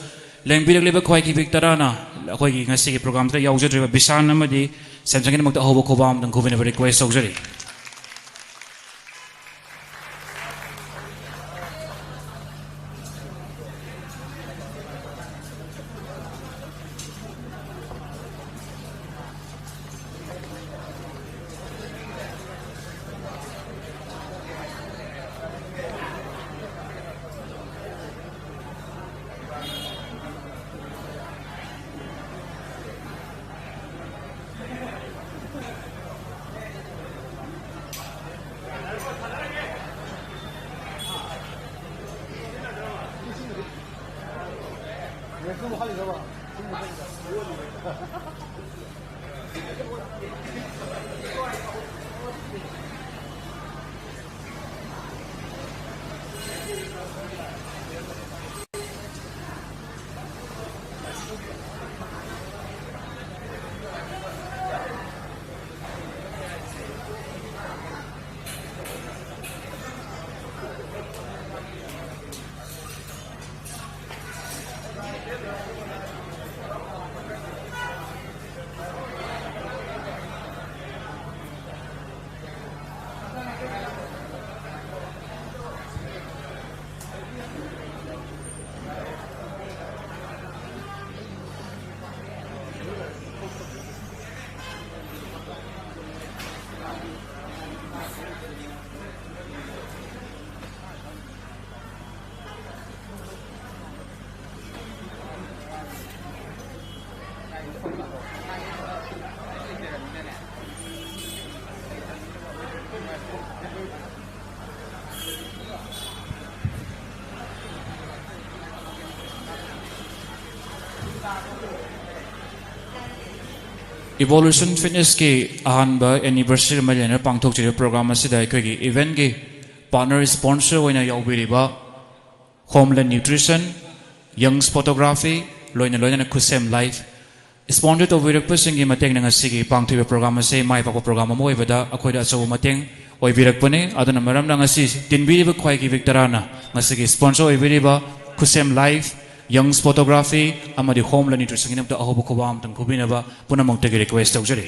ꯂꯦꯡꯕꯤꯔꯛꯂꯤꯕ ꯈ꯭ꯋꯥꯏ ꯄꯤꯛ ꯇꯔꯥꯅ ꯑꯩꯈꯣꯏꯒꯤ ꯉꯁꯤꯒꯤ ꯄ꯭ꯔꯣꯒ꯭ꯔꯥꯝꯁꯤꯗ ꯌꯥꯎꯖꯗ꯭ꯔꯤꯕ ꯕꯤꯁꯥꯜ ꯑꯃꯗꯤ ꯁꯥꯝꯁꯟꯒꯤꯗꯃꯛꯇ ꯑꯍꯧꯕ ꯈꯨꯕꯥꯝ ꯑꯃꯇꯪ ꯈꯨꯕꯤꯅꯕ ꯔꯤꯀ꯭ꯋꯦꯁ ꯇꯧꯖꯔꯤ꯫ Evolution Fitnessꯀꯤ ꯑꯍꯥꯟꯕ anniversary ꯑꯃ ꯂꯩꯅ ꯄꯥꯡꯊꯣꯛꯆꯔꯤꯕ program ꯑꯁꯤꯗ ꯑꯩꯈꯣꯏꯒꯤ eventꯀꯤ partner sponsor ꯑꯣꯏꯅ ꯌꯥꯎꯕꯤꯔꯤꯕ Homeland Nutrition, Young's Photography, ꯂꯣꯏꯅ ꯂꯣꯏꯅꯅ ꯈꯨꯠꯁꯦꯝ Life sponsor ꯇꯧꯕꯤꯔꯛꯄꯁꯤꯡꯒꯤ ꯃꯇꯦꯡꯅ ꯉꯁꯤꯒꯤ ꯄꯥꯡꯊꯣꯛꯏꯕ program ꯑꯁꯤ ꯃꯥꯏ ꯄꯥꯛꯄ program ꯑꯃ ꯑꯣꯏꯕꯗ ꯑꯩꯈꯣꯏꯗ ꯑꯆꯧꯕ ꯃꯇꯦꯡ ꯑꯣꯏꯕꯤꯔꯛꯄꯅꯤ꯫ ꯑꯗꯨꯅ ꯃꯔꯝꯅ ꯉꯁꯤ ꯇꯤꯟꯕꯤꯔꯤꯕ ꯈ꯭ꯋꯥꯏꯒꯤ ꯕꯤꯛ ꯇꯔꯥꯅ ꯉꯁꯤꯒꯤ sponsor ꯑꯣꯏꯕꯤꯔꯤꯕ ꯈꯨꯠꯁꯦꯝ Life, Young's Photography ꯑꯃꯗꯤ Homeland Nutritionꯒꯤꯗꯃꯛꯇ ꯑꯍꯧꯕ ꯈꯨꯕꯥꯛ ꯑꯃꯇꯪ ꯈꯨꯕꯤꯅꯕ ꯄꯨꯝꯅꯃꯛꯇꯒꯤ request ꯇꯧꯖꯔꯤ꯫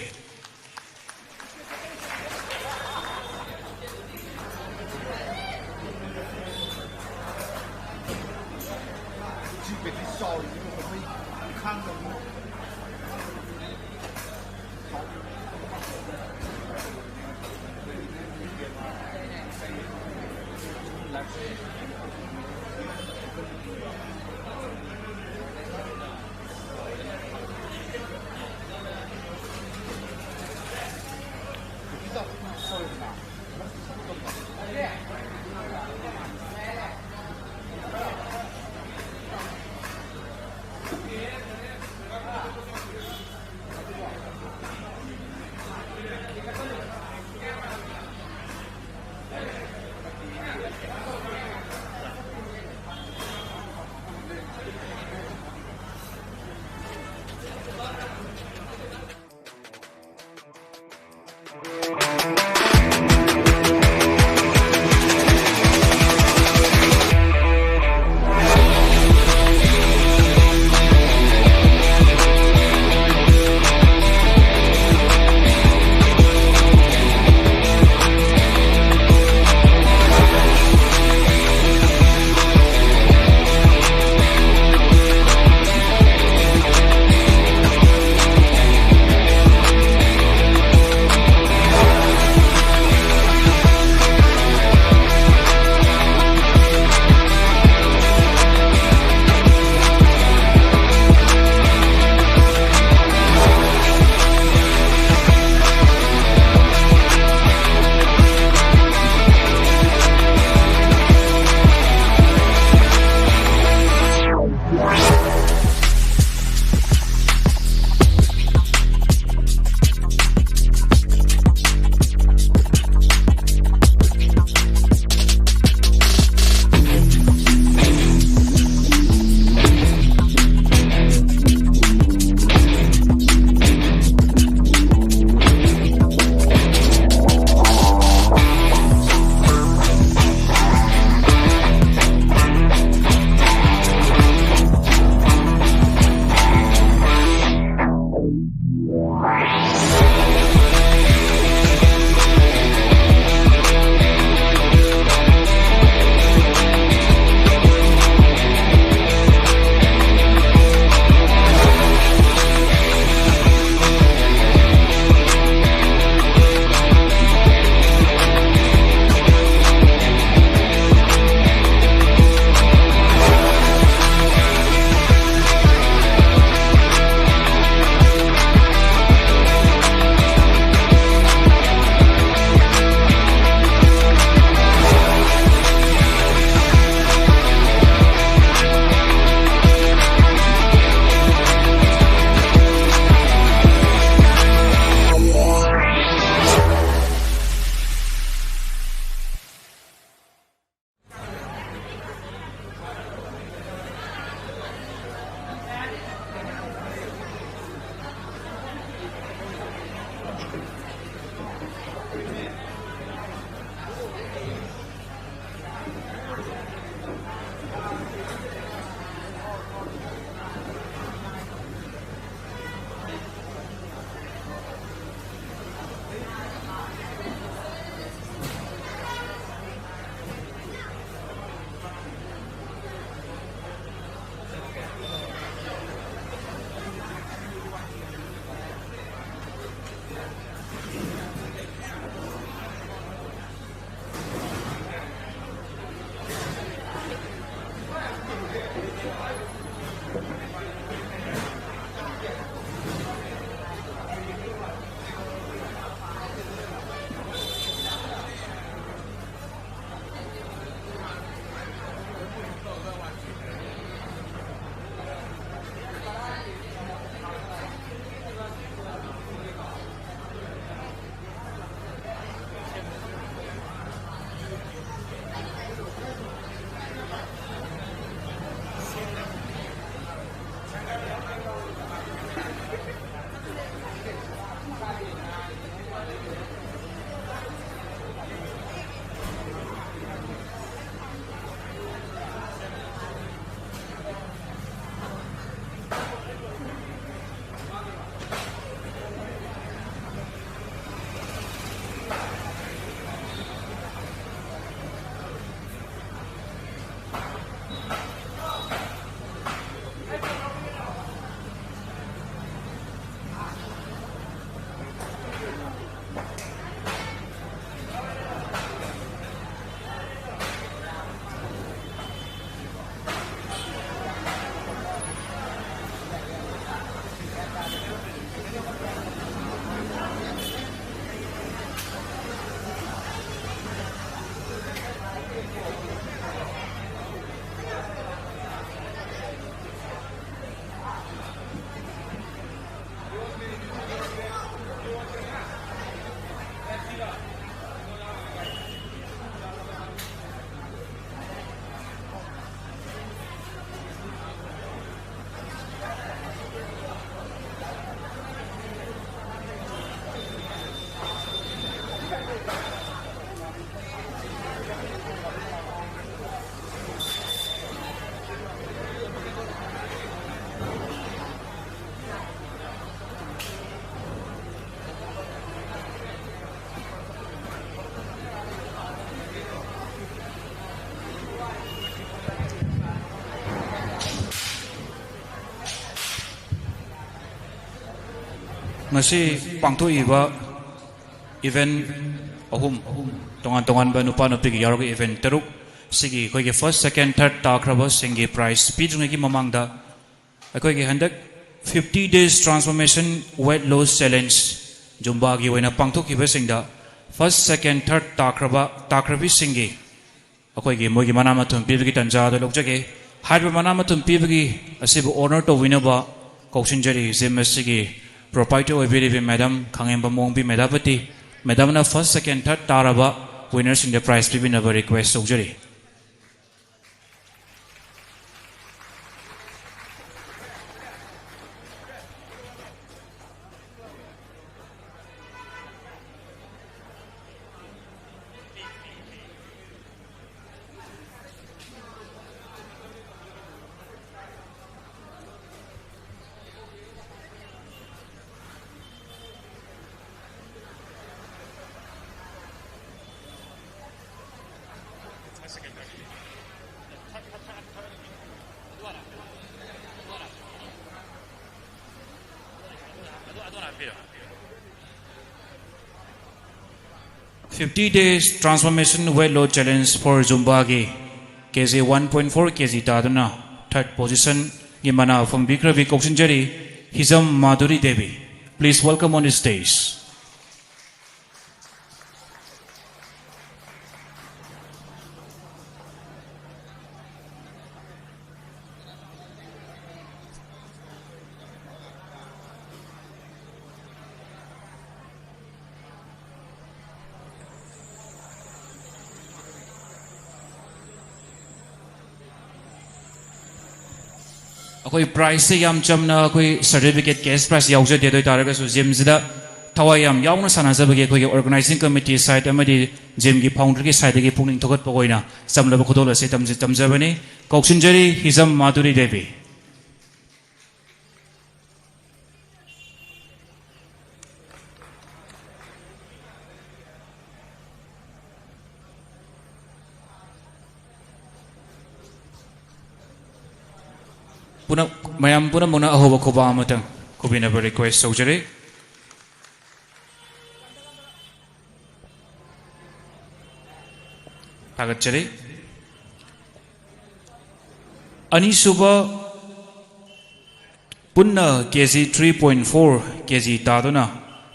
ꯉꯁꯤ ꯄꯥꯡꯊꯣꯛꯏꯕ event ꯑꯍꯨꯝ, ꯇꯣꯉꯥꯟ ꯇꯣꯉꯥꯟꯕ ꯅꯨꯄꯥ ꯅꯨꯄꯤꯒꯤ ꯌꯥꯎꯔꯒ event ꯇꯔꯨꯛ, ꯁꯤꯒꯤ ꯑꯩꯈꯣꯏꯒꯤ first, second, third ꯇꯥꯈ꯭ꯔꯕꯁꯤꯡꯒꯤ prize ꯄꯤꯗ꯭ꯔꯤꯉꯩꯒꯤ ꯃꯃꯥꯡꯗ, ꯑꯩꯈꯣꯏꯒꯤ ꯍꯟꯗꯛ fifty days transformation weight loss challenge Zumbaꯒꯤ ꯑꯣꯏꯅ ꯄꯥꯡꯊꯣꯛꯈꯤꯕꯁꯤꯡꯗ first, second, third ꯇꯥꯈ꯭ꯔꯕ, ꯇꯥꯈ꯭ꯔꯕꯤꯁꯤꯡꯒꯤ ꯑꯩꯈꯣꯏꯒꯤ ꯃꯣꯏꯒꯤ ꯃꯅꯥ ꯃꯊꯨꯝ ꯄꯤꯕꯒꯤ ꯇꯥꯟꯖꯥ ꯑꯗꯨ ꯂꯧꯖꯒꯦ꯫ ꯍꯥꯏꯔꯤꯕ ꯃꯅꯥ ꯃꯊꯨꯝ ꯄꯤꯕꯒꯤ ꯑꯁꯤꯕꯨ honor ꯇꯧꯕꯤꯅꯕ ꯀꯧꯁꯤꯟꯖꯔꯤ gym ꯑꯁꯤꯒꯤ proprietor ꯑꯣꯏꯕꯤꯔꯤꯕ madam ꯈꯥꯉꯦꯝꯕꯝ ꯑꯣꯡꯕꯤ ꯃꯦꯙꯥꯄꯇꯤ꯫ Madamꯅ first, second, third ꯇꯥꯔꯕ winnerꯁꯤꯡꯗ prize ꯄꯤꯕꯤꯅꯕ request ꯇꯧꯖꯔꯤ꯫ Fifty days transformation weight loss challenge for Zumbaꯒꯤ K G one point four K G ꯇꯥꯗꯨꯅ third positionꯒꯤ ꯃꯅꯥ ꯐꯪꯕꯤꯈ꯭ꯔꯕꯤ ꯀꯧꯁꯤꯟꯖꯔꯤ ꯍꯤꯖꯝ ꯃꯥꯙꯨꯔꯤ Devi. Please welcome on the stage. ꯑꯩꯈꯣꯏ prizeꯁꯦ ꯌꯥꯝ ꯆꯝꯅ ꯑꯩꯈꯣꯏ certificate, cash prize ꯌꯥꯎꯖꯗꯦ꯫ ꯑꯗꯨ ꯑꯣꯏꯇꯥꯔꯒꯁꯨ gymꯁꯤꯗ ꯊꯋꯥꯏ ꯌꯥꯝ ꯌꯥꯎꯅ ꯁꯥꯟꯅꯖꯕꯒꯤ ꯑꯩꯈꯣꯏꯒꯤ organizing committee side ꯑꯃꯗꯤ gymꯒꯤ founderꯒꯤ sideꯗꯒꯤ ꯄꯨꯛꯅꯤꯡ ꯊꯧꯒꯠꯄ ꯑꯣꯏꯅ ꯆꯝꯂꯕ ꯈꯨꯗꯣꯜ ꯑꯁꯤ ꯇꯝꯖ-, ꯇꯝꯖꯕꯅꯤ꯫ ꯀꯧꯁꯤꯟꯖꯔꯤ ꯍꯤꯖꯝ ꯃꯥꯙꯨꯔꯤ ꯗꯦꯕꯤ꯫ ꯄꯨꯅ-, ꯃꯌꯥꯝ ꯄꯨꯝꯅꯃꯛꯅ ꯑꯍꯧꯕ ꯈꯨꯕꯥꯛ ꯑꯃꯇꯪ ꯈꯨꯕꯤꯅꯕ request ꯇꯧꯖꯔꯤ꯫ ꯊꯥꯒꯠꯆꯔꯤ꯫ ꯑꯅꯤꯁꯨꯕ ꯄꯨꯟꯅ ꯀꯦ ꯖꯤ three point four ꯀꯦ ꯖꯤ ꯇꯥꯗꯨꯅ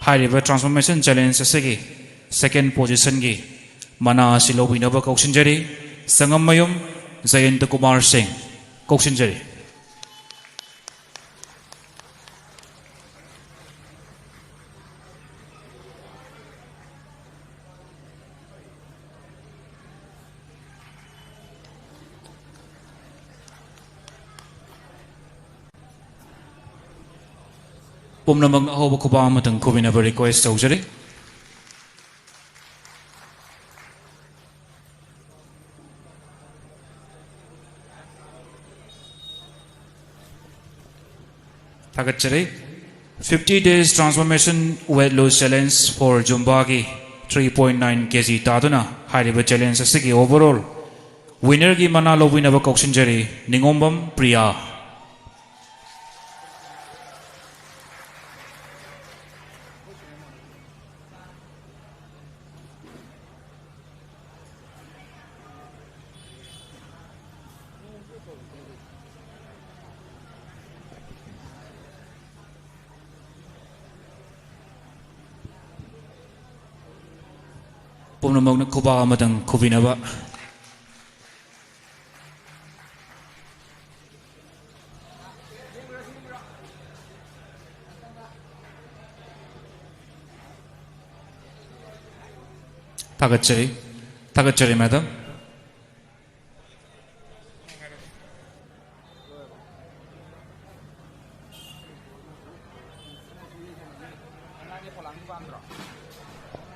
ꯍꯥꯏꯔꯤꯕ transformation challenge ꯑꯁꯤꯒꯤ second positionꯒꯤ ꯃꯅꯥ ꯑꯁꯤ ꯂꯧꯕꯤꯅꯕ ꯀꯧꯁꯤꯟꯖꯔꯤ꯫ ꯁꯪꯉꯝꯃꯌꯨꯝ ꯖꯌꯟꯇ ꯀꯨꯃꯥꯔ ꯁꯤꯡ ꯀꯧꯁꯤꯟꯖꯔꯤ꯫ ꯄꯨꯝꯅꯃꯛꯅ ꯑꯍꯧꯕ ꯈꯨꯕꯥꯛ ꯑꯃꯇꯪ ꯈꯨꯕꯤꯅꯕ request ꯇꯧꯖꯔꯤ꯫ ꯊꯥꯒꯠꯆꯔꯤ꯫ Fifty days transformation weight loss challenge for Zumbagꯤ three point nine K G ꯇꯥꯗꯨꯅ ꯍꯥꯏꯔꯤꯕ challenge ꯑꯁꯤꯒꯤ overall winnerꯒꯤ ꯃꯅꯥ ꯂꯧꯕꯤꯅꯕ ꯀꯧꯁꯤꯟꯖꯔꯤ, ꯅꯤꯉꯣꯝꯕꯝ ꯄ꯭ꯔꯤꯌꯥ꯫ ꯄꯨꯝꯅꯃꯛꯅ ꯈꯨꯕꯥꯛ ꯑꯃꯇꯪ ꯈꯨꯕꯤꯅꯕ꯫ ꯊꯥꯒꯠꯆꯔꯤ꯫ ꯊꯥꯒꯠꯆꯔꯤ, madam꯫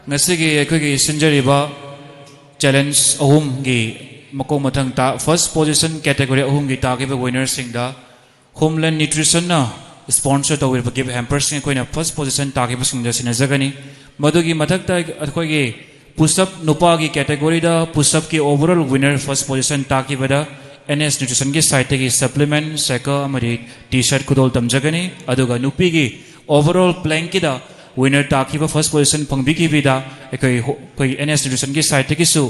ꯉꯁꯤꯒꯤ ꯑꯩꯈꯣꯏꯒꯤ ꯁꯤꯟꯖꯔꯤꯕ challenge ꯑꯍꯨꯝꯒꯤ ꯃꯀꯣꯛ ꯃꯊꯪ ꯇꯥ-, first position category ꯑꯍꯨꯝꯒꯤ ꯇꯥꯈꯤꯕ winnerꯁꯤꯡꯗ Homeland Nutritionꯅ sponsor ꯇꯧꯕꯤꯔꯤꯕ gift hamperꯁꯤꯡ ꯑꯩꯈꯣꯏꯅ first position ꯇꯥꯈꯤꯕꯁꯤꯡꯗ ꯁꯤꯟꯅꯖꯒꯅꯤ꯫ ꯃꯗꯨꯒꯤ ꯃꯊꯛꯇ ꯑꯩꯈꯣꯏꯒꯤ push up ꯅꯨꯄꯥꯒꯤ categoryꯗ push upꯀꯤ overall winner first position ꯇꯥꯈꯤꯕꯗ N S Nutritionꯒꯤ sideꯇꯒꯤ supplement, cycle ꯑꯃꯗꯤ T-shirt ꯈꯨꯗꯣꯜ ꯇꯝꯖꯒꯅꯤ꯫ ꯑꯗꯨꯒ ꯅꯨꯄꯤꯒꯤ overall plankꯀꯤꯗ winner ꯇꯥꯈꯤꯕ first position ꯐꯪꯕꯤꯈꯤꯕꯗ ꯑꯩꯈꯣꯏ ꯍꯣ-, ꯑꯩꯈꯣꯏ N S Nutritionꯒꯤ sideꯇꯒꯤꯁꯨ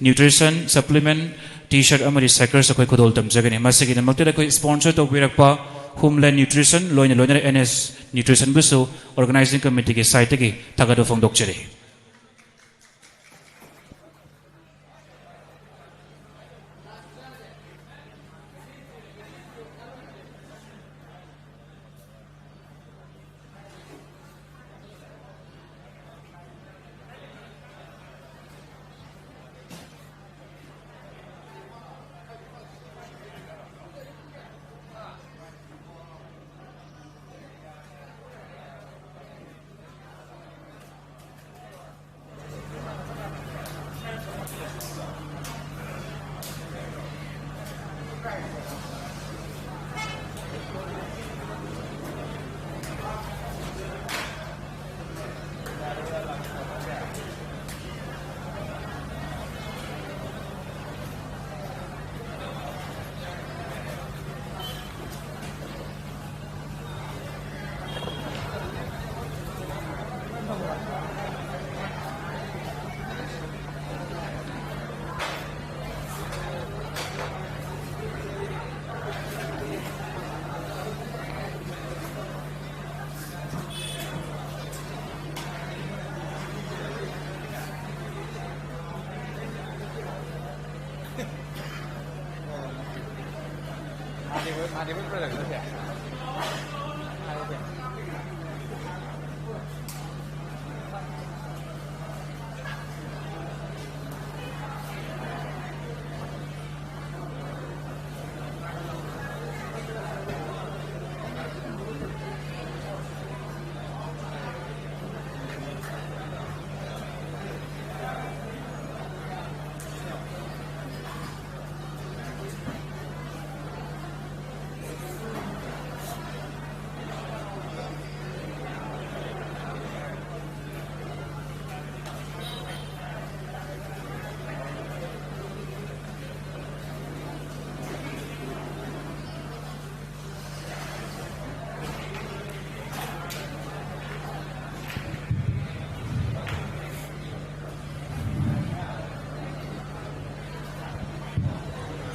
nutrition supplement, T-shirt ꯑꯃꯗꯤ cycles ꯑꯩꯈꯣꯏ ꯈꯨꯗꯣꯜ ꯇꯝꯖꯒꯅꯤ꯫ ꯃꯁꯤꯒꯤꯗꯃꯛꯇ ꯑꯩꯈꯣꯏ sponsor ꯇꯧꯕꯤꯔꯛꯄ Homeland Nutrition, ꯂꯣꯏꯅ ꯂꯣꯏꯅꯅ N S Nutrition ꯕꯨꯁꯨ organizing committee ꯒꯤ side ꯇꯒꯤ ꯊꯥꯒꯠꯄ ꯐꯣꯡꯗꯣꯛꯆꯔꯤ꯫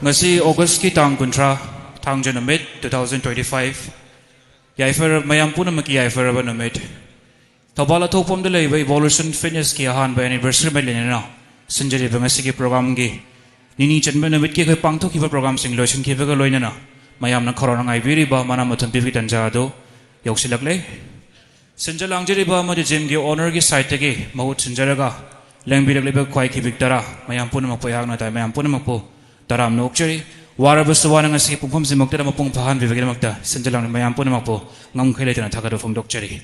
ꯉꯁꯤ Augustꯀꯤ ꯇꯥꯡ ꯀꯨꯟꯊ꯭ꯔꯥ, ꯊꯥꯡꯖ ꯅꯨꯃꯤꯠ, two thousand twenty-five꯫ ꯌꯥꯏꯐꯔ-, ꯃꯌꯥꯝ ꯄꯨꯝꯅꯃꯛꯀꯤ ꯌꯥꯏꯐꯔꯕ ꯅꯨꯃꯤꯠ꯫ ꯊꯧꯕꯥꯜ ꯑꯊꯣꯛꯄꯝꯗ ꯂꯩꯕ Evolution Fitnessꯀꯤ ꯑꯍꯥꯟꯕ anniversaryꯒ ꯂꯣꯏꯅꯅ ꯁꯤꯟꯖꯔꯤꯕ ꯉꯁꯤꯒꯤ programꯒꯤ ꯅꯤꯅꯤ ꯆꯟꯕ ꯅꯨꯃꯤꯠꯀꯤ ꯑꯩꯈꯣꯏ ꯄꯥꯡꯊꯣꯛꯈꯤꯕ programꯁꯤꯡ ꯂꯣꯏꯁꯤꯟꯈꯤꯕꯒ ꯂꯣꯏꯅꯅ ꯃꯌꯥꯝꯅ ꯈꯧꯔꯥꯡꯅ ꯉꯥꯏꯕꯤꯔꯤꯕ ꯃꯅꯥ ꯃꯊꯨꯝ ꯄꯤꯕꯒꯤ ꯇꯥꯟꯖꯥ ꯑꯗꯨ ꯌꯧꯁꯤꯜꯂꯛꯂꯦ꯫ ꯁꯤꯟꯖ ꯂꯥꯡꯖꯔꯤꯕ ꯑꯃꯗꯤ gymꯒꯤ ownerꯒꯤ sideꯇꯒꯤ ꯃꯍꯨꯠ ꯁꯤꯟꯖꯔꯒ ꯂꯦꯡꯕꯤꯔꯛꯂꯤꯕ ꯈ꯭ꯋꯥꯏ ꯈꯤꯕꯤꯛ ꯇꯔꯥ, ꯃꯌꯥꯝ ꯄꯨꯝꯅꯃꯛꯄꯨ ꯑꯩꯍꯥꯛꯅ ꯇꯥꯏ, ꯃꯌꯥꯝ ꯄꯨꯝꯅꯃꯛꯄꯨ ꯇꯔꯥꯝꯅ ꯑꯣꯛꯆꯔꯤ꯫ ꯋꯥꯔꯕꯁꯨ ꯋꯥꯅ ꯉꯁꯤꯒꯤ ꯄꯨꯡꯐꯝꯁꯤꯃꯛꯇꯗ ꯃꯄꯨꯡ ꯐꯥꯍꯟꯕꯤꯕꯒꯤꯗꯃꯛꯇ ꯁꯤꯟꯖ ꯂꯥꯡꯂꯤꯕ ꯃꯌꯥꯝ ꯄꯨꯝꯅꯃꯛꯄꯨ ꯉꯝꯈꯩ ꯂꯩꯇꯅ ꯊꯥꯒꯠꯄ ꯐꯣꯡꯗꯣꯛꯆꯔꯤ꯫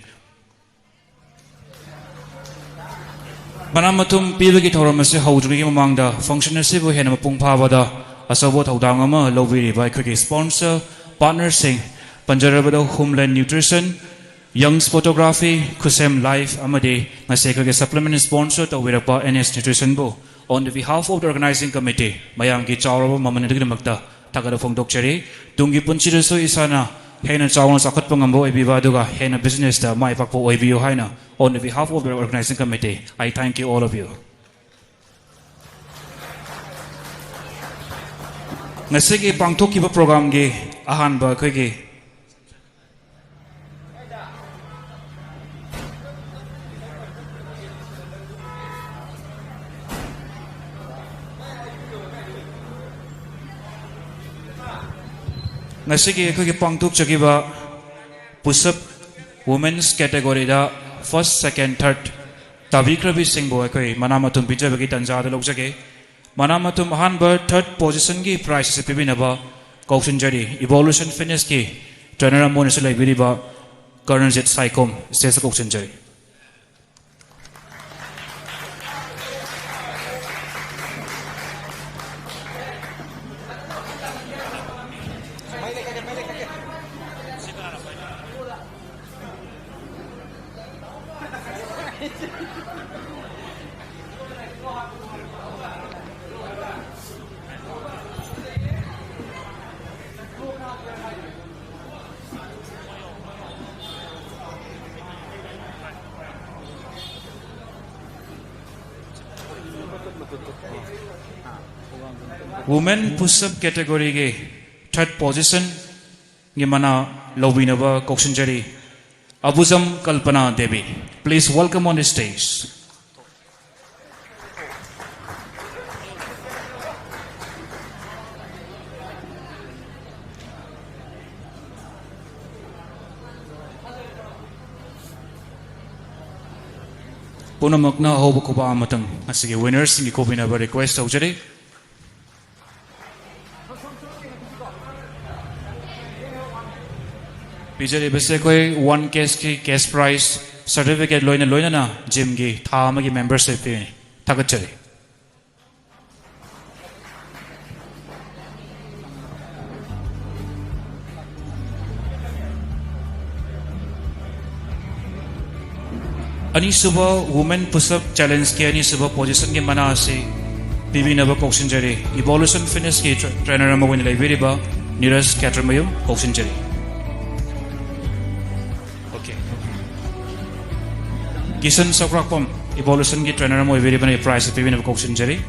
ꯃꯅꯥ ꯃꯊꯨꯝ ꯄꯤꯕꯒꯤ ꯊꯧꯔꯝ ꯑꯁꯤ ꯍꯧꯗ꯭ꯔꯤꯉꯩꯒꯤ ꯃꯃꯥꯡꯗ function ꯑꯁꯤꯕꯨ ꯍꯦꯟꯅ ꯃꯄꯨꯡ ꯐꯥꯕꯗ ꯑꯆꯧꯕ ꯊꯧꯗꯥꯡ ꯑꯃ ꯂꯧꯕꯤꯔꯤꯕ ꯑꯩꯈꯣꯏꯒꯤ sponsor partnerꯁꯤꯡ, ꯄꯟꯖꯔꯕꯗ Homeland Nutrition, Young's Photography, ꯈꯨꯁꯦꯝ Life ꯑꯃꯗꯤ ꯉꯁꯤ ꯑꯩꯈꯣꯏꯒꯤ supplement sponsor ꯇꯧꯕꯤꯔꯛꯄ N S Nutritionꯕꯨ on the behalf of the organizing committee ꯃꯌꯥꯝꯒꯤ ꯆꯥꯎꯔꯕ ꯃꯃꯜ ꯑꯗꯨꯒꯤꯗꯃꯛꯇ ꯊꯥꯒꯠꯄ ꯐꯣꯡꯗꯣꯛꯆꯔꯤ꯫ ꯇꯨꯡꯒꯤ ꯄꯨꯟꯁꯤꯗꯁꯨ ꯏꯁꯥꯅ ꯍꯦꯟꯅ ꯆꯥꯎꯅ ꯆꯥꯎꯈꯠꯄ ꯉꯝꯕ ꯑꯣꯏꯕꯤꯕ ꯑꯗꯨꯒ ꯍꯦꯟꯅ businessꯇ ꯃꯥꯏ ꯄꯥꯛꯄ ꯑꯣꯏꯕꯤꯌꯨ ꯍꯥꯏꯅ on the behalf of the organizing committee, I thank you all of you. ꯉꯁꯤꯒꯤ ꯄꯥꯡꯊꯣꯛꯈꯤꯕ programꯒꯤ ꯑꯍꯥꯟꯕ ꯑꯩꯈꯣꯏꯒꯤ ꯉꯁꯤꯒꯤ ꯑꯩꯈꯣꯏꯒꯤ ꯄꯥꯡꯊꯣꯛꯆꯈꯤꯕ push-up women's categoryꯗ first, second, third ꯇꯥꯕꯤꯈ꯭ꯔꯕꯤꯁꯤꯡꯕꯨ ꯑꯩꯈꯣꯏ ꯃꯅꯥ ꯃꯊꯨꯝ ꯄꯤꯖꯕꯒꯤ ꯇꯥꯟꯖꯥꯗ ꯂꯧꯖꯒꯦ꯫ ꯃꯅꯥ ꯃꯊꯨꯝ ꯑꯍꯥꯟꯕ third positionꯒꯤ prize ꯑꯁꯤ ꯄꯤꯕꯤꯅꯕ ꯀꯧꯁꯤꯟꯖꯔꯤ Evolution Fitnessꯀꯤ trainer ꯑꯃ ꯑꯣꯏꯅꯁꯨ ꯂꯩꯕꯤꯔꯤꯕ ꯀꯔꯅꯖꯤꯠ ꯁꯥꯏꯈꯣꯝ stageꯇ ꯀꯧꯁꯤꯟꯖꯔꯤ꯫ Women push-up category-ꯒꯤ third position-ꯒꯤ ꯃꯅꯥ ꯂꯧꯕꯤꯅꯕ ꯀꯧꯁꯤꯟꯖꯔꯤ, ꯑꯕꯨꯖꯝ ꯀꯜꯄꯅꯥ Devi. Please welcome on the stage. ꯄꯨꯝꯅꯃꯛꯅ ꯑꯍꯧꯕ ꯈꯨꯕꯥꯛ ꯑꯃꯇꯪ ꯉꯁꯤꯒꯤ winner-ꯁꯤꯡꯒꯤ ꯈꯨꯕꯤꯅꯕ request ꯇꯧꯖꯔꯤ꯫ ꯄꯤꯖꯔꯤꯕꯁꯦ ꯑꯩꯈꯣꯏ one cash-ꯀꯤ cash prize, certificate ꯂꯣꯏꯅ ꯂꯣꯏꯅꯅ gym-ꯒꯤ ꯊꯥ ꯑꯃꯒꯤ membership fee-ꯅꯤ꯫ ꯊꯥꯒꯠꯆꯔꯤ꯫ ꯑꯅꯤꯁꯨꯕ Women Push-up Challenge-ꯀꯤ ꯑꯅꯤꯁꯨꯕ position-ꯒꯤ ꯃꯅꯥ ꯑꯁꯤ ꯄꯤꯕꯤꯅꯕ ꯀꯧꯁꯤꯟꯖꯔꯤ, Evolution Fitness-ꯀꯤ tra-, trainer ꯑꯃ ꯑꯣꯏꯅ ꯂꯩꯕꯤꯔꯤꯕ ꯅꯤꯔꯖ ꯈꯦꯇ꯭ꯔꯃꯌꯨꯝ ꯀꯧꯁꯤꯟꯖꯔꯤ꯫ Okay. ꯀꯤꯁꯟ ꯁꯧꯒ꯭ꯔꯥꯛꯄꯝ, Evolution-ꯒꯤ trainer ꯑꯃ ꯑꯣꯏꯕꯤꯔꯤꯕꯅ prize ꯄꯤꯕꯤꯅꯕ ꯀꯧꯁꯤꯟꯖꯔꯤ꯫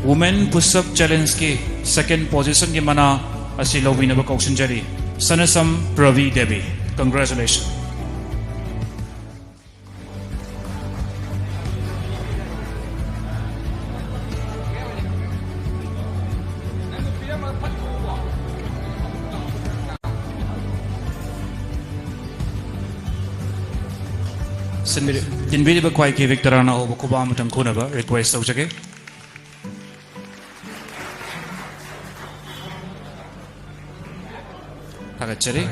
Women Push-up Challenge-ꯀꯤ second position-ꯒꯤ ꯃꯅꯥ ꯑꯁꯤ ꯂꯧꯕꯤꯅꯕ ꯀꯧꯁꯤꯟꯖꯔꯤ, ꯁꯅꯁꯝ ꯄ꯭ꯔꯚꯤ ꯗꯦꯕꯤ꯫ Congratulations. ꯁꯤꯟꯕꯤꯔꯤ-, ꯇꯤꯟꯕꯤꯔꯤꯕ ꯈ꯭ꯋꯥꯏ ꯀꯤꯕꯤꯛ ꯇꯔꯥꯅ ꯑꯍꯧꯕ ꯈꯨꯕꯥꯛ ꯑꯃꯇꯪ ꯈꯨꯅꯕ request ꯇꯧꯖꯒꯦ꯫ ꯊꯥꯒꯠꯆꯔꯤ꯫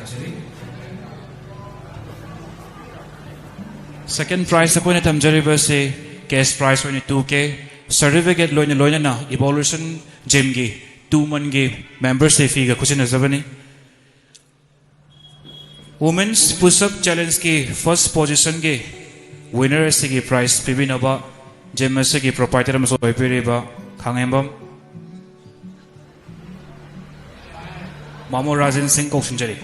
Second prize ꯑꯩꯈꯣꯏꯅ ꯊꯝꯖꯔꯤꯕꯁꯤ cash prize ꯑꯣꯏꯅ two K, certificate ꯂꯣꯏꯅ ꯂꯣꯏꯅꯅ Evolution Gym-ꯒꯤ two month-ꯒꯤ membership fee-ꯒ ꯈꯨꯠꯁꯤꯟꯅꯖꯕꯅꯤ꯫ Women's Push-up Challenge-ꯀꯤ first position-ꯒꯤ winner ꯑꯁꯤꯒꯤ prize ꯄꯤꯕꯤꯅꯕ gym ꯑꯁꯤꯒꯤ proprietor ꯑꯃꯁꯨ ꯑꯣꯏꯕꯤꯔꯤꯕ ꯈꯥꯉꯦꯝꯕꯝ ꯃꯥꯃꯣ ꯔꯥꯖꯦꯟ ꯁꯤꯡ ꯀꯧꯁꯤꯟꯖꯔꯤ꯫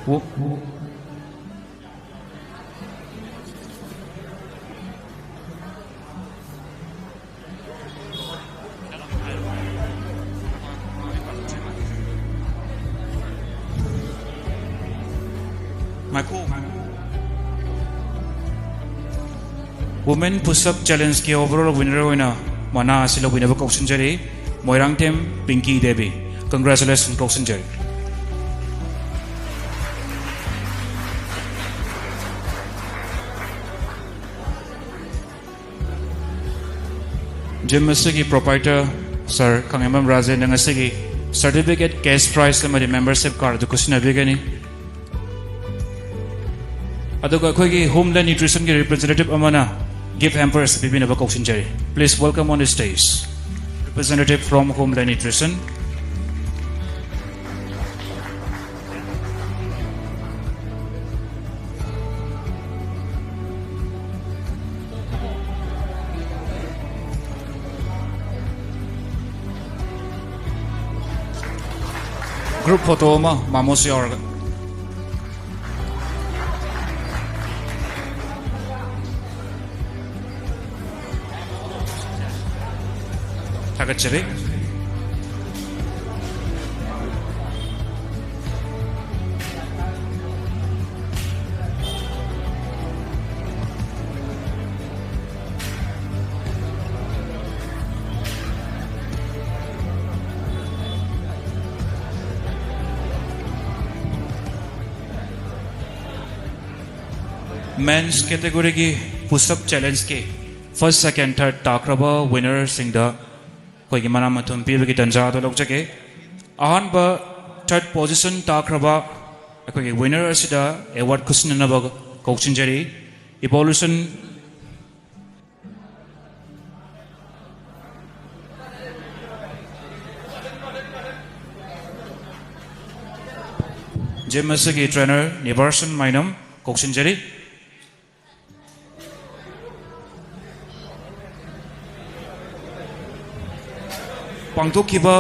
Wo- ꯉꯥꯏꯈꯣ꯫ Women Push-up Challenge-ꯀꯤ overall winner ꯑꯣꯏꯅ ꯃꯅꯥ ꯑꯁꯤ ꯂꯧꯕꯤꯅꯕ ꯀꯧꯁꯤꯟꯖꯔꯤ, ꯃꯣꯏꯔꯥꯡꯊꯦꯝ ꯄꯤꯡꯀꯤ ꯗꯦꯕꯤ꯫ Congratulations ꯀꯧꯁꯤꯟꯖꯔꯤ꯫ Gym ꯑꯁꯤꯒꯤ proprietor Sir ꯈꯥꯉꯦꯝꯕꯝ ꯔꯥꯖꯦꯟꯅ ꯉꯁꯤꯒꯤ certificate, cash prize ꯑꯃꯗꯤ membership card ꯑꯗꯨ ꯈꯨꯠꯁꯤꯟꯅꯕꯤꯒꯅꯤ꯫ ꯑꯗꯨꯒ ꯑꯩꯈꯣꯏꯒꯤ Homeland Nutrition-ꯒꯤ representative ꯑꯃꯅ gift hampers ꯄꯤꯕꯤꯅꯕ ꯀꯧꯁꯤꯟꯖꯔꯤ꯫ Please welcome on the stage representative from Homeland Nutrition. Group photo ꯑꯃ ꯃꯥꯃꯣꯁꯨ ꯌꯥꯎꯔꯒ꯫ ꯊꯥꯒꯠꯆꯔꯤ꯫ Men's category-ꯒꯤ push-up challenge-ꯀꯤ first, second, third ꯇꯥꯈ꯭ꯔꯕ winner-ꯁꯤꯡꯗ ꯑꯩꯈꯣꯏꯒꯤ ꯃꯅꯥ ꯃꯊꯨꯝ ꯄꯤꯕꯒꯤ ꯇꯥꯟꯖꯥ ꯑꯗꯨ ꯂꯧꯖꯒꯦ꯫ ꯑꯍꯥꯟꯕ third position ꯇꯥꯈ꯭ꯔꯕ ꯑꯩꯈꯣꯏꯒꯤ winner ꯑꯁꯤꯗ award ꯈꯨꯠꯁꯤꯟꯅꯅꯕ ꯀꯧꯁꯤꯟꯖꯔꯤ꯫ Evolution Gym ꯑꯁꯤꯒꯤ trainer ꯅꯤꯕꯥꯔꯁꯟ ꯃꯥꯏꯅꯝ ꯀꯧꯁꯤꯟꯖꯔꯤ꯫ ꯄꯥꯡꯊꯣꯛꯈꯤꯕ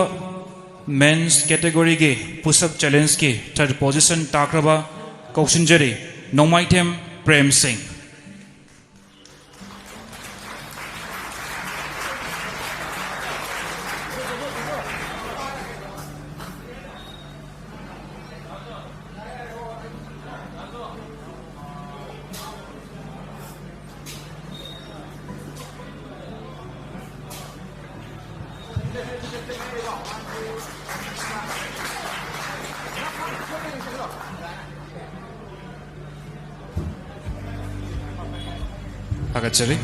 Men's categoryꯒꯤ push-up challengeꯀꯤ third position ꯇꯥꯈ꯭ꯔꯕ ꯀꯧꯁꯤꯟꯖꯔꯤ ꯅꯣꯡꯃꯥꯏꯊꯦꯝ ꯄ꯭ꯔꯦꯝ ꯁꯤꯡ꯫ ꯊꯥꯒꯠꯆꯔꯤ꯫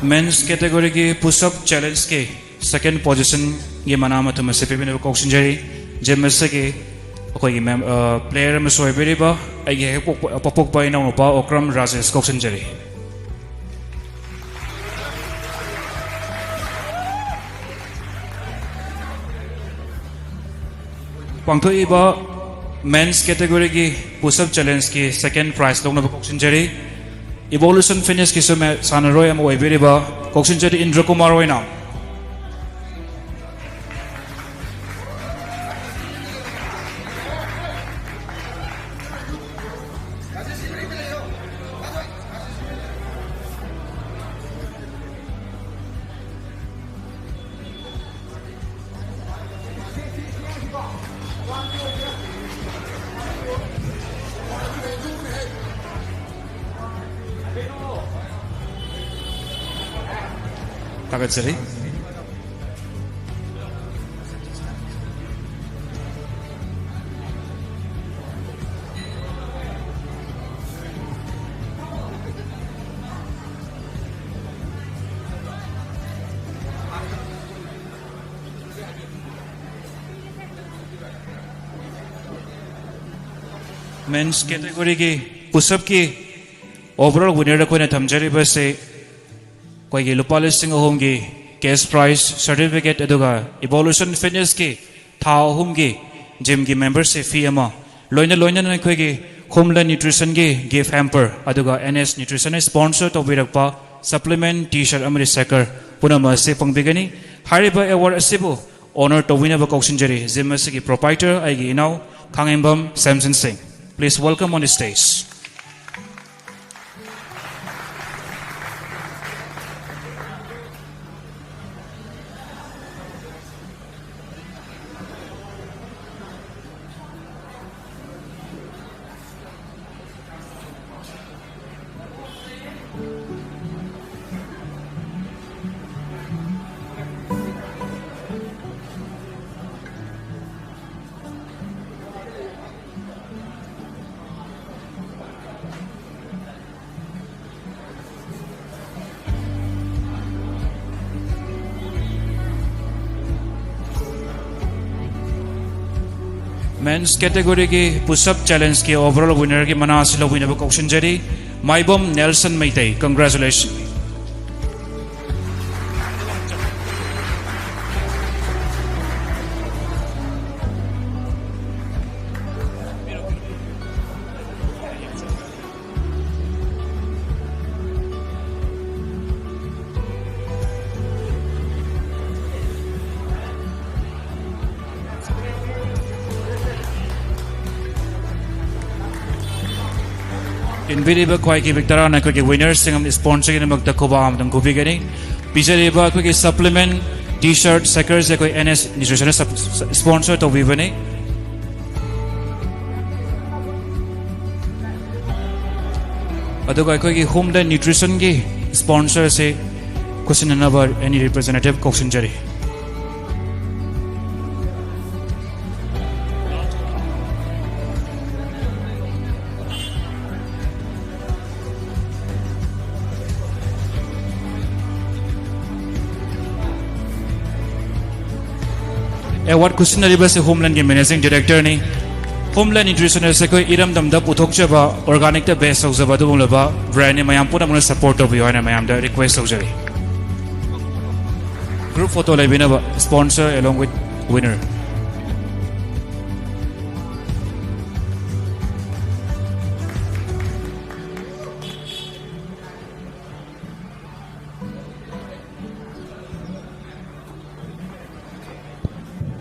Men's categoryꯒꯤ push-up challengeꯀꯤ second positionꯒꯤ ꯃꯅꯥ ꯃꯊꯨꯝ ꯑꯁꯤ ꯄꯤꯕꯤꯅꯕ ꯀꯧꯁꯤꯟꯖꯔꯤ꯫ Gym ꯑꯁꯤꯒꯤ ꯑꯩꯈꯣꯏꯒꯤ mem-, ꯑ, player ꯑꯃꯁꯨ ꯑꯣꯏꯕꯤꯔꯤꯕ ꯑꯩꯒꯤ ꯍꯦꯛ ꯄꯣꯛꯄ-, ꯄꯣꯛꯄ ꯏꯅꯥꯎꯅꯨꯄꯥ ꯑꯣꯀ꯭ꯔꯝ ꯔꯥꯖꯦꯁ ꯀꯧꯁꯤꯟꯖꯔꯤ꯫ ꯄꯥꯡꯊꯣꯛꯏꯕ men's categoryꯒꯤ push-up challengeꯀꯤ second prize ꯂꯧꯅꯕ ꯀꯧꯁꯤꯟꯖꯔꯤ꯫ Evolution Fitnessꯀꯤꯁꯨ ꯃꯦ-, ꯁꯥꯟꯅꯔꯣꯏ ꯑꯃ ꯑꯣꯏꯕꯤꯔꯤꯕ ꯀꯧꯁꯤꯟꯖꯔꯤ ꯏꯟꯗ꯭ꯔ ꯀꯨꯃꯥꯔ ꯑꯣꯏꯅꯥꯝ꯫ ꯊꯥꯒꯠꯆꯔꯤ꯫ Men's categoryꯒꯤ push-upꯀꯤ overall winner ꯑꯩꯈꯣꯏꯅ ꯊꯝꯖꯔꯤꯕꯁꯦ ꯑꯩꯈꯣꯏꯒꯤ ꯂꯨꯄꯥ ꯂꯤꯁꯤꯡ ꯑꯍꯨꯝꯒꯤ cash prize certificate, ꯑꯗꯨꯒ Evolution Fitnessꯀꯤ ꯊꯥ ꯑꯍꯨꯝꯒꯤ gymꯒꯤ membership fee ꯑꯃ, ꯂꯣꯏꯅ ꯂꯣꯏꯅꯅ ꯑꯩꯈꯣꯏꯒꯤ Homeland Nutritionꯒꯤ gift hamper, ꯑꯗꯨꯒ N S Nutritionꯅ sponsor ꯇꯧꯕꯤꯔꯛꯄ supplement, T-shirt ꯑꯃꯗꯤ shaker ꯄꯨꯝꯅꯃꯛ ꯑꯁꯤ ꯐꯪꯕꯤꯒꯅꯤ꯫ ꯍꯥꯏꯔꯤꯕ award ꯑꯁꯤꯕꯨ honour ꯇꯧꯕꯤꯅꯕ ꯀꯧꯁꯤꯟꯖꯔꯤ gym ꯑꯁꯤꯒꯤ proprietor ꯑꯩꯒꯤ ꯏꯅꯥꯎ ꯈꯥꯉꯦꯝꯕꯝ ꯁꯦꯝꯁꯟ ꯁꯤꯡ꯫ Please welcome on the stage. Men's categoryꯒꯤ push-up challengeꯀꯤ overall winnerꯒꯤ ꯃꯅꯥ ꯑꯁꯤ ꯂꯧꯕꯤꯅꯕ ꯀꯧꯁꯤꯟꯖꯔꯤ, ꯃꯥꯏꯕꯝ ꯅꯦꯜꯁꯟ ꯃꯩꯇꯩ꯫ Congratulations. ꯏꯟꯕꯤꯔꯤꯕ ꯈ꯭ꯋꯥꯏꯒꯤ ꯃꯤꯛ ꯇꯔꯥꯅ ꯑꯩꯈꯣꯏꯒꯤ winnerꯁꯤꯡ ꯑꯃꯗꯤ sponsorꯒꯤꯗꯃꯛꯇ ꯈꯨꯕꯥꯛ ꯑꯃꯇꯪ ꯈꯨꯕꯤꯒꯅꯤ꯫ ꯄꯤꯖꯔꯤꯕ ꯑꯩꯈꯣꯏꯒꯤ supplement, T-shirt, shakerꯁꯦ ꯑꯩꯈꯣꯏ N S Nutritionꯅ sub-, sponsor ꯇꯧꯕꯤꯕꯅꯤ꯫ ꯑꯗꯨꯒ ꯑꯩꯈꯣꯏꯒꯤ Homeland Nutritionꯒꯤ sponsorꯁꯦ ꯈꯨꯠꯁꯤꯟꯅꯅꯕ any representative ꯀꯧꯁꯤꯟꯖꯔꯤ꯫ Award ꯈꯨꯠꯁꯤꯟꯅꯔꯤꯕꯁꯤ Homelandꯒꯤ Managing Directorꯅꯤ꯫ Homeland Nutrition ꯑꯁꯤ ꯑꯩꯈꯣꯏ ꯏꯔꯝꯗꯝꯗ ꯄꯨꯊꯣꯛꯆꯕ, organicꯇ base ꯇꯧꯖꯕ ꯑꯗꯨꯒꯨꯝꯂꯕ brandꯅꯤ꯫ ꯃꯌꯥꯝ ꯄꯨꯝꯅꯃꯛꯅ support ꯇꯧꯕꯤꯌꯨ ꯍꯥꯏꯅ ꯃꯌꯥꯝꯗ request ꯇꯧꯖꯔꯤ꯫ Group photo ꯂꯩꯕꯤꯅꯕ, sponsor along with winner꯫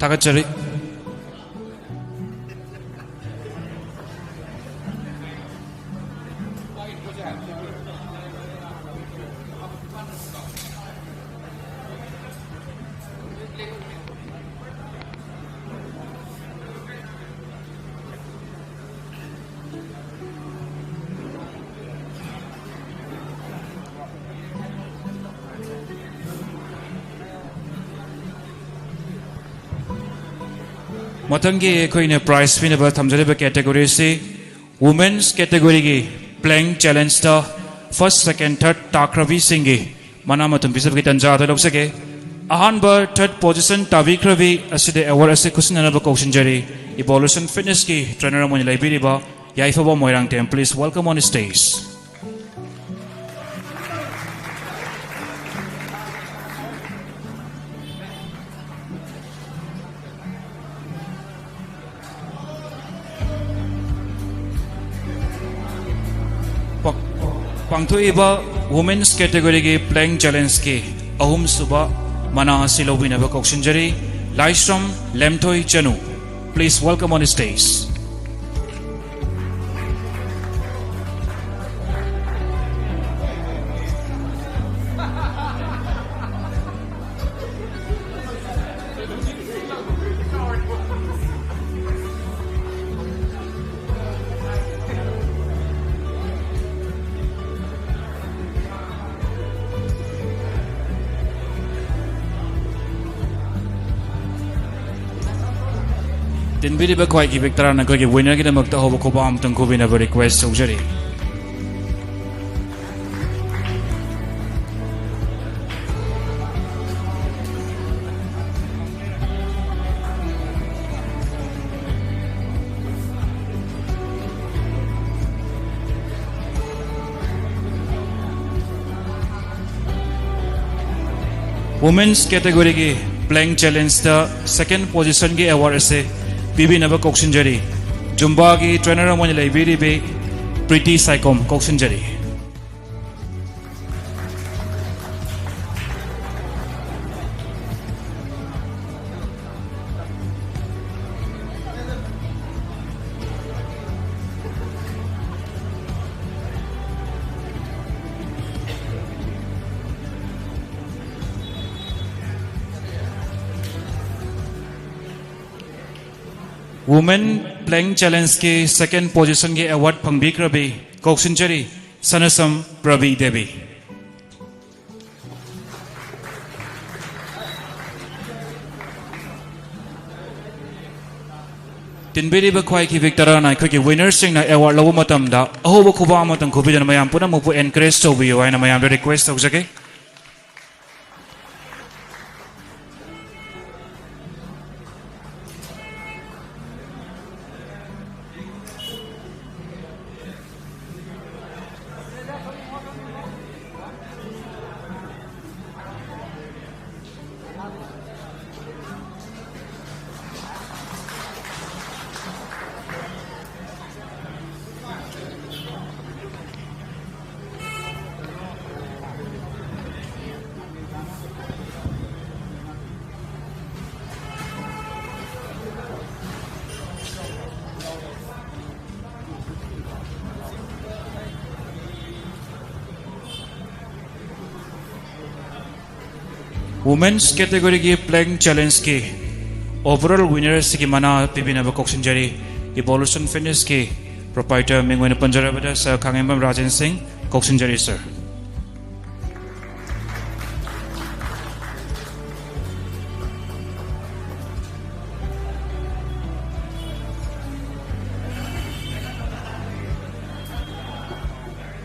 ꯊꯥꯒꯠꯆꯔꯤ꯫ ꯃꯊꯪꯒꯤ ꯑꯩꯈꯣꯏꯅ prize ꯄꯤꯅꯕ ꯊꯝꯖꯔꯤꯕ category ꯑꯁꯤ Women's categoryꯒꯤ Plank Challengeꯇ first, second, third ꯇꯥꯈ꯭ꯔꯕꯤꯁꯤꯡꯒꯤ ꯃꯅꯥ ꯃꯊꯨꯝ ꯄꯤꯖꯕꯒꯤ ꯇꯥꯟꯖꯥ ꯑꯗꯨ ꯂꯧꯖꯒꯦ꯫ ꯑꯍꯥꯟꯕ third position ꯇꯥꯕꯤꯈ꯭ꯔꯕꯤ ꯑꯁꯤꯗ award ꯑꯁꯤ ꯈꯨꯠꯁꯤꯟꯅꯅꯕ ꯀꯧꯁꯤꯟꯖꯔꯤ Evolution Fitnessꯀꯤ trainer ꯑꯃ ꯑꯣꯏꯅ ꯂꯩꯕꯤꯔꯤꯕ ꯌꯥꯏꯐꯕ Moirangthem. Please welcome on stage꯫ ꯄꯥꯡꯊꯣꯛꯏꯕ Women's categoryꯒꯤ Plank Challengeꯀꯤ ꯑꯍꯨꯝꯁꯨꯕ ꯃꯅꯥ ꯑꯁꯤ ꯂꯧꯕꯤꯅꯕ ꯀꯧꯁꯤꯟꯖꯔꯤ ꯂꯥꯏꯁ꯭ꯔꯝ ꯂꯦꯝꯊꯣꯏ ꯆꯅꯨ꯫ Please welcome on stage꯫ ꯇꯤꯟꯕꯤꯔꯤꯕ ꯈ꯭ꯋꯥꯏꯒꯤ big ꯇꯔꯥ ꯅꯈꯣꯏꯒꯤ winnerꯒꯤꯗꯃꯛꯇ ꯑꯍꯧꯕ ꯈꯨꯕꯥꯝ ꯑꯃꯇꯪ ꯈꯨꯕꯤꯅꯕ request ꯇꯧꯖꯔꯤ꯫ Women's categoryꯒꯤ plank challengeꯇ second positionꯒꯤ award ꯑꯁꯤ ꯄꯤꯕꯤꯅꯕ ꯀꯧꯁꯤꯟꯖꯔꯤ꯫ Zumbaꯒꯤ trainer ꯑꯃ ꯑꯣꯏꯅ ꯂꯩꯕꯤꯔꯤꯕꯤ ꯄ꯭ꯔꯤꯇꯤ ꯁꯥꯏꯀꯣꯝ ꯀꯧꯁꯤꯟꯖꯔꯤ꯫ Women plank challengeꯀꯤ second positionꯒꯤ award ꯐꯪꯕꯤꯈ꯭ꯔꯕꯤ ꯀꯧꯁꯤꯟꯖꯔꯤ ꯁꯅꯁꯝ ꯄ꯭ꯔꯕꯤ ꯗꯦꯕꯤ꯫ ꯇꯤꯟꯕꯤꯔꯤꯕ ꯈ꯭ꯋꯥꯏꯈꯤꯕꯤ ꯇꯔꯥꯅ ꯑꯩꯈꯣꯏꯒꯤ winnerꯁꯤꯡꯅ award ꯂꯧꯕ ꯃꯇꯝꯗ ꯑꯍꯧꯕ ꯈꯨꯕꯥꯛ ꯑꯃꯇꯪ ꯈꯨꯕꯤꯗꯨꯅ ꯃꯌꯥꯝ ꯄꯨꯝꯅꯃꯛꯄꯨ encourage ꯇꯧꯕꯤꯌꯨ ꯍꯥꯏꯅ ꯃꯌꯥꯝꯗ request ꯇꯧꯖꯒꯦ꯫ Women's categoryꯒꯤ plank challengeꯀꯤ overall winner ꯑꯁꯤꯒꯤ ꯃꯅꯥ ꯄꯤꯕꯤꯅꯕ ꯀꯧꯁꯤꯟꯖꯔꯤ Evolution Fitnessꯀꯤ proprietor ꯃꯤꯡ ꯑꯣꯏꯅ ꯄꯟꯖꯔꯕꯗ Sir ꯈꯥꯉꯦꯝꯕꯝ ꯔꯥꯖꯦꯟ ꯁꯤꯡ ꯀꯧꯁꯤꯟꯖꯔꯤ sir꯫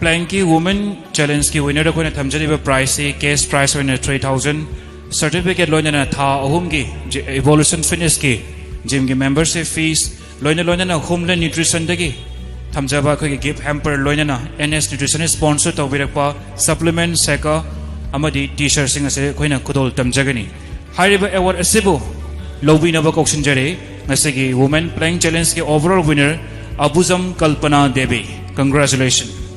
Plankꯀꯤ Women Challengeꯀꯤ winnerꯗ ꯑꯩꯈꯣꯏꯅ ꯊꯝꯖꯔꯤꯕ prizeꯁꯤ cash prize ꯑꯣꯏꯅ three thousand, certificate ꯂꯣꯏꯅꯅ ꯊꯥ ꯑꯍꯨꯝꯒꯤ Evolution Fitnessꯀꯤ gymꯒꯤ membership fees ꯂꯣꯏꯅ ꯂꯣꯏꯅꯅ Homeland Nutritionꯗꯒꯤ ꯊꯝꯖꯕ ꯑꯩꯈꯣꯏꯒꯤ gift hamper ꯂꯣꯏꯅꯅ N S Nutrition sponsor ꯇꯧꯕꯤꯔꯛꯄ supplement shaker ꯑꯃꯗꯤ ꯇꯤ ꯁꯔꯠꯁꯤꯡ ꯑꯁꯤ ꯑꯩꯈꯣꯏꯅ ꯈꯨꯗꯣꯜ ꯇꯝꯖꯒꯅꯤ꯫ ꯍꯥꯏꯔꯤꯕ ꯑꯦꯋꯥꯔꯗ ꯑꯁꯤꯕꯨ ꯂꯧꯕꯤꯅꯕ ꯀꯧꯁꯤꯟꯖꯔꯤ ꯉꯁꯤꯒꯤ Women Playing Challengeꯀꯤ overall winner ꯑꯕꯨꯖꯝ ꯀꯜꯄꯅꯥ ꯗꯦꯕꯤ꯫ Congratulations꯫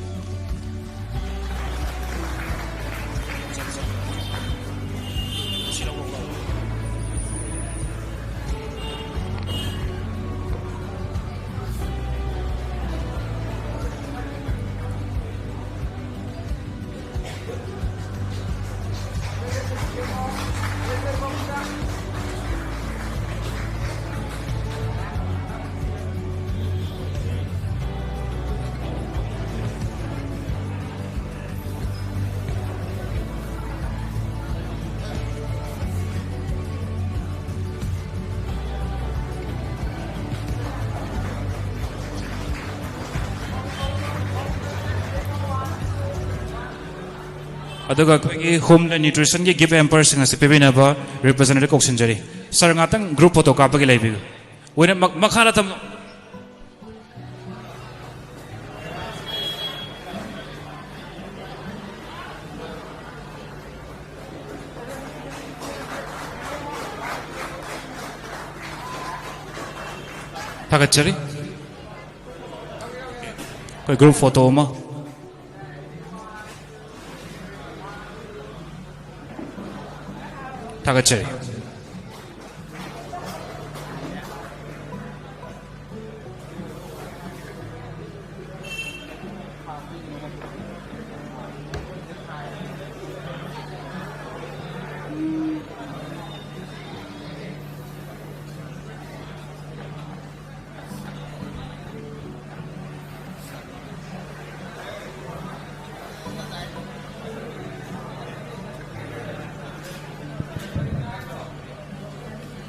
ꯑꯗꯨꯒ ꯑꯩꯈꯣꯏꯒꯤ Home and Nutritionꯒꯤ gift hamperꯁꯤꯡ ꯑꯁꯤ ꯄꯤꯕꯤꯅꯕ representative ꯀꯧꯁꯤꯟꯖꯔꯤ꯫ Sir, ꯉꯥꯛꯇꯪ group photo ꯀꯥꯞꯄꯒꯤ ꯂꯩꯕꯤꯌꯨ꯫ ꯑꯣꯏꯅ ꯃꯛ-, ꯃꯈꯥꯗ ꯊꯝ-, ꯊꯥꯒꯠꯆꯔꯤ꯫ ꯑꯩꯈꯣꯏ group photo ꯑꯃ꯫ ꯊꯥꯒꯠꯆꯔꯤ꯫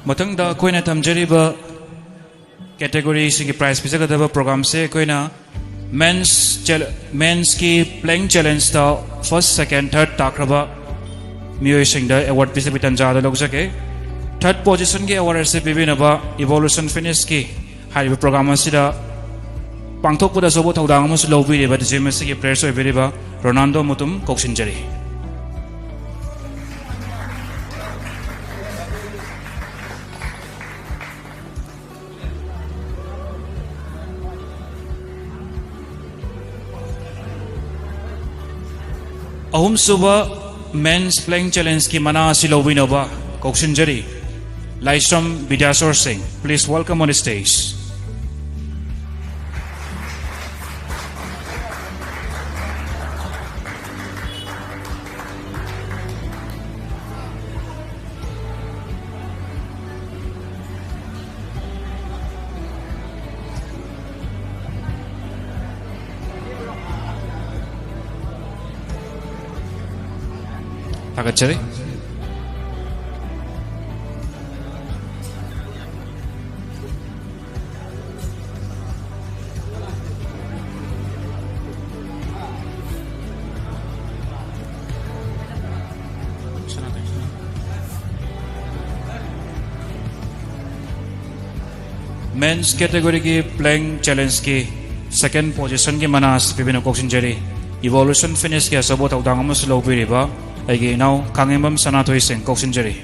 ꯃꯊꯪꯗ ꯑꯩꯈꯣꯏꯅ ꯊꯝꯖꯔꯤꯕ categoryꯁꯤꯡꯒꯤ prize ꯄꯤꯖꯒꯗꯕ programꯁꯦ ꯑꯩꯈꯣꯏꯅ men's chal-, mensꯀꯤ playing challengeꯇ first, second, third ꯇꯥꯈ꯭ꯔꯕ ꯃꯤꯑꯣꯏꯁꯤꯡꯗ award ꯄꯤꯖꯕꯒꯤ ꯇꯥꯟꯖꯥꯗ ꯂꯧꯖꯒꯦ꯫ Third positionꯒꯤ award ꯑꯁꯤ ꯄꯤꯕꯤꯅꯕ Evolution Fitnessꯀꯤ ꯍꯥꯏꯔꯤꯕ program ꯑꯁꯤꯗ ꯄꯥꯡꯊꯣꯛꯄꯗ ꯑꯆꯧꯕ ꯊꯧꯗꯥꯡ ꯑꯃꯁꯨ ꯂꯧꯕꯤꯔꯤꯕ, gym ꯑꯁꯤꯒꯤ players ꯑꯣꯏꯕꯤꯔꯤꯕ ꯔꯣꯅꯥꯜꯗꯣ ꯃꯨꯇꯨꯝ ꯀꯧꯁꯤꯟꯖꯔꯤ꯫ ꯑꯍꯨꯝꯁꯨꯕ Men's Plank Challengeꯀꯤ ꯃꯅꯥ ꯑꯁꯤ ꯂꯧꯕꯤꯅꯕ ꯀꯧꯁꯤꯟꯖꯔꯤ, ꯂꯥꯏꯁ꯭ꯔꯝ ꯕꯤꯗ꯭ꯌꯥꯁꯣꯔ ꯁꯤꯡ, please welcome on the stage. ꯊꯥꯒꯠꯆꯔꯤ꯫ Men's categoryꯒꯤ Plank Challengeꯀꯤ second positionꯒꯤ ꯃꯅꯥ ꯑꯁꯤ ꯄꯤꯕꯤꯅꯕ ꯀꯧꯁꯤꯟꯖꯔꯤ, Evolution Fitnessꯀꯤ ꯑꯆꯧꯕ ꯊꯧꯗꯥꯡ ꯑꯃꯁꯨ ꯂꯧꯕꯤꯔꯤꯕ ꯑꯩꯒꯤ ꯏꯅꯥꯎ ꯀꯥꯡꯉꯦꯝꯕꯝ ꯁꯅꯥꯊꯣꯏ ꯁꯤꯡ ꯀꯧꯁꯤꯟꯖꯔꯤ꯫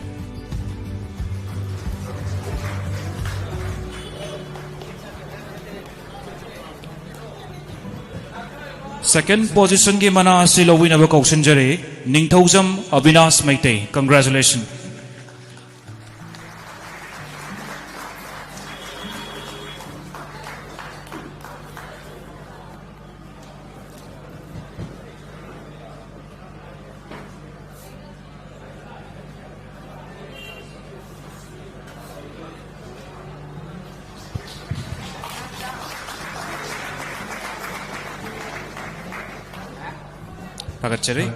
Second positionꯒꯤ ꯃꯅꯥ ꯑꯁꯤ ꯂꯧꯕꯤꯅꯕ ꯀꯧꯁꯤꯟꯖꯔꯤ, ꯅꯤꯡꯊꯧꯖꯝ ꯑꯕꯤꯅꯥꯁ ꯃꯩꯇꯩ, congratulations꯫ ꯊꯥꯒꯠꯆꯔꯤ꯫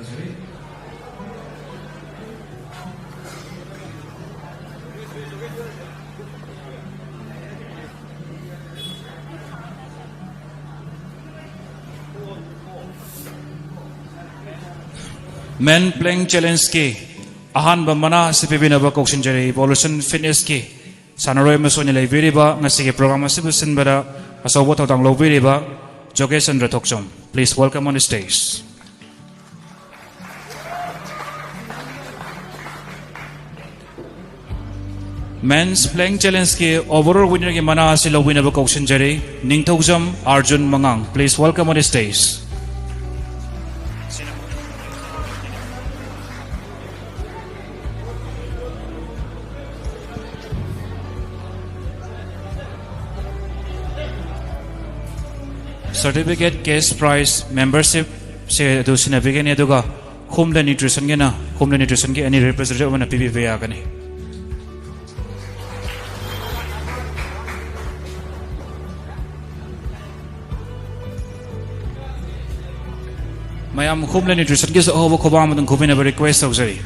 Men Plank Challengeꯀꯤ ꯑꯍꯥꯟꯕ ꯃꯅꯥ ꯑꯁꯤ ꯄꯤꯕꯤꯅꯕ ꯀꯧꯁꯤꯟꯖꯔꯤ, Evolution Fitnessꯀꯤ ꯁꯥꯟꯅꯔꯣꯏ ꯑꯃꯁꯨ ꯑꯣꯏꯅ ꯂꯩꯕꯤꯔꯤꯕ, ꯉꯁꯤꯒꯤ program ꯑꯁꯤꯕꯨ ꯁꯤꯟꯕꯗ ꯑꯆꯧꯕ ꯊꯧꯗꯥꯡ ꯂꯧꯕꯤꯔꯤꯕ ꯖꯣꯒꯦꯁ ꯆꯟꯗ꯭ꯔ ꯊꯣꯛꯆꯣꯝ, please welcome on the stage. Men's Plank Challengeꯀꯤ overall winnerꯒꯤ ꯃꯅꯥ ꯑꯁꯤ ꯂꯧꯕꯤꯅꯕ ꯀꯧꯁꯤꯟꯖꯔꯤ, ꯅꯤꯡꯊꯧꯖꯝ Arjun ꯃꯉꯥꯡ, please welcome on the stage. Certificate, cash prize, membership ꯁꯦ ꯑꯗꯨ ꯁꯤꯟꯅꯕꯤꯒꯅꯤ, ꯑꯗꯨꯒ Homeland Nutrition ꯒꯤꯅ Homeland Nutrition ꯒꯤ any representative ꯑꯃꯅ ꯄꯤꯕꯤꯕ ꯌꯥꯒꯅꯤ꯫ ꯃꯌꯥꯝ Homeland Nutrition ꯒꯤꯁꯨ ꯑꯍꯧꯕ ꯈꯨꯕꯥꯛ ꯑꯃꯇꯪ ꯈꯨꯕꯤꯅꯕ request ꯇꯧꯖꯔꯤ꯫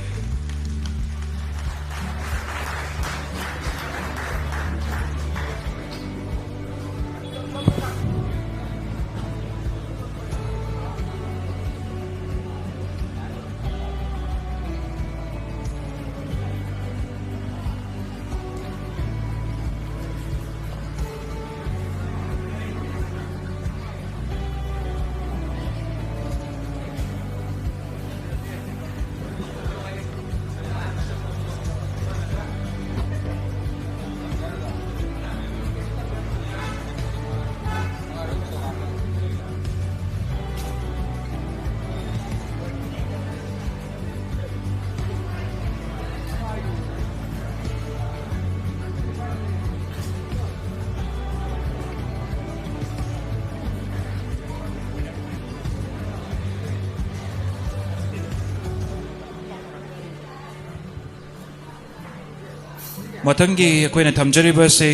ꯃꯊꯪꯒꯤ ꯑꯩꯈꯣꯏꯅ ꯊꯝꯖꯔꯤꯕꯁꯤ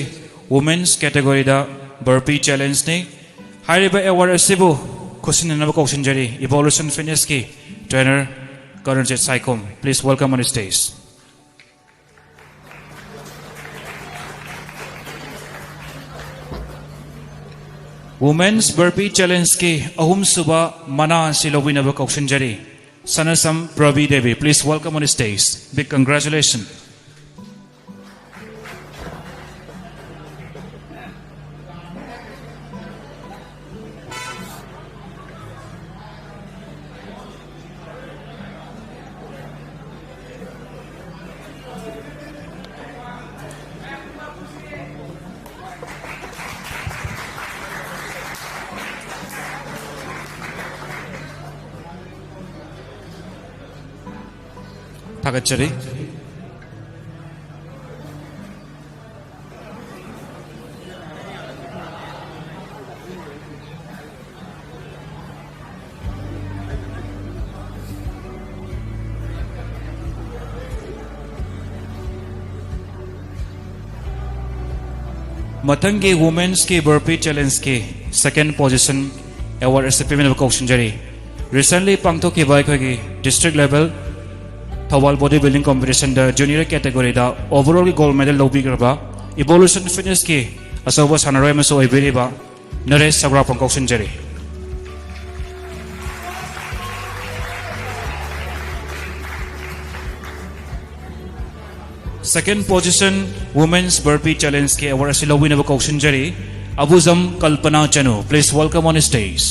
Women's category ꯗ Burpee Challenge ꯅꯤ꯫ ꯍꯥꯏꯔꯤꯕ award ꯑꯁꯤꯕꯨ ꯈꯨꯠꯁꯤꯟꯅꯅꯕ ꯀꯧꯁꯤꯟꯖꯔꯤ Evolution Fitness ꯀꯤ trainer ꯀꯔꯟꯖꯤꯠ Saikhom. Please welcome on stage. Women's Burpee Challenge ꯀꯤ ꯑꯍꯨꯝꯁꯨꯕ ꯃꯅꯥ ꯑꯁꯤ ꯂꯧꯕꯤꯅꯕ ꯀꯧꯁꯤꯟꯖꯔꯤ ꯁꯅꯁꯝ ꯄ꯭ꯔꯕꯤ Devi. Please welcome on stage. Big congratulations. ꯊꯥꯒꯠꯆꯔꯤ꯫ ꯃꯊꯪꯒꯤ Women's ꯀꯤ Burpee Challenge ꯀꯤ second position award ꯑꯁꯤ ꯄꯤꯕꯤꯅꯕ ꯀꯧꯁꯤꯟꯖꯔꯤ꯫ Recently ꯄꯥꯡꯊꯣꯛꯈꯤꯕ ꯑꯩꯈꯣꯏꯒꯤ district level Thoubal body building competition ꯗ junior category ꯗ overall ꯒꯤ gold medal ꯂꯧꯕꯤꯈ꯭ꯔꯕ Evolution Fitness ꯀꯤ ꯑꯆꯧꯕ ꯁꯥꯟꯅꯔꯣꯏ ꯑꯃꯁꯨ ꯑꯣꯏꯕꯤꯔꯤꯕ ꯅꯔꯦꯁ ꯁꯒ꯭ꯔꯥꯐꯝ ꯀꯧꯁꯤꯟꯖꯔꯤ꯫ Second position Women's Burpee Challenge ꯀꯤ award ꯑꯁꯤ ꯂꯧꯕꯤꯅꯕ ꯀꯧꯁꯤꯟꯖꯔꯤ ꯑꯕꯨꯖꯝ ꯀꯜꯄꯅꯥ ꯆꯅꯨ꯫ Please welcome on stage.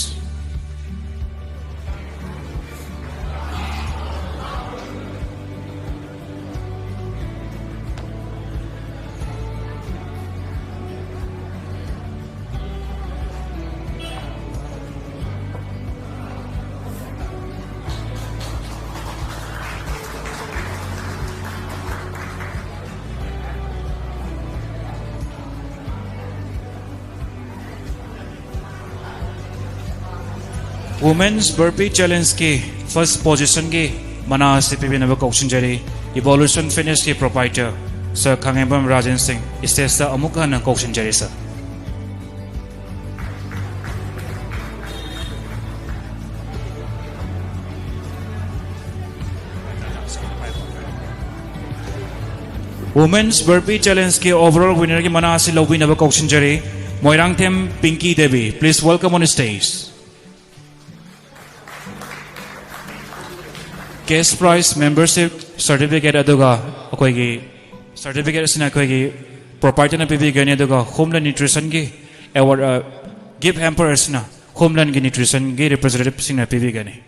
Women's Burpee Challenge ꯀꯤ first position ꯒꯤ ꯃꯅꯥ ꯑꯁꯤ ꯄꯤꯕꯤꯅꯕ ꯀꯧꯁꯤꯟꯖꯔꯤ Evolution Fitness ꯀꯤ proprietor Sir ꯈꯥꯉꯦꯝꯕꯝ ꯔꯥꯖꯦꯟ ꯁꯤꯡ, stage ꯇ ꯑꯃꯨꯛ ꯍꯟꯅ ꯀꯧꯁꯤꯟꯖꯔꯤ sir꯫ Women's Burpee Challenge ꯀꯤ overall winner ꯒꯤ ꯃꯅꯥ ꯑꯁꯤ ꯂꯧꯕꯤꯅꯕ ꯀꯧꯁꯤꯟꯖꯔꯤ Moirangthem ꯄꯤꯡꯀꯤ Devi. Please welcome on stage. Cash prize, membership certificate ꯑꯗꯨꯒ ꯑꯩꯈꯣꯏꯒꯤ certificate ꯑꯁꯤꯅ ꯑꯩꯈꯣꯏꯒꯤ proprietor ꯅ ꯄꯤꯕꯤꯒꯅꯤ, ꯑꯗꯨꯒ Homeland Nutrition ꯒꯤ award, ꯑ, gift hamper ꯑꯁꯤꯅ Homeland ꯒꯤ Nutrition ꯒꯤ representative ꯁꯤꯡꯅ ꯄꯤꯕꯤꯒꯅꯤ꯫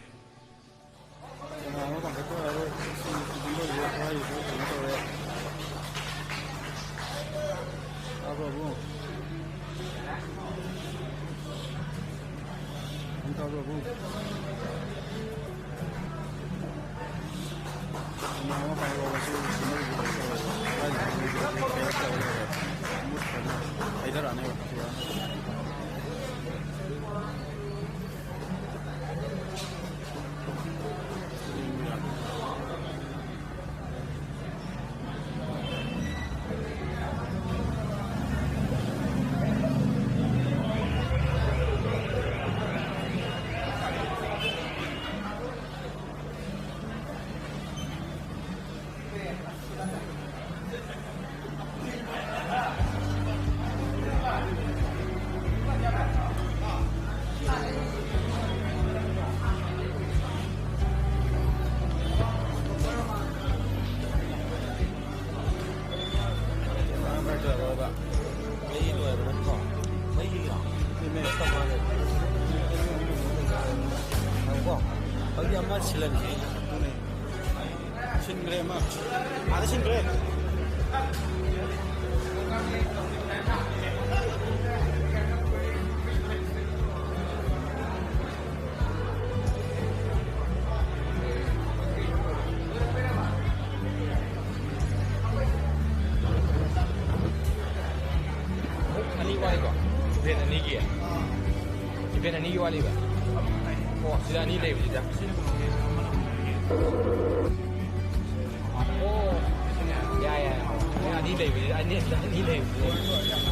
ꯑꯗꯨꯗꯤ ꯑꯃ ꯁꯤꯜꯍꯟꯁꯦ꯫ ꯁꯤꯟꯈ꯭ꯔꯦ ꯑꯃ꯫ ꯑꯥꯗ ꯁꯤꯟꯈ꯭ꯔꯦ꯫ ꯑꯅꯤ ꯋꯥꯠꯂꯤꯀꯣ? ꯏꯚꯦꯟ ꯑꯅꯤꯒꯤ? ꯏꯚꯦꯟ ꯑꯅꯤꯒꯤ ꯋꯥꯠꯂꯤꯕ? ꯑꯣ, ꯁꯤꯗ ꯑꯅꯤ ꯂꯩꯕꯁꯤꯗ꯫ ꯑꯣ, ꯌꯥꯏ, ꯌꯥꯏ꯫ ꯑꯅꯤ ꯂꯩꯕꯁꯤꯗ, ꯑꯅꯤ, ꯑꯅꯤ ꯂꯩꯕꯁꯤꯗ꯫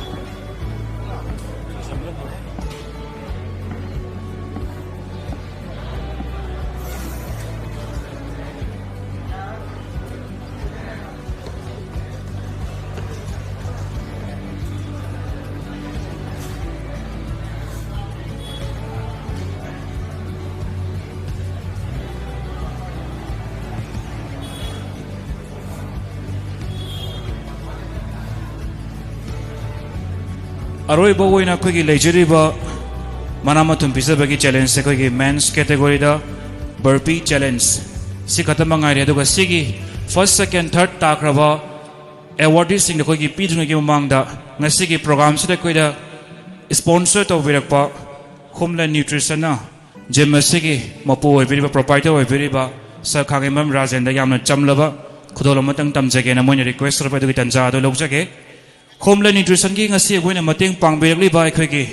ꯑꯔꯣꯏꯕ ꯑꯣꯏꯅ ꯑꯩꯈꯣꯏꯒꯤ ꯂꯩꯖꯔꯤꯕ ꯃꯅꯥ ꯃꯊꯨꯝ ꯄꯤꯖꯕꯒꯤ ꯆꯦꯂꯦꯟꯖꯁꯦ ꯑꯩꯈꯣꯏꯒꯤ ꯃꯦꯟꯁ ꯀꯦꯇꯦꯒꯣꯔꯤꯗ ꯕꯔꯄꯤ ꯆꯦꯂꯦꯟꯖ ꯁꯤ ꯈꯛꯇꯃꯛ ꯉꯥꯏꯔꯦ꯫ ꯑꯗꯨꯒ ꯁꯤꯒꯤ ꯐꯥꯔꯁ, ꯁꯦꯀꯦꯟ, ꯊꯥꯔꯠ ꯇꯥꯈ꯭ꯔꯕ ꯑꯦꯋꯥꯔꯗꯤꯁꯤꯡꯗ ꯑꯩꯈꯣꯏꯒꯤ ꯄꯤꯗ꯭ꯔꯤꯉꯩꯒꯤ ꯃꯃꯥꯡꯗ ꯉꯁꯤꯒꯤ ꯄ꯭ꯔꯣꯒꯥꯝꯁꯤꯗ ꯑꯩꯈꯣꯏꯗ ꯁ꯭ꯄꯣꯟꯁꯔ ꯇꯧꯕꯤꯔꯛꯄ ꯍꯣꯝꯂꯦꯟ ꯅ꯭ꯌꯨꯇ꯭ꯔꯤꯁꯟꯅ ꯖꯤꯝ ꯑꯁꯤꯒꯤ ꯃꯄꯨ ꯑꯣꯏꯕꯤꯔꯤꯕ, ꯄ꯭ꯔꯣꯄꯥꯏꯇꯔ ꯑꯣꯏꯕꯤꯔꯤꯕ ꯁꯔ ꯈꯥꯉꯦꯝꯕꯝ ꯔꯥꯖꯦꯟꯗ ꯌꯥꯝꯅ ꯆꯝꯂꯕ ꯈꯨꯗꯣꯜ ꯑꯃꯇꯪ ꯇꯝꯖꯒꯦꯅ ꯃꯣꯏꯅ ꯔꯤꯀ꯭ꯋꯦꯁ ꯇꯧꯔꯛꯄ ꯑꯗꯨꯒꯤ ꯇꯥꯟꯖꯥ ꯑꯗꯨ ꯂꯧꯖꯒꯦ꯫ ꯍꯣꯝꯂꯦꯟ ꯅ꯭ꯌꯨꯇ꯭ꯔꯤꯁꯟꯒꯤ ꯉꯁꯤ ꯑꯩꯈꯣꯏꯅ ꯃꯇꯦꯡ ꯄꯥꯡꯕꯤꯔꯛꯂꯤꯕ ꯑꯩꯈꯣꯏꯒꯤ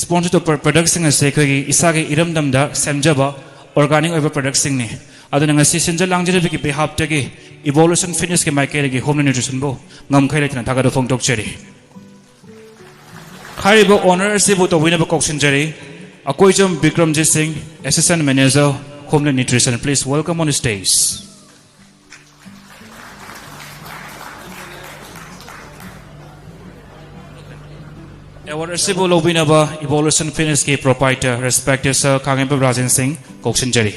ꯁ꯭ꯄꯣꯟꯁꯔ ꯇꯧꯕ ꯄ꯭ꯔꯗꯛꯁꯤꯡ ꯑꯁꯦ ꯑꯩꯈꯣꯏꯒꯤ ꯏꯁꯥꯒꯤ ꯏꯔꯝꯗꯝꯗ ꯁꯦꯝꯖꯕ ꯑꯣꯔꯒꯥꯅꯤꯛ ꯑꯣꯏꯕ ꯄ꯭ꯔꯗꯛꯁꯤꯡꯅꯤ꯫ ꯑꯗꯨꯅ ꯉꯁꯤ ꯁꯤꯟꯖ ꯂꯥꯡꯖꯔꯤꯕꯒꯤ ꯕꯤꯍꯥꯞꯇꯒꯤ ꯏꯚꯣꯂꯨꯁꯟ ꯐꯤꯠꯅꯦꯁꯀꯤ ꯃꯥꯏꯀꯩꯗꯒꯤ ꯍꯣꯝꯂꯦꯟ ꯅ꯭ꯌꯨꯇ꯭ꯔꯤꯁꯟꯕꯨ ꯉꯝꯈꯩ ꯂꯩꯇꯅ ꯊꯥꯒꯠꯄ ꯐꯣꯡꯗꯣꯛꯆꯔꯤ꯫ ꯍꯥꯏꯔꯤꯕ ꯑꯣꯅꯔ ꯑꯁꯤꯕꯨ ꯇꯧꯕꯤꯅꯕ ꯀꯧꯁꯤꯟꯖꯔꯤ꯫ ꯑꯀꯣꯏꯖꯝ ꯕꯤꯀ꯭ꯔꯝꯖꯤꯠ ꯁꯤꯡ, assistant manager, homeland nutrition, please welcome on stage꯫ Award ꯑꯁꯤꯕꯨ ꯂꯧꯕꯤꯅꯕ ꯏꯚꯣꯂꯨꯁꯟ ꯐꯤꯠꯅꯦꯁꯀꯤ ꯄ꯭ꯔꯣꯄꯥꯏꯇꯔ, ꯔꯦꯁꯄꯦꯛꯇꯦꯗ ꯁꯔ ꯈꯥꯉꯦꯝꯕꯝ ꯔꯥꯖꯦꯟ ꯁꯤꯡ ꯀꯧꯁꯤꯟꯖꯔꯤ꯫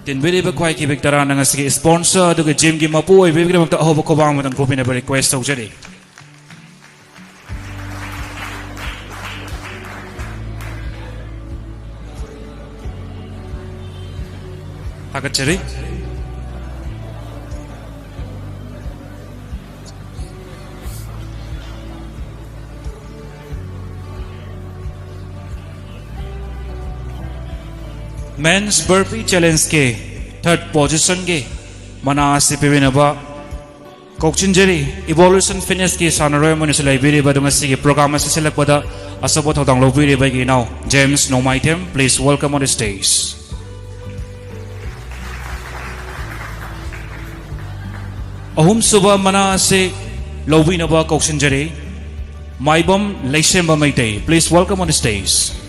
ꯇꯤꯟꯕꯤꯔꯤꯕ ꯈ꯭ꯋꯥꯏ ꯀꯤꯕꯤꯛ ꯇꯔꯥꯅ ꯉꯁꯤꯒꯤ ꯁ꯭ꯄꯣꯟꯁꯔ ꯑꯗꯨꯒ ꯖꯤꯝꯒꯤ ꯃꯄꯨ ꯑꯣꯏꯕꯤꯕꯒꯤꯗꯃꯛꯇ ꯑꯍꯧꯕ ꯈꯨꯕꯥꯡ ꯑꯃꯇꯪ ꯈꯨꯕꯤꯅꯕ ꯔꯤꯀ꯭ꯋꯦꯁ ꯇꯧꯖꯔꯤ꯫ ꯊꯥꯒꯠꯆꯔꯤ꯫ Men's Burpee Challengeꯀꯤ third positionꯒꯤ ꯃꯅꯥ ꯑꯁꯤ ꯄꯤꯕꯤꯅꯕ ꯀꯧꯁꯤꯟꯖꯔꯤ꯫ Evolution Fitnessꯀꯤ ꯁꯥꯟꯅꯔꯣꯏ ꯑꯃꯅꯁꯨ ꯂꯩꯕꯤꯔꯤꯕ ꯑꯗꯨ ꯉꯁꯤꯒꯤ program ꯑꯁꯤ ꯁꯤꯜꯂꯛꯄꯗ ꯑꯆꯧꯕ ꯊꯧꯗꯥꯡ ꯂꯧꯕꯤꯔꯤꯕ ꯑꯩꯒꯤ ꯏꯅꯥꯎ James Nomaithem, please welcome on the stage. ꯑꯍꯨꯝꯁꯨꯕ ꯃꯅꯥ ꯑꯁꯤ ꯂꯧꯕꯤꯅꯕ ꯀꯧꯁꯤꯟꯖꯔꯤ꯫ ꯃꯥꯏꯕꯝ ꯂꯩꯁꯦꯝꯕ Meitei, please welcome on the stage.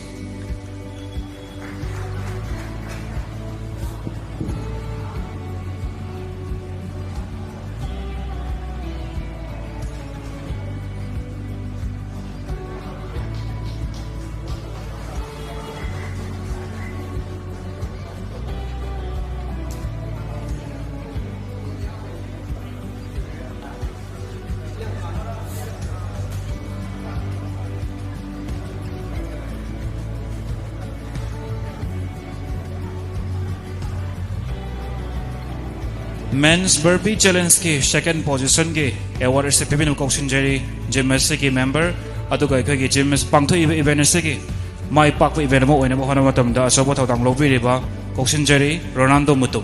Men's Burpee Challengeꯀꯤ second positionꯒꯤ award ꯑꯁꯤ ꯄꯤꯕꯤꯅꯕ ꯀꯧꯁꯤꯟꯖꯔꯤ꯫ Gym ꯑꯁꯤꯒꯤ member ꯑꯗꯨꯒ ꯑꯩꯈꯣꯏꯒꯤ gym ꯑꯁꯤ ꯄꯥꯡꯊꯣꯛꯏꯕ event ꯑꯁꯤꯒꯤ ꯃꯥꯏ ꯄꯥꯛꯄ event ꯑꯃ ꯑꯣꯏꯅꯕ ꯍꯣꯠꯅꯕ ꯃꯇꯝꯗ ꯑꯆꯧꯕ ꯊꯧꯗꯥꯡ ꯂꯧꯕꯤꯔꯤꯕ ꯀꯧꯁꯤꯟꯖꯔꯤ ꯔꯣꯅꯥꯜꯗꯣ ꯃꯨꯇꯨꯝ꯫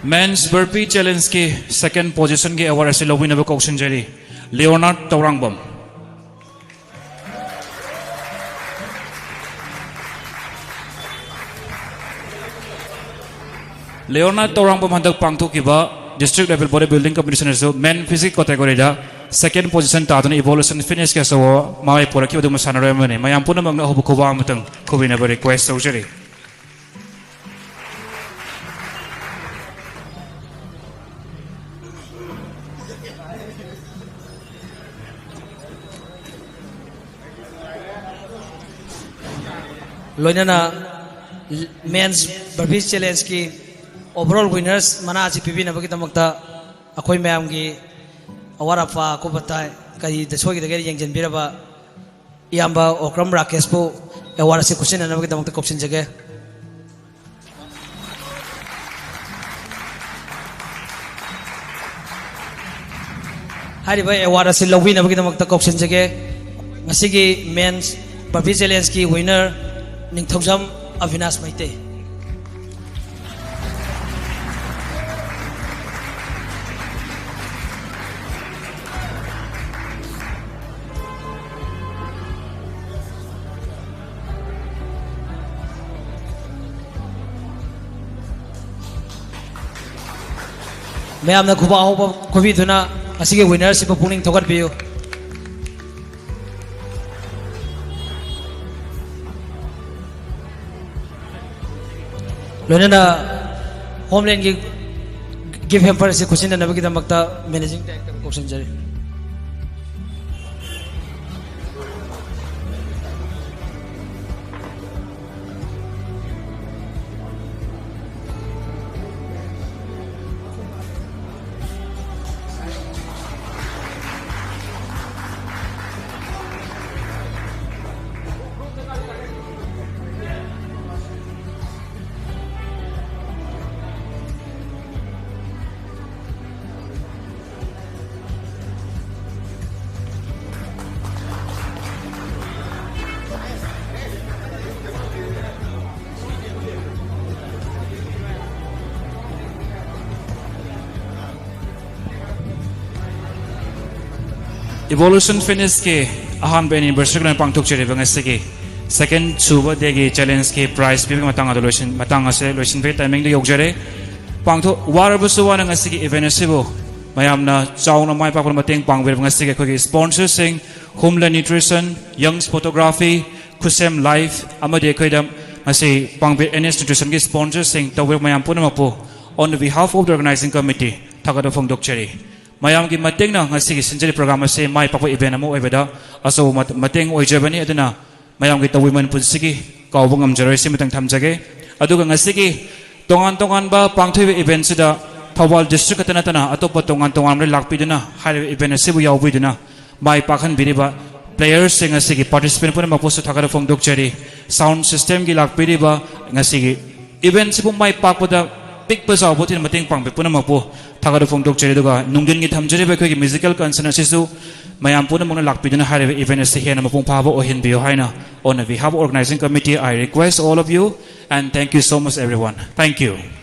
Men's Burpee Challengeꯀꯤ second positionꯒꯤ award ꯑꯁꯤ ꯂꯧꯕꯤꯅꯕ ꯀꯧꯁꯤꯟꯖꯔꯤ ꯂꯤꯑꯣꯅꯥꯔꯗ ꯇꯧꯔꯥꯡꯕꯝ꯫ ꯂꯤꯑꯣꯅꯥꯔꯗ ꯇꯧꯔꯥꯡꯕꯝ ꯍꯟꯗꯛ ꯄꯥꯡꯊꯣꯛꯈꯤꯕ district level body building competitionꯗꯁꯨ men physique categoryꯗ second position ꯇꯥꯗꯨꯅ Evolution Fitnessꯀꯤ ꯑꯆꯧꯕ ꯃꯥꯏ ꯄꯨꯔꯛꯈꯤꯕ ꯑꯗꯨꯒꯨꯝꯕ ꯁꯥꯟꯅꯔꯣꯏ ꯑꯃꯅꯤ꯫ ꯃꯌꯥꯝ ꯄꯨꯝꯅꯃꯛꯅ ꯑꯍꯧꯕ ꯈꯨꯕꯥꯛ ꯑꯃꯇꯪ ꯈꯨꯕꯤꯅꯕ request ꯇꯧꯖꯔꯤ꯫ ꯂꯣꯏꯅꯅ Men's Burpee Challengeꯀꯤ overall winners ꯃꯅꯥ ꯑꯁꯤ ꯄꯤꯕꯤꯅꯕꯒꯤꯗꯃꯛꯇ ꯑꯩꯈꯣꯏ ꯃꯌꯥꯝꯒꯤ ꯑꯋꯥꯠ ꯑꯄꯥ ꯑꯀꯨꯞ ꯑꯇꯥꯏ ꯀꯔꯤꯗ ꯁꯣꯏꯒꯗꯒꯦ ꯌꯦꯡꯁꯤꯟꯕꯤꯔꯕ ꯏꯌꯥꯝꯕ ꯑꯣꯀ꯭ꯔꯝ ꯔꯥꯀꯦꯁꯄꯨ ꯑꯦꯋꯥꯔꯗ ꯑꯁꯤ ꯈꯨꯠꯁꯤꯟꯅꯅꯕꯒꯤꯗꯃꯛꯇ ꯀꯧꯁꯤꯟꯖꯒꯦ꯫ ꯍꯥꯏꯔꯤꯕ ꯑꯦꯋꯥꯔꯗ ꯑꯁꯤ ꯂꯧꯕꯤꯅꯕꯒꯤꯗꯃꯛꯇ ꯀꯧꯁꯤꯟꯖꯒꯦ꯫ ꯉꯁꯤꯒꯤ ꯃꯦꯟꯁ ꯄꯕ꯭ꯂꯤ ꯆꯦꯂꯦꯟꯖꯀꯤ ꯋꯤꯅꯔ ꯅꯤꯡꯊꯧꯖꯝ ꯑꯕꯤꯅꯥꯁ ꯃꯩꯇꯩ꯫ ꯃꯌꯥꯝꯅ ꯈꯨꯕꯥꯛ ꯍꯧꯕ ꯈꯨꯕꯤꯗꯨꯅ ꯉꯁꯤꯒꯤ ꯋꯤꯅꯔꯁꯤꯕꯨ ꯄꯨꯛꯅꯤꯡ ꯊꯧꯒꯠꯄꯤꯌꯨ꯫ ꯂꯣꯏꯅꯅ ꯍꯣꯝꯂꯦꯟꯒꯤ ꯒꯤꯐ ꯍꯦꯝꯄꯔ ꯑꯁꯤ ꯈꯨꯠꯁꯤꯟꯅꯅꯕꯒꯤꯗꯃꯛꯇ ꯃꯦꯅꯦꯖꯤꯡ ꯗꯥꯏꯔꯦꯛꯇꯔ ꯀꯧꯁꯤꯟꯖꯔꯤ꯫ Evolution Fitnessꯀꯤ ꯑꯍꯥꯟꯕ anniversary ꯑꯣꯏꯅ ꯄꯥꯡꯊꯣꯛꯆꯔꯤꯕ ꯉꯁꯤꯒꯤ second ꯁꯨꯕ dayꯒꯤ challengeꯀꯤ prize ꯄꯤꯕꯒꯤ ꯃꯇꯥꯡ ꯑꯗꯨ ꯂꯣꯏꯁꯤꯟ-, ꯃꯇꯥꯡ ꯑꯁꯦ ꯂꯣꯏꯁꯤꯟꯕꯒꯤ timingꯗ ꯌꯧꯖꯔꯦ꯫ ꯄꯥꯡꯊꯣꯛ-, ꯋꯥꯔꯕꯁꯨ ꯋꯥꯅ ꯉꯁꯤꯒꯤ event ꯑꯁꯤꯕꯨ ꯃꯌꯥꯝꯅ ꯆꯥꯎꯅ ꯃꯥꯏ ꯄꯥꯛꯄꯗ ꯃꯇꯦꯡ ꯄꯥꯡꯕꯤꯔꯕ ꯉꯁꯤꯒꯤ ꯑꯩꯈꯣꯏꯒꯤ sponsorꯁꯤꯡ, Homeland Nutrition, Young's Photography, ꯈꯨꯁꯦꯝ Life ꯑꯃꯗꯤ ꯑꯩꯈꯣꯏꯗ ꯉꯁꯤ ꯄꯥꯡꯕꯤ NS Nutritionꯒꯤ sponsorꯁꯤꯡ ꯇꯧꯕꯤꯔꯕ ꯃꯌꯥꯝ ꯄꯨꯝꯅꯃꯛꯄꯨ on the behalf of the organizing committee ꯊꯥꯒꯠꯄ ꯐꯣꯡꯗꯣꯛꯆꯔꯤ꯫ ꯃꯌꯥꯝꯒꯤ ꯃꯇꯦꯡꯅ ꯉꯁꯤꯒꯤ ꯁꯤꯟꯖꯔꯤꯕ program ꯑꯁꯤ ꯃꯥꯏ ꯄꯥꯛꯄ event ꯑꯃ ꯑꯣꯏꯕꯗ ꯑꯆꯧꯕ ꯃꯠ-, ꯃꯇꯦꯡ ꯑꯣꯏꯖꯕꯅꯤ꯫ ꯑꯗꯨꯅ ꯃꯌꯥꯝꯒꯤ ꯇꯧꯕꯤꯃꯜ ꯄꯨꯟꯁꯤꯒꯤ ꯀꯥꯎꯕ ꯉꯝꯖꯔꯣꯏ꯫ ꯁꯤꯃꯇꯪ ꯊꯝꯖꯒꯦ꯫ ꯑꯗꯨꯒ ꯉꯁꯤꯒꯤ ꯇꯣꯉꯥꯟ ꯇꯣꯉꯥꯟꯕ ꯄꯥꯡꯊꯣꯛꯏꯕ eventꯁꯤꯗ ꯊꯧꯕꯥꯜ district ꯈꯛꯇ ꯅꯠꯇꯅ ꯑꯇꯣꯞꯄ ꯇꯣꯉꯥꯟ ꯇꯣꯉꯥꯟꯕ ꯂꯥꯛꯄꯤꯗꯨꯅ ꯍꯥꯏꯔꯤꯕ event ꯑꯁꯤꯕꯨ ꯌꯥꯎꯕꯤꯗꯨꯅ ꯃꯥꯏ ꯄꯥꯛꯍꯟꯕꯤꯔꯤꯕ playerꯁꯤꯡ ꯑꯁꯤꯒꯤ participant ꯄꯨꯝꯅꯃꯛꯄꯨꯁꯨ ꯊꯥꯒꯠꯄ ꯐꯣꯡꯗꯣꯛꯆꯔꯤ꯫ Sound systemꯒꯤ ꯂꯥꯛꯄꯤꯔꯤꯕ ꯉꯁꯤꯒꯤ eventꯁꯤꯕꯨ ꯃꯥꯏ ꯄꯥꯛꯄꯗ ꯄꯤꯛꯄ ꯆꯥꯎꯕ ꯊꯤꯅ ꯃꯇꯦꯡ ꯄꯥꯡꯕ ꯄꯨꯝꯅꯃꯛꯄꯨ ꯊꯥꯒꯠꯄ ꯐꯣꯡꯗꯣꯛꯆꯔꯤ꯫ ꯑꯗꯨꯒ ꯅꯨꯡꯊꯤꯟꯒꯤ ꯊꯝꯖꯔꯤꯕ ꯑꯩꯈꯣꯏꯒꯤ musical concert ꯑꯁꯤꯁꯨ ꯃꯌꯥꯝ ꯄꯨꯝꯅꯃꯛꯅ ꯂꯥꯛꯄꯤꯗꯨꯅ ꯍꯥꯏꯔꯤꯕ event ꯑꯁꯤ ꯍꯦꯟꯅ ꯃꯄꯨꯡ ꯐꯥꯕ ꯑꯣꯏꯍꯟꯕꯤꯌꯨ ꯍꯥꯏꯅ on the behalf of organizing committee I request all of you and thank you so much everyone. Thank you.